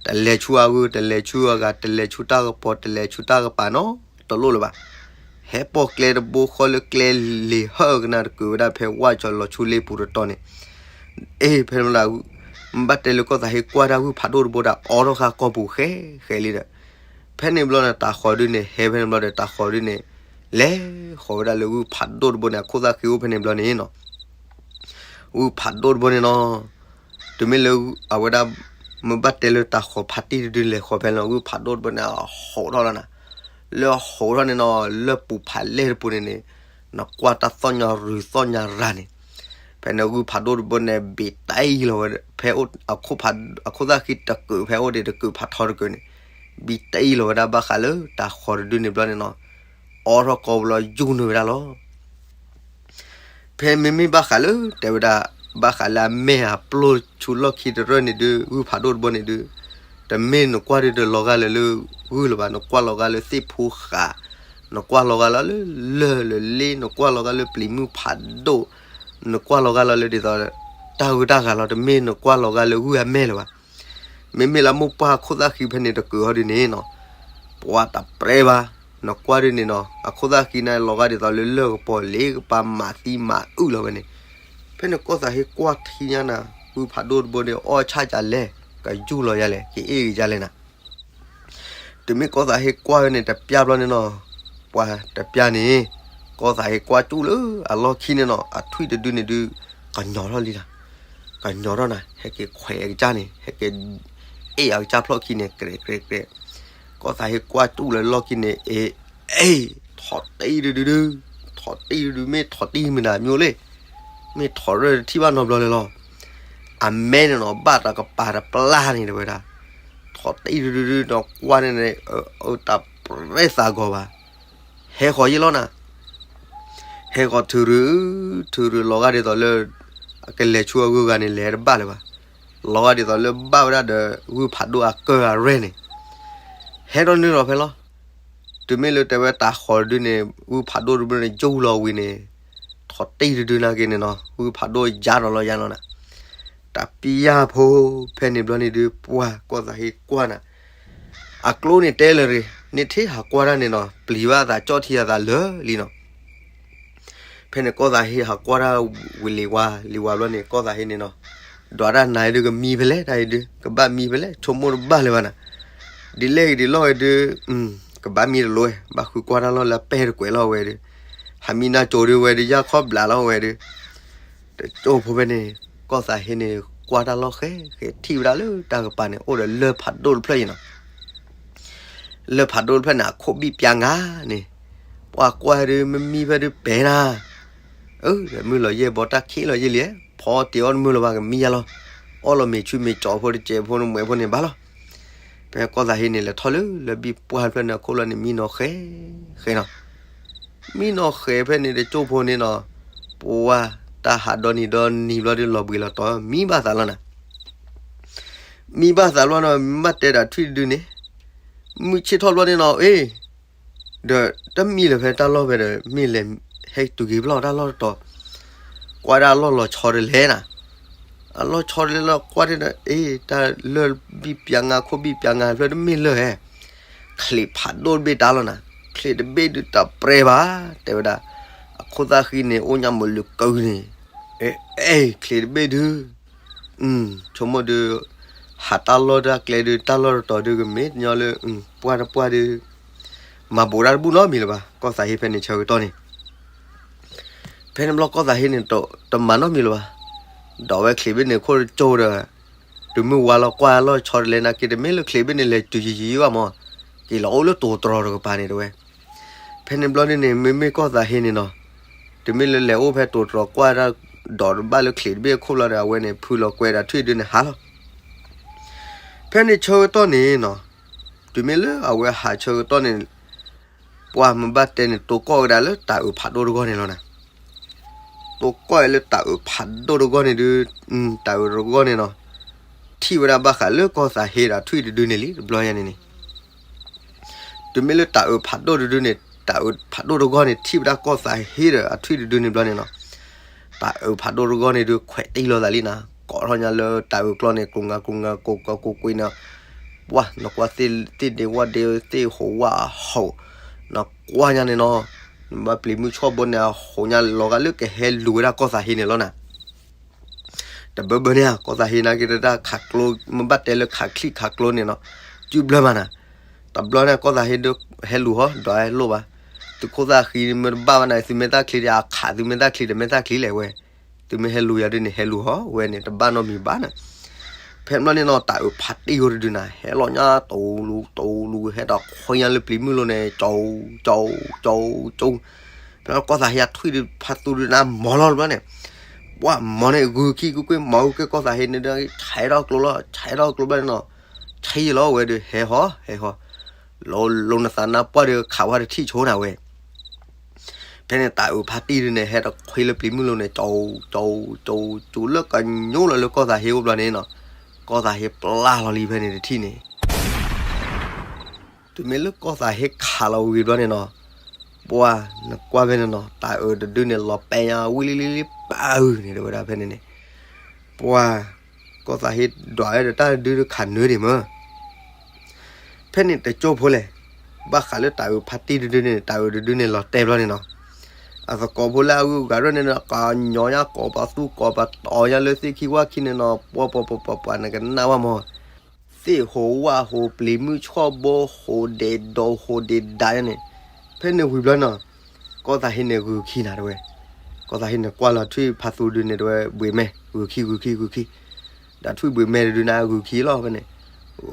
တလဲၤဆူအဂုၢ် တလဲၤဆူအဂၤ တလဲၤဆူတၢ်ကပီၤ တလဲၤဆူတၢ်ကပၤနီတလိၣ်လၢၤဘၣ်. ဟဲပိာ်ကျဲတဘိဃီလၢကျဲလ့ၤဟၢကနၣ်တကုာ်ဝဲဒၣ်ဖဲဝၣ်ကၠီၤလီၤဆူလ့ပူၤတတီၤန့ၣ်, အ့ ဖဲန့ၣ် ဘၣ်တဲလၢကီၢ်သးဟ့ကွၢ်တၢ်ဂုၢ်ဖးဒိၣ်တဘိဒီးအိးထီၣ်ဃာ်ကီၢ်ပူၤဃဲဃဲလံဒီး, ဖဲန့ၣ်ဘျီန့ၣ် တၤဃီၤဒုန့ၣ် ဟဲဖဲန့ၣ်ဘျီဒီး တၤဃီၤဒုန့ၣ် လဲၤဃီၤဝဲဒၣ်လၢဂုၢ်ဖးဒိၣ်တဘိန့ၣ် အခိၣ်သၣ်ဃံအိၣ်ဖဲန့ၣ်ဘျီန့ၣ်နီၤ, ဂုၢ်ဖးဒိၣ်တဘိန့ၣ်နီၤ, တုၤမ့ၢ်လၢအဝဲဒၣ် မ့ၢ်ဘၣ်တဲလၢတၤဃီၤဖးတံၢ်တဒုလဲၤဃီၤဖဲန့ၣ် ဂုၢ်ဖးဒိၣ်တဘိန့ၣ် အဟိးထီၣ်လီၤနၤ, လၢအဟိးထီၣ်န့ၣ်နီၤ လၢပူၤဖးလဲၢ်တပူၤန့ၣ်န့ၣ်, နကွၢ်တၢ်သီၣ်ညါရူၤသီၣ်ညါရၤန့ၣ်, ဖဲန့ၣ်ဂုၢ်ဖးဒိၣ်တဘိန့ၣ် ဘံးတံၢ်လီၤဝဲ ဖဲအခိၣ်သၣ်ဃံတကုာ်ဖဲအိၣ်ဒံးတကုာ်ဖးထီတကုာ်န့ၣ်, ဘံးတံၢ်လီၤဝဲဒၣ်ဘၣ်ဃးလၢတၤဃီၤတဒုန့ၣ်ဘျီန့ၣ်နီၤ, အိးထီၣ်ကီၢ်ပူၤလီၤယူၢ်နုာ်ဝဲဒၣ်လီၤ. ဖဲမ့မ့ၢ်ဘၣ်ဃးလၢ တဲဝဲဒၣ် ဘၣ်ဃးလၢအမဲာ်အပျိၢ်ဆူလီၢ်ခံတရၢၢ်န့ၣ်ဒုး ဂုၢ်ဖးဒိၣ်တဘိန့ၣ်ဒုး, တမ့ၢ်နကွၢ်ဒုးတလီၤဂာ်လၢလၢဂုၢ်လၢၤဘၣ်, နကွၢ်လီၤဂာ်လၢသ့ၣ်ဖိဃာ်, နကွၢ်လီၤဂာ်လၢလၢၢ်လၢလ့, နကွၢ်လီၤဂာ်လၢပျံၤမုၢ်ဖးဒိၣ်, နကွၢ်လီၤဂာ်လၢလၢဒ်သိး တၢ်ဂုၤတၢ်ဂၤလီၤ, တမ့ၢ်နကွၢ်လီၤဂာ်လၢဂုၢ်အမဲာ်လၢၤဘၣ်. မ့မ့ၢ်လၢမိၢ်ပှၢ်ခိၣ်သၣ်ဃံဖဲန့ၣ်တကုာ်အီၤဒုးန့ၣ်နီၤ, ပှၤတပြဲဘၣ်, နကွၢ်ဒုးန့ၣ်နီၤ, အခိၣ်သၣ်ဃံန့ၣ်လီၤဂာ်ဒ်သိးလၢလၢၢ်ကပီၤလ့ကပၤမၤသံမၤအုၣ်လီၤဝဲန့ၣ်, ဖဲန့ၣ်ကီၢ်သးဟ့ကွၢ်ထံညါနၤ, ဂုၢ်ဖးဒိၣ်တဘိန့ၣ် အီၣ်ဆၣ်ယၤလဲၣ်, ကယူၢ်လီၤယၤလဲၣ်, ကအ့ၣ်ကယၤလဲၣ်နၤ. တုၤမ့ၢ်ကီၢ်သးဟ့ကွၢ်ဝဲန့ၣ်တပျၢ်ဘျီန့ၣ်နီၤ, ပှၤတပျၢ်န့ၣ်, ကီၢ်သးဟ့ကွၢ်ကၠူၣ်လၢအလီၢ်ခံန့ၣ်နီၤ, အထွံၣ်တဒုန့ၣ်ဒုး, ကညီၤထီၣ်လံနၤ, ကညီၤထီၣ်နၤ, ဟဲက့ၤခွဲးအကစၢ်န့ၣ်, ဟဲက့ၤ, အ့ၣ်အကစၢ်ဖျီၣ်ခံန့ၣ် ကြဲးကြဲးကြဲး, ကီၢ်သးဟ့ကွၢ်ကၠူၣ်လၢလီၢ်ခံန့ၣ် အ့ၣ်, အ့ၣ်, ထိးတံၢ်ဒုဒုဒု, ထိးတံၢ်ဒုဒု မ့ၢ်ထိးတံၢ်မနုၤမ့ၢ်လဲၣ်, မ့ၢ်ထိးရၢၢ်တထံၣ်ဘၣ်နီတဘျီလၢၤလီၤ. အမဲန့ၣ်နီၤ ဘၣ်တၢ်ကပၤတပျၢ်န့ၣ်တဲဝဲဒၣ်, ထိးတံၢ်ဒုဒုဒု နကွၢ်န့ၣ်န့ၣ်, အတၢ်ပြဲသးဂီၤဘၣ်, ဟဲဃီၤယ့ၢ်လီၤနၤ. ဟဲဃီၤထုးရုး, ထုးရုးလီၤဂာ်ဒ်သိးလၢ အကလဲၤဆူအဂုၤအဂၤန့ၣ် လဲၤတဘၣ်လၢၤဘၣ်. လီၤဂာ်ဒ်သိးလၢဘၣ်ဝဲဒၣ်ဒီး ဂုၢ်ဖးဒိၣ်အကၢၢ်အရဲၣ်န့ၣ် ဟဲထီၣ်နုာ်လီၤဖဲလီၤ. တုၤမ့ၢ်လၢတဲဝဲတၢ်ဃီၤတဒုန့ၣ် ဂုၢ်ဖးဒိၣ်တဘျီန့ၣ် ယူၢ်လီၤဝံၤန့ၣ် ထီၣ်တံၢ်တဒုနာ်က့န့ၣ်နီၤ, ဂုၢ်ဖးဒိၣ်ယါဒီးလီၤယါလီၤနၤ. တၢ်ပျၢ်ဖိ ဖဲန့ၣ်ဘျီန့ၣ်ဒုး ပှၢ်ကီၢ်သးဟ့ကွၢ်နၤ, အကျိန့ၣ်တဲလၢၤရ့ၣ်, န့ၢ်ထံၣ်ဟးကွၢ်တၢ်န့ၣ်နီၤ, ပျံၤဘၣ်အသး ကၠီၣ်ထံအသးလၢာ်လံနီၤ. ဖဲန့ၣ်ကီၢ်သးဟ့ဟးကွၢ်တၢ်ဝံၤလံၤဝါ လံၤဝါဘျီန့ၣ် ကီၢ်သးဟ့န့ၣ်နီၤ, ဒွးတၢ်နၤအံၤဒုး ကမံဖဲလဲၣ် တၢ်အံၤဒုး ကဘၣ်မံဖဲလဲၣ် ဆိကမိၣ်တဘၣ်လၢၤဘၣ်နၤ. ဒ်လဲၣ်ဂ့ၤဒ်လဲၣ်ဂ့ၤဒုး ကဘၣ်မံတလိၤဝဲ ဘၣ်ဃုကွၢ်တၢ်လီၢ်လၢအပဲၢ်တကွဲးလီၤဝဲဒုး, ဟးမံနၢ်ကၠိဒုးဝဲဒုး ယၢ်ခီၣ်ဘျးလီၤဝဲဒုး တကၠိဖိဖဲန့ၣ် ကီၢ်သးဟ့န့ၣ် ကွၢ်တၢ်လီၢ်ဃဲဃဲ ထံၣ်ဝဲဒၣ်လၢတၢ်ကပၤန့ၣ် အိၣ်ဒီးလၢၢ်ဖးဒိၣ်တဖျၢၣ်အံၤနီၤ. လၢၢ်ဖးဒိၣ်တဖျၢၣ်န့ၣ် အခိၣ်ဘံၣ်ပၠးငါန့ၣ်, ပှၢ်ကွၢ်ဒုး မ့မံဖဲဒုးပဲာ်နၤ, အၢ မုၢ်လီၤယဲၢ်ဘီ တၢ်ခံးလီၤယဲၢ်လံ, ဖီတ့ၢ်အီၣ်တမုာ်လၢၤဘၣ် ကမံယါလီၤ, အီၣ်လီၤမ့ၤဆူမ့ၤကၠီဖိတစဲးဖိနမှဲးဖိန့ၣ်ဘၣ်လီၤ. ဖဲကီၢ်သးဟ့န့ၣ် လဲၤထီၣ်လၢလၢၢ်ဘံၣ်ပှၢ်တဖျၢၣ်န့ၣ် အခိၣ်လီၤန့ၣ် မံနီၤဃဲဃဲနီၤ. မံနီၤဃဲဖဲန့ၣ်တကၠိဖိန့ၣ်နီၤ, ပှၢ်တၢ်ဟးဒီနံၤဒီနံၤဘျီဒုး လီၤဘှံးလီၤတီၤ မံဘၣ်သးလီၤနၤ. မံဘၣ်သးလီၤနီၤ, မ့ၢ်ဘၣ်တဲဒီးထွံၣ်တဒုန့ၣ်, မုၢ်ဆ့ၣ်ထီၣ်ဘျီန့ၣ်နီၤ အ့ၣ်, ဒီးတမံလၢၤဖဲတၢ်လီၢ်ဖဲဒီး မ့ၢ်လဲၤဟဲတုၤက့ၤဖျီၣ်တၢ်လီၢ်တတီၤ, ကွၢ်ဒၣ်အလီၢ်လီၤဆီတလဲနၤ, အလီၢ်ဆီတလဲလီၤ ကွၢ်ဒၣ်ဒီး အ့ၣ် တၢ်လၢၢ်ဘံၣ်ပၠးငါ ခိၣ်ဘံၣ်ပၠးငါဖျၢၣ်တမ့ၢ်လၢၢ်ဧါ ချံးဖးဒိၣ်တဘ့ၣ်တၢ်လီၤနၤ, ချံးတဘ့ၣ်ဒုးတပြဲၤဘၣ်, တဲဝဲဒၣ်, အခိၣ်သၣ်ဃံန့ၣ် အိၣ်ညါမုာ်လုာ်ကုၤန့ၣ်, အဲ အဲ ချံးတဘ့ၣ်ဒုး, ဆိကမိၣ်ဒုး, ဟးတၢ်လီၢ်တၢ်ကျဲဒုး တၢ်လီၢ်တတီၤဒုးကမ့ၢ်ညီလၢ ပှၢ်တပှၢ်ဒုး, မၤဘူးတၢ်တဘူၣ်နီတမံၤလၢၤဘၣ် ကီၢ်သးဟ့ဖဲန့ၣ်ဆၢကတီၢ်န့ၣ် ဖဲန့ၣ်ဘျီကီၢ်သးဟ့န့ၣ် တမၤနီတမံၤလၢၤဘၣ်, ဒီးဝဲချံးဘ့ၣ်န့ၣ်ခိၣ်တကၠိဒီး, တုၤမုၢ်ဝါလီၤကွၢ်လီၢ်ဆီတလဲနာ်က့ တမ့ၢ်လၢချံးဘ့ၣ်န့ၣ် လဲၤတုၤယံၤယံၤဘၣ်မး, က့ၤလီၤအိၣ်လၢတိၤတြီၤတကပၤန့ၣ်တဲဝဲ. ဖဲန့ၣ်ဘျီန့ၣ်န့ၣ် မ့မ့ၢ်ကီၢ်သးဟ့န့ၣ်နီၤ, တုၤမ့ၢ်လၢလဲၤအိၣ်ဖဲတိၤတြီၤကွၢ်တၢ်, ဒီးတဘၣ်လၢချံးတဘ့ၣ်အခိၣ်လီၤဒီး အဝဲန့ၣ် ဖုလီၤကွဲးဒီးထွံၣ်ဒုန့ၣ်ဟးလီၤ. ဖဲန့ၣ်ဆၢကတီၢ်န့ၣ်နီၤ, တုၤမ့ၢ်လၢအဝဲဟးဆၢကတီၢ်န့ၣ်, ပှၢ်မ့ၢ်ဘၣ်တဲန့ၣ် တိၤကီၢ်ဝဲဒၣ်လၢတၢ်အုးဖးဒိၣ်တဂီၢ်န့ၣ်လီၤနၤ. တိၤကီၢ်ဝဲလၢတၢ်အုးဖးဒိၣ်တဂီၢ်န့ၣ်ဒုး, တၢ်အုးတဂီၢ်န့ၣ်နီၤ, ထံၣ်ဝဲဒၣ်ဘၣ်ဃးလၢကီၢ်သးဟ့ဒီးထွံၣ်တဒုန့ၣ်လံ တဘျီညါန့ၣ်န့ၣ် တုၤမ့ၢ်လၢတၢ်အုးဖးဒိၣ်တဒုန့ၣ်, တၢ်အုးဖးဒိၣ်တဂီၢ်န့ၣ် ထံၣ်ဝဲဒၣ်ကီၢ်သးဟ့ဒီးအထွံၣ်တဒုန့ၣ်ဘျီန့ၣ်နီၤ, တၢ်အုးဖးဒိၣ်တဂီၢ်န့ၣ်ဒုး ခွဲးတံၢ်လိာ်သးလံနၤ, ကိးထီၣ်ညါလၢတၢ်အုးကျီန့ၣ် ကျိၤငါကျိၤငါ ကိးကီကိးကွံန့ၣ်, ပှၢ်နကွၢ်သ့ၣ်ဒ့ဝၣ်ဒ့ သ့ၣ်ဟူးဝၣ်ဟူး, နကွၢ်ညါန့ၣ်နီၤ, နဘၣ်ပျံၤမုၢ်ဆီၣ်ဘိန့ၣ် အဟူးညါလီၤဂာ်လၢကဟဲလူၤဝဲဒၣ်ကီၢ်သးဟ့န့ၣ်လီၤနၤ. တဘၢဘၢန့ၣ် ကီၢ်သးဟ့နာ်က့တဒၣ်ခးကျိ, မ့ၢ်ဘၣ်တဲလၢခးချံၣ်ခးကျိန့ၣ်နီၤ, စုဘျၢမးနၤ, တဘျီန့ၣ် ကီၢ်သးဟ့ဒုးဟဲလူၤဟီ ဒီးဟဲလိၣ်ဘၣ်, သုးခိၣ်သၣ်ဃံမ့ၢ်တဘၣ်ဘၣ်နၤ သုမဲာ်သၣ်ချံဒၣ်အခး သုမဲာ်သၣ်ချံဒီးမဲာ်သၣ်ချံလဲၣ်ဝဲ, သုမ့ၢ်ဟဲလူၤယၤဒုးန့ၣ် ဟဲလူၤဟီဝဲန့ၣ် တဘၣ်နီတမံၤဘၣ်နၤ. ဖဲဘျီန့ၣ်နီၤ တၢ်အုးဖးတံၢ်ဂီၤတဒုနၤ ဟဲလီၤညါ တူလူတူလူ ဟဲဒီးခွံညါလၢပျံၤမုၢ်လိၤန့ၣ် ကၠိကၠိကၠိ, ဖဲကီၢ်သးဟ့အထွံၣ်ဒုးဖးသူဒုးနၤ မၤလီၤတဘျီန့ၣ်, ပှၢ်မၤန့ၣ် ဂုာ်ခံကွ့ၢ်ကွ့ၢ် မၤဂုာ်က့ၤကီၢ်သးဟ့န့ၣ်ဒီး ဆဲးထီၣ်ကျိလီၤ ဆဲးထီၣ်ကျိဘျီန့ၣ်နီၤ, ဆဲးယံာ်လီၤဝဲဒုး ဟဲဟီ ဟဲဟီ လိၤလိၤနသးနါပှၢ်ဒီးခးဝဲတထံၣ်ဆိနၤဝဲ. ဖဲန့ၣ်တၢ်အုးဖးတံၢ်ဒုးန့ၣ် ဟဲတခွံလၢပျံၤမုၢ်လိၤန့ၣ် ကၠိကၠိကၠိကၠိ လၢကညိလီၤလၢကီၢ်သးဟ့အိၣ်ဘျီန့ၣ်နီၤ, ကီၢ်သးဟ့ပျၢ်လီၤလံဖဲန့ၣ်တထံၣ်န့ၣ် တုၤမ့ၢ်လၢကီၢ်သးဟ့ခးလီၤဝံၤဘျီန့ၣ်နီၤ, ပှၢ်နကွၢ်ဖဲန့ၣ်နီၤ တၢ်အုးတဒုန့ၣ် လီၤပဲာ်ညါဝံၤလံလံလံ ပၢ်အုးန့ၣ် တဲဝဲဒၣ်ဖဲန့ၣ်န့ၣ်, ပှၢ် ကီၢ်သးဟ့ဒွးဝဲဒီးတၢ်တဒုခးနၢဒံးမၢ် ဖဲန့ၣ်တကၠိဖိလဲၣ်, ဘၣ်ဃးလၢတၢ်အုးဖးတံၢ်တဒုန့ၣ် တၢ်အုးတဒုန့ၣ်လီၤတဲာ်ဘျီန့ၣ်နီၤ, အသကိးဖိလၢအဂုၤအဂၤရဲၣ်န့ၣ် ကညီညါကိးပသူကိးပတီၢ်ညါလၢသ့ၣ်ခံဝၣ်ခံန့ၣ်နီၤ, ပှၤပှၤပှၤပှၤပှၤ နကနၣ်ဝဲမၢ်, သ့ၣ်ဟူးဝၣ်ဟူး ပျံၤမုၢ်ဆီၣ်ဘိဟူးဒ့ဒိးဟူးဒ့ဒးန့ၣ်, ဖဲန့ၣ်ဝံၤဘျီနီၤ, ကီၢ်သးဟ့န့ၣ်ဂုၤခံနၤတဲဝဲ, ကီၢ်သးဟ့န့ၣ်ကွၢ်လီၤထွံၣ်ဖးသူဒုန့ၣ်တဲဝဲ ဘှံးမဲာ် ဂုၤခံဂုၤခံဂုၤခံ ဒီးထွံၣ်ဘှံးမဲာ်တဒုန့ၣ် ဂုၤခံလီၤဖဲန့ၣ်,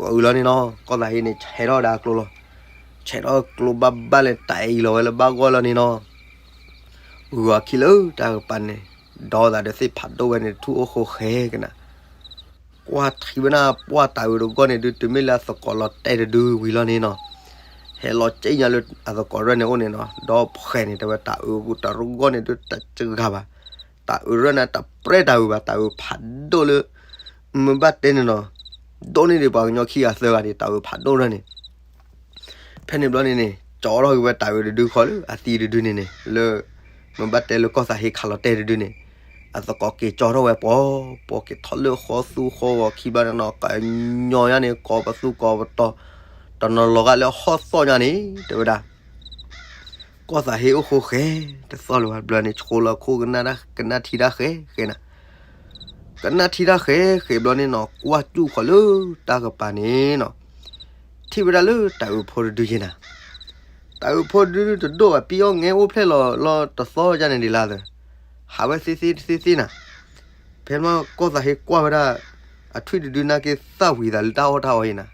အုးလီၤန့ၣ်နီၤ ကီၢ်သးဟ့န့ၣ် ဆဲးထီၣ်ဒၣ်ကျိလီၤ, ဆဲးထီၣ်ကျိဘၣ်ဘၣ်လဲၣ် တၢ်အံၤလီၤဝဲလၢဘၣ်ဂီၢ်လီၤန့ၣ်နီၤ, ဂုၤအခံလၢတၢ်ကပၤန့ၣ်, ဒီးသးဒီးသ့ၣ်ဖးဒိၣ်ဝဲန့ၣ် ထူၣ်အိၣ်ဃိဃဲကနၤ ကွၢ်ထံဝဲဒၣ်ပှၢ်တၢ်အုးတဂီၢ်န့ၣ်ဒုး တုၤမ့ၢ်လၢအသကိးလီၤတဲာ်တဒုဝံၤလီၤန့ၣ်နီၤ, ဟဲလီၤက့ညါလၢအသကိးရၢၢ်န့ၣ်အိၣ်န့ၣ်နီၤ, ဒီးဖှဲးန့ၣ် တဲဝဲတၢ်အုးတရူၢ်ဂီၢ်န့ၣ် ဒုးတစှၤဘၣ်, တၢ်အုးရၢၢ်န့ၣ် တပြဲတၢ်အုးဘၣ်, တၢ်အုးဖးဒိၣ်လၢ မ့ၢ်ဘၣ်တဲန့ၣ်နီၤ, ဒိၣ်န့ၢ်ဒံးပှၤကညီခံဂၤသၢဂၤန့ၣ် တၢ်အုးဖးဒိၣ်ရၢၢ်န့ၣ် ဖဲန့ၣ်ဘျီန့ၣ်န့ၣ် ကၠီထီၣ်က့ၤဝဲတၢ်အုးတဒုဃီလၢအသံတဒုန့ၣ်န့ၣ် လၢ မ့ၢ်ဘၣ်တဲလၢကီၢ်သးဟ့ခးလီၤတဲာ်တဒုန့ၣ်, အသကိးက့ၤကၠီထီၣ်ဝဲပှီၤ, ပှီၤက့ၤထီၣ်လၢဃီသူဃီဂီၤခံဘျီန့ၣ်နီၤ, ကညီညါန့ၣ် ကိးပသူကိးပတီၤ, တနီၤလီၤဂာ်လၢဟီၣ်သီၣ်ညါန့ၣ် တဲဝဲဒၣ် ကီၢ်သးဟ့အိၣ်ဃိဃဲၤတသီၣ်လၢၤဘၣ်, ဘျီန့ၣ် ဆှိလီၤခိၣ်ကနၣ်တၢ် ကနၣ်ထံတၢ်ဃဲၤဃဲၤနၤ, ကနၣ်ထံတၢ်ဃဲၤဃဲၤဘျီန့ၣ်နီၤ, ကွၢ်စူၣ်ဃီလၢတၢ်ကပၤန့ၣ်နီၤ, ထံၣ်ဝဲဒၣ်လၢတၢ်အုးဖိတဒုယဲနၤ, တၢ်အုးဖိတဒုတဒိၣ်ဘၣ်, ပံအီၣ်ငဲအိၣ်ဖျဲၣ်လီၤလီၤတသီၣ်ယါန့ၣ်ဒံးလၢသၢ, ဟးဝဲသ့သ့သ့သ့နၤ, ဖဲမ့ၢ်ကီၢ်သးဟ့ကွၢ်ဝဲဒၣ် အထွံၣ်တဒုနာ်က့သၣ်ဝံၤသးလၢတၢ်အီၣ်တၢ်အီယဲနၤ,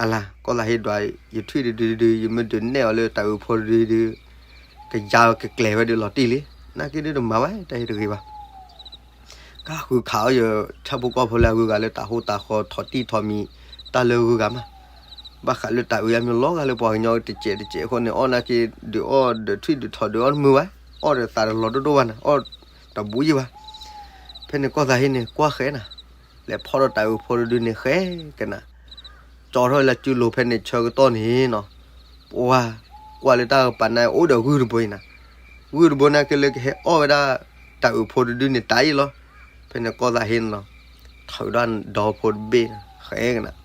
အလၤ ကီၢ်သးဟ့ဒွး ယထွံၣ်တဒုဒု ယမ့ၢ်ဒုးနဲၣ်အီၤလၢတၢ်အုးဖိတဒုဒု ကယါကကျဲၤဝဲဒုးလီၤတံၢ်လံ, နာ်က့ဒုးတမၤဝဲ တၢ်ဟ့တဂ့ၤဘၣ်, ကဃုခးအီၣ်ယဆၣ်ဖိကီၢ်ဖိလၢအဂုၤဂၤလၢတၢ်ဟူးတၢ်ဃီထီၣ်တံၢ်ထီၣ်မံၤ တၢ်လၢဂုၤဂၤမး, ဘၣ်ဃးလၢတၢ်အုးအမ့ၢ်လီၤဂာ်လၢပှၤကညီတစဲးတစဲးအဃိန့ၣ် အီၣ်နာ်က့ဒုးအီၣ်ဒီးထွံၣ်ဒုးထီၣ်ဒုးအီၣ်တမုာ်ဝဲ, အီၣ်ဒီးသးတလီၤဒိၣ်ဒိၣ်ဘၣ်နၤ, အီၣ်တဘူးယံၤဘၣ်, ဖဲန့ၣ်ကီၢ်သးဟ့န့ၣ် ကွၢ်ဃဲနၤ, လဲၤဖီၣ်ဒီးတၢ်အုးဖိတဒုန့ၣ်ဃဲကနၤ ကၠီထီၣ်လၢစုလိၤဖဲန့ၣ်ဆၢကတီၢ်န့ၣ်နီၤ, ပှၤကွၢ်လၢတၢ်ကပၤန့ၣ် အိၣ်ဒီးဂုၢ်တဘိအံၤနၤ, ဂုၢ်တဘိနာ်က့လၢကဟဲအီၣ်ဝဲဒၣ် တၢ်အုးဖိတဒုန့ၣ်တၢ်အံၤလီၤ, ဖဲန့ၣ်ကီၢ်သးဟ့န့ၣ်နီၤ, ထုးဒီးဒီဖိတဘ့ၣ်န့ၣ် ဃဲကနၤ,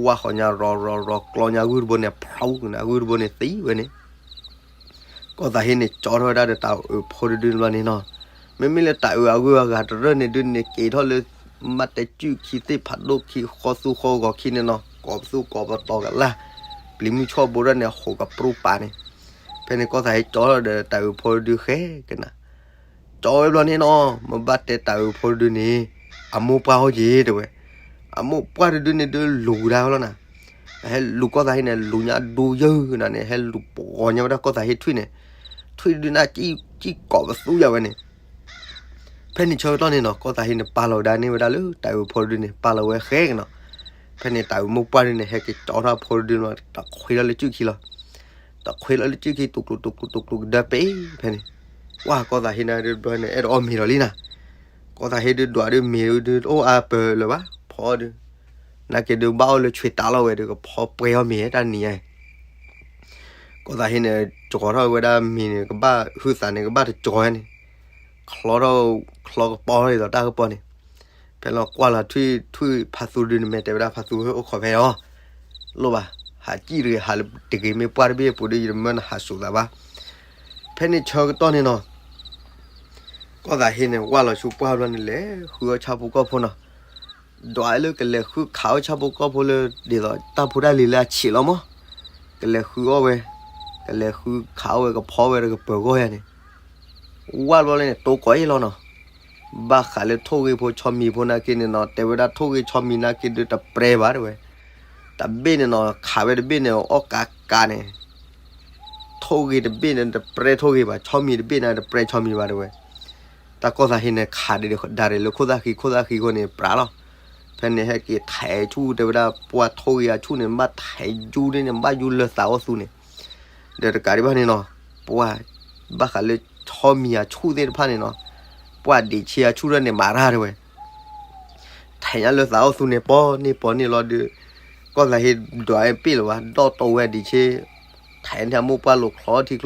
ဝၢ်ဃီညါရီၤရီၤရီၤကျီညါဂုၢ်တဘိန့ၣ် ဖျူကနၤ ဂုၢ်တဘိန့ၣ်သံဝဲန့ၣ် ကီၢ်သးဟ့န့ၣ် ကၠီထီၣ်ဝဲဒၣ်ဒီးတၢ်အုးဖိတဒုန့ၣ်ဘျီန့ၣ်နီၤ, မ့မ့ၢ်လၢတၢ်အုးအဂုၤအဂၤတရၢၢ်န့ၣ်ဒုးန့ၣ် က့ၤထီၣ်လၢ မ့ၢ်တဲကုၢ်ခံသ့ၣ်ဖးဒိၣ်ခံဃီသူဃီဂီၤခံန့ၣ်နီၤ, ကိးပသူကိးပတီၤကလၢ်, ပျံၤမုၢ်ဆီၣ်ဘိရၢၢ်န့ၣ် ဟူးကပြုၢ်ပာ်န့ၣ်, ဖဲန့ၣ်ကီၢ်သးဟ့ကၠီထီၣ်ဒီးတၢ်အုးဖိတဒုဃဲကနၤ ကၠီဝဲဘျီန့ၣ်နီၤ, မ့ၢ်ဘၣ်တဲတၢ်အုးဖိတဒုန့ၣ် အမိၢ်ပှၢ်ဟီၣ်က့ၤတဲဝဲ, အမိၢ်ပှၢ်တဒုန့ၣ်ဒုးလူၤကဒါဝဲလီၤနၤ, ဟဲလူၤကီၢ်သးဟ့န့ၣ် လူၤညါဒူယၢၢ်ကနၤန့ၣ် ဟဲလူၤပှီၤညါဝဲဒၣ်ကီၢ်သးဟ့ထွံၣ်န့ၣ်, ထွံၣ်တဒုန့ၣ် ကံၣ်ကိးပသူယါဝဲန့ၣ် ဖဲန့ၣ်ဆၢကတီၢ်န့ၣ်နီၤ ကီၢ်သးဟ့န့ၣ် ပာ်လီၤဝဲဒၣ်န့ၢ်ဝဲဒၣ်လၢတၢ်အုးဖိတဒုန့ၣ် ပာ်လီၤဝဲဃဲကနီၤ, ဖဲန့ၣ်တၢ်အုးမိၢ်ပှၢ်ဒုန့ၣ် ဟဲက့ၤကၠီထီၣ်ဖိတဒုန့ၣ် တခွ့လီၤလၢကုၢ်ခံလီၤ, တခွ့လီၤလၢကုၢ်ခံ တူၢ်ကျူၤတူၢ်ကျူၤတူၢ်ကျူၤကဒၢပ့ၤဖဲန့ၣ်, ကွၢ်ကီၢ်သးဟ့န့ၣ်ဒုးဘျီန့ၣ် အဲၣ်ဒိးအီၣ်မ့ၤဒီးလံနၤ, ကီၢ်သးဟ့ဒုးဒွးဒုးမ့ၤဒုးတအိၣ်အါပၢၢ်လၢၤဘၣ်, ဖီဒုး, နာ်က့ဒုးဘၣ်အီၣ်လၢဆွ့တးလီၤဝဲဒုး ကဖီပှဲၤအီၣ်မ့ၤတၢ်နံၤညါ ကီၢ်သးဟ့န့ၣ် ကၠီထီၣ်ဝဲဒၣ်မ့ၤန့ၣ် ကဘၣ်ဟုသးန့ၣ် ကဘၣ်တကၠီန့ၣ်, ချီထီၣ်ချီကပီၤဒ်သိးတၢ်ကပီၤန့ၣ်, ဖဲလီၤကွၢ်လီၤထွံၣ်ထွံၣ်ဖးသူဒုန့ၣ် မ့ၢ်တဲဝဲဒၣ်ဖးသူအိၣ်ခိးဖဲအီၤ, လိၣ်ဘၣ်, ဟးစံၣ်တဂ့ၤ ဟးလၢတဂ့ၤ မ့ၢ်ပှၢ်တဘ့ၣ်အပူၤဒီး ယတမၢနဟးစိာ်သးဘၣ်, ဖဲန့ၣ်ဆၢကတီၢ်န့ၣ်နီၤ ကီၢ်သးဟ့န့ၣ် ဝၢ်လီၤဆူပှၢ်ဘျီန့ၣ် လဲၤဃုအီၣ်ဆၣ်ဖိကီၢ်ဖိနီၤ, ဒွးလၢကလဲၤဃုခးအီၣ်ဆၣ်ဖိကီၢ်ဖိလၢ ဒ်သိးတၢ်ဖိတၢ်လံၤလၢအဆံးလီၤမး, ကလဲၤဃုအီၣ်ဝဲ, ကလဲၤဃုခးအီၣ်ဝဲကဖီဝဲတကပၢၤဂီၢ်ယါန့ၣ်, ဝၢ်ဘျီန့ၣ် တိကိးအ့ၣ်လီၤနီၤ, ဘၣ်ဃးလၢထိၣ်ဂ့ၤဖိဆီမံၤဖိနာ်က့န့ၣ်နီၤ တဲဝဲဒၣ်ထိၣ်ဂ့ၤဆီမံၤနာ်က့ဒုးတပြဲဘၣ်တဲဝဲ, တဘ့ၣ်န့ၣ်နီၤ ခးဝဲတဘ့ၣ်န့ၣ် အီၣ်ကးကးန့ၣ် ထိၣ်ဂ့ၤတဘ့ၣ်န့ၣ် တပြဲထိၣ်ဂ့ၤဘၣ်, ဆီမံၤတဘ့ၣ်န့ၣ် တပြဲဆီမံၤဘၣ်တဲဝဲ, တၢ်ကီၢ်သးဟ့န့ၣ် ခးဒံးဒၣ်လၢခိၣ်သၣ်ဃံ ခိၣ်သၣ်ဃံအဃိန့ၣ် ပြးလီၤ, ဖဲန့ၣ်ဟဲက့ၤထဲးဆူၣ်တဲဝဲဒၣ် ပှၢ်ထိၣ်ဂ့ၤအဆူၣ်န့ၣ် ဘၣ်ထဲးယူန့ၣ် ဘၣ်ယူလၢသးအိၣ်သူန့ၣ်, ဒီးတကးဒံးဘၣ်န့ၣ်နီၤ, ပှၢ် ဘၣ်ဃးလၢဆီမံၤအဆူၣ်သ့ၣ်တဖၣ်န့ၣ်နီၤ, ပှၢ်ဒံးဆ့အဆူၣ်ထီၣ်န့ၣ် မၤတၢ်တဲဝဲ ထဲးညါလၢသးအိၣ်သူန့ၣ် ပီန့ၢ်ပီန့ၢ်လီၤဒီး ကီၢ်သးဟ့ဒွးပ့ၣ်လၢၤဘၣ် ဒီးတီဝဲဒံးဆ့, ထဲးန့ၢ်ထံၣ်အမိၢ်ပှၢ်လိာ်ချီထ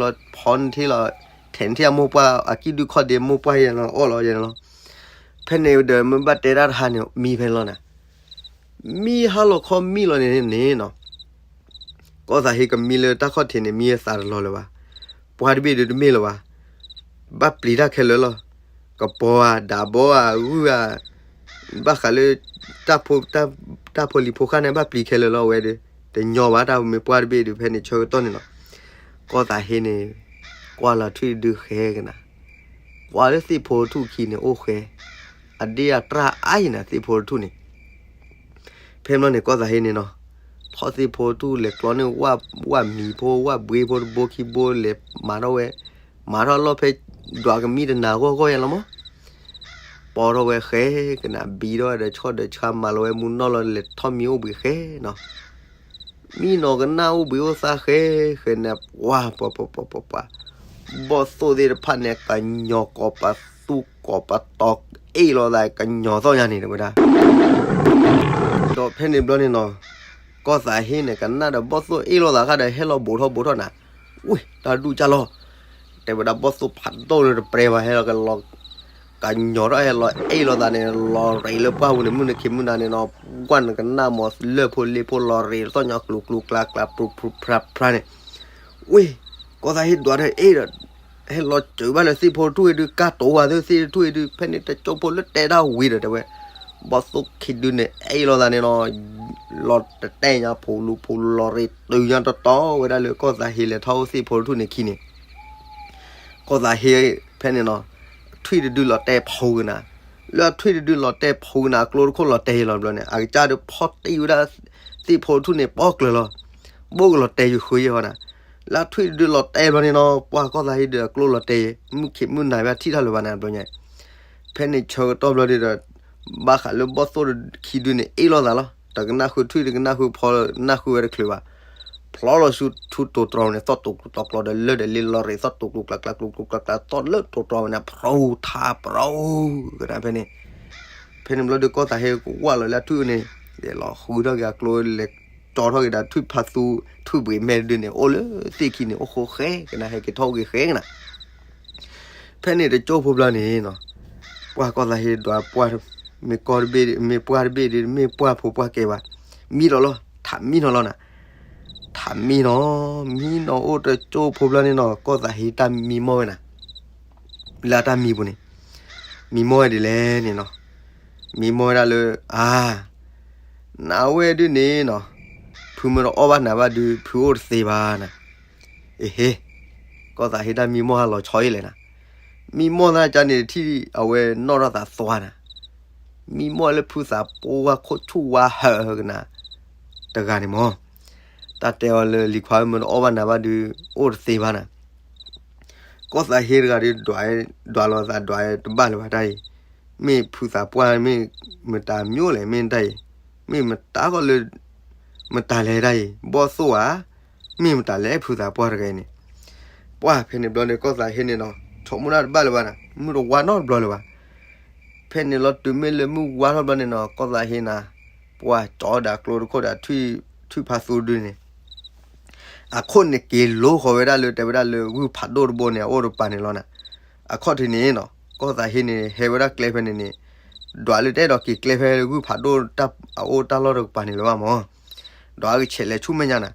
ံချီ ဖီန့ၢ်ထံၣ်လီၤ, ထဲးန့ၢ်ထံၣ်အမိၢ်ပှၢ်အကံၣ်ဒုၣ်ခီၣ်ဒ့ မိၢ်ပှၢ်ယဲန့ၣ်လီၤ အီၣ်လီၤယဲန့ၣ်လီၤ, ဖဲန့ၣ်ဒီးမ့ၢ်ဘၣ်တဲတၢ်တဟါန့ၣ် မံဖဲန့ၣ်လီၤနၤ, မံဟါလီၤခီမံလီၤန့ၣ်န့ၣ်နီၤ ကီၢ်သးဟ့ကမံလၢတၢ်ခီၣ်ထံးန့ၣ် မံသးတလီၤလၢၤဘၣ်, ပှၢ်တဘ့ၣ်ဒုးတမ့ၢ်လၢၤဘၣ်, ဘၣ်ပျံၤတၢ်ခဲလၢာ်လီၤ, ကပီၤဧါ ဒးဘီဧါ ဂုၢ်ဧါ, ဘၣ်ဃးလၢ တၢ်ဖိလံၤဖိဃၢ်န့ၣ် ဘၣ်ပျံၤခဲလၢာ်လီၤဝဲဒီး, တညီဘၣ်တၢ်မ့ၢ်ပှၢ်တဘ့ၣ်ဒုး ဖဲန့ၣ်ဆၢကတီၢ်န့ၣ်လီၤ, ကီၢ်သးဟ့န့ၣ် ကွၢ်လီၤထွံၣ်တဒုဃဲကနၤ, ကွၢ်လၢသ့ၣ်ဖိတထူၣ်ခံန့ၣ်အိၣ်ဃဲ, အဒ့ၣ်အတြၢ်အါအံၤနၤ သ့ၣ်ဖိတထူၣ်န့ၣ် ဖဲမ့ၢ်န့ၣ် ကီၢ်သးဟ့န့ၣ်နီၤ, ထီၣ်သ့ၣ်ဖိတထူၣ်လဲၤကျီန့ၢ်ဝၣ်မံၤဖိ ဝၣ်ဘှ့ဖိတဘိခံဘိလဲၤမၤထီၣ်ဝဲ, မၤထီၣ်လီၢ်ဖဲ ဒွးကမံတနၤဂီၢ်ဂီၢ်ယဲလီၤမး, ပီထီၣ်ဝဲဃဲကနၤ ဘံထီၣ်ဝဲဒီးဆီၣ်ဒီးဆါ မၤလီၤဝဲမူနီၢ်လီၤ လဲၤထီၣ်မံအိၣ်ဘှံးဃဲနီၤ, မံနီၤကနၣ်အိၣ်ဘှံးအိၣ်သါဃဲဃဲန့ၣ် ပှၤပှၤပှၤပှၤပှၤပှၤ ဘီၣ်သိၣ်သ့ၣ်တဖၣ်န့ၣ် ကညီၤကိးပသူကိးပတီၤ အ့ၣ်လိာ်သးကညီၤသီၣ်ညါန့ၣ် တဲဝဲဒၣ်. ဒီးဖဲန့ၣ်ဘျီန့ၣ်နီၤ ကီၢ်သးဟ့န့ၣ် ကနၣ်ဒီးဘီၣ်သိၣ်အ့ၣ်လိာ်သးဃါဒီး ဟဲလီၤဘူးထီၣ်ဘူးထီၣ်နၤ, ဝ့ၢ် တၢ်ဒူၣ်ကၢ်လီၤ, တဲဝဲဒၣ် ဘီၣ်သိၣ်ဖးဒိၣ်လၢတပြဲဘၣ် ဟဲလီၤကလီၤ ကညီၤထီၣ် ဟဲလီၤအ့ၣ်လိာ်သးန့ၣ် လီၤရ့းလၢပှၢ်ပူၤန့ၣ် မုၢ်နခ့မုၢ်နၤန့ၣ်နီၤ ပှၢ်နကနၣ်မ့ၢ်လၢဖိလ့ဖိ လီၤရ့းသီၣ်ညါကျူၤကျူၤကျါကျါ ဖြူဖြူဖြါဖြါန့ၣ်, ဝ့ၢ် ကီၢ်သးဟ့ဒွးဒီးအ့ၣ်ဒီး ဟဲလီၤစၢၤဘၣ်လၢသ့ၣ်ဖိတထူၣ်အံၤဒုး ကၢ်တိၤဝဲသ့ၣ် သ့ၣ်တထူၣ်အံၤဒုး ဖဲန့ၣ်တကၠိဖိလၢတဲတၢ်ဝံၤဒီး တဲဝဲ ဘီၣ်သိၣ်ခံဒုန့ၣ် အ့ၣ်လိာ်သးန့ၣ်နီၤ လီၤတတဲညါ ဖူလူဖူလူ လီၤရ့းတုၤညါတီတီဝဲဒၣ်လၢကီၢ်သးဟ့လဲၤထီၣ်အိၣ်သ့ၣ်ဖိတထူၣ်န့ၣ်ခံန့ၣ် ကီၢ်သးဟ့ဖဲန့ၣ်နီၤ ထွံၣ်တဒုလီၤတဲဖူကနၤ, လၢထွံၣ်တဒုလီၤတဲဖူကနၤ အကျိတခိၣ်လီၤတဲာ်လီၤဘျီန့ၣ် အကစၢ်ဒုးဖီၣ်တံၢ်ဝဲဒၣ် သ့ၣ်ဖိတထူၣ်န့ၣ် ပီၣ်ကျၢၤလီၤ, ဘိၣ်ကလီၤတဲာ်ယဃုယဲဟီနၤ, လၢထွံၣ်တဒုလီၤတဲာ်ဘျီန့ၣ်နီၤ ပှၢ်ကီၢ်သးဟ့ဒီးအကျိလီၤတဲာ်ယဲ မုၢ်ခံးမုၢ်နၤဘၣ်ထံၣ်တၢ်လၢၤဘၣ်န့ၣ်ဘျီညါ ဖဲန့ၣ်ဆၢကတီၢ်ဘျီဒုးဒီး ဘၣ်ဃးလၢဘီၣ်သိၣ်ခံဒုန့ၣ် အ့ၣ်လိာ်သးလီၤ. တကနၣ်ဃုထွံၣ် တကနၣ်ဃုဖီ နၢ်ဃုဝဲတချုးဘၣ်. ဖျီလီၤဆူထူတိၤတြီၤန့ၣ် သီၣ်တိၤကျိၤတီၤကျိၤဒီးလၢဒီးလ့လီၤရ့း သီၣ်တိၤကျိၤကျါကျါ ကျိၤကျိၤကျါကျါ သီၣ်လၢတိၤတြီၤဝဲန့ၣ် ဖျိထါပရီကနၣ်ဖဲန့ၣ် ဖဲန့ၣ်ဘျီဒုးကီၢ်သးဟ့ကဝၢ်လီၤလၢအထွံၣ်န့ၣ် လဲၤလီၤဃုထီၣ်က့ၤအကျိ လဲၤကၠီထီၣ်က့ၤဒီးထွံၣ်ဖးသူ ထွံၣ်ဘှံးမဲတဒုန့ၣ် အိၣ်လၢသ့ၣ်ခံန့ၣ် အိၣ်ဃိဃဲကနၣ် ဟဲက့ၤထီၣ်အိၣ်က့ၤဃဲကနၣ် ဖဲန့ၣ်တကၠိဖိဘျီန့ၣ်နီၤ ပှၢ်ကီၢ်သးဟ့ဒွးပှၢ် မ့ၢ်ကီၢ်တဘ့ၣ် မ့ၢ်ပှၢ်တဘ့ၣ်ဒီး မ့ၢ်ပှၢ်ဖိပှၢ်ကဲဘၣ် မံလီၤလီၤ ထးမံနီၤလီၤနၤ ထးမံနီၤ မံနီၤအိၣ်တကၠိဖိဘျီန့ၣ်နီၤ ကီၢ်သးဟ့တၢ်မံမီၢ်ဝဲနၤ လၢအတၢ်မံပူၤန့ၣ် မံမီၢ်ဝဲဒ်လဲၣ်န့ၣ်နီၤ မံမီၢ်ဝဲဒၣ်လၢ အါ နဝဲဒုန့ၣ်နီၤ ဖုမ့ၢ်တအီၣ်ဘၣ်နၤဘၣ်ဒုး ဖုအိၣ်တသ့ဘၣ်နၤ အ့ဟ့ ကီၢ်သးဟ့တၢ်မံမီၢ်ဟါလီၤဆီအံၤလဲၣ်နၤ မံမီၢ်သၢကါန့ၣ်ထံၣ်အဝဲနီၣ်ထီၣ်သးသွါနၤ မံမီၢ်လၢဖုသးပှၢ်ခိၣ်ဆူၣ်ဝါဟၢကနၤ တဂၤန့ၣ်မီၢ် တၢ်တဲအီၤလၢလံၤခွါမ့ၢ်တအီၣ်ဘၣ်နၤဘၣ်ဒုး အိၣ်တသ့ဘၣ်နၤ ကီၢ်သးဟ့တဂၤဒုး ဒွးလီၤသးဒွးတဘၣ်လၢၤဘၣ်တၢ်အံၤ မ့ၢ်ဖုသးပှၢ်မ့ၢ်မတၤမၠိလဲၣ် မ့ၢ်တၢ်အံၤ မ့ၢ်မတၤဃီလၢ မတၤလဲၣ်တၢ်အံၤ ဘီၣ်သိၣ်ဧါ မ့ၢ်မတၤလဲၣ်ဖုသးပှၢ်တဂၤအံၤန့ၣ် ပှၢ်ဖဲန့ၣ်ဘျီန့ၣ် ကီၢ်သးဟ့န့ၣ်နီၤ ဆိကမိၣ်တၢ်တဘၣ်လၢၤဘၣ်နၤ မုၢ်တဝါနီတဘျီလၢၤဘၣ် ဖဲန့ၣ်လီၤတုၤမ့ၢ်လၢမုၢ်ဝါထီၣ်ဘျီန့ၣ်နီၤ ကီၢ်သးဟ့နၤ ပှၢ်ကၠီဒၣ်ကျိတခိၣ်ဒီး ထွံၣ်ဖးသူဒုန့ၣ် အခိၣ်န့ၣ်က့ၤလိဃီၤဝဲဒၣ်လၢ တဲဝဲဒၣ်လၢဂုၢ်ဖးဒိၣ်တဘိန့ၣ် အအိၣ်တကပၤန့ၣ်လီၤနၤ အခီၣ်ထံးန့ၣ်နီၤ ကီၢ်သးဟ့န့ၣ် ဟဲဝဲဒၣ်ကျဲဖဲန့ၣ်န့ၣ် ဒွးလၢတအဲၣ်ဒိးက့ၤကျဲဖဲဂုၢ်ဖးဒိၣ်အအိၣ်တၢ်လီၢ်တကပၤန့ၣ်လၢၤဘၣ်မီၢ် ဒွးအကဆဲးလဲၤဆူမဲာ်ညါနၤ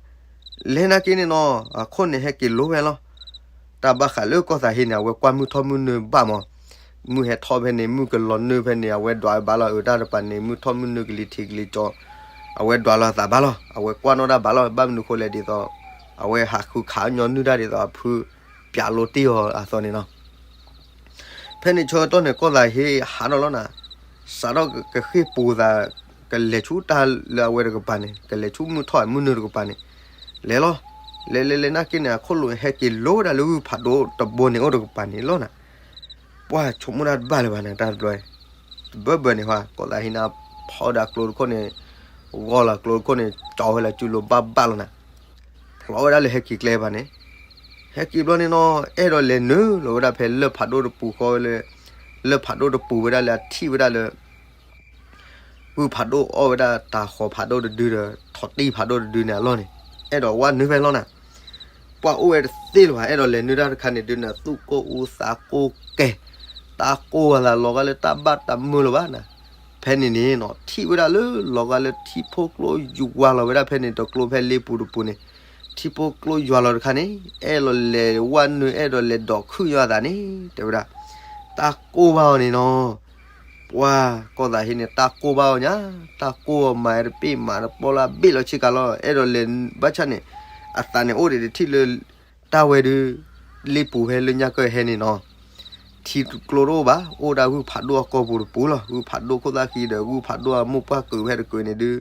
လဲၤနာ်က့န့ၣ်နီၤ အခိၣ်န့ၣ်ဟဲက့ၤလိဝဲလီၤ တၢ်ဘၣ်ဃးလၢကီၢ်သးဟ့န့ၣ် အဝဲကွၢ်မုၢ်ထီၣ်မုၢ်နုာ်ဘၣ်မီၢ် မုၢ်ဟဲထီၣ်ဖဲန့ၣ် မုၢ်ကလီၤနုာ်ဖဲန့ၣ် အဝဲဒွးဘၣ်လီၤ အတၢ်တပၤန့ၣ် မုၢ်ထီၣ်မုၢ်နုာ်ကလံၤထံးကလံၤကၠီ အဝဲဒွးလီၤသးဘၣ်လီၤ အဝဲကွၢ်နီၣ်တၢ်ဘၣ်လီၤ ဘၣ်မနုၤဃိလဲၣ်ဒ်သိး အဝဲဟးဃုခးညီနုၢ်တၢ်ဒ်သိးအဖု ပျးလိတ့ၢ်အီၤအသိးန့ၣ်နီၤ ဖဲန့ၣ်ဆၢကတီၢ်န့ၣ် ကီၢ်သးဟ့ဟးထီၣ်လီၤနၤ စးထီၣ်ကဃ့ၢ်ပူၤသး ကလဲၤဆူတၢ်လၢအဝဲတကပၤန့ၣ် ကလဲၤဆူမုၢ်ထီၣ်မုၢ်နုာ်တကပၤန့ၣ် လဲၤလီၤ လဲၤလဲၤလဲၤနာ်က့န့ၣ် အခိၣ်လိာ်ဟဲက့ၤလိဝဲဒၣ်လၢဂုၢ်ဖးဒိၣ်တဘိန့ၣ်အိၣ်တကပၤန့ၣ်လီၤနၤ ပှၢ်ဆိကမိၣ်တၢ်တဘၣ်လၢၤဘၣ်န့ၣ် တၢ်တဘျီ တဘၢဘၢန့ၣ်ဟါ ကီၢ်သးဟ့နၤ ဖီဒၣ်ကျိတခိၣ်န့ၣ် ဂီၢ်လီၤကျိတခိၣ်န့ၣ် ကၠီဝဲလၢကၠူလိၤဘၣ်ဘၣ်လီၤနၤ ဖျီဝဲဒၣ်လၢဟဲက့ၤကျဲဘၣ်န့ၣ် ဟဲက့ၤဘျီန့ၣ်နီၤ အဲၣ်ဒိးလဲၤနုာ်လီၤဝဲဒၣ်ဖဲလၢၢ်ဖးဒိၣ်တပူၤဃီဝဲလၢ လၢၢ်ဖးဒိၣ်တပူၤဝဲဒၣ်လၢအထံၣ်ဝဲဒၣ်လၢ ဂုၢ်ဖးဒိၣ်အီၣ်ဝဲဒၣ်တၤဃီၤဖးဒိၣ်တဒုဒီး ထီၣ်တံၢ်ဖးဒိၣ်တဒုန့ၣ်အလီၢ်န့ၣ် အဲၣ်ဒိးဝဲနုာ်ဖဲလီၤနၤ ပှၢ်အိၣ်ဝဲတသ့လၢၤဘၣ် အဲၣ်ဒိးလဲၤနုာ်တၢ်တခါန့ၣ်ဒုးန့ၣ် သူၣ်ကိၢ်အူသးကိၢ်ကဲ တၢ်ကိၢ်ဝဲသးလီၤဂာ်လၢတၢ်ဘၣ်တၢ်မုာ်လၢၤဘၣ်နၤ ဖဲန့ၣ်န့ၣ်နီၤ ထံၣ်ဝဲဒၣ်လၢလီၤဂာ်လၢထံဖိကျိယွၤလီၤဝဲဒၣ်ဖဲန့ၣ် တကျိဖဲလ့ပူၤတပူၤန့ၣ် ထံဖိကျိယွၤလီၤတခါန့ၣ် အဲၣ်ဒိးလဲၤဝဲနုာ် အဲၣ်ဒိးလဲၤဒိးခုၣ်ယွၤသးန့ၣ် တဲဝဲဒၣ် တၢ်ကိၢ်ဘၣ်အီၤန့ၣ်နီၤ ပှၢ်ကီၢ်သးဟ့န့ၣ် တၢ်ကိၢ်ဘၣ်အီၤညါ တၢ်ကိၢ်အီၤမၤတပ့ၢ်မၤတပီလၢအဘ့ၣ်လီၤဆ့ကၤလီၤ အဲၣ်ဒိးလဲၤဘၣ်ဆၣ်န့ၣ် အသးန့ၣ်အိၣ်ဒံးတထံၣ်လၢ တၢ်ဝဲဒုး လ့ပူၤဖဲလၢညါကၢၢ်ဟဲန့ၣ်နီၤ ထံကျိတအိၣ်ဘၣ် အိၣ်ဒၣ်ဂုၢ်ဖးဒိၣ်အကီၢ်ပူၤတပူၤလီၤ ဂုၢ်ဖးဒိၣ်ခိၣ်သၣ်ဃံဒီး ဂုၢ်ဖးဒိၣ်အမိၢ်ပှၢ်ကုာ်ဖဲတကုာ်န့ၣ်ဒုး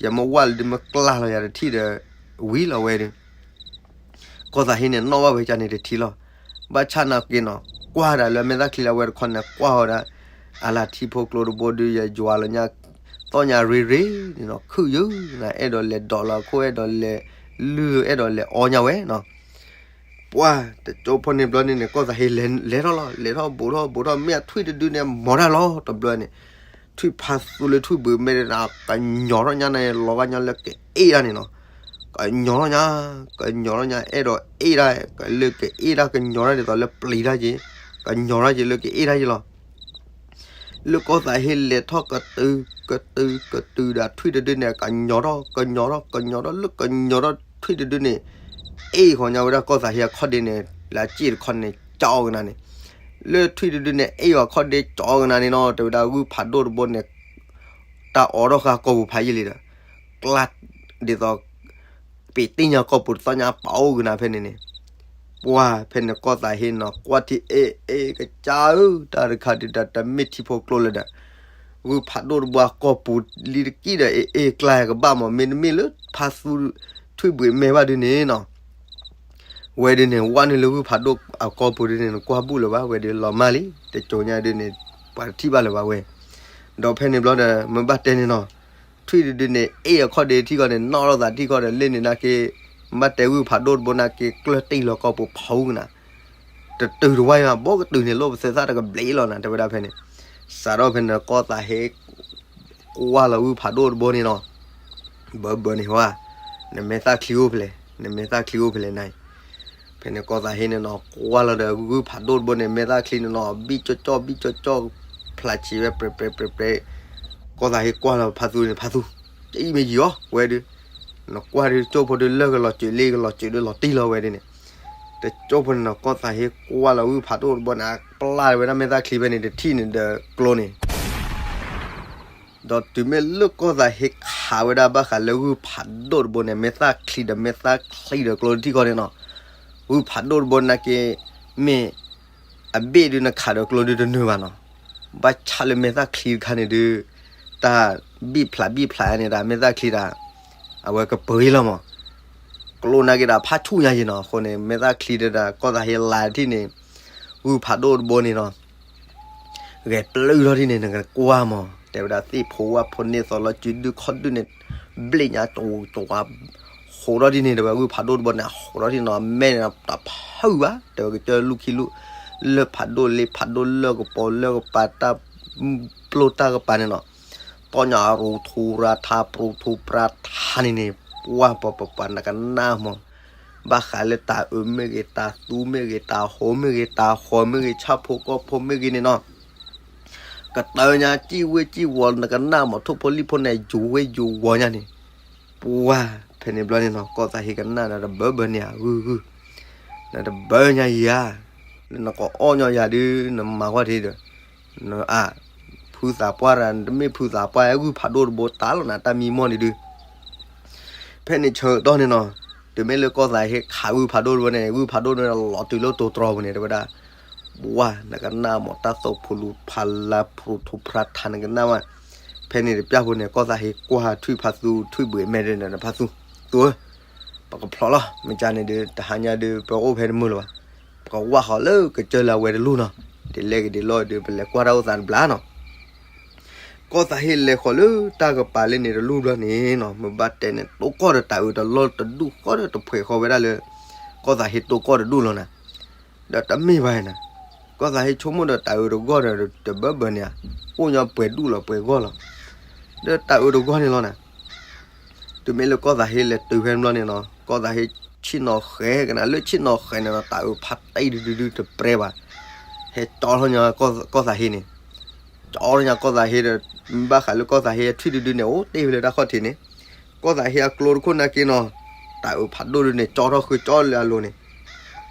ယမ့ၢ်ဝၢ်လၢဒုးမ့ၢ်ကျါလီၤယၤတထံၣ်ဒီး ဝံၤလီၤဝဲဒုး ကီၢ်သးဟ့န့ၣ် နီၣ်ဘၣ်ဝဲကန့ၣ်တထံၣ်လီၤ ဘၣ်ဆၣ်နာ်က့နီၤ ကွၢ်ဒၣ်လၢမဲာ်သၣ်ချံလၢအဝဲတခီန့ၣ် ကွၢ်ဝဲဒၣ် အလၢထံဖိကျိတဘိဒုး ယယွၤလီၤညါ သီၣ်ညါရ့ရ့န့ၣ်နီၤ ခုၣ်ယုၢ်နၤ အဲၣ်ဒိးလဲၤဒိးလီၤခိၣ် အဲၣ်ဒိးလဲၤလုၢ် အဲၣ်ဒိးလဲၤအီညါဝဲနီၤ. ပှၢ်တကၠိဖိန့ၣ်ဘျီန့ၣ်န့ၣ် ကီၢ်သးဟ့လဲၤ လဲၤထီၣ်လီၤ လဲၤထီၣ်ဘူးထီၣ်ဘူးထီၣ် မ့ၢ်အထွံၣ်တဒုန့ၣ် မီၤတၢ်လီၤတဘျီန့ၣ် ထွံၣ်ဖါသူလၢထွံၣ်ဘှံးမဲာ်ဒၣ် ကညီၤထီၣ်ညါန့ၣ် လီၤဂာ်ညါလၢကအ့ၣ်တၢ်န့ၣ်နီၤ. ကညီၤထီၣ်ညါ ကညီၤထီၣ်ညါ အဲၣ်ဒိးအ့ၣ်တၢ် လၢကအ့ၣ်တၢ် ကညီၤတၢ်ဒ်သိးလၢပျံၤတၢ်က့ၤ ကညီၤတၢ်က့ၤလၢကအ့ၣ်တၢ်က့ၤလီၤ. လၢကီၢ်သးဟ့လဲၤထီၣ်ကတုၤ ကတုၤ ကတုၤဒီးထွံၣ်တဒုန့ၣ် ကညီၤထီၣ် ကညီၤထီၣ် ကညီၤထီၣ် လၢကညီၤထီၣ်ထွံၣ်တဒုန့ၣ် အ့ၣ်ဃီၤညါဝဲဒၣ်ကီၢ်သးဟ့အခီၣ်ဒ့န့ၣ် လၢအစ့ၣ်တခီန့ၣ် ကၠီအီၤကနၤန့ၣ် လၢထွံၣ်တဒုန့ၣ် အ့ၣ်အီၤအခီၣ်ဒ့ကၠီအီၤကနၤန့ၣ်နီၤ တဲဝဲဒၣ်ဂုၢ်ဖးဒိၣ်တဘိန့ၣ် တၢ်အိးထီၣ်ဃာ်ကီၢ်ပူၤဖးယံာ်လံဒီး ကျါ ဒ်သိး ပ့ၤတ့ၢ်ညါကီၢ်ပူၤတသီၣ်ညါပာ်အိၣ်ကနၤဖဲန့ၣ်န့ၣ် ပှၢ်ဖဲန့ၣ်ကီၢ်သးဟ့နီၤ ကွၢ်ထံအ့ၣ်အ့ၣ်ကစၢ်ဧၢ တၢ်တခါဒုးတၢ်တမ့ၢ်ထံဖိကျိလၢၤဒီး ဂုၢ်ဖးဒိၣ်တဘိအကီၢ်ပူၤလံတကံၢ်ဒီး အ့ၣ်အ့ၣ်ကျါကဘၣ်မး မ့တမ့ၢ်လၢဖါသူထွံၣ်ဘှံးမဲာ်ဘၣ်ဒုန့ၣ်နီၤ ဝဲဒုန့ၣ် ဝဲနုာ်လၢဂုၢ်ဖးဒိၣ်အကီၢ်ပူၤဒုန့ၣ် နကွၢ်ဘူၣ်လၢၤဘၣ် ဝဲဒုလီၤမၢ်လံ တကၠိညါဒုန့ၣ် ပှၤတထံၣ်ဘၣ်လၢၤဘၣ်ဝဲ ဒီးဖဲန့ၣ်ဘျီဒီး မ့ၢ်ဘၣ်တဲန့ၣ်နီၤ ထွံၣ်တဒုန့ၣ် အ့ၣ်အခီၣ်ဒ့ထံၣ်ခီန့ၣ် နီၣ်ထီၣ်သးထံၣ်ခီဒီး လ့ၣ်န့ၣ်နာ်က့ မ့ၢ်ဘၣ်တဲဂုၢ်ဖးဒိၣ်တဘိနာ်က့ ကျၢၢ်တံၢ်လီၤကီၢ်ပူၤဖီအူကနၤ တတုၤတဝါယၤ ဘီကတုၤန့ၣ် လိၣ်ပသဲသၣ်တကဘျံးလီၤနၤ တဲဝဲဒၣ်ဖဲန့ၣ် စးထီၣ်ဖဲန့ၣ် ကီၢ်သးဟ့ ကွၢ်လီၤဂုၢ်ဖးဒိၣ်တဘိန့ၣ်နီၤ ဘၢဘၢန့ၣ်ဟါ နမဲာ်သၣ်ချံအိၣ်ဖဲလဲၣ် နမဲာ်သၣ်ချံအိၣ်ဖဲလဲၣ်နၤ ဖဲန့ၣ်ကီၢ်သးဟ့န့ၣ်နီၤ ကွၢ်လီၤဒီးဂုၢ်ဖးဒိၣ်တဘိန့ၣ် မဲာ်သၣ်ချံန့ၣ်နီၤ ဘံၣ်ကၠီကၠီ ဘံၣ်ကၠီကၠီ ဖျးဆံးဝဲ ပြဲးပြဲးပြဲးပြဲး ကီၢ်သးဟ့ကွၢ်လီၤဖါသူန့ၣ် ဖါသူ အံၤမ့ၢ်ယံၤအီၤ ဝဲဒု နကွၢ်ဒု ကၠိဖိဒု လၢကလီၤစၢၤလ့ ကလီၤစၢၤဒု လီၤတံၢ်လီၤဝဲဒုန့ၣ် တကၠိဖိန့ၣ်နီၤ ကီၢ်သးဟ့ကွၢ်လီၤဂုၢ်ဖးဒိၣ်တဘိန့ၣ် အပျၢ်ဝဲဒၣ်မဲာ်သၣ်ချံဖဲန့ၣ် တထံၣ်န့ၣ်ဒီးကျိန့ၣ် ဒီးတုၤမ့ၢ်လၢကီၢ်သးဟ့ခးဝဲဒၣ်ဘၣ်ဃးလၢဂုၢ်ဖးဒိၣ်တဘိန့ၣ် မဲာ်သၣ်ချံဒီးမဲာ်သၣ်ချံဒီးကျိတထံၣ်ဃီန့ၣ်နီၤ ဂုၢ်ဖးဒိၣ်တဘိနာ်က့ မ့ၢ်အဘ့ၣ်ဒုနခးဒီးကျိဒုတနုာ်ဘၣ်နီၤ ဘၣ်ဆၣ်လၢမဲာ်သၣ်ချံတခါန့ၣ်ဒု တၢ်ဘံၣ်ဖျးဘံၣ်ဖျးန့ၣ်ဒီး မဲာ်သၣ်ချံတၢ် အဝဲကပၢၤလီၤမး ကျိနာ်က့ဒီးဖးဆူၣ်ညါယံၤနီၤ အဃိန့ၣ် မဲာ်သၣ်ချံဒီး ကီၢ်သးဟ့လါထံၣ်န့ၣ် ဂုၢ်ဖးဒိၣ်တဘိန့ၣ်နီၤ ဂဲၤပျုၢ်ထီၣ်ဒ်န့ၣ် နကကွၢ်မး တဲဝဲဒၣ်သ့ၣ်ဖိဝၣ်ဖိန့ၢ်သီလီၤစုဒုခီၣ်ဒုန့ၣ် ဘျ့ၣ်ညါတဝူတဝါ ဟိးထီၣ်ဒ်န့ၣ် တဲဝဲဂုၢ်ဖးဒိၣ်တဘိန့ၣ် ဟိးထီၣ်ဒ်န့ၣ် မဲာ်န့ၣ်တဖုၣ်ဘၣ် တဲဝဲကစၢၢ်လူၢ်ခံလူၢ် လၢဖးဒိၣ်လ့ဖးဒိၣ်လၢကပီၤလၢကပၤတၢ် ပျိၢ်တၢ်ကပၤန့ၣ်နီၤ သီၣ်ညါရူထူရါထါ ပြူထူပြါထါန့ၣ်န့ၣ် ပှၢ်ပှၤပှၤပှၤနကနၣ်မး ဘၣ်ဃးလၢတၢ်အုးမ့ၢ်ဂ့ၤ တၢ်သူမ့ၢ်ဂ့ၤ တၢ်ဟိးမ့ၢ်ဂ့ၤ တၢ်ဃီၤမ့ၢ်ဂ့ၤ ဆၣ်ဖိကီၢ်ဖိမ့ၢ်ဂ့ၤန့ၣ်နီၤ ကတၢၢ်ညါစံၣ်ဝ့ၢ်စံၣ်ဝီၤ နကနၣ်မး ထိၣ်ဖိလံၣ်ဖိန့ၣ် ယူၤဝ့ၢ်ယူၤဝီၤညါန့ၣ် ပှၢ်ဖဲန့ၣ်ဘျီန့ၣ်နီၤ ကီၢ်သးဟ့ကနၣ်နတဘၢဘၢန့ၣ်ဧါ ဂုၢ်ဂုၢ် နတဘၢညါယၤ လၢနကအီၣ်ညီယၤဒု နမၤကွၢ်ထံဒီး နအါ ဖုသးပှၢ်ရၤ နတမ့ၢ်ဖုသးပှၢ် ဂုၢ်ဖးဒိၣ်တဘိတၢ်လီၤနၤ တၢ်မံမီၢ်န့ၣ်ဒု ဖဲန့ၣ်ဆၢကတီၢ်န့ၣ်နီၤ တုၤမ့ၢ်လၢကီၢ်သးဟ့ခးဂုၢ်ဖးဒိၣ်တဘိန့ၣ် ဂုၢ်ဖးဒိၣ်န့ၣ်လီၤတုၤလၢတိၤတြီၤပူၤန့ၣ် တဲဝဲဒၣ် ပှၢ်နကနၣ်မး တၢ်သိၣ်ဖူလူၤဖးလါ ပြူထူပြါထါ နကနၣ်မး ဖဲန့ၣ်တပျၢ်ဖိန့ၣ် ကီၢ်သးဟ့ကွၢ်ထွံၣ်ဖါသူ ထွံၣ်ဘှံးမဲာ်ဒုန့ၣ် ဖါသူ သူဧၢ ပကဖျိးလီၤ မ့ၢ်ကန့ၣ်ဒု တဟါညါဒု ပအိၣ်ဖဲတမုာ်လၢၤဘၣ် ပကဝၢ်ဃီၤလၢကစၢၢ်လၢအဝဲတလူၢ်နီၤ ဒ်လဲၣ်ဂ့ၤဒ်လဲၣ်ဂ့ၤဒု ပလဲၤကွၢ်တၢ်အိၣ်သးတဘျီနီၤ ကီၢ်သးဟ့လဲၤဃီၤလၢတၢ်ကပၤလၢန့ၣ်တလူၢ်ဘျီန့ၣ်နီၤ မ့ၢ်ဘၣ်တဲန့ၣ် တိကီၢ်ဒီးတၢ်အုးတလီၢ်တဒူၣ်ဃီဒီးတဖှဲးဃီဝဲဒၣ်လၢ ကီၢ်သးဟ့တိကီၢ်တဒူၣ်လီၤနၤ ဒီးတမ့ၢ်ဘၣ်နၤ ကီၢ်သးဟ့ဆိကမိၣ်ဒီးတၢ်အုးတဂီၢ်ဒီးတဘၢဘၢန့ၣ်ဧါ အိၣ်ညီပှဲၤဒူၣ်လီၤပှဲၤဂီၢ်လီၤ ဒီးတၢ်အုးတဂီၢ်န့ၣ်လီၤနၤ တုၤမ့ၢ်လၢကီၢ်သးဟ့လဲၤတုၤဖဲန့ၣ်ဘျီန့ၣ်နီၤ ကီၢ်သးဟ့ဆ့ၣ်နီၤဃဲၤကနၤ လၢဆ့ၣ်နီၤဃဲၤန့ၣ်နီၤ တၢ်အုးဖးတံၢ်ဒုဒုဒုတပြဲဘၣ် ဟဲကၠီထီၣ်ညါကီၢ်သးဟ့န့ၣ် ကၠီထီၣ်ညါကီၢ်သးဟ့ဒီး ဘၣ်ဃးလၢကီၢ်သးဟ့အထွံၣ်ဒုဒုန့ၣ် အိၣ်တ့ၢ်ဝဲလၢတၢ်ခီၣ်ထံးန့ၣ် ကီၢ်သးဟ့အကျိတခိၣ်နာ်က့နီၤ တၢ်အုးဖးဒိၣ်ဒုန့ၣ် ကၠီထီၣ်ဃုာ်ကၠီလၢအလိၤန့ၣ်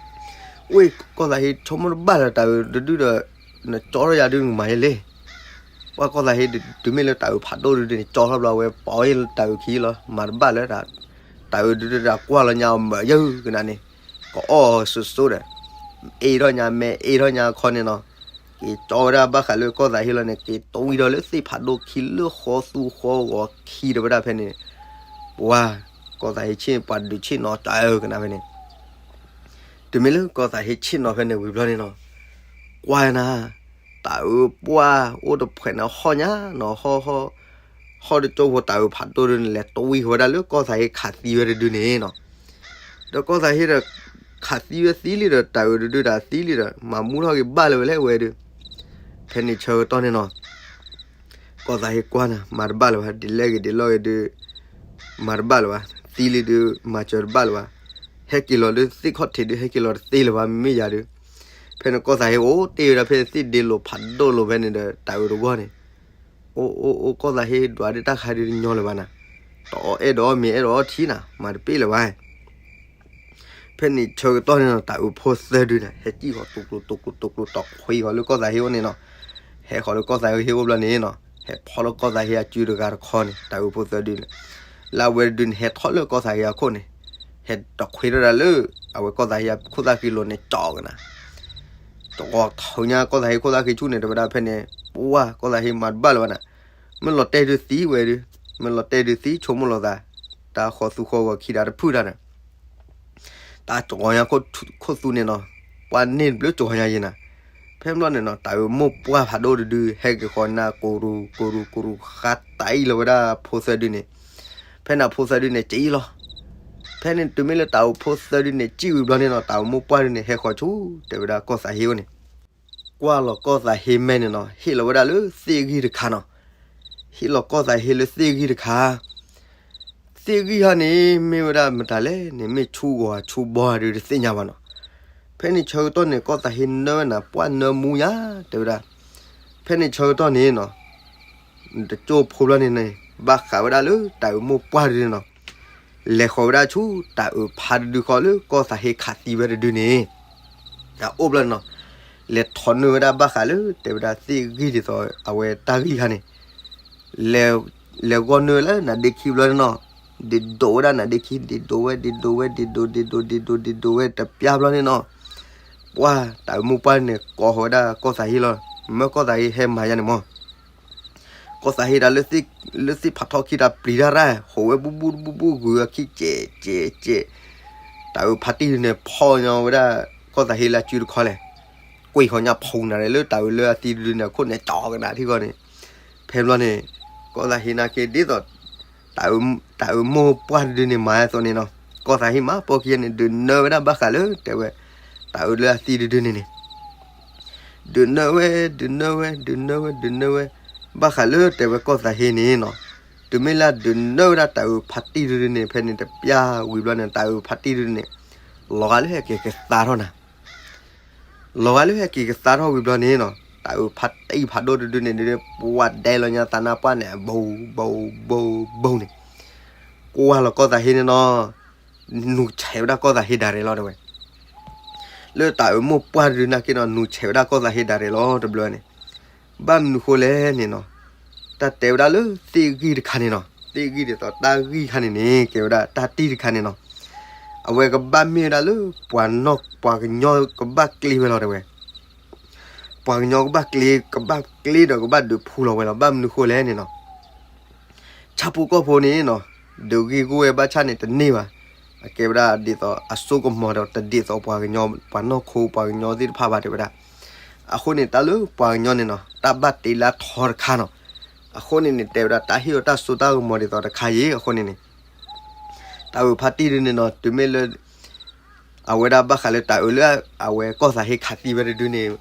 ဝ့ၢ်ကီၢ်သးဟ့ဆိကမိၣ်တဘၣ်လၢတၢ်အုးတဒုဒီး နကၠီထီၣ်ယၤဒုနကမၤယဲလဲၣ် ပှၤကီၢ်သးဟ့ တုၤမ့ၢ်လၢတၢ်အုးဖးဒိၣ်ဒုန့ၣ် ကၠီထီၣ်ဘျီဝဲ ပီၤယဲလၢတၢ်အုးခံလီၤ မၤတဘၣ်လၢ တၢ်အုးဒုဒုတၢ်ကွၢ်လီၤညါအီၤမၢယၢကနၤန့ၣ် ကအီၣ်စိၤစိၤဒီး အ့ၣ်ထီၣ်ညါမဲ အ့ၣ်ထီၣ်ညါခီန့ၣ်နီၤ က့ၤကၠီဝဲဒၣ်ဘၣ်ဃးလၢကီၢ်သးဟ့လီၤန့ၣ် က့ၤတဝံၤဒီးလၢသ့ၣ်ဖးဒိၣ်ခံလၢဃီသူဃီဂီၤခံဒီးဝဲဒၣ်ဖဲန့ၣ် ပှၤ ကီၢ်သးဟ့ဆ့ၣ်ပှၤဒုးဆ့ၣ်နီၤတၢ်အုးကနၤဖဲန့ၣ် တုၤမ့ၢ်လၢကီၢ်သးဟ့ဆ့ၣ်နီၤဖဲန့ၣ်ဝံၤဘျီန့ၣ်နီၤ ကွၢ်နၤ တၢ်အုးပှၢ်အိၣ်တဖှဲးန့ၣ်ဟီၣ်ညါနီၤ ဟီၣ်ဟီၣ် ဟီၣ်တကၠိဖိတၢ်အုးဖးဒိၣ်ဒုန့ၣ် လဲၤတဝံဃီၤဝဲဒၣ်လၢကီၢ်သးဟ့ခးသံဝဲတဒုန့ၣ်နီၤ. ဒီးကီၢ်သးဟ့ဒီး ခးသံဝဲသံလံဒီး တၢ်အုးတဒုတၢ်သံလံဒီး မၤမူထီၣ်က့ၤဘၣ်လၢၤဝဲလဲၣ်ဝဲဒု. ဖဲန့ၣ်ဆၢကတီၢ်န့ၣ်နီၤ ကီၢ်သးဟ့ကွၢ်နၤ မၤတဘၣ်လၢၤဘၣ်, ဒ်လဲၣ်ဂ့ၤဒ်လဲၣ်ဂ့ၤဒု မၤတဘၣ်လၢၤဘၣ်, သံလံဒု မၤစၢၤတဘၣ်လၢၤဘၣ်, ဟဲက့ၤလီၤဒု သ့ၣ်ခီၣ်ထံးဒု ဟဲက့ၤလီၤတသ့လၢၤဘၣ် မ့မ့ၢ်ယၤဒု. ဖဲန့ၣ်ကီၢ်သးဟ့အိၣ်တ့ၢ်ဝဲဒၣ်ဖဲသ့ၣ်ဒ့လိာ်ဖးဒိၣ်လိာ်ဖဲန့ၣ်ဒီး တၢ်အုးတဂီၢ်န့ၣ် အိၣ်အိၣ်အိၣ် ကီၢ်သးဟ့ဒွးဒုတၢ်ခါဒုတညီလၢၤဘၣ်နၤ, တအီၣ်အဲၣ်ဒီးအီၣ်မ့ၤအဲၣ်ဒီးအီထံနၤ မၤတပ့ၢ်လၢၤဘၣ်. ဖဲန့ၣ်ဆၢကတီၢ်န့ၣ်နီၤ တၢ်အုးဖိသၢဒုန့ၣ် ဟဲစံၣ်ဃီၤတိၤကျိၤတိၤကျိၤတိၤကျိၤ တခွ့ဃီၤလၢကီၢ်သးဟ့အိၣ်န့ၣ်နီၤ. ဟဲဃီၤလၢကီၢ်သးဟ့အိၣ်ဘျီန့ၣ်နီၤ ဟဲဖီၣ်လၢကီၢ်သးဟ့အစုတဂၤတခီန့ၣ် တၢ်အုးဖိသၢဒုန့ၣ် လၢအဝဲတဒုန့ၣ် ဟဲထီၣ်လၢကီၢ်သးဟ့အခိၣ်န့ၣ် ဟဲတခွ့ထီၣ်ဒၣ်လၢ အဝဲကီၢ်သးဟ့အခိၣ်သၣ်ဃံလိၤန့ၣ် ကၠီကနၤ တဂီၤထီညါကီၢ်သးဟ့ခိၣ်သၣ်ဃံဆူၣ်န့ၣ် တဲဝဲဒၣ်ဖဲန့ၣ် ပှၢ်ကီၢ်သးဟ့မၤတဘၣ်လၢၤဘၣ်နၤ, မ့ၢ်လီၤတဲာ်ဒုသံဝဲဒု, မ့ၢ်လီၤတဲာ်ဒုသံဆိကမိၣ်လိာ်သး, တၢ်ဃီၤသူဃီၤဂီၤခံတၢ်တဖုၣ်တၢ်နၤ တၢ်ကီၤညါခိၣ်သူန့ၣ်နီၤ, ပှၢ်န့ၢ်တဘျုးကီၤညါယဲနၤ. ဖဲဘျီန့ၣ်နီၤ တၢ်အုးမိၢ်ပှၢ်ဖးဒိၣ်တဒု ဟဲက့ၤဃီၤနၤ ကိရူၤ ကိရူၤ ကိရူၤ ဃါတၢ်အံၤလီၤဝဲဒၣ်ဖိသၢဒုန့ၣ်. ဖဲန့ၣ်အဖိသၢဒုန့ၣ် ကံလီၤ. ဖဲန့ၣ်တုၤမ့ၢ်လၢတၢ်အုးဖိသၢဒုန့ၣ် ကံဝံၤဘျီန့ၣ်နီၤ တၢ်အုးမိၢ်ပှၢ်ဒုန့ၣ် ဟဲဃီၤဆူ တဲဝဲဒၣ်ကီၢ်သးဟ့အအိၣ်န့ၣ် ကွၢ်လီၤကီၢ်သးဟ့မဲာ်န့ၣ်နီၤ ဟ့ၣ်လီၤဝဲဒၣ်လၢသ့ၣ်ဂံၢ်တခါနီၤ. ဟ့ၣ်လီၤကီၢ်သးဟ့လၢသ့ၣ်ဂံၢ်တခါ, သ့ၣ်ဂံၢ်ဟါန့ၣ် မ့ၢ်ဝဲဒၣ်မတၤလဲၣ်န့ၣ် မ့ၢ်ဆူဂီၤဆူဘီဒုတသ့ၣ်ညါဘၣ်နီၤ. ဖဲန့ၣ်ဆၢကတီၢ်န့ၣ် ကီၢ်သးဟ့နၢဝဲနၤ ပှၢ်နၢမူညါ တဲဝဲဒၣ်. ဖဲန့ၣ်ဆၢကတီၢ်န့ၣ်နီၤ တကၠိဖိဘျီန့ၣ်န့ၣ် ဘၣ်ဃးဝဲဒၣ်လၢတၢ်အုးမိၢ်ပှၢ်ဒုန့ၣ်နီၤ လဲၤဃီၤဝဲဒၣ်ဆူတၢ်အုးဖးတဒုဃီလၢကီၢ်သးဟ့ခးသံဝဲတဒုန့ၣ် အအိၣ်ဘျီန့ၣ်နီၤ လဲၤထီၣ်နုာ်ဝဲဒၣ်ဘၣ်ဃးလၢ တဲဝဲဒၣ်သ့ၣ်ဂံၢ်ဒ်သိးအဝဲတၢ်ဂံၢ်ခါန့ၣ် လဲၤဂီၢ်နုာ်ဝဲလၢနါဒ့ခံဘျီန့ၣ်နီၤ ဒ့ဒိးဝဲဒၣ်နါဒ့ခံ ဒ့ဒိးဝဲ ဒ့ဒိးဝဲ ဒ့ဒိး ဒ့ဒိး ဒ့ဒိး ဒ့ဒိး တပျၢ်ဘျီန့ၣ်နီၤ ပှၢ်တၢ်အုးမိၢ်ပှၢ်န့ၣ် ကိးဃီၤဝဲဒၣ်ကီၢ်သးဟ့လီၤ မၢကီၢ်သးဟ့ဟဲမၤယါန့ၣ်မၢ် ကီၢ်သးဟ့ဒၣ်လၢသ့ၣ်ဖးထီခံတၢ်ပျံၤတၢ်ရၢ် ဟိးဝဲဘူးဘူးဘူးဘူး ဂုၤအခံကဲးကဲးကဲး တၢ်အုးဖးတံၢ်ဒုန့ၣ် ဖီၣ်ညီဝဲဒၣ် ကီၢ်သးဟ့လၢအစုတခီလဲၣ် ကွံာ်ဃီၤညါဖုးနၤလၢတၢ်အုးလၢအသံတဒုန့ၣ် အခိၣ်န့ၣ်ကၠီကနၤထံၣ်ဃီန့ၣ် ဖဲဘျီန့ၣ် ကီၢ်သးဟ့နာ်က့ဒ်သိး တၢ်အုးမိၢ်ပှၢ်တဒုန့ၣ်မၤအသိးန့ၣ်နီၤ ကီၢ်သးဟ့မၤပိာ်ခံန့ၣ် ဒုးနၢဝဲဒၣ်ဘၣ်ဃးလၢ တဲဝဲ တၢ်အုးလၢအသံတဒုန့ၣ်န့ၣ် ဒုးနၢဝဲ ဒုးနၢဝဲ ဒုးနၢဝဲ ဒုးနၢဝဲ ဘၣ်ဃးလၢတဲဝဲကီၢ်သးဟ့န့ၣ်နီၤ တုၤမ့ၢ်လၢဒုးနၢဝဲဒၣ်တၢ်အုးဖးတံၢ်တဒုန့ၣ် ဖဲန့ၣ်တပျၢ်ဝံၤဘျီန့ၣ် တၢ်အုးဖးတံၢ်တဒုန့ၣ် လီၤဂာ်လၢဟဲက့ၤကသါထီၣ်နၤ လီၤဂာ်လၢဟဲက့ၤကသါထီၣ်ဝံၤဘျီန့ၣ်နီၤ တၢ်အုးဖးတံၢ်ဖးဒိၣ်တဒုန့ၣ် ဒုးပှၢ်ဒဲလီၤညါသးနါပှၢ်န့ၣ် ဘိး ဘိး ဘိး ဘိးန့ၣ် ကွၢ်လီၤကီၢ်သးဟ့န့ၣ်နီၤ နူၤဆဲးဝဲဒၣ်ကီၢ်သးဟ့ဒၣ်ရဲၣ်လီၤတဲဝဲ လၢတၢ်အုးမိၢ်ပှၢ်တဒုနာ်က့နီၤ နူၤဆဲးဝဲဒၣ်ကီၢ်သးဟ့ဒၣ်ရဲၣ်လီၤတဘျီန့ၣ် ဘၣ်မနုၤဃိလဲၣ်န့ၣ်နီၤ တၢ်တဲဝဲဒၣ်လၢသ့ၣ်ဂံၢ်တခါန့ၣ်နီၤ သ့ၣ်ဂံၢ်ဒ်သိးတၢ်ဂံၢ်ခါန့ၣ်န့ၣ် ကဲဝဲဒၣ်တၢ်တံၢ်တခါန့ၣ်နီၤ အဝဲကဘၣ်မ့ၢ်ဝဲဒၣ်လၢ ပှၤနီၢ်ပှၤကညီကဘၣ်ကျ့ဝဲလီၤတဲဝဲ ပှၤကညီကဘၣ်ကျ့ ကဘၣ်ကျ့ဒီးကဘၣ်ဒုးဖူလီၤဝဲလီၤ ဘၣ်မနုၤဃိလဲၣ်န့ၣ်နီၤ ဆၣ်ဖိကီၢ်ဖိန့ၣ်နီၤ ဒုးဂ့ၢ်ဂီၢ်ဝဲဘၣ်ဆၣ်န့ၣ်တန့ၢ်ဘၣ် အကဲဝဲဒၣ်ဒ်သိးအစိကမီၤဒီးတဒ်သိးပှၤကညီ ပှၤနီၢ်ခိပှၤကညီသ့ၣ်တဖၣ်ဘၣ်တဲဝဲဒၣ် အဃိန့ၣ်တၢ်လၢပှၤကညီန့ၣ်နီၤ တၢ်ဘၣ်တ့လၢထီတခါနီၤ အဃိန့ၣ်န့ၣ် တဲဝဲဒၣ်တၢ်ဟ့ၣ်အီၤတၢ်စိတၢ်ကမီၤဒ်သိးတခါအံၤ အဃိန့ၣ်န့ၣ် တၢ်အုးဖးတံၢ်ဒုန့ၣ်နီၤ တုၤမ့ၢ်လၢ အဝဲဒၣ်ဘၣ်ဃးလၢတၢ်အုးလၢအဝဲကီၢ်သးဟ့ခးသံဝဲတဒုန့ၣ်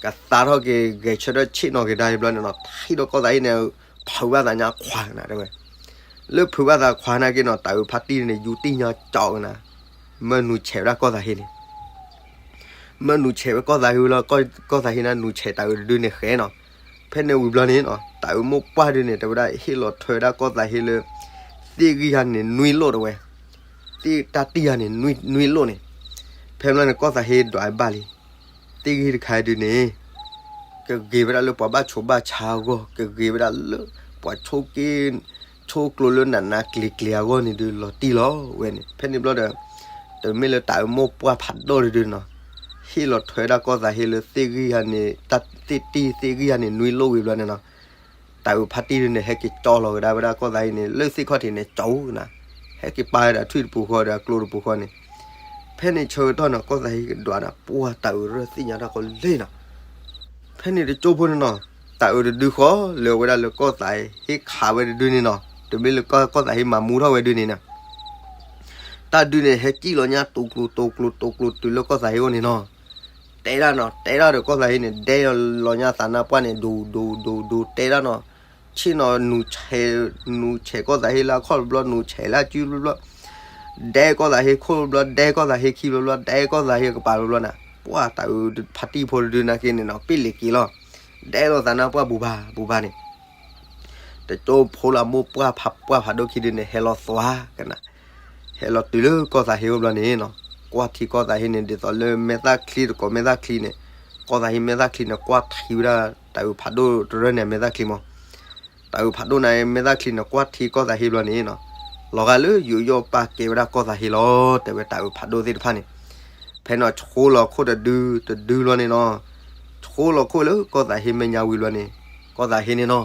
ကသါထီၣ်က့ၤဂဲၤဆၢထၢၣ်ဆ့ၣ်နီၤက့ၤဒၣ်အံၤဘျီန့ၣ်နီၤ ထံၣ်ဒီးကီၢ်သးဟ့န့ၣ် ဖုးဘၣ်သးညါခွါကနၤတဲဝဲ လၢဖုးဘၣ်သးခွါနာ်က့နီၤ တၢ်အုးဖးတံၢ်ဒုန့ၣ် ယူၤတံၢ်ညါကၠီကနၤ မၢနူၤဆဲးဝဲဒၣ်ကီၢ်သးဟ့န့ၣ် မၢနူၤဆဲးဝဲကီၢ်သးဟ့ဝံၤလီၤ ကီၢ်သးဟ့န့ၣ်နူၤဆဲးတၢ်အုးတဒုန့ၣ်ဃဲနီၤ ဖဲန့ၣ်ဝံၤဘျီန့ၣ်နီၤ တၢ်အုးမိၢ်ပှၢ်ဒုန့ၣ် တဲဝဲဒၣ်ဟ့ၣ်လီၤထွဲဝဲဒၣ်ကီၢ်သးဟ့လၢ သ့ၣ်ဂံၢ်ဟါန့ၣ်နွံလိၣ်တဲဝဲ သ့ၣ်တၢ်တံၢ်ဟါန့ၣ်နွံလိၣ်န့ၣ် ဖဲဘျီန့ၣ်ကီၢ်သးဟ့ဒွးဘၣ်လံ သ့ၣ်ဂံၢ်တခါဒုန့ၣ် ကဂ့ၤဝဲဒၣ်လၢပှၤဘၣ်ဆိးဘၣ်ဆါအဂီၢ် ကဂ့ၤဝဲဒၣ်လၢပှၤဆိးက့ ဆိးကျိလၢနးနးကျံၤကျံၤအဂီၢ်န့ၣ်ဒုးလီၤတံၢ်လီၤဝဲန့ၣ် ဖဲန့ၣ်ဘျီဒီး တမ့ၢ်လၢတၢ်အုးမိၢ်ပှၢ်ဖးဒိၣ်တဒုနီၤ ဟ့ၣ်လီၤထွဲဒၣ်ကီၢ်သးဟ့လၢသ့ၣ်ဂံၢ်ဟါန့ၣ် တၢ်သ့ၣ်တံၢ်သ့ၣ်ဂံၢ်ဟါန့ၣ်နွံလိၣ်ဝံၤဘျီန့ၣ်နီၤ တၢ်အုးဖးတံၢ်ဒုန့ၣ် ဟဲက့ၤကၠီလီၤကဒါဝဲဒၣ်ကီၢ်သးဟ့န့ၣ် လၢသ့ၣ်ခီၣ်ထံးန့ၣ်ကၠီကနၤ ဟဲက့ၤပာ်ဝဲဒၣ်ထွံၣ်တပူၤဃီဒီးအကျိတပူၤဃီန့ၣ် ဖဲန့ၣ်ဆၢကတီၢ်န့ၣ် ကီၢ်သးဟ့ကဒွးနၤ ပှၢ်တၢ်အုးရၢၢ်သ့ၣ်ညါတၢ်ကီလံနီၤ ဖဲန့ၣ်တကၠိဖိန့ၣ်နီၤ တၢ်အုးတဒုဃီ လၢအဝဲဒၣ်လၢကီၢ်သးဟ့ခးဝဲတဒုန့ၣ်နီၤ, တမ့ၢ်လၢကီၢ်သးဟ့မၤမူထီၣ်ဝဲဒုန့ၣ်နီၤ, တၢ်ဒုန့ၣ် ဟဲစံၣ်လီၤညါ တူကျိၤတူကျိၤတူကျိၤတုၤလၢကီၢ်သးဟ့အိၣ်န့ၣ်နီၤ, တဲဒၣ်နီၤ, တဲဒၣ်ဒီးကီၢ်သးဟ့န့ၣ် ဒဲလီၤညါသးနါပှၢ်န့ၣ် ဒိၣ်ဒိၣ်ဒိၣ်ဒိၣ် တဲဒၣ်နီၤ, ဆ့ၣ်နီၤ နူၤဆဲး နူၤဆဲးကီၢ်သးဟ့လၢအခီၣ်တဘျီ နူၤဆဲးလၢအစုတဘျီဘျီ, ဒဲကီၢ်သးဟ့ခိၣ်တဘျီ ဒဲကီၢ်သးဟ့ခံဘျီဘျီ ဒဲကီၢ်သးဟ့ကပၤတဘျီဘျီန့ၣ်, ပှၢ်တၢ်အုးဖါတံၢ်ဖိတဒုနာ်က့န့ၣ်နီၤ ပ့ၣ်လ့ၤက့ၤလီၤ, ဒဲလီၤသးနါပှၢ်ဘူၣ်ဘါဘူၣ်ဘါန့ၣ် တကၠိဖိလၢအမိၢ်ပှၢ်ဖး ပှၢ်ဖးဒိၣ်ခံဒုန့ၣ် ဟဲလီၤသွါကနၤ, ဟဲလီၤတုၤလၢကီၢ်သးဟ့အိၣ်ဘျီန့ၣ်နီၤ, ကွၢ်ထံကီၢ်သးဟ့န့ၣ် ဒ်သိးလၢမဲာ်သၣ်ချံတကိးမဲာ်သၣ်ချံန့ၣ်, ကီၢ်သးဟ့မဲာ်သၣ်ချံန့ၣ် ကွၢ်ထံဝဲဒၣ်တၢ်အုးဖးဒိၣ်တရၢန့ၣ် မဲာ်သၣ်ချံမး, တၢ်အုးဖးဒိၣ်န့ၣ် မဲာ်သၣ်ချံန့ၣ် ကွၢ်ထံကီၢ်သးဟ့ဘျီန့ၣ်နီၤ, လီၤဂာ်လၢယိၤယီၣ်ပာ်ကဲဝဲဒၣ်ကီၢ်သးဟ့လီၤ တဲဝဲတၢ်အုးဖးဒိၣ်သ့ၣ်တဖၣ်န့ၣ်, ဖဲန့ၣ်ဆှိလီၤခိၣ်တဒုတဒုဘျီန့ၣ်နီၤ, ဆှိလီၤခိၣ်လၢကီၢ်သးဟ့မဲာ်ညါဝံၤဘျီန့ၣ်, ကီၢ်သးဟ့န့ၣ်နီၤ,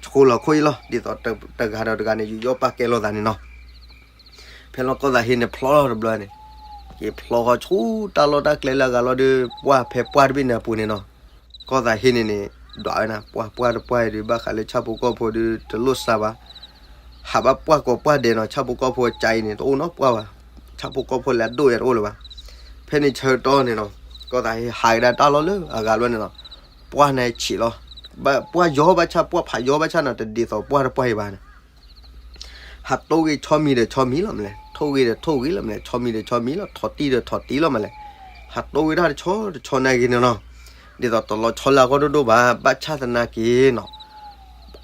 ဆှိလီၤခိၣ်အံၤလီၤ ဒ်သိးတဂၤဒီးတဂၤန့ၣ် ယူးယီၣ်ပာ်ကဲလိာ်သးန့ၣ်နီၤ, ဖဲလီၤကီၢ်သးဟ့န့ၣ်ဖျီလီၤတဘျီန့ၣ်, က့ၤဖျီဃီဆူတၢ်လီၢ်တၢ်ကျဲလၢအဂၤလီၤဒီး ပှၢ်ဖဲပှၢ်တဘ့ၣ်န့ၣ်အပူၤန့ၣ်နီၤ, ကီၢ်သးဟ့န့ၣ်န့ၣ် ဒွးဝဲနၤ ပှၢ်ပှၢ်တပှၢ်အံၤဒီး ဘၣ်ဃးလၢဆၣ်ဖိကီၢ်ဖိဒီးတလိၣ်စးဘၣ် ဟးဘၣ်ပှၢ်ကိးပှၢ်ဒဲးနီၤ, ဆၣ်ဖိကီၢ်ဖိအကါအံၤန့ၣ် တအိၣ်နီတပှၢ်ဘၣ်, ဆၣ်ဖိကီၢ်ဖိလၢအဒိၣ်ယၤတအိၣ်လၢၤဘၣ်. ဖဲန့ၣ်ဆၢကတီၢ်န့ၣ်နီၤ, ကီၢ်သးဟ့ဟးကဒါတၢ်လီၢ်လၢအဂၤဘျီန့ၣ်နီၤ, ပှၢ်န့ၣ်ဆံးလီၤ, ပှၢ်ယီၤဘၣ်ဆၣ် ပှၢ်ဖးယီၤဘၣ်ဆၣ်နီၤ, တဒ်သိးပှၢ်တပှၢ်အံၤဘၣ်န့ၣ် ဟးတိၢ်ဂ့ၤဆီမံၤဒီးဆီမံၤလီၤမလဲၣ်, ထိၣ်ဂ့ၤဒီးထိၣ်ဂ့ၤလီၤမလဲၣ်, ဆီမံၤဒီးဆီမံၤလီၤ, ထီၣ်တံၢ်ဒီးထီၣ်တံၢ်လီၤမလဲၣ်, ဟးတိၢ်ဂ့ၤတၢ်တဆီတဆီနာ်က့န့ၣ်နီၤ, ဒ်သိးတလီၤဆီလၢအဂီၢ်ဒိၣ်ဒိၣ်ဘၣ်, ဘၣ်ဆၣ်သနာ်က့နီၤ,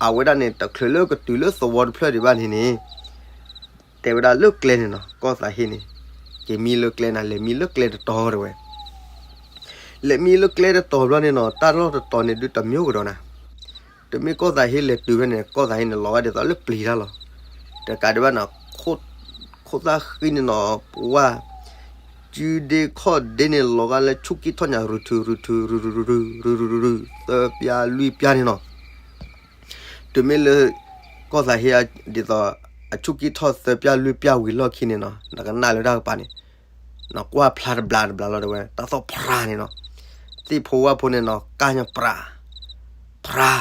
အဝဲဒၣ်န့ၣ်တချုးလၢကတုၤလၢသဝီတဖျၢၣ်ဒံးဘၣ်န့ၣ်န့ၣ်, တဲဝဲဒၣ်လၢကျဲန့ၣ်နီၤ, ကီၢ်သးဟ့န့ၣ် က့ၤမံလၢကျဲနၤ, လဲၤမံလၢကျဲတတီၤတဲဝဲ လဲၤမံလၢကျဲတတီၤဘျီန့ၣ်နီၤ, တၢ်လီၢ်တတီၤန့ၣ်ဒုးတမံၤကဒီးနၤ, တမ့ၢ်ကီၢ်သးဟ့လဲၤတုၤဖဲန့ၣ် ကီၢ်သးဟ့န့ၣ် လီၤဂာ်ဒ်သိးလၢပျံၤတၢ်လီၤ. တကးဒံးဘၣ်နီၤ, ခိၣ်သၣ်ဃံန့ၣ်နီၤ, ပှၢ် စုဒ့ခီၣ်ဒ့န့ၣ် လီၤဂာ်လၢဆူၣ်ကံၢ်ထီၣ်ညါ ရူၤထူၤ ရူၤထူၤ ရူၤရူၤ ရူၤရူၤ ရူၤရူၤ သၢပျၢ်လွံၢ်ပျၢ်န့ၣ်နီၤ. တမ့ၢ်လၢ ကီၢ်သးဟ့ဒ်သိး အဆူၣ်ကံၢ်ထီၣ်သၢပျၢ်လွံၢ်ပျၢ်ဝံၤလီၢ်ခံန့ၣ်နီၤ, နကနၣ်လၢတၢ်ကပၤန့ၣ် နကွၢ်ဖျါတဘျးတဘျးလီၤတဲဝဲ, တၢ်သီၣ်ဖြါန့ၣ်နီၤ, သ့ၣ်ဖိဝၣ်ဖိန့ၣ်နီၤ ကၢ်ညါဖြါ ဖြါ,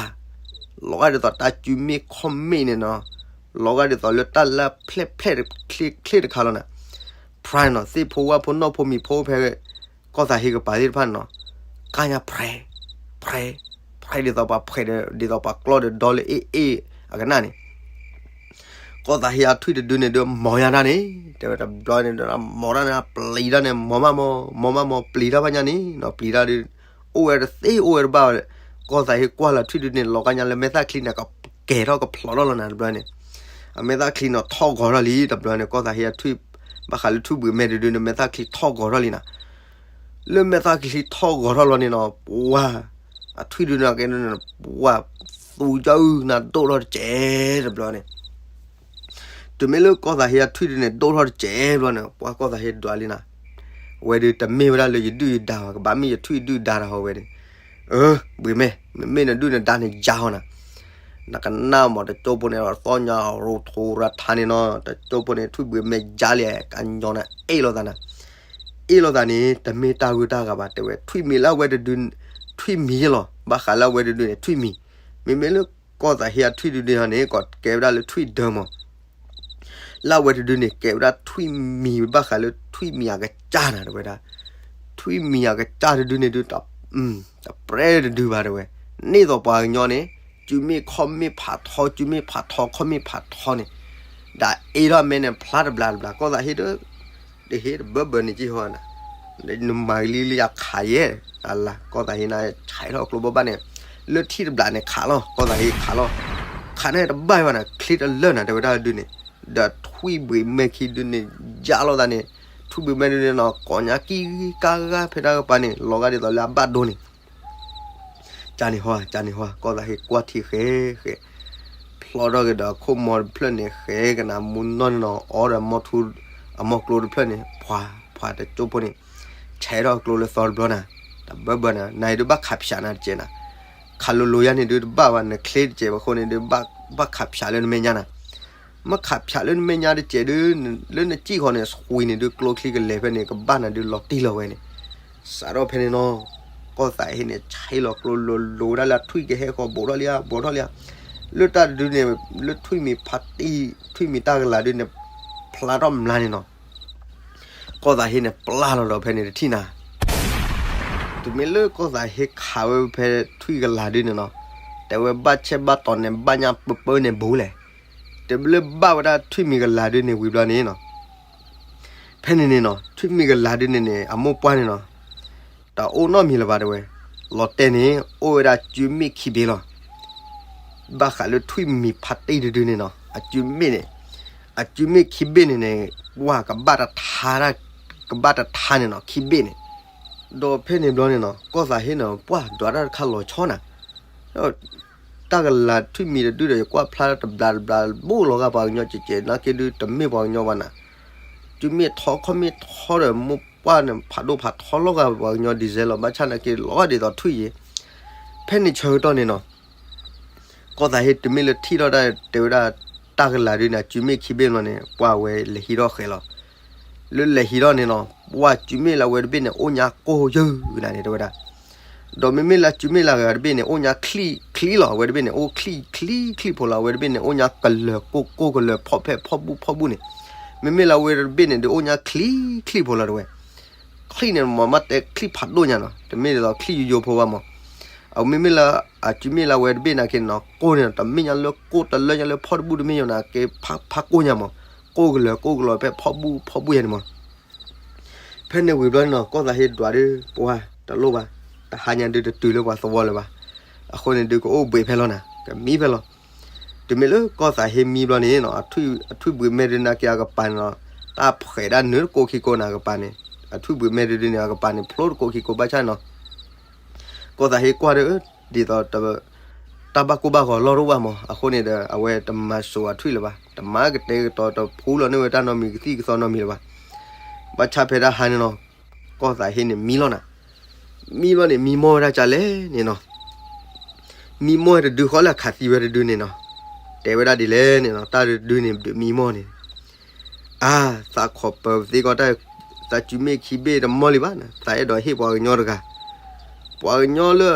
လီၤဂာ်ဒ်သိးတၢ်စုမ့ၣ်ခီၣ်မ့ၣ်န့ၣ်နီၤ, လီၤဂာ်ဒ်သိးလၢတၢ်လၢဖျဲၣ်ဖျဲၣ်ချ့ချ့တခါလီၤနၤ, ဖြါန့ၣ်နီၤ, သ့ၣ်ဖိဝၣ်ဖိနီၣ်ဖိမံၤဖိဖဲ ကီၢ်သးဟ့ကပၤသ့ၣ်တဖၣ်န့ၣ်နီၤ, ကၢ်ညါဖြဲ ဖြဲ ဖြဲ ဒ်သိးပှၤဖှဲးဒီး ဒ်သိးပှၤကျီဒီးဒီလၢအ့ၣ်အ့ၣ်အကနၣ်န့ၣ် ကီၢ်သးဟ့အထွံၣ်တဒုန့ၣ်ဒုး မီၤညါတၢ်န့ၣ် တဲဝဲတဘျီန့ၣ်ဒီး မီၤတၢ်န့ၣ် ပျံၤတၢ်န့ၣ် မီၤမးမီၤ ပျံၤတၢ်ဘၣ်ညါန့ၣ်နီၤ ပျံၤတၢ်ဒုး အိၣ်ဝဲတသ့အိၣ်ဝဲတဘၣ်ဝဲ, ကီၢ်သးဟ့ကွၢ်လီၤထွံၣ်ဒုးန့ၣ် လီၤကါညါလၢမဲာ်သၣ်ချံန့ၣ် ကကဲၤထီၣ်ကဖျိးထီၣ်လီၤနၤတဘျီန့ၣ်, အမဲာ်သၣ်ချံနီၤထီၣ်ဂီၤထီၣ်လံတဘျီန့ၣ် ကီၢ်သးဟ့အထွံၣ် ဘၣ်ဃးလၢထွံၣ်ဘှံးမဲာ်တဒုန့ၣ် မဲာ်သၣ်ချံထီၣ်ဂီၤထီၣ်လံနၤ လၢမဲာ်သၣ်ချံထီၣ်ဂီၤထီၣ်လီၤန့ၣ်နီၤ ပှၤ အထွံၣ်ဒုးန့ၣ်ကဲန့ၣ် ပှၤ သူကၢအုၣ်နၤဒိၣ်ထီၣ်တစဲးတဘျီန့ၣ်, တုၤမ့ၢ်လၢကီၢ်သးဟ့အထွံၣ်ဒုးန့ၣ် ဒိၣ်ထီၣ်တစဲးဘျီန့ၣ် ပှၤကီၢ်သးဟ့ဒွးလံနၤ, ဝဲဒုးတမ့ၢ်ဝဲဒၣ်လၢယဒုၣ်ယဒါဘၣ် ကဘၣ်မ့ၢ်ယထွံၣ်ယဒုၣ်ဒါတဟီဝဲန့ၣ်, အၢ ဘှံးမဲာ် နမ့ၢ်နဒုၣ်နဒါန့ၣ်ယါဟီနၤ, နကနၣ်မးတကၠိဖိန့ၣ် သီၣ်ညါရိၤထူရၤထါန့ၣ်နီၤ တကၠိဖိန့ၣ် ထွံၣ်ဘှံးမဲာ်ယါလံ ကညီနၤအ့ၣ်လိာ်သးနၤ အ့ၣ်လိာ်သးန့ၣ် တမ့ၢ်တၢ်ဂုၢ်တၢ်ဂၤဘၣ် တဲဝဲ ထွံၣ်မံၤလၢအဝဲတဒု ထွံၣ်မံၤလီၤ ဘၣ်ဃးလၢအဝဲတဒုန့ၣ် ထွံၣ်မံၤ, မ့မ့ၢ်လၢကီၢ်သးဟ့အထွံၣ်ဒုန့ၣ်ဟီန့ၣ် ကီးကဲဝဲဒၣ်လၢထွံၣ်ဒၢမး, လၢအဝဲတဒုန့ၣ် ကဲဝဲဒၣ်ထွံၣ်မံၤ ဘၣ်ဃးလၢထွံၣ်မံၤအကစၢ်နၤ တဲဝဲဒၣ်, ထွံၣ်မံၤအကစၢ်တဒုန့ၣ်ဒု တပှဲၤတဒုဘၣ် တဲဝဲ, န့ၢ်သိးပှၤကညီန့ၣ် စုမ့ၣ်ခီၣ်မ့ၣ်ဖးထီ စုမ့ၣ်ဖးထီ ခီၣ်မ့ၣ်ဖးထီန့ၣ်, ဒီးအ့ၣ်ထီၣ်မဲာ်န့ၣ် ဖျါတဘျးတဘျး ကီၢ်သးဟ့ဒီး တဟ့ၣ်တဘၢဘၢန့ၣ်က့ၢ်ဟီနၤ, နမၤလံလံအခးယဲၢ်, အလၤ ကီၢ်သးဟ့နၤ ဆဲးထီၣ်ကျိဘၣ်ဘၣ်န့ၣ်, လၢထံၣ်တဘျးန့ၣ်ခးလီၤ ကီၢ်သးဟ့ခးလီၤ, ခးန့ၣ်တဘၣ်ဘၣ်နၤ ချ့တလၢာ်နၤ တဲဝဲဒၣ်ဒုန့ၣ်, ဒီးထွံၣ်ဘှံးမဲာ်ခံဒုန့ၣ် ယါလိာ်သးန့ၣ်, ထွံၣ်ဘှံးမဲာ်ဒုန့ၣ်နီၤ ကိးညါကံၢ်ကါဂၤဖဲတၢ်ကပၤန့ၣ် လီၤဂာ်ဒ်သိးလၢအဘၣ်ဒိန့ၣ် ကန့ၣ်ဟီ ကန့ၣ်ဟီ ကီၢ်သးဟ့ကွၢ်ထံဃဲဃဲ, ဖျီထီၣ်က့ၤဒီးအခိၣ်မီတဖျၢၣ်န့ၣ် ဃဲကနၣ်မူနီၢ်န့ၣ်နီၤ အီဒီးမီထူ အမီကျိတဖျၢၣ်န့ၣ် ဖှၤ ဖှၤတကၠိဖိန့ၣ် ဆဲးထီၣ်ကျိလၢသီတဘျီနၤ, တဘၢဘၢနၤ နၤအံၤဒုးဘၣ်ခးဖၠးနၤတကဲးနၤ, ခးလိၤလိၤယါန့ၣ်ဒုးတဘၣ်ဘၣ် နချ့တကဲးဘၣ်အဃိန့ၣ်ဒုး ဘၣ်ခးဖၠးလၢနမဲာ်ညါနၤ မ့ၢ်ခးဖၠးလၢနမဲာ်ညါတကဲးဒုး လၢနစံၣ်ဃီန့ၣ် ဆွံန့ၣ်ဒုး ကျိချံကလဲၤဖဲန့ၣ် ကဘၣ်နၤဒုးလီၤတံၢ်လီၤဝဲန့ၣ်, စးထီၣ်ဖဲန့ၣ်နီၤ, ကီၢ်သးဟ့န့ၣ် ဆဲးလီၤကျိလိၤလိၤဝဲဒၣ်လၢအထွံၣ်ကဟဲဃီၤ ဘူးထီၣ်လံဧါ ဘူးထီၣ်လံဧါ, လၢတၢ်တဒုန့ၣ် လၢထွံၣ်မံၤဖါတံၢ် ထွံၣ်မံၤတၢ်ကလၤဒုန့ၣ် ဖျါထီၣ်မျါန့ၣ်နီၤ. ကီၢ်သးဟ့န့ၣ် ပျၢ်လီၤဒီးဖဲန့ၣ်တထံၣ်နၤ တုၤမ့ၢ်လၢကီၢ်သးဟ့ခးဝဲဖဲထွံၣ်ကလၤဒုန့ၣ်နီၤ, တဲဝဲဘၣ်ဆဲးဘၣ်တီၤန့ၣ် ဘၣ်ညါပၢပၢန့ၣ်ဘူးလဲၣ်, တုၤလၢဘၣ်ဝဲဒၣ်ထွံၣ်မံၤကလၤဒုန့ၣ်ဝံၤဘျီန့ၣ်နီၤ, ဖဲန့ၣ်န့ၣ်နီၤ ထွံၣ်မံၤကလၤဒုန့ၣ်န့ၣ် အမိၢ်ပှၢ်န့ၣ်နီၤ တအိၣ်နီတမံၤလၢၤဘၣ်တဲဝဲ, လီၤတဲာ်န့ၣ် အိၣ်ဝဲဒၣ်အစုမ့ၣ်ခံဘ့ၣ်လီၤ. ဘၣ်ဃးလၢထွံၣ်မံၤဖါတံၢ်တဒုန့ၣ်နီၤ အစုမ့ၣ်န့ၣ်, အစုမ့ၣ်ခံဘ့ၣ်န့ၣ်န့ၣ် ဝါကဘၣ်တထါ, ကဘၣ်တထါန့ၣ်နီၤ ခံဘ့ၣ်န့ၣ်, ဒီးဖဲန့ၣ်ဘျီန့ၣ်နီၤ ကီၢ်သးဟ့န့ၣ် ပှၢ်ဒွးတၢ်တခါလီၤဆီနၤ တၢ်ကလၤထွံၣ်မံၤတဒုဒီး ယကွၢ်ဖျါတဘျးတဘျး ဘူးလီၤဂာ်ပှၤကညီကဲးကဲး နာ်က့ဒု တမ့ၢ်ပှၤကညီဘၣ်နၤ, စုမ့ၣ်ထီခီၣ်မ့ၣ်ထီဒီး မိၢ်ပှၢ်န့ၣ် ဖးဒိၣ်ဖးထီလီၤဂာ်ပှၤကညီဒံးစဲလီၤ ဘၣ်ဆၣ်နာ်က့လီၤဂာ်ဒ်သိးထွံၣ်ယံၤ, ဖဲန့ၣ်ဆၢကတီၢ်န့ၣ်နီၤ ကီၢ်သးဟ့တုၤမ့ၢ်လၢထံၣ်ထီၣ်တၢ်တဲဝဲဒၣ် တၢ်ကလၤဒုန့ၣ် အစုမ့ၣ်ခံဘ့ၣ်ဘျီန့ၣ် ပှၢ်ဝဲလဲၤဟံးထီၣ်ဃဲးလီၤ. လၢလဲၤဟံးထီၣ်န့ၣ်နီၤ ပှၢ်စုမ့ၣ်လၢအဝဲတဘ့ၣ်န့ၣ် အိၣ်ညါကိၢ်ယုၢ်နၤန့ၣ်တဲဝဲဒၣ်, ဒီးမ့မ့ၢ်လၢစုမ့ၣ်လၢအဂၤတဘ့ၣ်န့ၣ် အိၣ်ညါချံၣ်ချံၣ်လီၤ အဝဲတဘ့ၣ်န့ၣ် အိၣ်ချံၣ်ချံၣ်ချံၣ်ဖိလီၤ အဝဲတဘ့ၣ်န့ၣ် အိၣ်ညါကလၢၤကိၢ်ကိၢ်ကလၢၤဖီၣ်ဖဲဖီၣ်ဘူၣ်ဖီၣ်ဘူၣ်န့ၣ်, မ့မ့ၢ်လၢအဝဲတဘ့ၣ်န့ၣ် ဒုးအိၣ်ညါချံၣ်ချံၣ်ဖိလီၤတဲဝဲ ချံၣ်န့ၣ် မ့ၢ်မ့ၢ်တဲချံၣ်ဖးဒိၣ်ညါနီၤ တမ့ၢ်ဒ်သိးချံၣ်ယိယိဖိဘၣ်မး, အမ့မ့ၢ်လၢ အစုမ့ၣ်လၢအဝဲတဘ့ၣ်နာ်က့န့ၣ်နီၤ ကိၢ်န့ၣ် တမ့ၢ်ညါလၢကိၢ်တလၢညါလၢဖီၣ်တဘူၣ်တမ့ၢ်ညါနာ်က့ ဖးကိၢ်ညါမး, ကိၢ်ကလၢၤကိၢ်ကလီၤဖဲဖီၣ်ဘူၣ်ဖီၣ်ဘူၣ်ယါန့ၣ်မး ဖဲန့ၣ်ဝံၤဘျီန့ၣ်နီၤ ကီၢ်သးဟ့ဒွးဒုး ပှၢ်တလိၣ်ဘၣ်, တဟါညါဒုးတတုၤလၢပှၤသဝီလၢၤဘၣ်, အဃိန့ၣ်ဒုးကအိၣ်ဘှံးဖဲလီၤနၤ ကမံဖဲလီၤ, တုၤမ့ၢ်လၢကီၢ်သးဟ့မံဘျီန့ၣ်နီၤ အထွံၣ်ဘှံးမဲဒုးနာ်က့အကပၤန့ၣ်နီၤ, တၢ်ဖှဲးဒၣ်နုာ်တကိးခံကိးနၤအကပၤန့ၣ်, အထွံၣ်ဘှံးမဲဒုးဒုးန့ၣ် အကပၤန့ၣ် ဖျိတကိးခံကိးဘၣ်ဆၣ်နီၤ ကီၢ်သးဟ့ကွၢ်ဒီး ဒ်သိး တၢ်ဘၣ်ကိၢ်ဘၣ်ဂီၤလီၢ်တအိၣ်ဘၣ်မး, အဃိန့ၣ်ဒီး အဝဲတမၤစိာ်အထွံၣ်လၢၤဘၣ်, တမၤကတဲာ်ကတီၤ တဖှူလီၤန့ၢ်ဝဲတၢ်နီတမံၤကသံၣ်ကသီနီတမံၤလၢၤဘၣ်, ဘၣ်ဆၣ်ဖဲတၢ်ဟါန့ၣ်နီၤ ကီၢ်သးဟ့န့ၣ်မံလီၤနၤ, မံဘျီန့ၣ် မံမီၢ်ဝဲဒၣ်ကလဲၣ်န့ၣ်နီၤ, မံမီၢ်ဝဲတဒုဃီလၢအခးသံဝဲတဒုန့ၣ်နီၤ, တဲဝဲဒၣ်ဒ်လဲၣ်န့ၣ်နီၤ တၢ်တဒုန့ၣ်ဒုးမံမီၢ်န့ၣ် အါ, သးခိးပၢၤသ့ကီးတၢ်, သးစုမ့ၣ်ခံဘ့ၣ်တမီၢ်လံဘၣ်, သးအဲၣ်ဒိးဟ့ၣ်ပှၤကညီတဂၤ, ပှၤကညီလၢ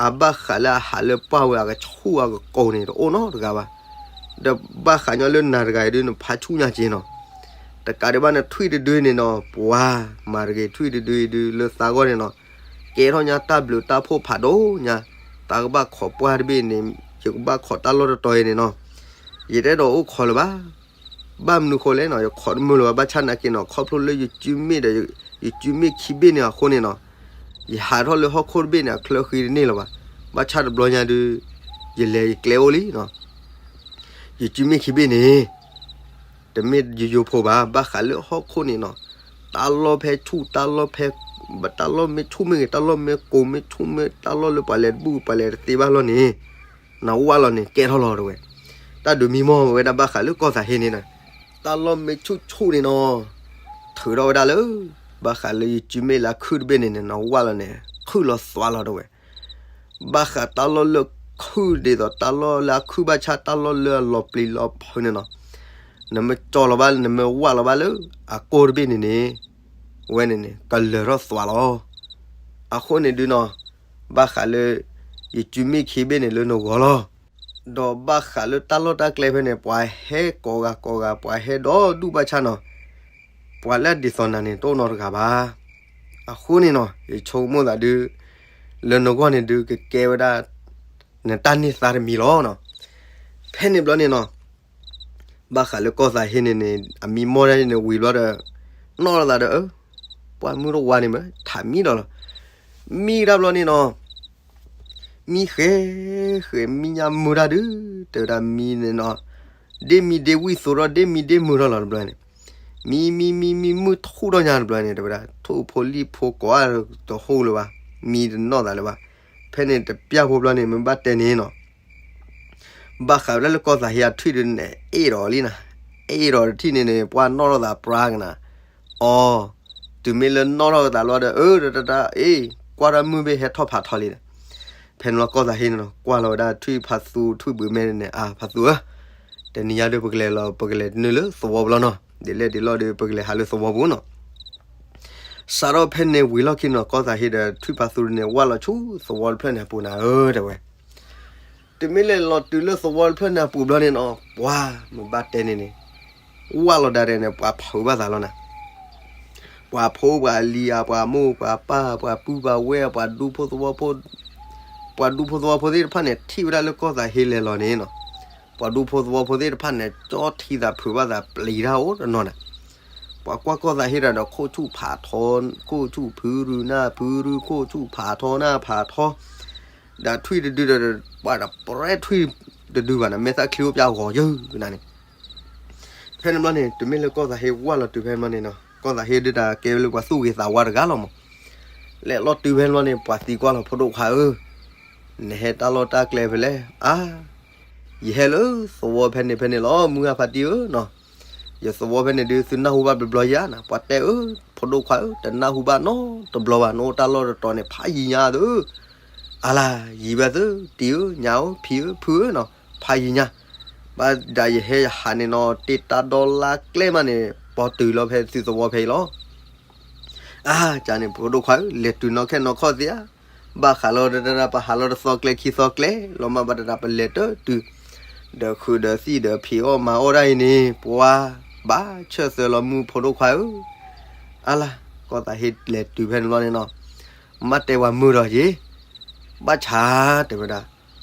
အဘၣ်ဃးလၢအဟးလၢပှၢ်ဝဲအကဆူၣ်အကကိၤန့ၣ် တအိၣ်နီတဂၤဘၣ်, ဒီးဘၣ်ဃးညီလၢနၤတဂၤအံၤဒုးနဖးဆူၣ်ညါက့ၤနီၤ, တကးဒံးဘၣ်န့ၣ်ထွံၣ်တဒုန့ၣ်နီၤ ပှၤမၤတဂ့ၤထွံၣ်တဒုအံၤဒုးလၢသးဂီၢ်န့ၣ်နီၤ, ကဲထီၣ်ညါတၢ်ဘျုးတၢ်ဖှိၣ်ဖးဒိၣ်ညါ, သးကဘၣ်ခိးပှၢ်တဘ့ၣ်န့ၣ်, ယကဘၣ်ခိးတၢ်လီၢ်တတီၤအံၤန့ၣ်နီၤ, ယတအဲၣ်ဒိးအိၣ်ခိးလၢၤဘၣ် ဘၣ်မနုၤဃိလဲၣ်နီၤ ယခိးတမုာ်လၢၤဘၣ် ဘၣ်ဆၣ်နာ်က့နီၤ ခီဖျိလၢယစုမ့ၣ်ဒီး ယစုမ့ၣ်ခံဘ့ၣ်န့ၣ်အဃိန့ၣ်နီၤ, ယဟးထီၣ်လၢဟီၣ်ခိၣ်တဘ့ၣ်န့ၣ် အချၢဃံတန့ၢ်လၢၤဘၣ်, ဘၣ်ဆၣ်တဘျီညါဒုး ယလဲၤယကျဲအိၣ်လံနီၤ, ယစုမ့ၣ်ခံဘ့ၣ်န့ၣ် တမ့ၢ်ယယိဖိဘၣ် ဘၣ်ဃးလၢဟီၣ်ခိၣ်န့ၣ်နီၤ, တၢ်လီၢ်ဖဲဆူၣ် တၢ်လီၢ်ဖဲ တၢ်လီၢ်မ့ၢ်ဆူၣ်မ့ၢ်ဂ့ၤ တၢ်လီၢ်မ့ၢ်ကိၤမ့ၢ်ဆူၣ်မ့ၢ် တၢ်လီၢ်လၢပှၤလဲၤတဘူၣ်ပှၤလဲၤတသ့ဘၣ်လီၤန့ၣ်, နဝၣ်လီၤန့ၣ် ကဲထီၣ်လီၤတဝဲ, တၢ်ဒုးမံမီၢ်ဝဲဒၣ်ဘၣ်ဃးလၢကီၢ်သးဟ့န့ၣ်နီၤ, တၢ်လီၢ်မ့ၢ်ဆူၣ်ဆူၣ်န့ၣ်နီၤ, ထုးထီၣ်ဝဲဒၣ်လၢ ဘၣ်ဃးလၢယစုမ့ၣ်လၢခုၣ်တဘ့ၣ်န့ၣ်န့ၣ် နဝၣ်လီၤန့ၣ် ခုၣ်လီၤသွါလီၤတဝဲ ဘၣ်ဃးတၢ်လီၢ်လၢခုၣ်ဒ်သိးတၢ်လီၢ်လၢအခုၣ်ဘၣ်ဆၣ်တၢ်လီၢ်လၢအလီၤပျံၤလီၤဖုးန့ၣ်နီၤ, နမ့ၢ်ကၠီလီၤဘၣ် နမ့ၢ်ဝၣ်လီၤဘၣ်လၢ အကိၢ်တဘ့ၣ်န့ၣ်န့ၣ်, ဝဲန့ၣ်န့ၣ် ကလၢၤထီၣ်သွါလီၤ. အဃိန့ၣ်ဒုးနီၤ, ဘၣ်ဃးလၢ ယစုမ့ၣ်ခံဘ့ၣ်န့ၣ်လၢနဂီၢ်လီၤ. ဒီးဘၣ်ဃးလၢတၢ်လီၢ်တၢ်ကျဲဖဲန့ၣ် ပှၤဟဲကိးဂၤကိးဂၤ ပှၤဟဲဒီဒူၣ်ဘၣ်ဆၣ်နီၤ, ပှၤလၢအဒ်သိးနၤန့ၣ် တအိၣ်နီတဂၤဘၣ်. အဃိန့ၣ်နီၤ ယဆိကမိၣ်သးဒုး လၢနဂီၢ်န့ၣ်ဒုးကကဲဝဲဒၣ် နတၢ်န့ၢ်သါတမံၤလီၤနီၤ. ဖဲန့ၣ်ဘျီန့ၣ်နီၤ, ဘၣ်ဃးလၢကီၢ်သးဟ့န့ၣ်န့ၣ် အမံမီၢ်ဒၣ်န့ၣ်ဝံၤဘျီဒီး နီၢ်လိာ်သးဒီး ပှၢ်မုၢ်တဝါန့ၣ်မ့ၢ်ထးမံဒီးလီၤ. မံတၢ်ဘျီန့ၣ်နီၤ, မံဃဲးဃဲး မံညါမုာ်တၢ်ဒုး, တဲဝဲဒၣ်မံန့ၣ်နီၤ, ဒ့မံဒ့ဝံၣ်သိးထီၣ် ဒ့မံဒ့မုာ်ထီၣ်လီၤတဘျီန့ၣ်, မံမံမံမံမုၢ်ထူၣ်ထီၣ်ညါတဘျီန့ၣ် တဲဝဲဒၣ် ထိၣ်ဖိလံၣ်ဖိကိးတဟူးလၢၤဘၣ်, မံတနီၢ်သးလၢၤဘၣ်. ဖဲန့ၣ်တပျၢ်ဖိဘျီန့ၣ် မ့ၢ်ဘၣ်တဲန့ၣ်နီၤ ဘၣ်ဃးဝဲဒၣ်လၢကီၢ်သးဟ့အထွံၣ်ဒုးန့ၣ် အဲၣ်ဒိးလံနၤ, အဲၣ်ဒိးတထံၣ်န့ၣ်န့ၣ် ပှၢ်နီၣ်ထီၣ်သးပြါကနၤ, အီ, တုၤမ့ၢ်လၢနီၣ်ထီၣ်သးလီၤဒီး အၢ တတတ အ့ၣ် ကွၢ်တၢ်မုၢ်ဘ့ၣ်ဟဲထီၣ်ဖးထီလံဒီး, ဖဲန့ၣ်လီၤကီၢ်သးဟ့န့ၣ်နီၤ ကွၢ်လီၤဝဲဒၣ်ထွံၣ်ဖးသူ ထွံၣ်ဘှံးမဲန့ၣ်န့ၣ် အါ ဖးသူဧၢ, တနံၤညါဒီး ပကလဲၤလီၤ ပကလဲၤနုာ်လၢသဝီပူၤလီၤနီၤ, ဒ်လဲၣ်ဒ်လဲၣ်ဒီး ပကလဲၤဟးလၢသဝီပူၤနီၤ. စးထီၣ်ဖဲန့ၣ်ဝံၤလီၢ်ခံနီၤ ကီၢ်သးဟ့ဒီးထွံၣ်ဖးသူန့ၣ် ဝၢ်လီၤဆူသဝီတဖျၢၣ်န့ၣ်အပူၤနၤဧၢ တဲဝဲ. တမ့ၢ်လဲၤလီၤတုၤလၢသဝီတဖျၢၣ်န့ၣ်အပူၤဘျီန့ၣ်နီၤ ပှၤမုၢ်ဘၣ်တဲန့ၣ်န့ၣ် ဝၢ်လီၤဒၣ်ဒဲးန့ၣ် ပှၤဖုးဘၣ်သးလီၤနၤ. ပှၤဖိပှၤလံၤဧါ ပှၤမိၢ်ပှၤပၢ် ပှၤပုၢ်ပှၤဝဲၢ် ပှၤဒူဖိသဝီဖိ ပှၤဒူဖိသဝီဖိသ့ၣ်တဖၣ်န့ၣ် ထံၣ်ဝဲဒၣ်လၢကီၢ်သးဟ့လဲၤလီၤန့ၣ်နီၤ ပှၤဒူဖိသဝီဖိသ့ၣ်တဖၣ်န့ၣ် ကၠီထံသးဖုးဘၣ်သးပျံၤတၢ်အိၣ်တနီၤနၤ. ပှၤကွၢ်ကီၢ်သးဟ့ဒီး ခိၣ်ဆူၣ်ဖုရူနၢ်ဖုရူ ခိၣ်ဆူၣ်ဖးထီနၢ်ဖးထီ ဒီးထွံၣ်တဒုဒီး ပှၤဒီးပြဲထွံၣ်တဒုဘၣ်နၤ မဲာ်သၣ်ချံအိၣ်ပျဲဂီၤယၢၤနၤန့ၣ်. ဖဲန့ၣ်ဘျီန့ၣ် တမ့ၢ်လၢကီၢ်သးဟ့ဝၢ်လီၤတုၤဖဲန့ၣ်ဘျီန့ၣ်နီၤ ကီၢ်သးဟ့ဒုးတၢ်ကဲဝဲလၢပှၤသူၣ်ဂ့ၤသးဝါတဂၤလီၤမး. လဲၤလီၤတုၤဖဲန့ၣ်ဘျီန့ၣ် ပှၤသံကွၢ်လီၤ ဖိဒိၣ်ခွါဧၢ, နဟဲတၢ်လီၢ်တၢ်ကျဲဖဲလဲၣ်. အါ, ယဟဲလၢသဝီဖဲန့ၣ်ဖဲန့ၣ်လီၤ မုၢ်ဂၢ်ဖါတံၢ်ဧၢနီၤ. ယသဝီဖဲန့ၣ်ဒုး သုနၢ်ဟူဘၣ်ဘျီဘျီယါနၤ ပှၤတဲဧၢ, ဖိဒိၣ်ခွါဧၢ, တနၢ်ဟူဘၣ်နီတဘျီဘၣ် နအိၣ်တၢ်လီၢ်တတီၤန့ၣ် ဖးယံၤညါသု အလၤ, ယံၤဘၣ်သု တံၢ်ဧၢ, ညါဧၢ, ဖံဧၢ, ဖုဧၢနီၤ, ဖးယံၤညါ, ဘၣ်ဒၣ်ယဟဲယဟးန့ၣ်နီၤ တ့တၢ်ဒီလါကျဲမးန့ၣ် ပီၤတုၤလီၤဖဲသုသဝီဖဲအံၤလီၤ. အါ, ကန့ၣ် ဖိဒိၣ်ခွါဧၢ, လဲၤတုၤနီၢ်ခဲနီၢ်ခီၣ်သ့ဧါ, ဘၣ်ဃးလီၤတရၢ် ပဟးလီၤတသီကျဲခံသီကျဲလီၤမး ဘၣ်တဒၣ်ပလဲၤတတုၤ, ဒီးခုးဒီးသံၣ်ဒီးဖံးအီၣ်မၤအီၣ်ဒၣ်အံၤန့ၣ် ပှၤဘၣ်ဆၢၣ်သၢလီၤမုၢ်ဖိဒိၣ်ခွါဧၢ, အါလၤ, ကီၢ်သးဟ့လဲၤတုၤဖဲန့ၣ်လီၤန့ၣ်နီၤ, မ့ၢ်တဲပှၤမုာ်ဒီးယ့ၣ်, ဘၣ်ဆၣ်တဲဝဲဒၣ်,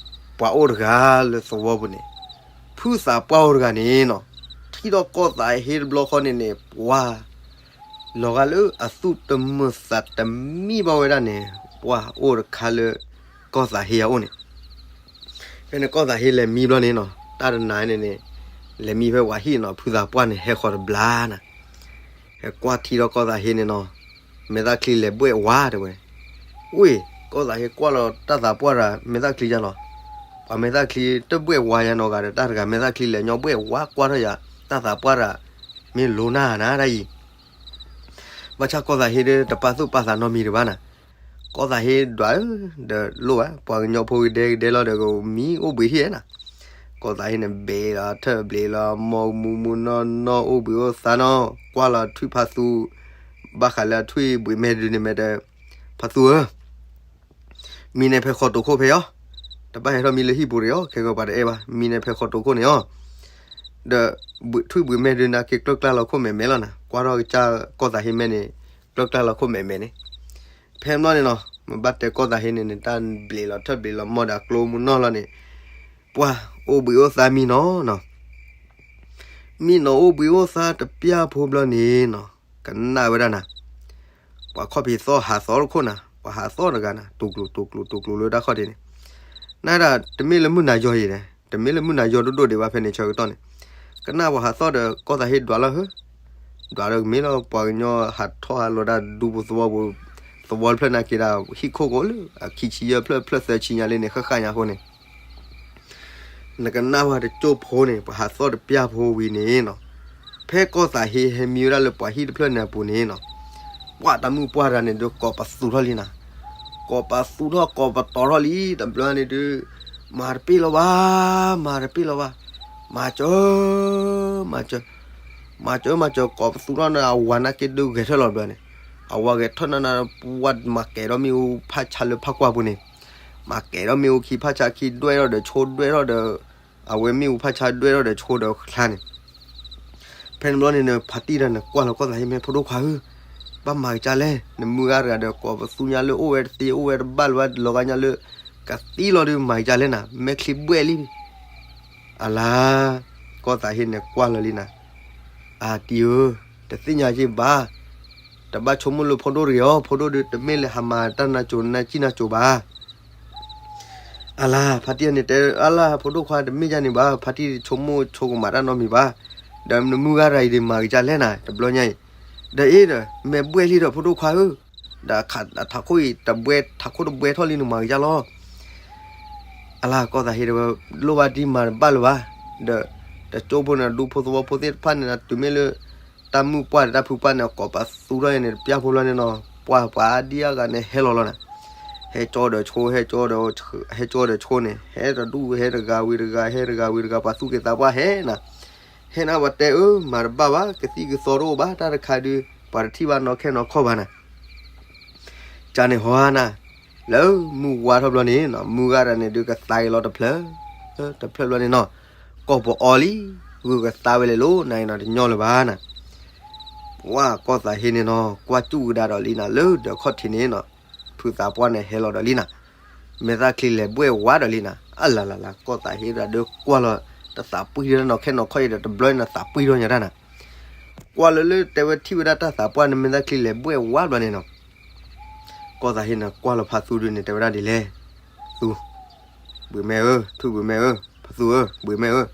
ပှၤအိၣ်တဂၤလၢသဝီပူၤန့ၣ်, ဖုသးပှၢ်အိၣ်တဂၤန့ၣ်နီၤ, ထံၣ်ဒီးကီၢ်သးဟ့တဘျီဃီန့ၣ်န့ၣ် ပှၤ လီၤဂာ်လၢအသူၣ်တမုာ်သးတမံဘၣ်ဝဲဒၣ်န့ၣ်, ပှၤအိၣ်တခါလၢ ကီၢ်သးဟ့အအိၣ်န့ၣ် ဖဲန့ၣ်ကီၢ်သးဟ့လဲၤမံဘျီန့ၣ်နီၤ, တၢ်တနၤန့ၣ်န့ၣ်, လဲၤမံဖဲပှၤဟံၣ်နီၤ ဖုသးပှၢ်န့ၣ်ဟဲဃီၤတဘျါနၤ, ဟဲကွၢ်ထံဒီးကီၢ်သးဟ့န့ၣ်နီၤ, မဲာ်သၣ်ချံလဲၤဘှဲၣ်ဝါတဲဝဲ, ဝ့ၢ်, ကီၢ်သးဟ့ကွၢ်လီၤတၢ်သးပှၢ်ဒီးမဲာ်သၣ်ချံယါလီၤ, ပှၤမဲာ်သၣ်ချံတဘှဲၣ်ဝါယါနီတဂၤဒီး တၢ်တဂၤမဲာ်သၣ်ချံလဲၤညီဘှဲၣ်ဝါ ကွၢ်ထီၣ်ယၤ, တၢ်သးပှၢ်ဒီး, မ့ၢ်လိၤနၢ်နၤတၢ်အံၤ ဘၣ်ဆၣ်ကီၢ်သးဟ့ဒီးတပာ်သူၣ်ပာ်သးနီတမံၤတဘၣ်နၤ, ကီၢ်သးဟ့ဒွးဧၢ, ဒီးလိၣ်ဘၣ် ပှၤကညီဖိကဒဲကဒဲလီၤဒီးကမံအိၣ်ဘှံးဟံၣ်နၤ, ကီၢ်သးဟ့န့ၣ်ဘျ့းလီၤထၢၣ်ဘျ့းလီၤမီၢ်မူမူနီၢ်နီၢ်အိၣ်ဘှံးအိၣ်သါနီၤ, ကွၢ်လီၤထွံၣ်ဖးသူ, ဘၣ်ဃးလၢအထွံၣ်ဘှံးမဲာ်ဒုန့ၣ်မဲာ်ဒီး, ဖးသူဧၢ မံန့ၣ်ဖဲဃီၤတိာ်ခိၣ်ဖဲအီၤ, တဘၣ်ဟဲထီၣ်မံလၢဟံၣ်ပူၤတဂ့ၤအီၤ ခဲကပၤတအဲၣ်ဘၣ် မံန့ၣ်ဖဲဃီၤတိာ်ခိၣ်န့ၣ်အီၤ, ဒီး, ထွံၣ်ဘှံးမဲာ်ဒုန့ၣ်က့ၤကျၢၢ်ကျါလီၤခိၣ်မဲာ်မဲာ်လီၤနၤ ကွၢ်ထီၣ်ကစၢ်ကီၢ်သးဟ့မဲာ်န့ၣ်, ကျၢၢ်ကျါလီၤခိၣ်မဲာ်မဲာ်န့ၣ်, ဖဲမ့ၢ်န့ၣ်နီၤ မ့ၢ်ဘၣ်တဲကီၢ်သးဟ့န့ၣ်န့ၣ် တၢ်ဘျ့းလီၤထၢၣ်ဘျ့းလီၤမီၢ်ဒီးကျိမူနီၢ်လီၤန့ၣ်, ပှၤအိၣ်ဘှံးအိၣ်သါမံနီၤနီၤ မံနီၤအိၣ်ဘှံးအိၣ်သါတပျၢ်ဖိဘျီန့ၣ်နီၤ, ကနၣ်ဝဲဒၣ်နၤ, ပှၤခီၣ်ဖံးသီၣ်ဟးသီၣ်တခိၣ်နၤ ပှၤဟးသီၣ်တဂၤနၤ တူၢ်ကျိၤတူၢ်ကျိၤတူၢ်ကျိၤလၢတၢ်ခီၣ်ထံးန့ၣ်, နဒၣ်တမ့ၢ်လၢမုၢ်နၤယီၤအံၤန့ၣ် တမ့ၢ်လၢမုၢ်နၤယီၤဒိၣ်ဒိၣ်ဒံးဘၣ်ဖဲန့ၣ်ဆၢကတီၢ်န့ၣ်, ကနၣ်ပှၤဟးသီၣ်ဒီးကီၢ်သးဟ့ဒွးလီၤဧၢ, ဒွးဒီးကမ့ၢ်လီၤ ပှၤကညီဟးထီၣ်ဟးလီၤတၢ်ဒူပူၤသဝီပူၤ, သဝီတဖျၢၣ်န့ၣ်က့ၤဒၣ်ဟံၣ်ခိၣ်ကိးလၢ အခံဆံယဲၢ်ဖျၢၣ်ဖျၢၣ်သၢဆံညါလံန့ၣ် ဃၣ်ဃၣ်ညါအဃိန့ၣ် နကနၣ်ဝဲတကၠိၢ်ဖိန့ၣ် ပှၤဟးသီၣ်တပျၢ်ဖိဝံၤန့ၣ်နီၤ, ဖဲကီၢ်သးဟ့ဟဲမံဝဲဒၣ်လၢပှၤဟံၣ်တဖျၢၣ်န့ၣ်အပူၤန့ၣ်နီၤ, ပှၤတၢ်မုၣ်ပှၢ်တဂၤန့ၣ်ဒုးကိးပသူထီၣ်လံနၤ, ကိးပသူထီၣ်ကိးပတီၤထီၣ်လံ တဘျီန့ၣ်ဒုး, မၤတပ့ၢ်လီၤဘၣ်, မၤတပ့ၢ်လီၤဘၣ်, မၤစၢၤ, မၤစၢၤ, မၤစၢၤမၤစၢၤ ကိးပသူထီၣ်န့ၣ် အဝၤန့ၣ်က့ၤဒုးဂဲၤထၢၣ်လီၤတဘျီန့ၣ်, အဝၤဂဲၤထၢၣ်န့ၣ် ပှၤမၤကဲၤဒီးမ့ၣ်အူဖးဆါလၢဖးကွၢ်ပူၤန့ၣ် မၤကဲၤဒီးမ့ၣ်အူခံဖးဆါခံဒွဲၣ်ထီၣ်ဒီးဆိဒွဲၣ်ထီၣ်ဒီး, အဝဲမ့ၣ်အူဖးဆါဒွဲၣ်ထီၣ်ဒီးဆိဒီးချါန့ၣ်, ဖဲန့ၣ်ဘျီန့ၣ် ဖါတံၢ်တဂၤန့ၣ် ကွၢ်လီၤကီၢ်သးဟ့မဲာ်ဖိဒိၣ်ခွါဧၢ, ဘၣ်မၤကစၢ်လဲၣ် နမုၢ်ဂၤတဂၤဒီး ကိးပသူညါလၢအိၣ်ဝဲတသ့အိၣ်ဝဲတဘၣ်လၢၤဘၣ် လီၤဂာ်ညါလၢ, ကသံလီၤဒုးမၤကစၢ်လဲၣ်နၤ မဲာ်ချံဘှဲၣ်လံ, အလၤ, ကီၢ်သးဟ့န့ၣ်ကွၢ်လီၤလံနၤ, အတံၢ်ဧၢ, တသ့ၣ်ညါက့ၤဘၣ်, တဘၣ်ဆိကမိၣ်လၢဖိဒိၣ်တဂ့ၤအီၤ ဖိဒိၣ်ဒုးတမ့ၢ်လၢဟးမၤတၢ်နါကိၤနါကံၣ်နါကိၤဘၣ် အလၤ ဖါတံၢ်န့ၣ်တဲ အလၤ ဖိဒိၣ်ခွါတမ့ၢ်ဒ်န့ၣ်ဘၣ် ဖါတံၢ်ဆိကမိၣ်ဆိကမးတၢ်နီတမံၤဘၣ်, ဒီးနမုၢ်ဂၤတဂၤအံၤဒုးမၤကစၢ်လဲၣ်နၤ တဘျီညါအံၤ, ဒီးအ့ဒီး မဲာ်ဘှဲၣ်လံဒီးဖိဒိၣ်ခွါဧၢ, ဒီးထးခိၣ်အံၤတဘှဲထးခိၣ်တဘှဲထီၣ်လံနမၤကစၢ်လီၤ အလၤ ကီၢ်သးဟ့တဲဝဲ လိၣ်ဘၣ်ဒ်မၤတဘၣ်လၢၤဘၣ်, ဒီး, တကၠိဖိန့ၣ် ဒူဖိသဝီဖိသ့ၣ်တဖၣ်န့ၣ် တုၤမ့ၢ်လၢ, တၢ်မုၣ်ပှၢ်ဒီးတၢ်ဖုပှၢ်န့ၣ် ကိးပသူထီၣ်အံၤန့ၣ် တပျၢ်ဖိလီၤန့ၣ်နီၤ ပှၢ်ပှၤအါဒံအါဂၤန့ၣ်ဟဲလီၤလီၤနၤ, ဟဲကၠီဒီးဆိ ဟဲကၠီဒီး, ဟဲကၠီဒီးဆိန့ၣ် ဟဲတဒူၣ်ဟဲတဂၤဝံၤတဂၤ ဟဲတဂၤဝံၤတဂၤ ပှၤသူၣ်က့ၤသးပှၢ်ဟဲနၤ, ဟဲနၤပှၤတဲအၢ မၤတဘၣ်ဘၣ် ကသံၣ်ကသီတအိၣ်ဘၣ် တၢ်တခါဒုး ပှၤတထံၣ်ဘၣ်နီၢ်ခဲနီၢ်ခီၣ်ဘၣ်နၤ ကန့ၣ်ဟီနၤ, လၢမုၢ်ဝါထီၣ်ဘျီန့ၣ်နီၤ မုၢ်ဂၤတၢ်န့ၣ်ဒုးကသါက့ၤလီၤတဖျၢၣ်, တဖျၢၣ်ဘျီန့ၣ်နီၤ, ကီၢ်ပအီလံ, ဂုာ်ကသါဝဲလဲၣ်လိၤ နၤအံၤနီၤ တညီလၢၤဘၣ်နၤ. ပှၢ်ကီၢ်သးဟ့န့ၣ်နီၤ ကွၢ်စူၣ်ကဒါဒီးလံနၤ လၢဒၢးခီၣ်ထံးန့ၣ်နီၤ, ဖုသးပှၢ်န့ၣ်ဟဲလီၤဒီးလံနၤ, မဲာ်သၣ်ချံလဲၤဘှဲၣ်ဝါဒီးလံနၤ, အလၤလၤလၤ ကီၢ်သးဟ့တၢ်ဒုးကွၢ်လီၤ, တသးပှံၢ်ထီၣ်နီၤ ခဲနီၤခီၣ်အံၤဒီးတဘျီနၤသးပှံၢ်ထီၣ်ညါတၢ်နၤ ကွၢ်လၢလၢတဲဝဲထံၣ်ဝဲဒၣ်တၢ်သးပှၢ်န့ၣ် မဲာ်သၣ်ချံလဲၤဘှဲၣ်ဝါဘျီန့ၣ်နီၤ, ကီၢ်သးဟ့န့ၣ် ကွၢ်လီၤဖါသူဒုန့ၣ် တဲဝဲဒၣ်ဒ်လဲၣ်, သူ, ဘှံးမဲဧၢ, ထူၣ်ဘှံးမဲဧၢ, ဖါသူဧၢ, ဘှံးမဲဧၢ,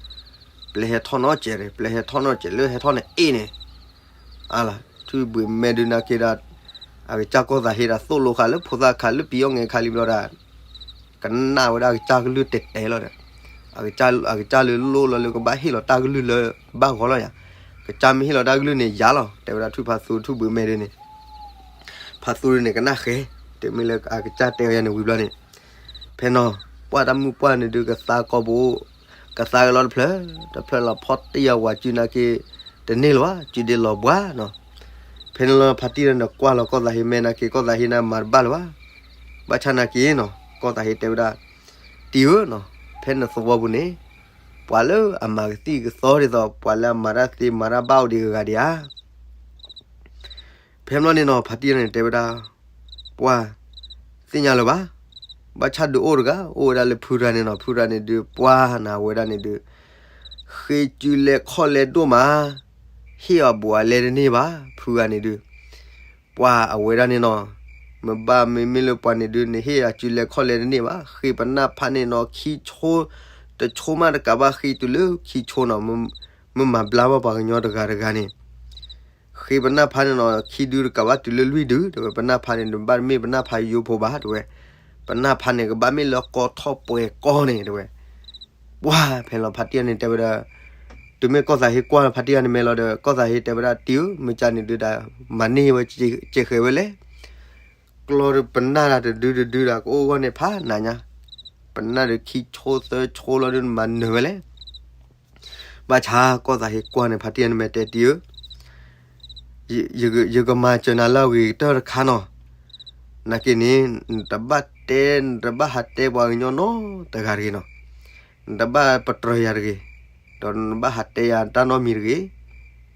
ပျဲဟဲထီၣ်နီတစဲး, ပျဲဟဲထီၣ်နီတစဲး လၢဟဲထီၣ်န့ၣ်အ့ၣ်န့ၣ် အလၤ ထူၣ်ဘှံးမဲဒုးနာ်က့ဒီး အကစၢ်ကီၢ်သးဟ့ဒီးသိၣ်လိခါလၢဖိသၣ်ခါလၢပံၤအီၣ်ငဲၤခါလံဘျီဒီး ကနၣ်ဝဲဒၣ်အကစၢ်ကလုၢ်တဲာ်တဲာ်လီၤဒီး အကစၢ်လၢလိၣ်လီၤလၢကဘၣ်ဟ့ၣ်လီၤတၢ်ကလုၢ်လၢဘၣ်ဂီၤလီၤယၤ, ကစၢ်မ့ၢ်ဟ့ၣ်လီၤတၢ်ကလုၢ်န့ၣ်ယၤလီၤ တဲဝဲဒၣ်ထူၣ်ဖါသူထူၣ်ဘှံးမဲဒုန့ၣ်, ဖါသူဒုန့ၣ် ကနၣ်ဃဲၤ, တုၤမ့ၢ်လၢအကစၢ်တဲအီၤယၤန့ၣ်ဝံၤဘျီန့ၣ်, ဖဲနီၤ ပှၢ်တၢ်မုၢ်ပှၢ်န့ၣ်ဒုးကသါကီၢ်ပူၤ, ကသါက့ၤလီၤတဖျၢၣ်, တဖျၢၣ်လီၤဖီၣ်တံၢ်အဝၤစုနာ်က့, တန့ၢ်လၢၤဘၣ် စုဒ့လီၤဘှါနီၤ, ဖဲန့ၣ်လီၤဖါတံၢ်န့ၣ်ကွၢ်လီၤကီၢ်သးဟ့မဲာ်နာ်က့ ကီၢ်သးဟ့န့ၣ်မၤတဘၣ်လၢၤဘၣ်, ဘၣ်ဆၣ်နာ်က့နီၤ ကီၢ်သးဟ့တဲဝဲဒၣ်, တံၢ်ဧၢနီၤ, ဖဲနသဝီပူၤန့ၣ်, ပှၤလၢအမၤကသံၣ်ကသီဒ်သိး ပှၤလၢအမၤတၢ်သ့မၤတၢ်ဘၣ်အိၣ်ဒံးဂၤဂၤဒံးဧါ ဖဲမ့ၢ်န့ၣ်နီၤ ဖါတံၢ်န့ၣ်တဲဝဲဒၣ်, ပှၢ်, သ့ၣ်ညါလၢၤဘၣ်, ဘၣ်ဆၣ်ဒုးအိၣ်တဂၤ အိၣ်ဝဲဒၣ်လၢဖုရၤန့ၣ်နီၤ ဖုရၤန့ၣ်ဒုး ပှၢ်နၤဝဲဒၣ်န့ၣ်ဒုး, ဃ့စုလဲခီၣ်လဲဒိၣ်မး, ဟ့ၣ်အီၤဘူးအလဲတန့ၢ်ဘၣ် ဖုဂၤန့ၣ်ဒုး, ပှၢ်အဝဲဒၣ်န့ၣ်နီၤ, မ့ၢ်ဘၣ်မ့မ့ၢ်လၢပှၤန့ၣ်ဒုး နဟ့ၣ်အစုလဲခီၣ်လဲတန့ၢ်ဘၣ် ဃ့ပနၢ်ဖးန့ၣ်နီၤ ခံဆိ, တဆိမးတကးဘၣ်ဃ့တုၤလၢခံဆိနီၤ, မ့ၢ်မၤဘျါဘၣ်ပှၤကညီတဂၤတဂၤန့ၣ် ဃ့ပနၢ်ဖးန့ၣ်နီၤ ခံဒုတကးဘၣ်တုၤလၢလွံၢ်ဒု တဲဝဲ ပနၢ်ဖးန့ၣ် တဘၣ်မ့ၢ်ပနၢ်ဖးယိယိဖိဘၣ် တဲဝဲ, ပနၢ်ဖးန့ၣ် ကဘၣ်မ့ၢ်လၢကီထီၣ်ပှဲၤကီၢ်န့ၣ် တဲဝဲ, ပှၢ်ဖဲလီၤဖါတံၢ်န့ၣ်တဲဝဲဒီး, တုၤမ့ၢ်ကီၢ်သးဟ့ကွၢ်လီၤဖါတံၢ်န့ၣ်မဲာ်လီၤဒီး ကီၢ်သးဟ့တဲဝဲဒၣ်တံၢ်ဧၢ မ့ၢ်ကန့ၣ်ဒုးဒီး, မၤန့ၢ်ဝဲစဲးဃဲၤဝဲလဲၣ် ကျီဒီးပနၢ်တၢ်တဒုတဒုတၢ်ကအိၣ်ဂီၢ်န့ၣ်ဖးနၤညါ, ပနၢ်ဒီးခံဆိသၢဆိလီၤဒုးနမၤနၢၤဝဲလဲၣ်, ဘၣ်ဆၣ်ကီၢ်သးဟ့ကွၢ်န့ၣ် ဖါတံၢ်န့ၣ်မဲာ်တဲတံၢ်ဧၢ, ယကမၤစၢၤနၤလၢအဂ့ၤကတၢၢ်တခါနီၤ, နာ်က့န့ၣ် နတဘၣ်တဲ နတဘၣ်ဟးတဲပှၤကညီနီတဂၤတဂ့ၤနီၤ, နတဘၣ်ပတြၢၤယၤတဂ့ၤ, ဒီးနဘၣ်ဟးတဲယၤတၢ်နီတမံၤတဂ့ၤ,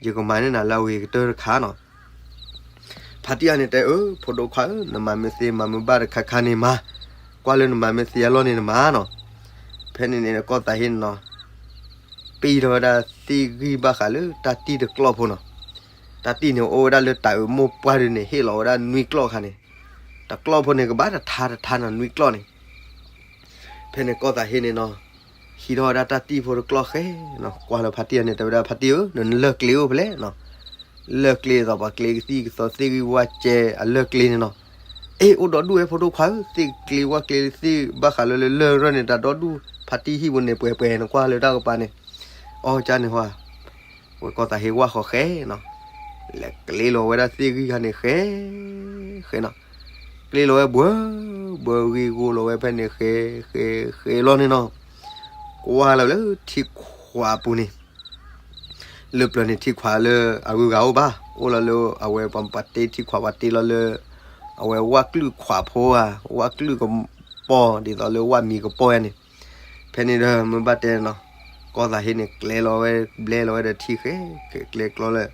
ယကမၤန့ၢ်နၤလၢအဂ့ၤကတၢၢ်တခါနီၤ ဖါတံၢ်အန့ၣ်တဲအၢ ဖိဒိၣ်ခွါဧၢ နမၤမ့ၢ်သ့မၤမ့ၢ်ဘၣ်တခါခါန့ၣ်မၤ, ကွၢ်လၢနမၤမ့ၢ်သ့အလီၢ်န့ၣ်နမၤနီၤ, ဖဲန့ၣ်န့ၣ်ကီၢ်သးဟ့န့ၣ်နီၤ, ပံၢ်ထီၣ်ဝဲဒၣ်သ့ၣ်ဂံၢ်ဘၣ်ဃးလၢတၢ်တံၢ်တကျီၢ်ဖိနီၤ, တၢ်တံၢ်န့ၣ်အိၣ်ဝဲဒၣ်လၢတၢ်အၢမိၢ်ပှၢ်ဒုန့ၣ် ဟ့ၣ်လီၤဝဲဒၣ်နွံကျီၢ်ခါန့ၣ်, တကျီၢ်ဖိန့ၣ်ကဘၣ်တထါတထါနီၤ နွံကျီၢ်န့ၣ် ဖဲန့ၣ်ကီၢ်သးဟ့န့ၣ်နီၤ, ဟံးထီၣ်ဝဲဒၣ်တၢ်တံၢ်ဖိတကျီၢ်ဃဲနီၤ ကွၢ်လၢဖါတံၢ်အန့ၣ် တဲဝဲဒၣ်ဖါတံၢ်ဧၢ နလၢၢ်ကျ့အိၣ်ဖဲလဲၣ်နီၤ, လၢၢ်ကျ့သိးပှၤကျ့ကသံၣ်ကသီသ့ၣ်ဂံၢ်ဝၣ်စဲအလၢၢ်ကျ့န့ၣ်နီၤ, အ့ အိၣ်ဒီဒူၣ်ဝဲဖိဒိၣ်ခွါဧၢ သ့ၣ်ကျ့ဝၣ်ကျ့သ့ၣ်ဘၣ်ဃးလၢလၢၢ်ရၢၢ်န့ၣ် တၢ်ဒီဒူၣ် ဖါတံၢ်ဟံၣ်ပူၤန့ၣ်ပှဲၤပှဲၤနကွၢ်လၢတၢ်ကပၤန့ၣ်, အီၣ်ကၢ်န့ၣ်ဟီ ဝဲကီၢ်သးဟ့ဝၣ်ဃီဃဲနီၤ, လဲၤကျ့လီၤဝဲဒၣ်သ့ၣ်ဂံၢ်ခါန့ၣ်ဃဲ, ဃဲနီၤ, ကျ့လီၤဝဲဘှၢ, ဘှၢဂံၢ်ဂီၢ်လီၤဝဲဖဲန့ၣ်ဃဲ, ဃဲ, ဃဲလီၤန့ၣ်နီၤ, ကွၢ်လီၤလၢထံခွးပူၤန့ၣ်, လၢပျၢၤန့ၣ်ထံခွးလၢအဂုၤအဂၤအိၣ်ဘၣ်, အိၣ်လီၤလၢအဝဲပှၤပှၤတ့ထံခွးပှၤတ့လီၤလၢ, အဝဲဝၣ်ကလုာ်ခွးဖိဧါ, ဝၣ်ကလုာ်ကပီၤ ဒ်သိးလၢဝၣ်မံၤကပီၤဧါန့ၣ်, ဖဲန့ၣ်ဒီးမ့ၢ်ဘၣ်တဲနီၤ, ကီၢ်သးဟ့န့ၣ် ကျဲလီၤဝဲ ဘျဲလီၤဝဲဒီးထံဃဲ, ကျဲကျီလၢ,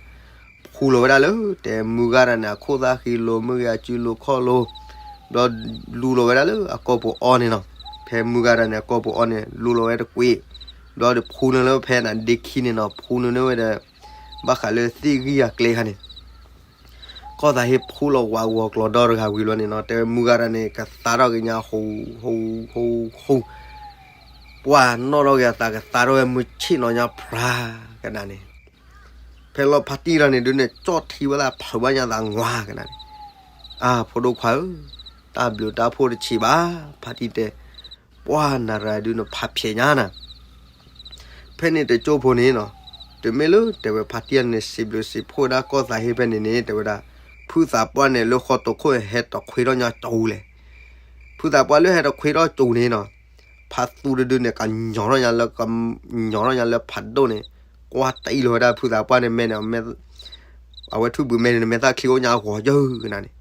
ဖှူလီၤဝဲဒၣ်လၢ တဲမုၢ်ဂၤတၢ်န့ၣ် အခိၣ်သၣ်ဃံလိၤ မုၢ်ဂၤအစုလိၤခီၣ်လိၤ, ဘျီလူလီၤဝဲဒၣ်လၢအကီၢ်ပူၤအီၤန့ၣ်နီၤ, ဖဲမုၢ်ဂၤတၢ်န့ၣ် အကီၢ်ပူၤအီၤန့ၣ် လူလီၤဝဲတကွံာ်, ဘျီဒီးဖှူန့ၢ်လၢဖဲန့ၣ်ဒ့ခံန့ၣ်နီၤ ဖှူန့ၢ်န့ၢ်ဝဲဒီး, ဘၣ်ဃးလၢသ့ၣ်ဂံၢ်အကျဲခါန့ၣ် ကီၢ်သးဟ့ဖှူလီၤဝးဂီၤကျီၤဒီတဂၤဝံၤလီၤန့ၣ်နီၤ တဲမုၢ်ဂၤတၢ်န့ၣ် ကသါထီၣ်က့ၤညါ ဟူး ဟူး ဟူး ဟူး, ပှၢ်နီၣ်ထီၣ်က့ၤအသးကသါထီၣ်ဝဲမုၢ်ဆ့ၣ်နီၤညါဖျါကနၤန့ၣ်, ဖဲလီၤဖါတံၢ်တၢ်န့ၣ်ဒုးန့ၣ် ကၠီၣ်ထံဝဲလၢဖျုးဘၣ်ညါသးငွါကနၤန့ၣ်, အၢ ဖိဒိၣ်ခွါဧၢ, တၢ်ဘျုးတၢ်ဖှိၣ်တဆံးဘၣ်, ဖါတံၢ်တဲ ပှၢ်နၤရၤဒုးနဖးဖျဲးညါနၤ ဖဲန့ၣ်တကၠိဖိန့ၣ်နီၤ, တုၤမ့ၢ်လၢတဲဝဲဖါတံၢ်န့ၣ် စံးဘျုးစံးဖှိၣ်ဒၣ်ကီၢ်သးဟ့ဖဲန့ၣ်န့ၣ် တဲဝဲဒၣ်, ဖုသးပှၢ်န့ၣ်လၢဃီတိာ်ခိၣ်ဟဲတခွ့ထီၣ်ညါကၠူလဲၣ်, ဖုသးပှၢ်လၢဟဲတခွ့ထီၣ်ကၠူန့ၣ်နီၤ, ဖါသူတဒုန့ၣ် ကညီထီၣ်ညါလၢ, ကညီထီၣ်ညါလၢဖးဒိၣ်န့ၣ်, ကွၢ်တအံၣ်လီၤဝဲဒၣ်ဖုသးပှၢ်န့ၣ်မဲာ်န့ၣ်, အဝဲထူၣ်ဘုးမဲာ်န့ၣ် မဲာ်သၣ်ချံအိၣ်ညါအဂီၤယၢၢ်ကနၤန့ၣ်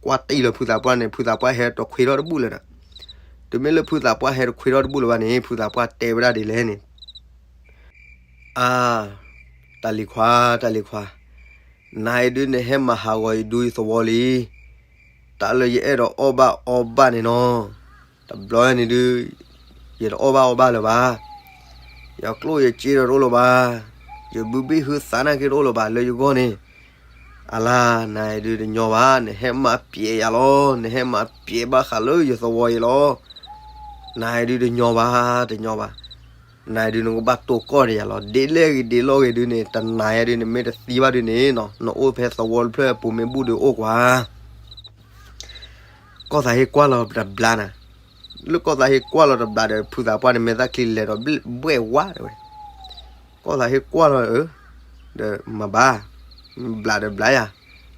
ကွၢ်တံၢ်လီၤဖုသးပှၢ်န့ၣ် ဖုသးပှၢ်ဟဲတခွ့ထီၣ်တဘူၣ်လၢၤဒီး, တုၤမ့ၢ်လၢဖုသးပှၢ်ဟဲတခွ့ထီၣ်တဘူၣ်လၢၤဘၣ်န့ၣ် ဖုသးပှၢ်တဲဝဲဒၣ်ဒ်လဲၣ်န့ၣ်, အါ, တၢ်လံၤခွါ, တၢ်လံၤခွါ, နၤအံၤဒုးနဟဲမၤဟးဂီၤယဒူယသဝီလံ, တၢ်လၢယအဲၣ်ဒိးအီၣ်ဘၣ်အီဘၣ်န့ၣ်နီၤ, တဘျီန့ၣ်ဒုး ယတအီၣ်ဘၣ်အီဘၣ်လၢၤဘၣ်, ယကျိၣ်ယစ့ဒီးတအိၣ်လၢၤဘၣ်, ယဘုဘ့ၣ်ဟုသးနာ်က့တအိၣ်လၢၤဘၣ်လၢယဂီၢ်န့ၣ်, အလါ နၤအံၤဒုးတညီဘၣ်, နဟဲမၤပျဲယၤလီၤ, နဟဲမၤပျဲဘၣ်ဃးလၢယသဝီအံၤလီၤ, နၤအံၤဒုးတညီဘၣ်, တညီဘၣ်, နၤအံၤဒုးနကဘၣ်တိၢ်ကီၢ်ဒီးယၤလီၤ, ဒ်လဲၣ်ဂ့ၤဒ်လဲၣ်ဂ့ၤဒုးန့ၣ် တနၤအံၤဒုးနမ့ၢ်တသံဘၣ်ဒုးန့ၣ်နီၤ နအိၣ်ဖဲသဝီတဖျၢၣ်အပူၤမ့ၢ်ဘူၣ်ဒုးအိၣ်ကွၢ် ကီၢ်သးဟ့ကွၢ်လီၤတဘျါနၤ, လၢကီၢ်သးဟ့ကွၢ်လီၤတဘျါဒီး ဖုသးပှၢ်န့ၣ် မဲာ်သၣ်ချံလဲၤဒီးဘှဲၣ်ဝါတဲဝဲ, ကီၢ်သးဟ့ကွၢ်လီၤဧၢ, ဒီးမၤဘၣ်, ဘျါဒီးဘျါယၤ,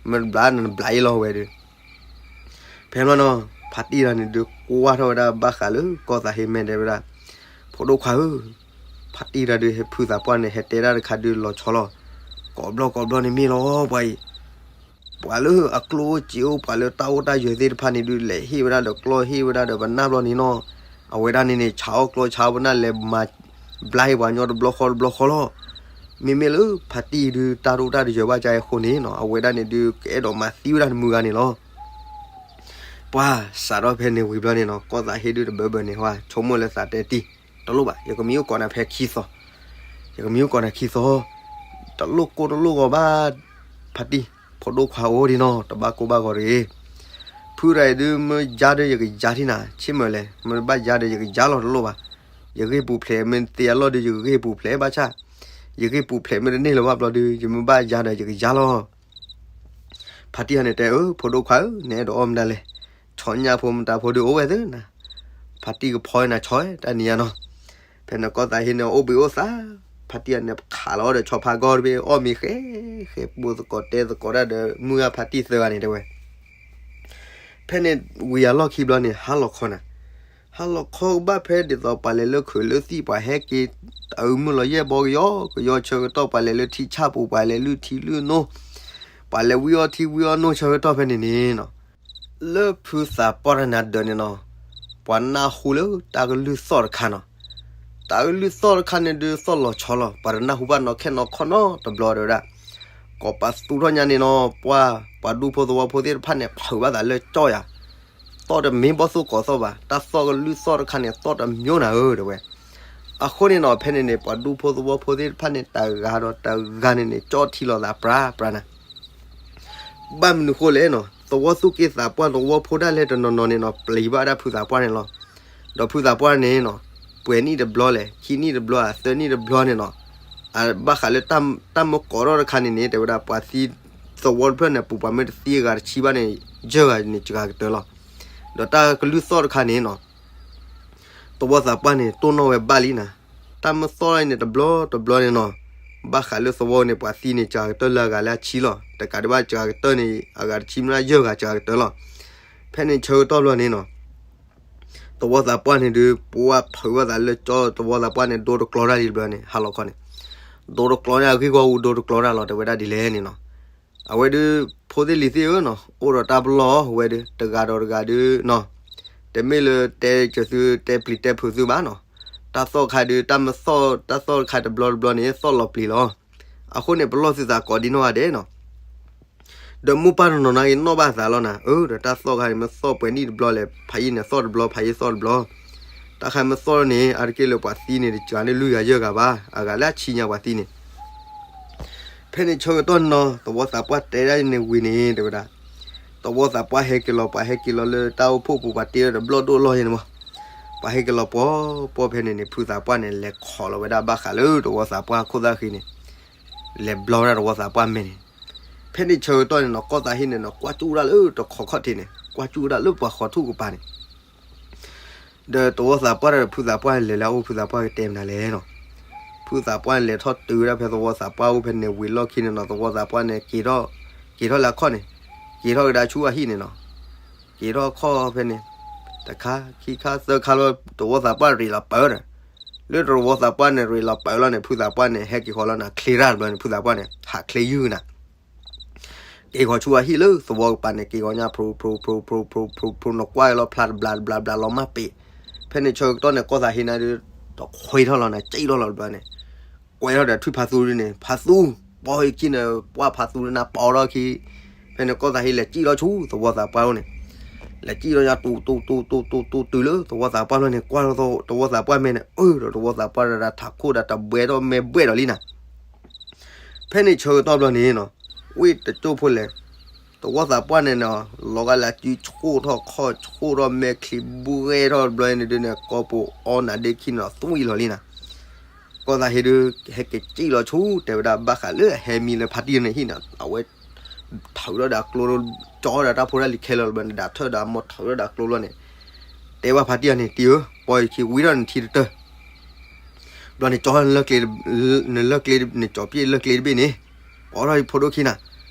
မ့ၢ်တဘျါနဘျါအံၤလီၤဝဲဒီး, ဖဲမနီၤ ဖါတံၢ်တဂၤန့ၣ်ဒုးကွၢ်ထီၣ်ဝဲဒၣ်ဘၣ်ဃးလၢကီၢ်သးဟ့မဲာ်တဲဝဲဒၣ်, ဖိဒိၣ်ခွါဧၢ, ဖါတံၢ်တဂၤဒုးဟဲဖုသးပှၢ်န့ၣ် ဟဲတဲဒၣ်တခါဒုးလီၤဆီလီၤ, ကိးဘျီကိးဘျီန့ၣ်မ့ၢ်လီၤပှၤအံၤ ပှၤလၢအကျိၣ်အိၣ်စ့အိၣ် ပှၤလၢတၢ်အိၣ်တၢ်ယၢၤသ့ၣ်တဖၣ်န့ၣ်ဒုး လဲၤဟ့ၣ်ဝဲဒၣ်ဒီးကျီၢ်ဟ့ၣ်ဝဲဒၣ်ဒီးပနၢ်ဘျီန့ၣ်နီၤ, အဝဲဒၣ်န့ၣ်န့ၣ် ဆါအီၣ်ကျီၢ်ဆါအီၣ်ပနၢ်လဲၤမၤဘျါဟ့ၣ်ပှၤညီတဘျီဃီတဘျီဃီလီၤ. မ့မ့ၢ်လၢဖါတံၢ်ဒုးတၢ်ဒိၣ်တၢ်တယၢၤဘၣ်ကါအံၤအဃိန့ၣ်နီၤ အဝဲဒၣ်န့ၣ်ဒုးကအဲၣ်ဒိးမၤသံဝဲဒၣ်တမုၢ်ဂၤန့ၣ်လီၤ. ပှၤစးထီၣ်ဖဲန့ၣ်ဝံၤဘျီန့ၣ်နီၤ ကီၢ်သးဟ့ဒုးတဘၢဘၢန့ၣ်ဟါ ဆိကမိၣ်လၢသးတဲတံၢ် တလိၣ်ဘၣ် ယကမံအိၣ်ကိးနၤဖဲခံသီ, ယကမံအိၣ်ကိးနၤခံသီ, တလိၣ်ကိၢ်တလိၣ်ဂီၤဘၣ်, ဖါတံၢ် ဖိဒိၣ်ခွါအိၣ်ဒံးနီၤ တဘၣ်ကိၢ်ဘၣ်ဂီၤတဂ့ၤ, ဖုရၤအံၤဒုးမ့ၢ်ယါဒီးယကယါထံနၤ ဆ့ၣ်မၢၤလဲၣ် မ့ၢ်ဘၣ်ယါဒီး ယကယါလီၤတလိၣ်ဘၣ်, ယဂ့ၢ်ပူၤဖျဲးမ့ၢ်သ့အလီၢ်ဒုး ယဂ့ၢ်ပူၤဖျဲးဘၣ်ဆၣ်, ယဂ့ၢ်ပူၤဖျဲးမ့ၢ်တန့ၢ်လၢၤဘၣ်ဘျီဒုး ယမ့ၢ်ဘၣ်ယါဒီးယကယါလီၤ. ဖါတံၢ်ဟါန့ၣ်တဲအၢ ဖိဒိၣ်ခွါဧၢ နအဲၣ်ဒိးအီၣ်မတၤလဲၣ်, ဆီညၣ်ဖိမတၤဖိဒုးအိၣ်ဝဲသ့နၤ, ဖါတံၢ်ကဖီနၤဆီတၢ်နံၤညါနီၤ, ဖဲန့ၣ်ကီၢ်သးဟ့န့ၣ်အိၣ်ဘှံးအိၣ်သါ, ဖါတံၢ်ဟါန့ၣ်ခးလီၤဒီးဆီဖါဂီၢ်တဘ့ၣ် အီၣ်မ့ၤဃဲ, ဃဲပူၤသကိးတဲသကိးတၢ်ဒီး မုၢ်ဂၤဖါတံၢ်သၢဂၤန့ၣ်တဲဝဲ ဖဲန့ၣ်ဝံၤအလီၢ်ခံဘျီန့ၣ် ဟါလီၤခီနၤ, ဟါလီၤခီကဘၣ်ဖဲဒ်သိးပှၤလဲၤလၢခုးလၢသံၣ် ပှၤဟဲက့ၤတၢ်အုးမုၢ်လီၤယဲၢ်ဘီကယီကယီဆၢကတီၢ် ပှၤလဲၤလၢထံဆၣ်ပူၤ ပှၤလဲၤလုၢ်ထံလုၢ်နိ, ပှၤလဲၤဝံအီၣ်ထံဝံအီၣ်နိဆၢကတီၢ်ဖဲန့ၣ်န့ၣ်နီၤ, လၢဖုသးပှၢ်တနၤဒၢးန့ၣ်နီၤ, ပှၤနၢ်ဟူလၢတၢ်ကလုၢ်သီၣ်တခါနီၤ, တၢ်ကလုၢ်သီၣ်တခါန့ၣ်ဒုးသီၣ်လီၤဆီလီၤ ပှၤတနၢ်ဟူဘၣ်နီၢ်ခဲနီၢ်ခီနီတဘျီတဲဝဲဒၣ်, ကိးပသူထီၣ်ညါန့ၣ်နီၤ ပှၤ ပှၤဒူဖိသဝီဖိသ့ၣ်တဖၣ်န့ၣ် ဖုးဘၣ်သးလၢကၠီၣ်ယၤ, သီၣ်တမ့ၢ်ဘီၣ်သိၣ်ကိးသီၣ်ဘၣ် တၢ်သီၣ်ကလုၢ်သီၣ်တခါန့ၣ် သီၣ်တမျိုးနၤဧၢတဲဝဲ, အဃိန့ၣ်နီၤ ဖဲန့ၣ်န့ၣ် ပှၤဒူဖိသဝီဖိသ့ၣ်တဖၣ်န့ၣ် တဂၤဒီးတဂၤန့ၣ်န့ၣ် ကၠီၣ်ထံလီၤသးပြၤပြၤနၤ ဘၣ်မနုၤဃိလဲၣ်နီၤ သဝီသူၣ်က့သးပှၢ်သဝီဖိဒၣ်လဲာ်တနီၤနီၤန့ၣ်နီၤ ပျံၤဘၣ်ဒၣ်ဖုသးပှၢ်န့ၣ်လီၤ. ဒီးဖုသးပှၢ်န့ၣ်နီၤ ပှဲၤနံၣ်တဘျီလဲၣ် ခံနံၣ်တဘျီ သၢနံၣ်တဘျီန့ၣ်နီၤ ဘၣ်ဃးလၢ တၢ်မ့ၢ်ကိးထီၣ်တခါန့ၣ်န့ၣ် တဲဝဲဒၣ်ပှၤသံ သဝီတဖျၢၣ်န့ၣ် ပူၤပှၤမ့ၢ်တသံအဂၤတဆံဘၣ်န့ၣ် ယဲၢ်ဂၤန့ၣ်စှၤကတၢၢ်လီၤ. ဒီးတၢ်ကလုၢ်သီၣ်တခါန့ၣ်နီၤ သဝီသးပှၢ်န့ၣ် တိၢ်နီၣ်ဝဲဘၣ်လံနၤ, တၢ်မ့ၢ်သီၣ်န့ၣ်တဘျီတဘျီန့ၣ်နီၤ ဘၣ်ဃးလၢသဝီန့ၣ် ပှၤသံန့ၣ် စှၤကတၢၢ်လၢအဂၤလၢအဆံလီၤ. တကးဒံးဘၣ်စှၤကတၢၢ်န့ၣ် အဂၤတဆံမ့ၢ်ဒၣ်ယဲၢ်ဂၤစှၤကတၢၢ်လီၤ. ဖဲန့ၣ်ဆၢကတီၢ်ဘျီန့ၣ်နီၤ သဝီသးပှၢ်န့ၣ်ဒုး ပှၤဖုးဘၣ်သးလၢကၠီၣ်သဝီသးပှၢ်န့ၣ် ဒိတကျီတၢ်လံတဘျီန့ၣ် ဟါလီၤခီန့ၣ် ဒိတကျီန့ၣ် အဂ့ၢ်ဂီၢ်အူဒိတကျီတၢ်လီၤ တဲဝဲဒၣ်ဒ်လဲၣ်န့ၣ်နီၤ. အဝဲဒုး ဖိသ့ၣ်လံၤသ့ၣ်ဧၢနီၤ အိၣ်ဒီးတၢ်ပလီၢ်ဝဲဒုး တဂၤဒီးတဂၤဒုးနီၤ တမ့ၢ်လၢတဲကၢၤသု တဲပျံၤတဲဖုးသုဘၣ်နီၤ. တၢ်သီၣ်ခါဒုး တၢ်မ့ၢ်သီၣ် တၢ်သီၣ်တခါတဘျီတဘျီန့ၣ် သီၣ်လီၤပျံၤလီၤ. အဃိန့ၣ် ပလီၢ်သုသးကိးဒ်နီၢ်ဂၤဒဲးနီၤ ဒီးမိၢ်ပၢ်တနီၤနီၤအံၤ နီၣ်ဘၣ်သးလီၤနၤ အၢ ဒီးတၢ်သီၣ်ခါန့ၣ် မ့ၢ်သီၣ်ပှဲၤနံၣ်တဘျီလဲၣ် ဖးယံာ်န့ၣ်သီၣ်တဘျီ ဖးယံာ်သီၣ်တဘျီ တၢ်ခါမ့ၢ်သီၣ်န့ၣ် အါတက့ၢ်လၢပှၤသံန့ၣ် တစှၤန့ၢ်လွံၢ်ဂၤယဲၢ်ဂၤဘၣ် အဂၤလၢအဆံညါပှၤသံန့ၣ် ဖဲန့ၣ်ဆၢကတီၢ်နီၤ သဝီသးပှၢ်တဲဒၣ်န့ၣ်ဝံၤန့ၣ် တဲဝဲဒၣ် သဝီသးပှၢ်ဟဲက့ၤလီၤ ပှၤဟဲက့ၤလီၤလၢတၢ်အိၣ်ဖှိၣ်ပူၤ ပှၤတ့လီၤတဘျီဒိၣ်လီၢ်ယဲန့ၣ်မး ပှၤဟဲက့ၤလီၤပှီၢ်ပှီၢ်ဖဲန့ၣ်န့ၣ် ဖုသးပှၢ်န့ၣ် လဲၤခိးလီၤဝဲဒၣ်ဘၣ်ဃးလၢသဝီသးပှၢ်အခိၣ်သၣ်ဃံန့ၣ် လဲၤဘျီဝဲဒၣ်သဝီသးပှၢ်မဲာ်န့ၣ် ဖဲန့ၣ်ဆၢကတီၢ်န့ၣ်နီၤ ကီၢ်သးဟ့န့ၣ်နီၤ ကွၢ်ကၠူၣ်ဝဲဒၣ်လၢတခီခီၣ်ထံးန့ၣ် ကွၢ်ကၠူၣ်ဝဲဒၣ်လၢပှၤဃီၤထူၣ်ကပၤန့ၣ် ဒီးသဝီသးပှၢ်ဒီးဖုသးပှၢ်လဲၤလၢအအိၣ် ဖုသးပှၢ်ကတဲမနုၤလဲၣ်နီၤ. ဖုသးပှၢ်လဲၤထီၣ်တုၤဝဲဒၣ်ဖဲသဝီသးပှၢ်အိၣ်ဖဲန့ၣ်ဝံၤလီၢ်ခံန့ၣ်နီၤ သဝီသးပှၢ်န့ၣ် က့ၤထီၣ် က့ၤထီၣ်လၢအခီၣ်န့ၣ် က့ၤထီၣ်ကဒါဆူအဟံၣ်န့ၣ်နီၤ. က့ၤထီၣ်အခီၣ်ဖဲန့ၣ် တခါ ခံခါ သၢခါလီၤ သဝီသးပှၢ်ရ့းလီၤပၢၤဒီး လၢသဝီသးပှၢ်န့ၣ် ရ့းလီၤပၢၤလီၤန့ၣ် ဖုသးပှၢ်န့ၣ် ဟဲက့ၤဃီၤလီၤနၤ ချ့ရၣ်တဘျီန့ၣ် ဖုသးပှၢ်န့ၣ် ဟးချ့ယုၢ်နၤ ချ က့ၤဂီၤဆူအဟံၣ်လၢသဝီကပၤန့ၣ် က့ၤဂီၤညါ ဖြိဖြိဖြိ နကွၢ်လီၤဖျါတဘျးတဘျးဘျးလီၤမၢ်ပ့ၤ, ဖဲန့ၣ်ဆၢကတီၢ်န့ၣ် ကီၢ်သးဟ့န့ၣ်ဒုး တခွဲထီၣ်လီၤန့ၣ် စံၣ်ထီၣ်လီၤတဘျီန့ၣ်, ကွဲထီၣ်ဒီးထွံၣ်ဖါသူဒုန့ၣ် ဖါသူ, ပီၢ်ဟံၣ်ခံန့ၣ် ပှၢ်ဖါသူဒုနၢ်ပီထီၣ်ခံ, ဖဲန့ၣ်ကီၢ်သးဟ့လဲၤစံၣ်ထီၣ်ဆူသဝီသးပှၢ်အိၣ်န့ၣ်, လဲၤစံၣ်ထီၣ်ညါတူတူတူတူတူတုၤလၢသဝီသးပှၢ်လီၤန့ၣ် ကွၢ်လီၤသဝီသးပှၢ်မဲာ်န့ၣ် အၢဒီးသဝီသးပှၢ်ဒၣ်ထးခိၣ်ဒၣ်တဘှဲထီၣ်မဲာ်ဘှဲၣ်ဒီးလံနၤ ဖဲန့ၣ်ဆၢကတီၢ်ဘျီန့ၣ်နီၤ, ဝ့ၢ်တကၠိၢ်ဖိလဲၣ်, သဝီသးပှၢ်န့ၣ်နီၤ, လီၤဂာ်လၢအစုဆိၣ်ထီၣ်ခီၣ်ဆိၣ်ထီၣ်မဲာ်ချံဘှဲၣ်ထီၣ်ဘျီန့ၣ်ဒုးန့ၣ် ကီၢ်ပူၤအီနၤဒ့ခံန့ၣ်သွံၣ်လီၤလံနၤ, ကီၢ်သးဟ့ဒုး ဟဲက့ၤစံၣ်လီၤဆူ တဲဝဲဒၣ်ဘၣ်ဃးလၢအဟဲမံလၢဖါတံၢ်န့ၣ်ဟံၣ်နီၤ, အဝဲ ထုးထီၣ်ဒီးအကျိ ကၠီဒီးတၢ်ဖိတၢ်လံၤခဲလၢာ်လီၤဘျီန့ၣ် ဒၣ်ထၢၣ်ဒီးအမိၢ်ထုးထီၣ်ဒီးအကျိလီၤန့ၣ်, တဲဘၣ်ဖါတံၢ်အန့ၣ် တံၢ်ဧၢ, ပီၢ်ယခံဝံထီၣ်နထံတတၢၢ် ဘျီန့ၣ် ကၠီလၢကျ့, နလၢကျ့န့ၣ် ကၠီပျ့ၣ်လၢကျ့တဘ့ၣ်န့ၣ်, ပီၢ်ထီၣ်ယဖိဒိၣ်ခံနၤ,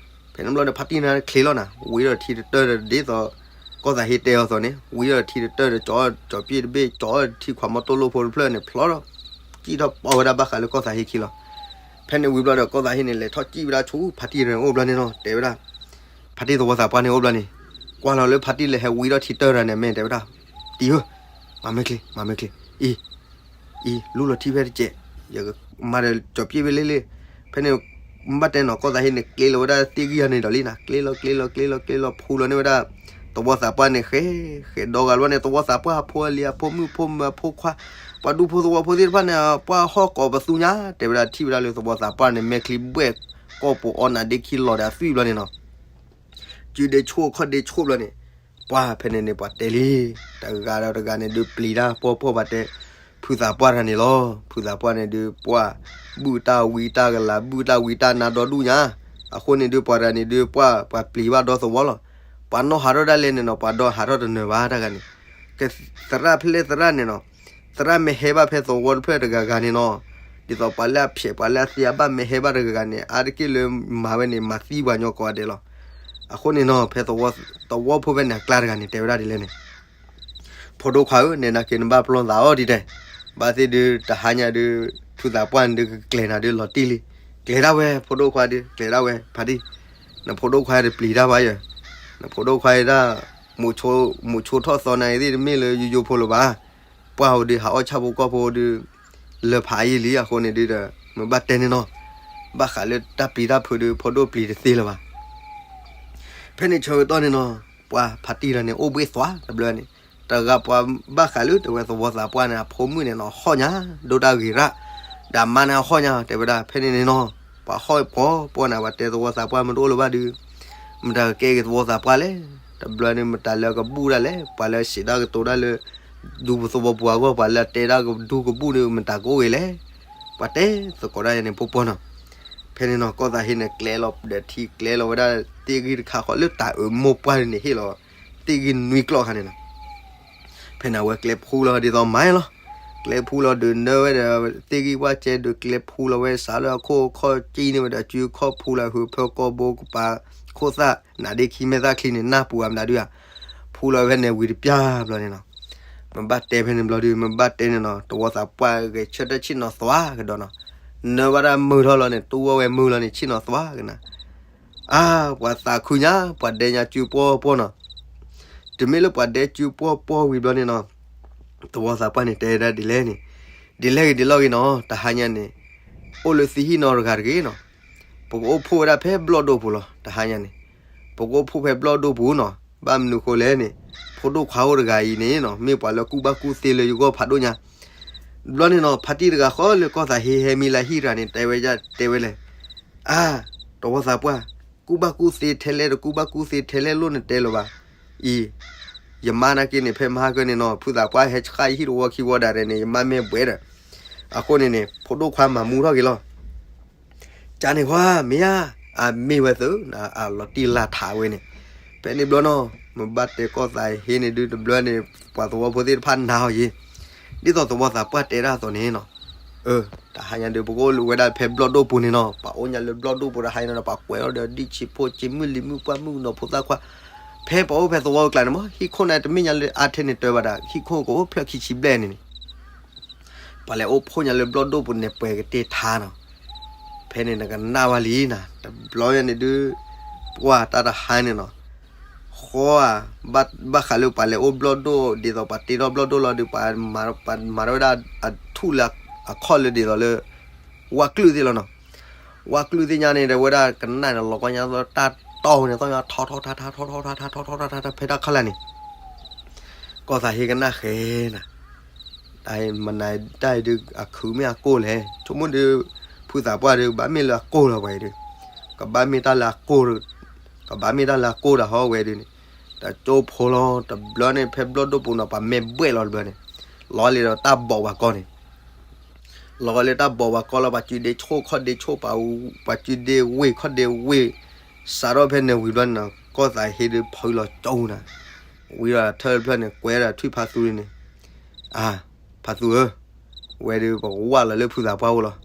ဖဲန့ၣ်ဘျီန့ၣ် ဖါတံၢ်န့ၣ်ချ့လီၤနၤ, ဝံထီၣ်ထံတတၢၢ်ဒီးဒ်သိး ကီၢ်သးဟ့တဲအီၤအသိးန့ၣ် ဝံထီၣ်ထံတတၢၢ်ဒီးကၠီ, ကၠီပျ့ၣ်တဘ့ၣ် ကၠီထံခွးမီၤတိၢ်လိၣ်ဖိတဖျၢၣ်န့ၣ် ဖျီထီၣ်, စံၣ်ထီၣ်ပီၢ်ဝဲဒၣ်ဘၣ်ဃးလၢကီၢ်သးဟ့ခံလီၤ. ဖဲန့ၣ်ဝံၤဘျီဒီး ကီၢ်သးဟ့န့ၣ် လဲၤထီၣ်စံၣ်ဝဲဒၣ်ဆူဖါတံၢ်န့ၣ်အိၣ်ဘျီန့ၣ်နီၤ, တဲဝဲဒၣ် ဖါတံၢ်သဝီသးပှၢ်န့ၣ်အိၣ်ဘျီန့ၣ်, ကွၢ်လီၤလၢဖါတံၢ်လဲၤဟဲဝံထီၣ်ထံတတၢၢ်တဂၤန့ၣ် မ့ၢ်တဲဝဲဒၣ်, တံၢ်ဧၢ, မၤမ့ၢ်ချ့ မၤမ့ၢ်ချ့, အံၤ အံၤ လူလီၤထံဖဲတစဲး, ယကမၤဒီးကၠီပျ့ၣ်ဝဲလ့လ့, ဖဲန့ၣ် မ့ၢ်ဘၣ်တဲနီၤ ကီၢ်သးဟ့န့ၣ် ကျ့လီၤဝဲဒၣ်သ့ၣ်ဂံၢ်အန့ၣ်ဒီးလံနၤ, ကျ့လီၤ ကျ့လီၤ ကျ့လီၤ ကျ့လီၤ ဖူလီၤန့ၢ်ဝဲဒၣ် သဝီသးပှၢ်န့ၣ် ဃဲၤ ဃဲၤဒီဂၤဘျီန့ၣ် သဝီသးပှၢ်အဖိအလံၤအဖိမုၣ်ဖိမၢၤအဖိခွါ, ပှၤဒူဖိသဝီဖိသ့ၣ်တဖၣ်န့ၣ် ပှၤဟီၣ်ကိးပသူညါ တဲဝဲဒၣ်ထံၣ်ဝဲဒၣ်လၢသဝီသးပှၢ်န့ၣ် မဲာ်ချံဘှဲၣ် ကီၢ်ပူၤအီနၤဒ့ခံလီၤဒီးအသွံၣ်ဘျီန့ၣ်နီၤ စုဒ့ဆိၣ်ခီၣ်ဒ့ဆိၣ်ဘျီန့ၣ်, ပှၤဖဲန့ၣ်န့ၣ် ပှၤတဲလံ, တဂၤဒီးတဂၤန့ၣ်ဒုးပျံၤတၢ်ပီၢ်ပီၢ်ပှၤတဲ, ဖုသးပှၢ်တဂၤန့ၣ်လီၤ, ဖုသးပှၢ်န့ၣ်ဒုး ပှၤဘုၣ်တၢ်ဝံတၢ်ကလၤ ဘုၣ်တၢ်ဝံတၢ်နါဒီဒူၣ်ညါ, အဃိန့ၣ်ဒုးပှၤတဂၤန့ၣ်ဒုး ပှၤ ပှၤပျံၤဘၣ်ဒီသဝီလီၤ, ပှၤနီၣ်ဟးထီၣ်ဒၣ်လဲာ်န့ၣ်နီၤ ပှၤဒီးဟးထီၣ်တနၢၤဘၣ်တဂၤန့ၣ်, ကသရၣ်ဖဲလဲၣ်သရၣ်န့ၣ်နီၤ သရၣ်မ့ၢ်ဟဲဘၣ်ဖဲသဝီတဖျၢၣ်တဂၤဂၤန့ၣ်နီၤ, ဒ်သိးပှၤလၢအဖျဲးပှၤလၢအသ့အဘၣ်မ့ၢ်ဟဲဘၣ်တဂၤဂၤန့ၣ် အါတက့ၢ်လၢမၤဝဲန့ၣ် မၤသံပှၤညီကိးဂၤဒဲးလီၤ. အဃိန့ၣ်နီၤ ဖဲသဝီဖိဖဲန့ၣ် အကျါတဂၤန့ၣ် တဲဝဲဒၣ်ဒ်လဲၣ်န့ၣ်, ဖိဒိၣ်ခွါဧၢ, နဲနာ်က့နဘၣ်ပျီၢ်သးအီၤဒ်တဲ, ဘၣ်သ့ၣ်ဒုး တဟါညါဒုး ဖုသးပှၢ်န့ၣ်ဒုးကကျဲၤနၤဒုးလီၤတံၢ်လံ, ကျဲၤဒၣ်ဝဲ ဖိဒိၣ်ခွါဒုး ကျဲၤဒၣ်ဝဲ ဖါတံၢ်, နဖိဒိၣ်ခွါတပျံၤတၢ်ဘၣ်ယဲ, နဖိဒိၣ်ခွါအံၤဒၣ် မိးဆိထီၣ်သီနၤအံၤသ့ၣ်တမ့ၢ်လၢယိယိဖိလၢၤဘၣ်, ပှၢ်ဧိၤဒုး ဟးအီၣ်ဆၣ်ဖိကီၢ်ဖိဒုး လၢဖးအံၤလံအဃိန့ၣ်ဒုးဒီး မ့ၢ်ဘၣ်တဲန့ၣ်နီၤ, ဘၣ်ဃးလၢတၢ်ပျံၤတၢ်ဖုးဒုး ဖိဒိၣ်ပျံၤတသ့လၢၤဘၣ်. ဖဲန့ၣ်ဆၢကတီၢ်န့ၣ်နီၤ, ပှၤဖါတံၢ်တဂၤန့ၣ် အိၣ်ဘှ့ၣ်သွါတဘျီန့ၣ်, တဂၤပှၤဘၣ်ဃးလၢတဝဲသဝီသးပှၢ်န့ၣ် အဖိမုၣ်န့ၣ်နီၤ ဟီၣ်ညါ ဒိၣ်တၢ်ဂ့ၤရၣ်, ဒီးအမါန့ၣ်အဟီၣ်ညါ တဲဝဲဒၣ် ဖဲန့ၣ်န့ၣ်နီၤ, ပှၤဟီၣ်ပှီၢ်ပှီၢ်န့ၣ် ပှၤတဲသဝီသးပှၢ်မ့ၢ်တအိၣ်လၢၤဘၣ်ဒုး မတၤကကဲက့ၤသဝီသးပှၢ်လဲၣ်, တဘျီန့ၣ် မတၤလၢအကဘူၣ်ဒၣ်လဲၣ်, ပှၤလၢအစံးတၢ်ကတိၤဒၣ်လၢ ဒူပသဝီပူၤအဂီၢ် ပှၤလၢအတဲဒၣ်ကဒူကဘူၣ်န့ၣ် မတၤကအိၣ်ဂ့ၤလဲၣ်, ပှၤတဲသကိးဒၣ်ယၤန့ၣ် ပှီၢ်ပှီၢ်နီၤ. ဖဲန့ၣ်နီၤ ကီၢ်သးဟ့န့ၣ် ကျဲလီၤဒီးထံကျဲလီၤဝဲဒၣ် သ့ၣ်ဂံၢ်တခါဃီလၢတၢ်အၢမိၢ်ပှၢ်န့ၣ် ဟ့ၣ်လီၤ သ့ၣ်ဂံၢ်နွံကျီၢ်ခါန့ၣ်နီၤ. ဖဲန့ၣ်အဝဲကျဲဖှူလီၤဒ်သိးမၤလီၤ, ကျဲဖှူလီၤဒုးနၢဝဲဒီး သ့ၣ်ဂံၢ်ဝၣ်ကဲဒုးကျဲဖှူလီၤဝဲစးလၢအခိၣ်ခီၣ်ကံန့ၢ်ဝဲဒီး စုခီၣ်ဖှူလီၤဟုးဖၢကီၢ်ဘိကပၤခိၣ်သၣ် နးဒ့ခံမဲာ်သၣ်ချံန့ၣ် နၢ်ပူၤအမနုၤဒုးဧါ, ဖှူလီၤဝဲဖဲန့ၣ်ဝံၤတပျၢ်ဘျီန့ၣ်နီၤ. မ့ၢ်ဘၣ်တဲဖဲန့ၣ်ဘျီဒုး မ့ၢ်ဘၣ်တဲန့ၣ်နီၤ သဝီသးပှၢ်ဂဲၤဆၢထၢၣ်ဆ့ၣ်နီၤသွါကဒီးနီၤ, နၢဘၣ်ဒၣ်မုာ်ထီၣ်လီၤန့ၣ် တူၢ်ဝီဝဲမုာ်လီၤန့ၣ် ဆ့ၣ်နီၤသွါကနၤ အါ ပှၤသးခုညါ ပှၤဒဲညါစုပှီၢ်ပှီၢ်နီၤ. တမ့ၢ်လၢပှၤဒဲစုပှီၢ်ပှီၢ်ဝံၤဘျီန့ၣ်နီၤ, သဝီသးပှၢ်န့ၣ် တဲဒၣ်ဒ်လဲၣ်န့ၣ်, ဒ်လဲၣ်ဂ့ၤဒ်လဲၣ်ဂ့ၤနီၤ တဟါညါန့ၣ် အိၣ်လၢသံဟံၣ်နီတဂၤတဂ့ၤနီၤ, ပကအိၣ်ဖှိၣ်ဝဲဒၣ်ဖဲဘျီၣ်ဒိၣ်ပူၤလီၤ တဟါညါန့ၣ်, ပကအိၣ်ဖှိၣ်ဖဲဘျီၣ်ဒိၣ်ပူၤနီၤ. ဘၣ်မနုၤဃိလဲၣ်န့ၣ်, ဖိဒိၣ်ခွါအိၣ်တဂၤအံၤန့ၣ်နီၤ မ့ၢ်ပှၤလၢကူၣ်ဘၣ်ကူၣ်သ့လၢယဂီၢ်ဖးဒိၣ်ညါ ဘျီန့ၣ်နီၤ ဖါတံၢ်တဂၤဃီလၢကီၢ်သးဟ့ဟဲမံလၢဟံၣ်တဂၤန့ၣ် တဲဝဲဒၣ်တဲဝဲလဲၣ်, အါ သဝီသးပှၢ် ကူၣ်ဘၣ်ကူၣ်သ့ထဲလဲၣ် တကူၣ်ဘၣ်ကူၣ်သ့ထဲလဲၣ်လိၣ်နတဲလၢၤဘၣ်. အံၤ ယမါနာ်က့န့ၣ် ဖဲမဟါကၢန့ၣ်နီၤ ဖုသးပှၢ်ဟဲဆှၣ်ယဟံၣ်တဝီခံဝီဒၣ်ရဲၣ်န့ၣ် ယမါမ့ၢ်ဘှဲးဒီး, အဃိန့ၣ်န့ၣ် ဖိဒိၣ်ခွါမၤမူထီၣ်က့ၤလီၤ ကန့ၣ်ခွါ မ့ၢ်ဧါ, အမ့ၢ်ဝဲသု, အလီၤတံၢ်လၢ်ထးဝဲန့ၣ်, ဖဲန့ၣ်ဘျီနီၤ မ့ၢ်ဘၣ်တဲကီၢ်သးဟ့န့ၣ်ဒုးတဘျီန့ၣ် ပှၤသဝီဖိသ့ၣ်တဖၣ်နာ်အီၤယံၤ, ဒ်သိးသဝီသးပှၢ်တဲဒၣ်အသိးန့ၣ်နီၤ, အၢ တဟါညါဒုး ပကအိၣ်လၢဝဲဒၣ်ဖဲဘျီၣ်ဒိၣ်ပူၤန့ၣ်နီၤ ပှၤအိၣ်ညါလၢဘျီၣ်ဒိၣ်ပူၤတဟါညါနီၤ ပှၤကွဲးအီၤဒီးဒံၣ်ဆံးဖိဆံးမုၣ်လံၤမုၣ်ပှၢ်မုၣ်နီၤဖိသၣ်ခွါ, ဖဲပှၤအိၣ်ဖဲသဝီအကျါန့ၣ်မး ဟံၣ်ခိၣ်န့ၣ်တမ့ၢ်ညါလၢအါထဲန့ၣ်တၢ်ဘၣ်ဒီး ဟံၣ်ခိၣ်ကအိၣ်ဖျၢၣ်ခံဆံဘျဲၣ်န့ၣ်န့ၣ် ပှၤလဲၤအိၣ်ဖှိၣ်ညါလၢဘျီၣ်ဒိၣ်ပူၤန့ၣ် ပှဲၤကတ့ၢ်ထါနီၤ, ဖဲန့ၣ်နကနၣ်ဝဲလံနၤ တဘျီညါန့ၣ်ဒုး, ပှၢ်တၢ်တဟါန့ၣ်နီၤ, ဃီဧါ, ဘၣ်ဃးလၢပှၤလဲၤအိၣ်ဘျီၣ်ဒိၣ် ဒ်သိးပှၤတ့ထီၣ်ဘျီၣ်ဒိၣ်လီၤဒီး ပှၤမၤထီၣ်ဝဲဒၣ်အထူၣ်လၢ အခီၣ်လၢဒ်သိးလၢ ဝါကျုၢ်သ့ၣ်လီၤနီၤ. ဝါကျုၢ်သ့ၣ်ညါန့ၣ် တဲဝဲဒၣ်ကနၣ်န့ၣ် လီၤကီညါသီတၢ်တီၢ်န့ၣ် သီၣ်ညါထီထီထါထါထီထီထါထါထီထီထါထါထါ ဖဲတၢ်ခီၣ်လာ်န့ၣ် ကီၢ်သးဟ့ကနၣ်ဃဲနၤ, တၢ်မနုၤတၢ်အံၤဒုး အခုးမ့ၢ်အကိၢ်လဲၣ်, ဆိကမိၣ်ဒုး ဖုသးပှၢ်ဒုး ဘၣ်မ့ၢ်လၢအကိၢ်လီၤပှၤအံၤဒုး, ကဘၣ်မ့ၢ်တၢ်လၢအကိၢ်, ကဘၣ်မ့ၢ်တၢ်လၢအကိၢ်ဒၣ်ဟီဝဲဒုးန့ၣ်, တကၠိဖိလီၤ တဘျီန့ၣ် ဖဲဘျီၣ်ဒိၣ်ပူၤနီၤ ပှၤမဲာ်ဘှဲၣ်လီၤတဘျီန့ၣ်, လီၤလံဒီးတၢ်ဘီးပှၤကီၢ်န့ၣ် လီၤဂာ်လၢတၢ်ဘီးပှၤကီၢ်လီၤ ပှၤစုဒ့ဆိၣ်ခီၣ်ဒ့ဆိၣ် ပှၤစုဒ့ဝ့ၢ်ခီၣ်ဒ့ဝ့ၢ်, စးထီၣ်ဖဲန့ၣ်ဝံၤဘျီန့ၣ်နီၤ ကီၢ်သးဟ့ဒုးဖုလီၤကၠိနၤ, ဝံၤဒီးထၢၣ်တဖျၢၣ်န့ၣ် ကွဲဒီးထွံၣ်ဖးသူန့ၣ်, အါ, ဖးသူဧၢ, ဝဲဒုးပကဝၢ်လီၤလၢဖုသးပှၢ်အိၣ်လီၤ,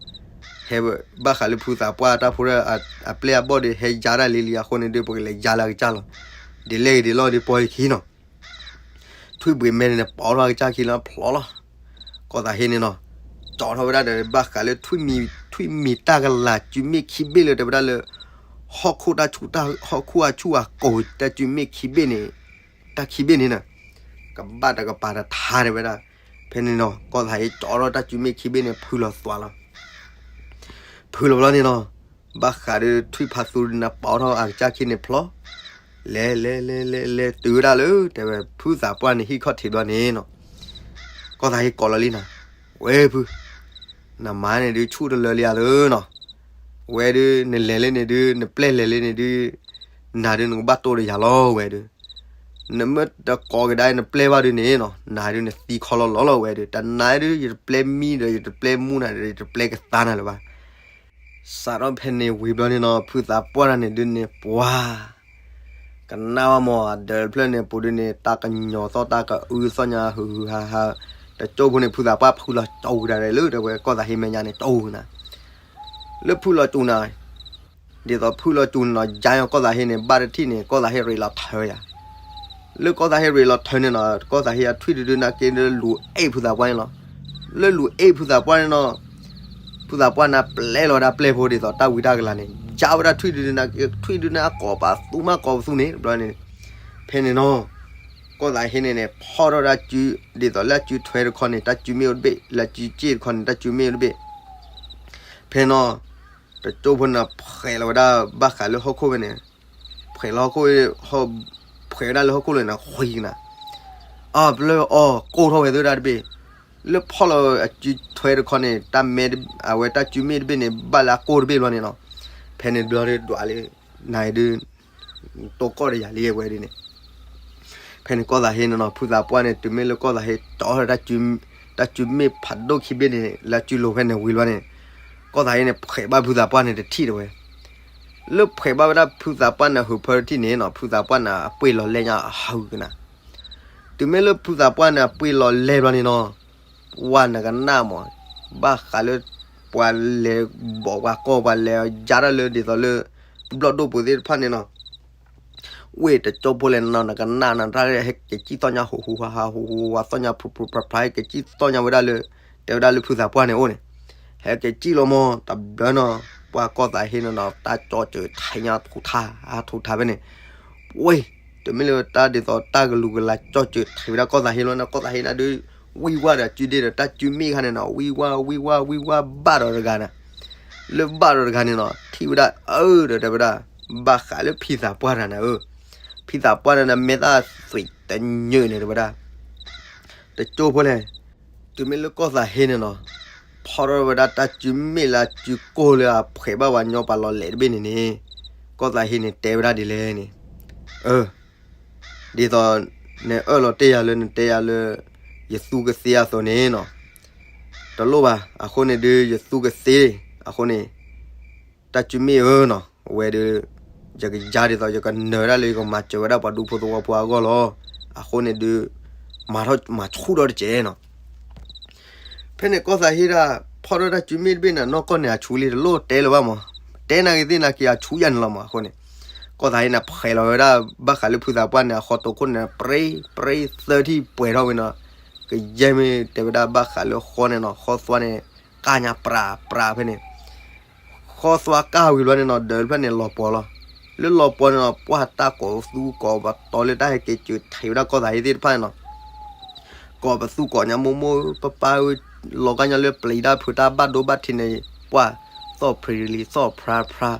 ဟဲဘၣ်ဃးလၢဖုသးပှၢ်တၢ်ဖိ အပျဲၢ်အဘီၣ်ဒုးဟဲယါတၢ်လံလံအဃိန့ၣ်ဒုး ပကလဲၤယါလၢအကစၢ်လီၤ, ဒ်လဲၣ်ဂ့ၤဒ်လဲၣ်ဂ့ၤဒုးပီၢ်ယခံနီၤ ထွံၣ်ဘှံးမဲန့ၣ်န့ၣ် ပိာ်ထီၣ်အကစၢ်ခံလၢဖျိလီၤ, ကီၢ်သးဟ့န့ၣ်နီၤ, ကၠီထီၣ်ဝဲဒၣ်ဒီး ဘၣ်ဃးလၢ ထွံၣ်မံၤတၢ်ကလၤစုမ့ၣ်ခံဘ့ၣ်လၢတဲဝဲဒၣ်လၢ ဟီၣ်ခိၣ်တၢ်ဆူၣ်, ဟီၣ်ခိၣ်အဆူၣ်အကိၤတၢ်စုမ့ၣ်ခံဘ့ၣ်န့ၣ်, တၢ်ခံဘ့ၣ်န့ၣ်နီၤ, ကဘၣ်တကပၤတထါတဲဝဲဒၣ်, ဖဲန့ၣ်နီၤ ကီၢ်သးဟ့ကၠီထီၣ်တၢ်စုမ့ၣ်ခံဘ့ၣ်န့ၣ် ဖုလီၤသွးလီၤ ဖုလီၤဘျီန့ၣ်နီၤ, ဘၣ်ဃးဒီးထွံၣ်ဖးသူန့ၣ် ပိာ်ထီၣ်အကစၢ်ခံန့ၣ်ဖျိ, လဲၤလဲၤလဲၤလဲၤလဲၤတုၤဝဲဒၣ်လၢ တဲဝဲဖုသးပှၢ်န့ၣ်ဟံၣ်ခီၣ်ထံးဘျီန့ၣ်နီၤ, ကီၢ်သးဟ့ကိးလီၤလံနၤ, ဝဲဖု, နမါန့ၣ်ဒုးဆူၣ်တလၢလံဧါသၢနီၤ, ဝဲဒုး နလဲၤလၢန့ၣ်ဒုး နပျဲၢ်လဲၤလၢန့ၣ်ဒုး, နၤဒုးနကဘၣ်တိၢ်ဒီးယၤလီၤဝဲဒုး, နမ့ၢ်တကိးကဒါနပျဲၢ်ဘၣ်ဒုးန့ၣ်နီၤ နၤဒုးနသံခီလီၤလီၤလီၤဝဲဒုး, တနၤဒုး ယတပျဲမံဒီး ယတပျဲမူနၤဒီး ယတပျဲကသါနၤလၢၤဘၣ် စးထီၣ်ဖဲန့ၣ်ဝံၤဘျီန့ၣ်နီၤ ဖုသးပှၢ်တၢ်န့ၣ်ဒုးန့ၣ်ပှၤ, ကနၣ်ဝဲမ့ၢ်အဒၢးတဖျၢၣ်န့ၣ် ပူၤဒုးန့ၣ် တၢ်ကညီၤသီၣ်တၢ်ကအုသီၣ်ညါဟုးဟုးဟးဟး, တကၠိဖိန့ၣ် ဖုသးပှၢ်ဖုလီၤကၠီဝံၤဒၣ်လဲာ်လၢ တဲဝဲကီၢ်သးဟ့မဲာ်ညါန့ၣ်ကၠီဝံၤနၤ လၢဖုလီၤကၠီနၤ, ဒ်သိးဖုလီၤကၠီန့ၣ်နီၤ ယါညီကီၢ်သးဟ့န့ၣ် ဘၣ်တထံၣ်န့ၣ် ကီၢ်သးဟ့ရ့းလီၤထၢယၤ, လၢကီၢ်သးဟ့ရ့းလီၤထၢန့ၣ်နီၤ ကီၢ်သးဟ့အထွံၣ်ဒုးဒုးနၤက့ဒုးလူၤအ့ၣ်ဖုသးပှၢ်န့ၣ်လီၤ, လၢလူၤအ့ၣ်ဖုသးပှၢ်န့ၣ်နီၤ ဖုသးပှၢ်န့ၣ်ပျဲလီၤဝဲဒၣ်ပျဲၢ်ဖိဒ်သိးတၢ်ဝံတၢ်ကလၤန့ၣ် ယါဝဲဒၣ်ထွံၣ်ဒုးဒုးနၤက့ ထွံၣ်ဒုးနၤအကိးပသူမးကိးပသူန့ၣ် တဘျီန့ၣ်, ဖဲန့ၣ်နီၤ ကီၢ်သးဟ့န့ၣ်န့ၣ် ဖီၣ်ထီၣ်တၢ်စု ဒ်သိးလၢအစုထွဲတခီန့ၣ် တၢ်စုမ့ၣ်အိၣ်တဘ့ၣ် လၢအစုစ့ၣ်တခီန့ၣ် တၢ်စုမ့ၣ်အိၣ်တဘ့ၣ်, ဖဲနီၤ တကၠိဖိန့ၣ်ဖှဲးလီၤဝဲဒၣ် ဘၣ်ဃးလၢဟီၣ်ခိၣ်ဖဲန့ၣ်, ဖှဲးလီၤဟီၣ်ခိၣ်, ဖှဲးဝဲဒၣ်လၢဟီၣ်ခိၣ်လၢန့ၣ် ဃံနၤ, အပျဲၢ်အီၣ်ကိၢ်ထီၣ်ဝဲသ့ၣ်ဒၣ်တဘ့ၣ်, လၢဖီၣ်လီၤအစုထွဲတခီန့ၣ် တၢ်မဲ အဝဲတၢ်စုမ့ၣ်တဘ့ၣ်န့ၣ် ဘၣ်လၢအကိၢ်တဘ့ၣ်ဘျီန့ၣ်နီၤ, ဖဲန့ၣ်ဘျီဒုးဒွးလၢ နၤဒုး တိၢ်ကီၢ်ဒီးယၤလံဝဲဒ်န့ၣ် ဖဲန့ၣ်ကီၢ်သးဟ့န့ၣ်နီၤ ဖုသးပှၢ်န့ၣ် တုၤမ့ၢ်လၢကီၢ်သးဟ့ကၠီထီၣ် တၢ်စုမ့ၣ်ဖးဒိၣ်ခံဘ့ၣ်န့ၣ် လၢအစုလိၤဖဲန့ၣ်ဝံၤဘျီန့ၣ်, ကီၢ်သးဟ့န့ၣ် ဖှဲးဘၣ်ဖုသးပှၢ်န့ၣ်တထံၣ်တဝဲ, လၢဖှဲးဘၣ်ဝဲဒၣ်ဖုသးပှၢ်န့ၣ် ဟုးဖၢတထံၣ်န့ၣ်နီၤ ဖုသးပှၢ်န့ၣ် အပှ့ၤလီၤလဲၢ်ညါအဟုးကနၤ, တုၤမ့ၢ်လၢဖုသးပှၢ်န့ၣ် အပှ့ၤလီၤလဲၢ်ဘျီန့ၣ်နီၤ ပှၤနကနၣ်မး, ဘၣ်ဃးလၢ ပှၤလဲၤဘီးပှၤကီၢ် ပှၤလဲၤယါတၢ်လၢဒ်သိးလၢ ဘျီၣ်ဒိၣ်ပူၤသ့ၣ်တဖၣ်န့ၣ်နီၤ, ဝ့ၢ်တကၠိဖိလဲၣ်နီၤ နကနၣ်နတၢ်ဟဲက့ၤကံၣ်သီၣ်ညါဟူးဟူးဟးဟး ဟူးဟူးဟးသီၣ်ညါ ဖျိးဖျိးဖျါဖျါ ဟဲက့ၤကံၣ်သီၣ်ညါဝဲဒၣ်လၢ တဲဝဲဒၣ်လၢဖုသးပှၢ်န့ၣ်အိၣ်န့ၣ်, ဟဲက့ၤကံၣ်လီၤမး တဘျီနီၤ ပှၤကီၢ်သးဟ့န့ၣ်နီၤ တၢ်ကၠီစၢၤထံညါထူးထါ အထူးထါဖဲန့ၣ်, ဝ့ၢ် တမ့ၢ်လၢတၢ်ဒ်သိးတၢ်ကလူးကလၤကၠီစၢၤထံဝဲဒၣ်ကီၢ်သးဟ့လီၤန့ၣ် ကီၢ်သးဟ့န့ၣ်ဒုး ဝံၢ်ဝါဒီးစုဒ့ဒီးတၢ်စုမ့ၣ်ခါန့ၣ်နီၤ ဝံၢ်ဝါဝံၢ်ဝါဝံၢ်ဝါဘၣ်ဒီးတဂၤန့ၣ်, လၢဘၣ်ဒီးတဂၤန့ၣ်နီၤ ထံၣ်ဝဲဒၣ်အၢဒီးတဲဝဲဒၣ် ဘၣ်ဃးလၢဖံသးပှၢ်တဂၤန့ၣ်ဧၢ, ဖံသးပှၢ်န့ၣ် မဲာ်သၣ်သွံးတညၢၢ်န့ၣ်တဲဝဲဒၣ် တကၠိဖိလဲၣ်, တုၤမ့ၢ်လၢကီၢ်သးဟ့န့ၣ်နီၤ ဖီၣ်ထီၣ်ဝဲဒၣ်တၢ်စုမ့ၣ်လၢအစုကိၢ်လၢအဖှဲးဘၣ်ပှၤညီပှၤလီၤလဲးတဘ့ၣ်န့ၣ်န့ၣ်, ကီၢ်သးဟ့န့ၣ်တဲဝဲဒၣ်ဒ်လဲၣ်န့ၣ်, အၢ ဒ်သိး နအၢၣ်လီၤတ့ၢ်ယၤလၢ နတဲယၤလၢ ယသူကသ့အသိးန့ၣ်နီၤ, တလိၣ်ဘၣ် အဃိန့ၣ်ဒုး ယသူကသ့ အဃိန့ၣ် တၢ်စုမ့ၣ်ဧၢနီၤ အဝဲဒုး ယကယါဒ်သိး ယကနၢၤဒၣ်လၢ ယကမၤစၢၤဝဲဒၣ်ပှၤဒူဖိသဝီဖိအဂီၢ်လီၤ, အဃိန့ၣ်ဒုး မၤထီၣ်မၤဆူၣ်ထီၣ်တက့ၢ်နီၤ ဖဲန့ၣ်ကီၢ်သးဟ့ဒၣ် ဖီၣ်ထီၣ်တၢ်စုမ့ၣ်တဘ့ၣ်န့ၣ် နီၢ်ကီၢ်န့ၣ် အဆူလံတလိၣ်တဲလၢၤဘၣ်မး, တဲနာ်က့ၤသ့ၣ်နာ်က့ၤ အဆူယၤန့ၣ်လီၤမး အဃိန့ၣ်, ကီၢ်သးဟ့န့ၣ် ဖှဲးလီၤဝဲဒၣ် ဘၣ်ဃးလၢဖုသးပှၢ်န့ၣ် အဃီတိာ်ခိၣ်န့ၣ် ပြ့ ပြ့ သၢထံၣ်ပှဲၤထီၣ်ဝဲနီၤ, ကယဲၢ်မ့ၢ်တဲဝဲဒၣ်ဘၣ်ဃးလၢဃီန့ၣ်နီၤ ဃီသွါန့ၣ် ကၢ်ညါပြးပြးဖဲန့ၣ် ဃီသွါကၢ်ဝံၤဘျီန့ၣ်နီၤ ဒၢးတဖျၢၣ်န့ၣ် လီၤပှီၤလီၤ, လၢလီၤပှီၤန့ၣ်နီၤ ပှၢ်တၢ်ကိးသူကိးပတီၤလၢတၢ်ဟဲက့ၤစၢၤထံးဝဲဒၣ်ကီၢ်သးဟ့သ့ၣ်တဖၣ်န့ၣ်နီၤ ကိးပသူကိးညါမိၢ်မိၢ်ပၢ်ပၢ် လီၤဂာ်ညါလၢပျံၤတၢ်ဖုးတၢ်ဘၣ်ဒိဘၣ်ထံးန့ၣ် ပှၢ်သီၣ်ဖရံလံသီၣ်ဖရါဖရါ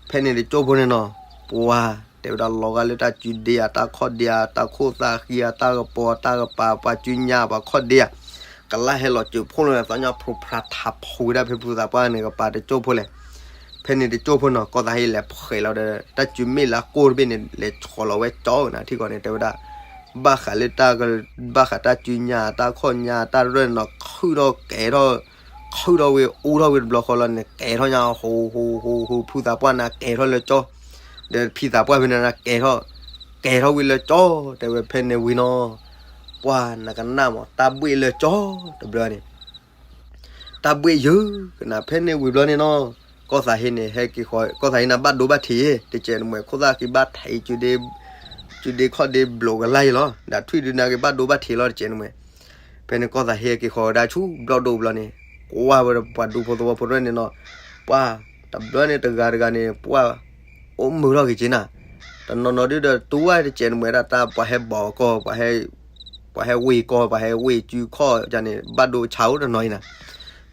ဖဲန့ၣ်တကၠိဖိန့ၣ်နီၤ ပှၢ်တဲဝဲဒၣ်လီၤဂာ်လၢတၢ်စုဒ့ဧါ တၢ်ခီၣ်ဒ့ဧါ တၢ်ခိၣ်သၣ်ဃံဧါ တၢ်ကပီၤ တၢ်ကပၤ ပှၤစုညါ ပှၤခီၣ်ဒ့ဧါ ကလၢ်ဟဲလီၤစၢၤဖိလီၤန့ၣ် သီညါဖျိဖျါထးဖီဝဲဒၣ်ဖဲဖုသးပှၢ်န့ၣ်ကပၤတကၠိဖိလဲၣ်. ဖဲန့ၣ်တကၠိဖိနီၤ ကီၢ်သးဟ့လဲၤဖှဲးလီၤဒီး တၢ်စုမ့ၢ်လၢကိၢ်တဘ့ၣ်န့ၣ် လဲၤဆီလီၤဝဲကၠီနၤထံကီၢ်န့ၣ် တဲဝဲဒၣ် ဘၣ်ဃးလၢတၢ် ဘၣ်ဃးတၢ်စုညါ တၢ်ခီၣ်ညါ တၢ်ရၢၢ်န့ၣ်နီၤ ခုၣ်ထီၣ်ကဲၤထီၣ် ခုၣ်ထီၣ်ဝံၤ အူထီၣ်ဝံၤတဘျီဃီလီၤန့ၣ် ကဲၤထီၣ်ညါ ဟူ ဟူ ဟူ ဟူ ဖုသးပှၢ်န့ၣ် ကဲၤထီၣ်လၢကၠီ ဒီးဖံသးပှၢ်ဖဲန့ၣ် ကဲၤထီၣ် ကဲၤထီၣ်ဝံၤလၢကၠီ တဲဝဲဖဲန့ၣ်ဝံၤနီၤ ပှၢ်နကနၣ်မး တၢ်ဘှ့ၣ်လၢကၠီ တဘျီန့ၣ် တၢ်ဘှ့ၣ်ယုၢ်ကနၤ ဖဲန့ၣ်ဝံၤဘျီန့ၣ်နီၤ ကီၢ်သးဟ့န့ၣ် ဟဲက့ၤဃီ ကီၢ်သးဟ့န့ၣ်ဘၣ်ဒိဘၣ်ထံး တကဲးနမှဲၣ် ခိၣ်သၣ်က့ၤဘၣ်ထံး စုဒ့ခီၣ်ဒ့ဘျိးကလၢ်အံၤလီၤ ဒီးထွံၣ်ဒုးနၤက့ၤဘၣ်ဒိဘၣ်ထံးလီၤ တကဲးနမှဲၣ် ဖဲန့ၣ်ကီၢ်သးဟ့က့ၤဃီဝဲဒၣ်ဆူဘျီၣ်ဒိၣ်ဘျီန့ၣ် ကွၢ်ဝဲဒီးပှၤဒူဖိသဝီဖိတဖၣ်န့ၣ်နီၤ ပှၢ်တဘျီန့ၣ်တဂၤတဂၤန့ၣ် ပှၢ်အိၣ်မုာ်ထီၣ်က့ၤက့ၤနၤ တနီၤနီၤဒုဒီးတူၢ်ဝဲတကဲးနမှဲၣ်ဒၣ်တၢ်ပှၤဟဲဘီးကီၢ် ပှၤဟဲဝ့ၢ်ကီၢ် ပှၤဟဲဝ့ၢ်စုခီၣ်န့ၣ် ဘၣ်ဒိဆါအိၣ်တနီၤအံၤနၤ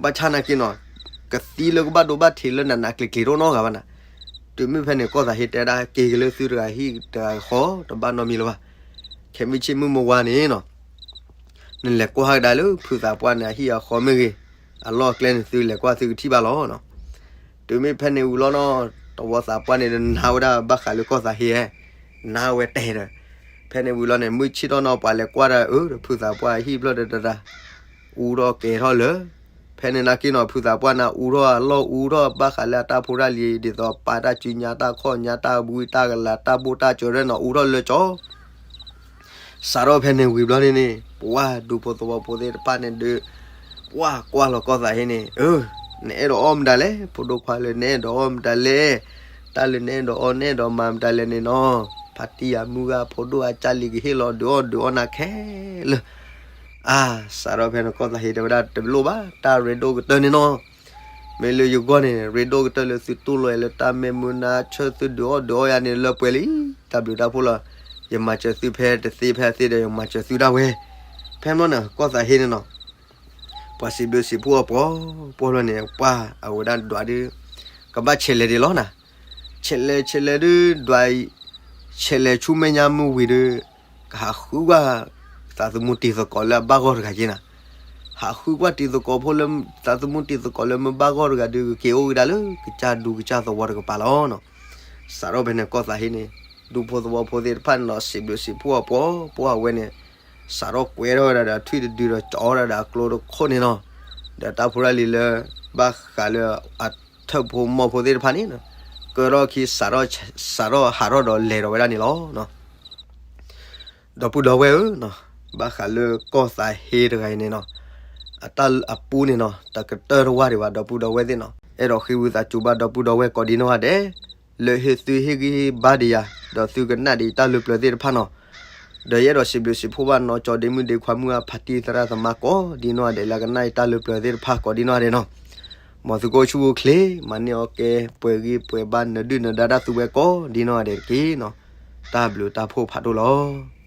ဘၣ်ဆၣ်နာ်က့နီၤ ကသံလၢကဘၣ်ဒိဘၣ်ထံးလၢနးနးကျံၤကျံၤတအိၣ်နီတဂၤဘၣ်နၤ တုၤမ့ၢ်ဖဲန့ၣ် ကီၢ်သးဟ့တဲဒၣ်က့ၤက့ၤလၢသုတဂၤဟံၣ်တဂၤဃီ တဘၣ်နီတမံၤလၢၤဘၣ် ခဲမုၢ်ဆ့ၣ်မုၢ်မဝါန့ၣ်နီၤ နလဲၤကွၢ်ကဒါလၢဖုသးပှၢ်န့ၣ် အဟံၣ်အဃီမ့ၢ်ဂ့ၤ အလီၢ်အကျဲန့ၣ် သုလဲၤကွၢ်သုကထံၣ်ဘၣ်လီၤနီၤ တုၤမ့ၢ်ဖဲန့ၣ်ဝံၤလီၤနီၤ သဝီသးပှၢ်န့ၣ်ဒီးနါဝဲဒၣ်ဘၣ်ဃးလၢကီၢ်သးဟ့ဧါ နါဝဲတဲဒီး ဖဲန့ၣ်ဝံၤလီၤန့ၣ် မုၢ်ဆ့ၣ်ထီၣ်နီၤ ပှၤလဲၤကွၢ်ဒီး အၢ ဒီးဖုသးပှၢ်ဟံၣ်ဖျၢၣ်ဒီးတတၢ် အူထီၣ်ကဲၤထီၣ်လၢ ဖဲန့ၣ်နာ်က့နီၤ ဖုသးပှၢ်န့ၣ် အူထီၣ်အလီၢ်အူထီၣ်ဘၣ်ဃးလၢအတၢ်ဖိတၢ်လံၤ ဒ်သိးပာ်တၢ်စုညါ တၢ်ခီၣ်ညါ တၢ်ဘှံးတၢ်ကလၤ တၢ်ဘိၣ်တၢ်စၢၤရဲၣ်နီၤ အူထီၣ်လၢကၠီ စးထီၣ်ဖဲန့ၣ်ဝံၤဘျီန့ၣ်န့ၣ် ပှၢ်ဒူဖိသဝီဖိသ့ၣ်တဖၣ်န့ၣ်ဒီး ပှၢ်ကွၢ်လီၤကီၢ်သးဟ့န့ၣ် အၢ နအဲၣ်ဒိးအီၣ်မတၤလဲၣ် ဖိဒိၣ်ခွါလၢနအဲၣ်ဒိးအီၣ်မတၤလဲၣ် တၢ်လၢနအဲၣ်ဒိးအီၣ် နအဲၣ်ဒိးမၤမတၤလဲၣ်န့ၣ်နီၤ ဖါတံၢ်ယၤမုၢ်ဂၤ ဖိဒိၣ်အကၢ်လံၤကဟ့ၣ်လီၤဒုးအီၣ်ဒုးအီနၤခဲလၢာ် အါ စးထီၣ်ဖဲန့ၣ်ကီၢ်သးဟ့တဲဝဲဒၣ် တလိၣ်ဘၣ် တၢ်ရ့ဒိၣ်ကတၢၢ်န့ၣ်နီၤ မ့ၢ်လၢယဂီၢ်န့ၣ် ရ့ဒိၣ်ကတၢၢ်လၢသုတူၢ်လိာ်လၢတၢ်မ့ၢ်မုၢ်နၤဆၢ သုဒုးအီၣ်ဒုးအီယၤန့ၣ် လၢပှဲၤလံ တၢ်ဘျုးတၢ်ဖှိၣ်လီၤ ယမၤစၢၤသုဖဲတသ့ဖဲအသ့ဒီး ယမၤစၢၤသုဒၣ်ဝဲ ဖဲမ့ၢ်န့ၣ် ကီၢ်သးဟ့န့ၣ်နီၤ ပှၤစံးဘျုးစံးဖှိၣ်အီၤပှီၤ ပှီၤလီၤန့ၣ် ပှၢ်အဝဲဒၣ်ဒွးဒုး ကဘၣ်ဆဲးလဲၤဒံးလီၤနၤ ဆဲးလဲၤဆဲးလဲၤဒုးဒွး ဆဲးလဲၤဆူမဲာ်ညါမုၢ်ဝံၤဒီး ကဟးဃုကွၢ် သးသမူတံၤသကိးလၢအဘၣ်ဂီၢ်တဂၤက့ၤနၤ ဟးဃုကွၢ်တံၤသကိးဖိလၢ သးသမူတံၤသကိးလၢမ့ၢ်ဘၣ်ဂီၢ်တဂၤဒီး ကက့ၤအိၣ်ကဒါလၢကစၢ်ဒူကစၢ်သဝီတကပၤလီၤနီၤ စးထီၣ်ဖဲန့ၣ် ကီၢ်သးဟ့န့ၣ် ဒူဖိသဝီဖိသ့ၣ်တဖၣ်န့ၣ်နီၤ စံးဘျုးစံးဖှိၣ်အီၤပှီၤ ပှၢ်အဝဲန့ၣ် စးထီၣ်ကွဲထီၣ်ဝဲဒၣ်ဒီးထွံၣ်တဒုဒီးကၠီထီၣ်ဝဲဒၣ်ဒီးအကျိတခိၣ်န့ၣ်နီၤ ဒီးတၢ်ဖိတၢ်လံၤလၢ ဘၣ်ဃးလၢအထၢၣ်ဖိမီၢ်ဖိသ့ၣ်တဖၣ်န့ၣ်နီၤ ကၢထီၣ်ခံ စးထီၣ်ဟးထီၣ်ဒီးလဲၤဒီးဝဲဒၣ်န့ၣ်လီၤ ဒီပုၢ်ဒီဝဲၢ်ဧၢ, ဘၣ်ဃးလၢကီၢ်သးဟ့တဂၤအံၤန့ၣ်နီၤ, အတၢ်အပူန့ၣ်နီၤ တကတၢၢ်တဝၢ်ဒံးဘၣ် ဒီပုၢ်ဒီဝဲၢ်သ့ၣ်နီၤ, အဲၣ်ဒိးဃ့ဝံသးစူၤဘၣ်ဒီပုၢ်ဒီဝဲၢ်ကိးဒံနီၢ်ဂၤဒဲး, လၢဟ့ၣ်သုဟ့ၣ်ဂံၢ်ဟ့ၣ်ဘါဒံးယၤ, ဒီးသုကနၣ်ဒံးတၢ်လၢပျၢၤသ့ၣ်တဖၣ်နီၤ, ဒီးယအဲၣ်ဒိးစံးဘျုးစံးဖှိၣ်ဘၣ်နီၢ်ကၠီဒ့မုၣ်ဒ့ခွါမုၣ်အဖါတံၢ်သရၣ်သမါကိးဒံနီၢ်ဂၤဒဲး လၢကနၣ်အံၤတၢ်လၢပျၢၤသ့ၣ်တဖၣ်ကိးဒံနီၢ်ဂၤဒဲးနီၤ, မ်သုကအိၣ်ဆူၣ်အိၣ်ချ့ မၤန့ၢ်အီၣ်ကဲ ပှဲၤဂံၢ်ပှဲၤဘါ နဒုၣ်နဒါတၢ်သူဝဲကိးဒံနီၢ်ဂၤဒဲးတက့ၢ်နီၤ, တၢ်ဘျုးတၢ်ဖှိၣ်ဖးဒိၣ်လီၤ.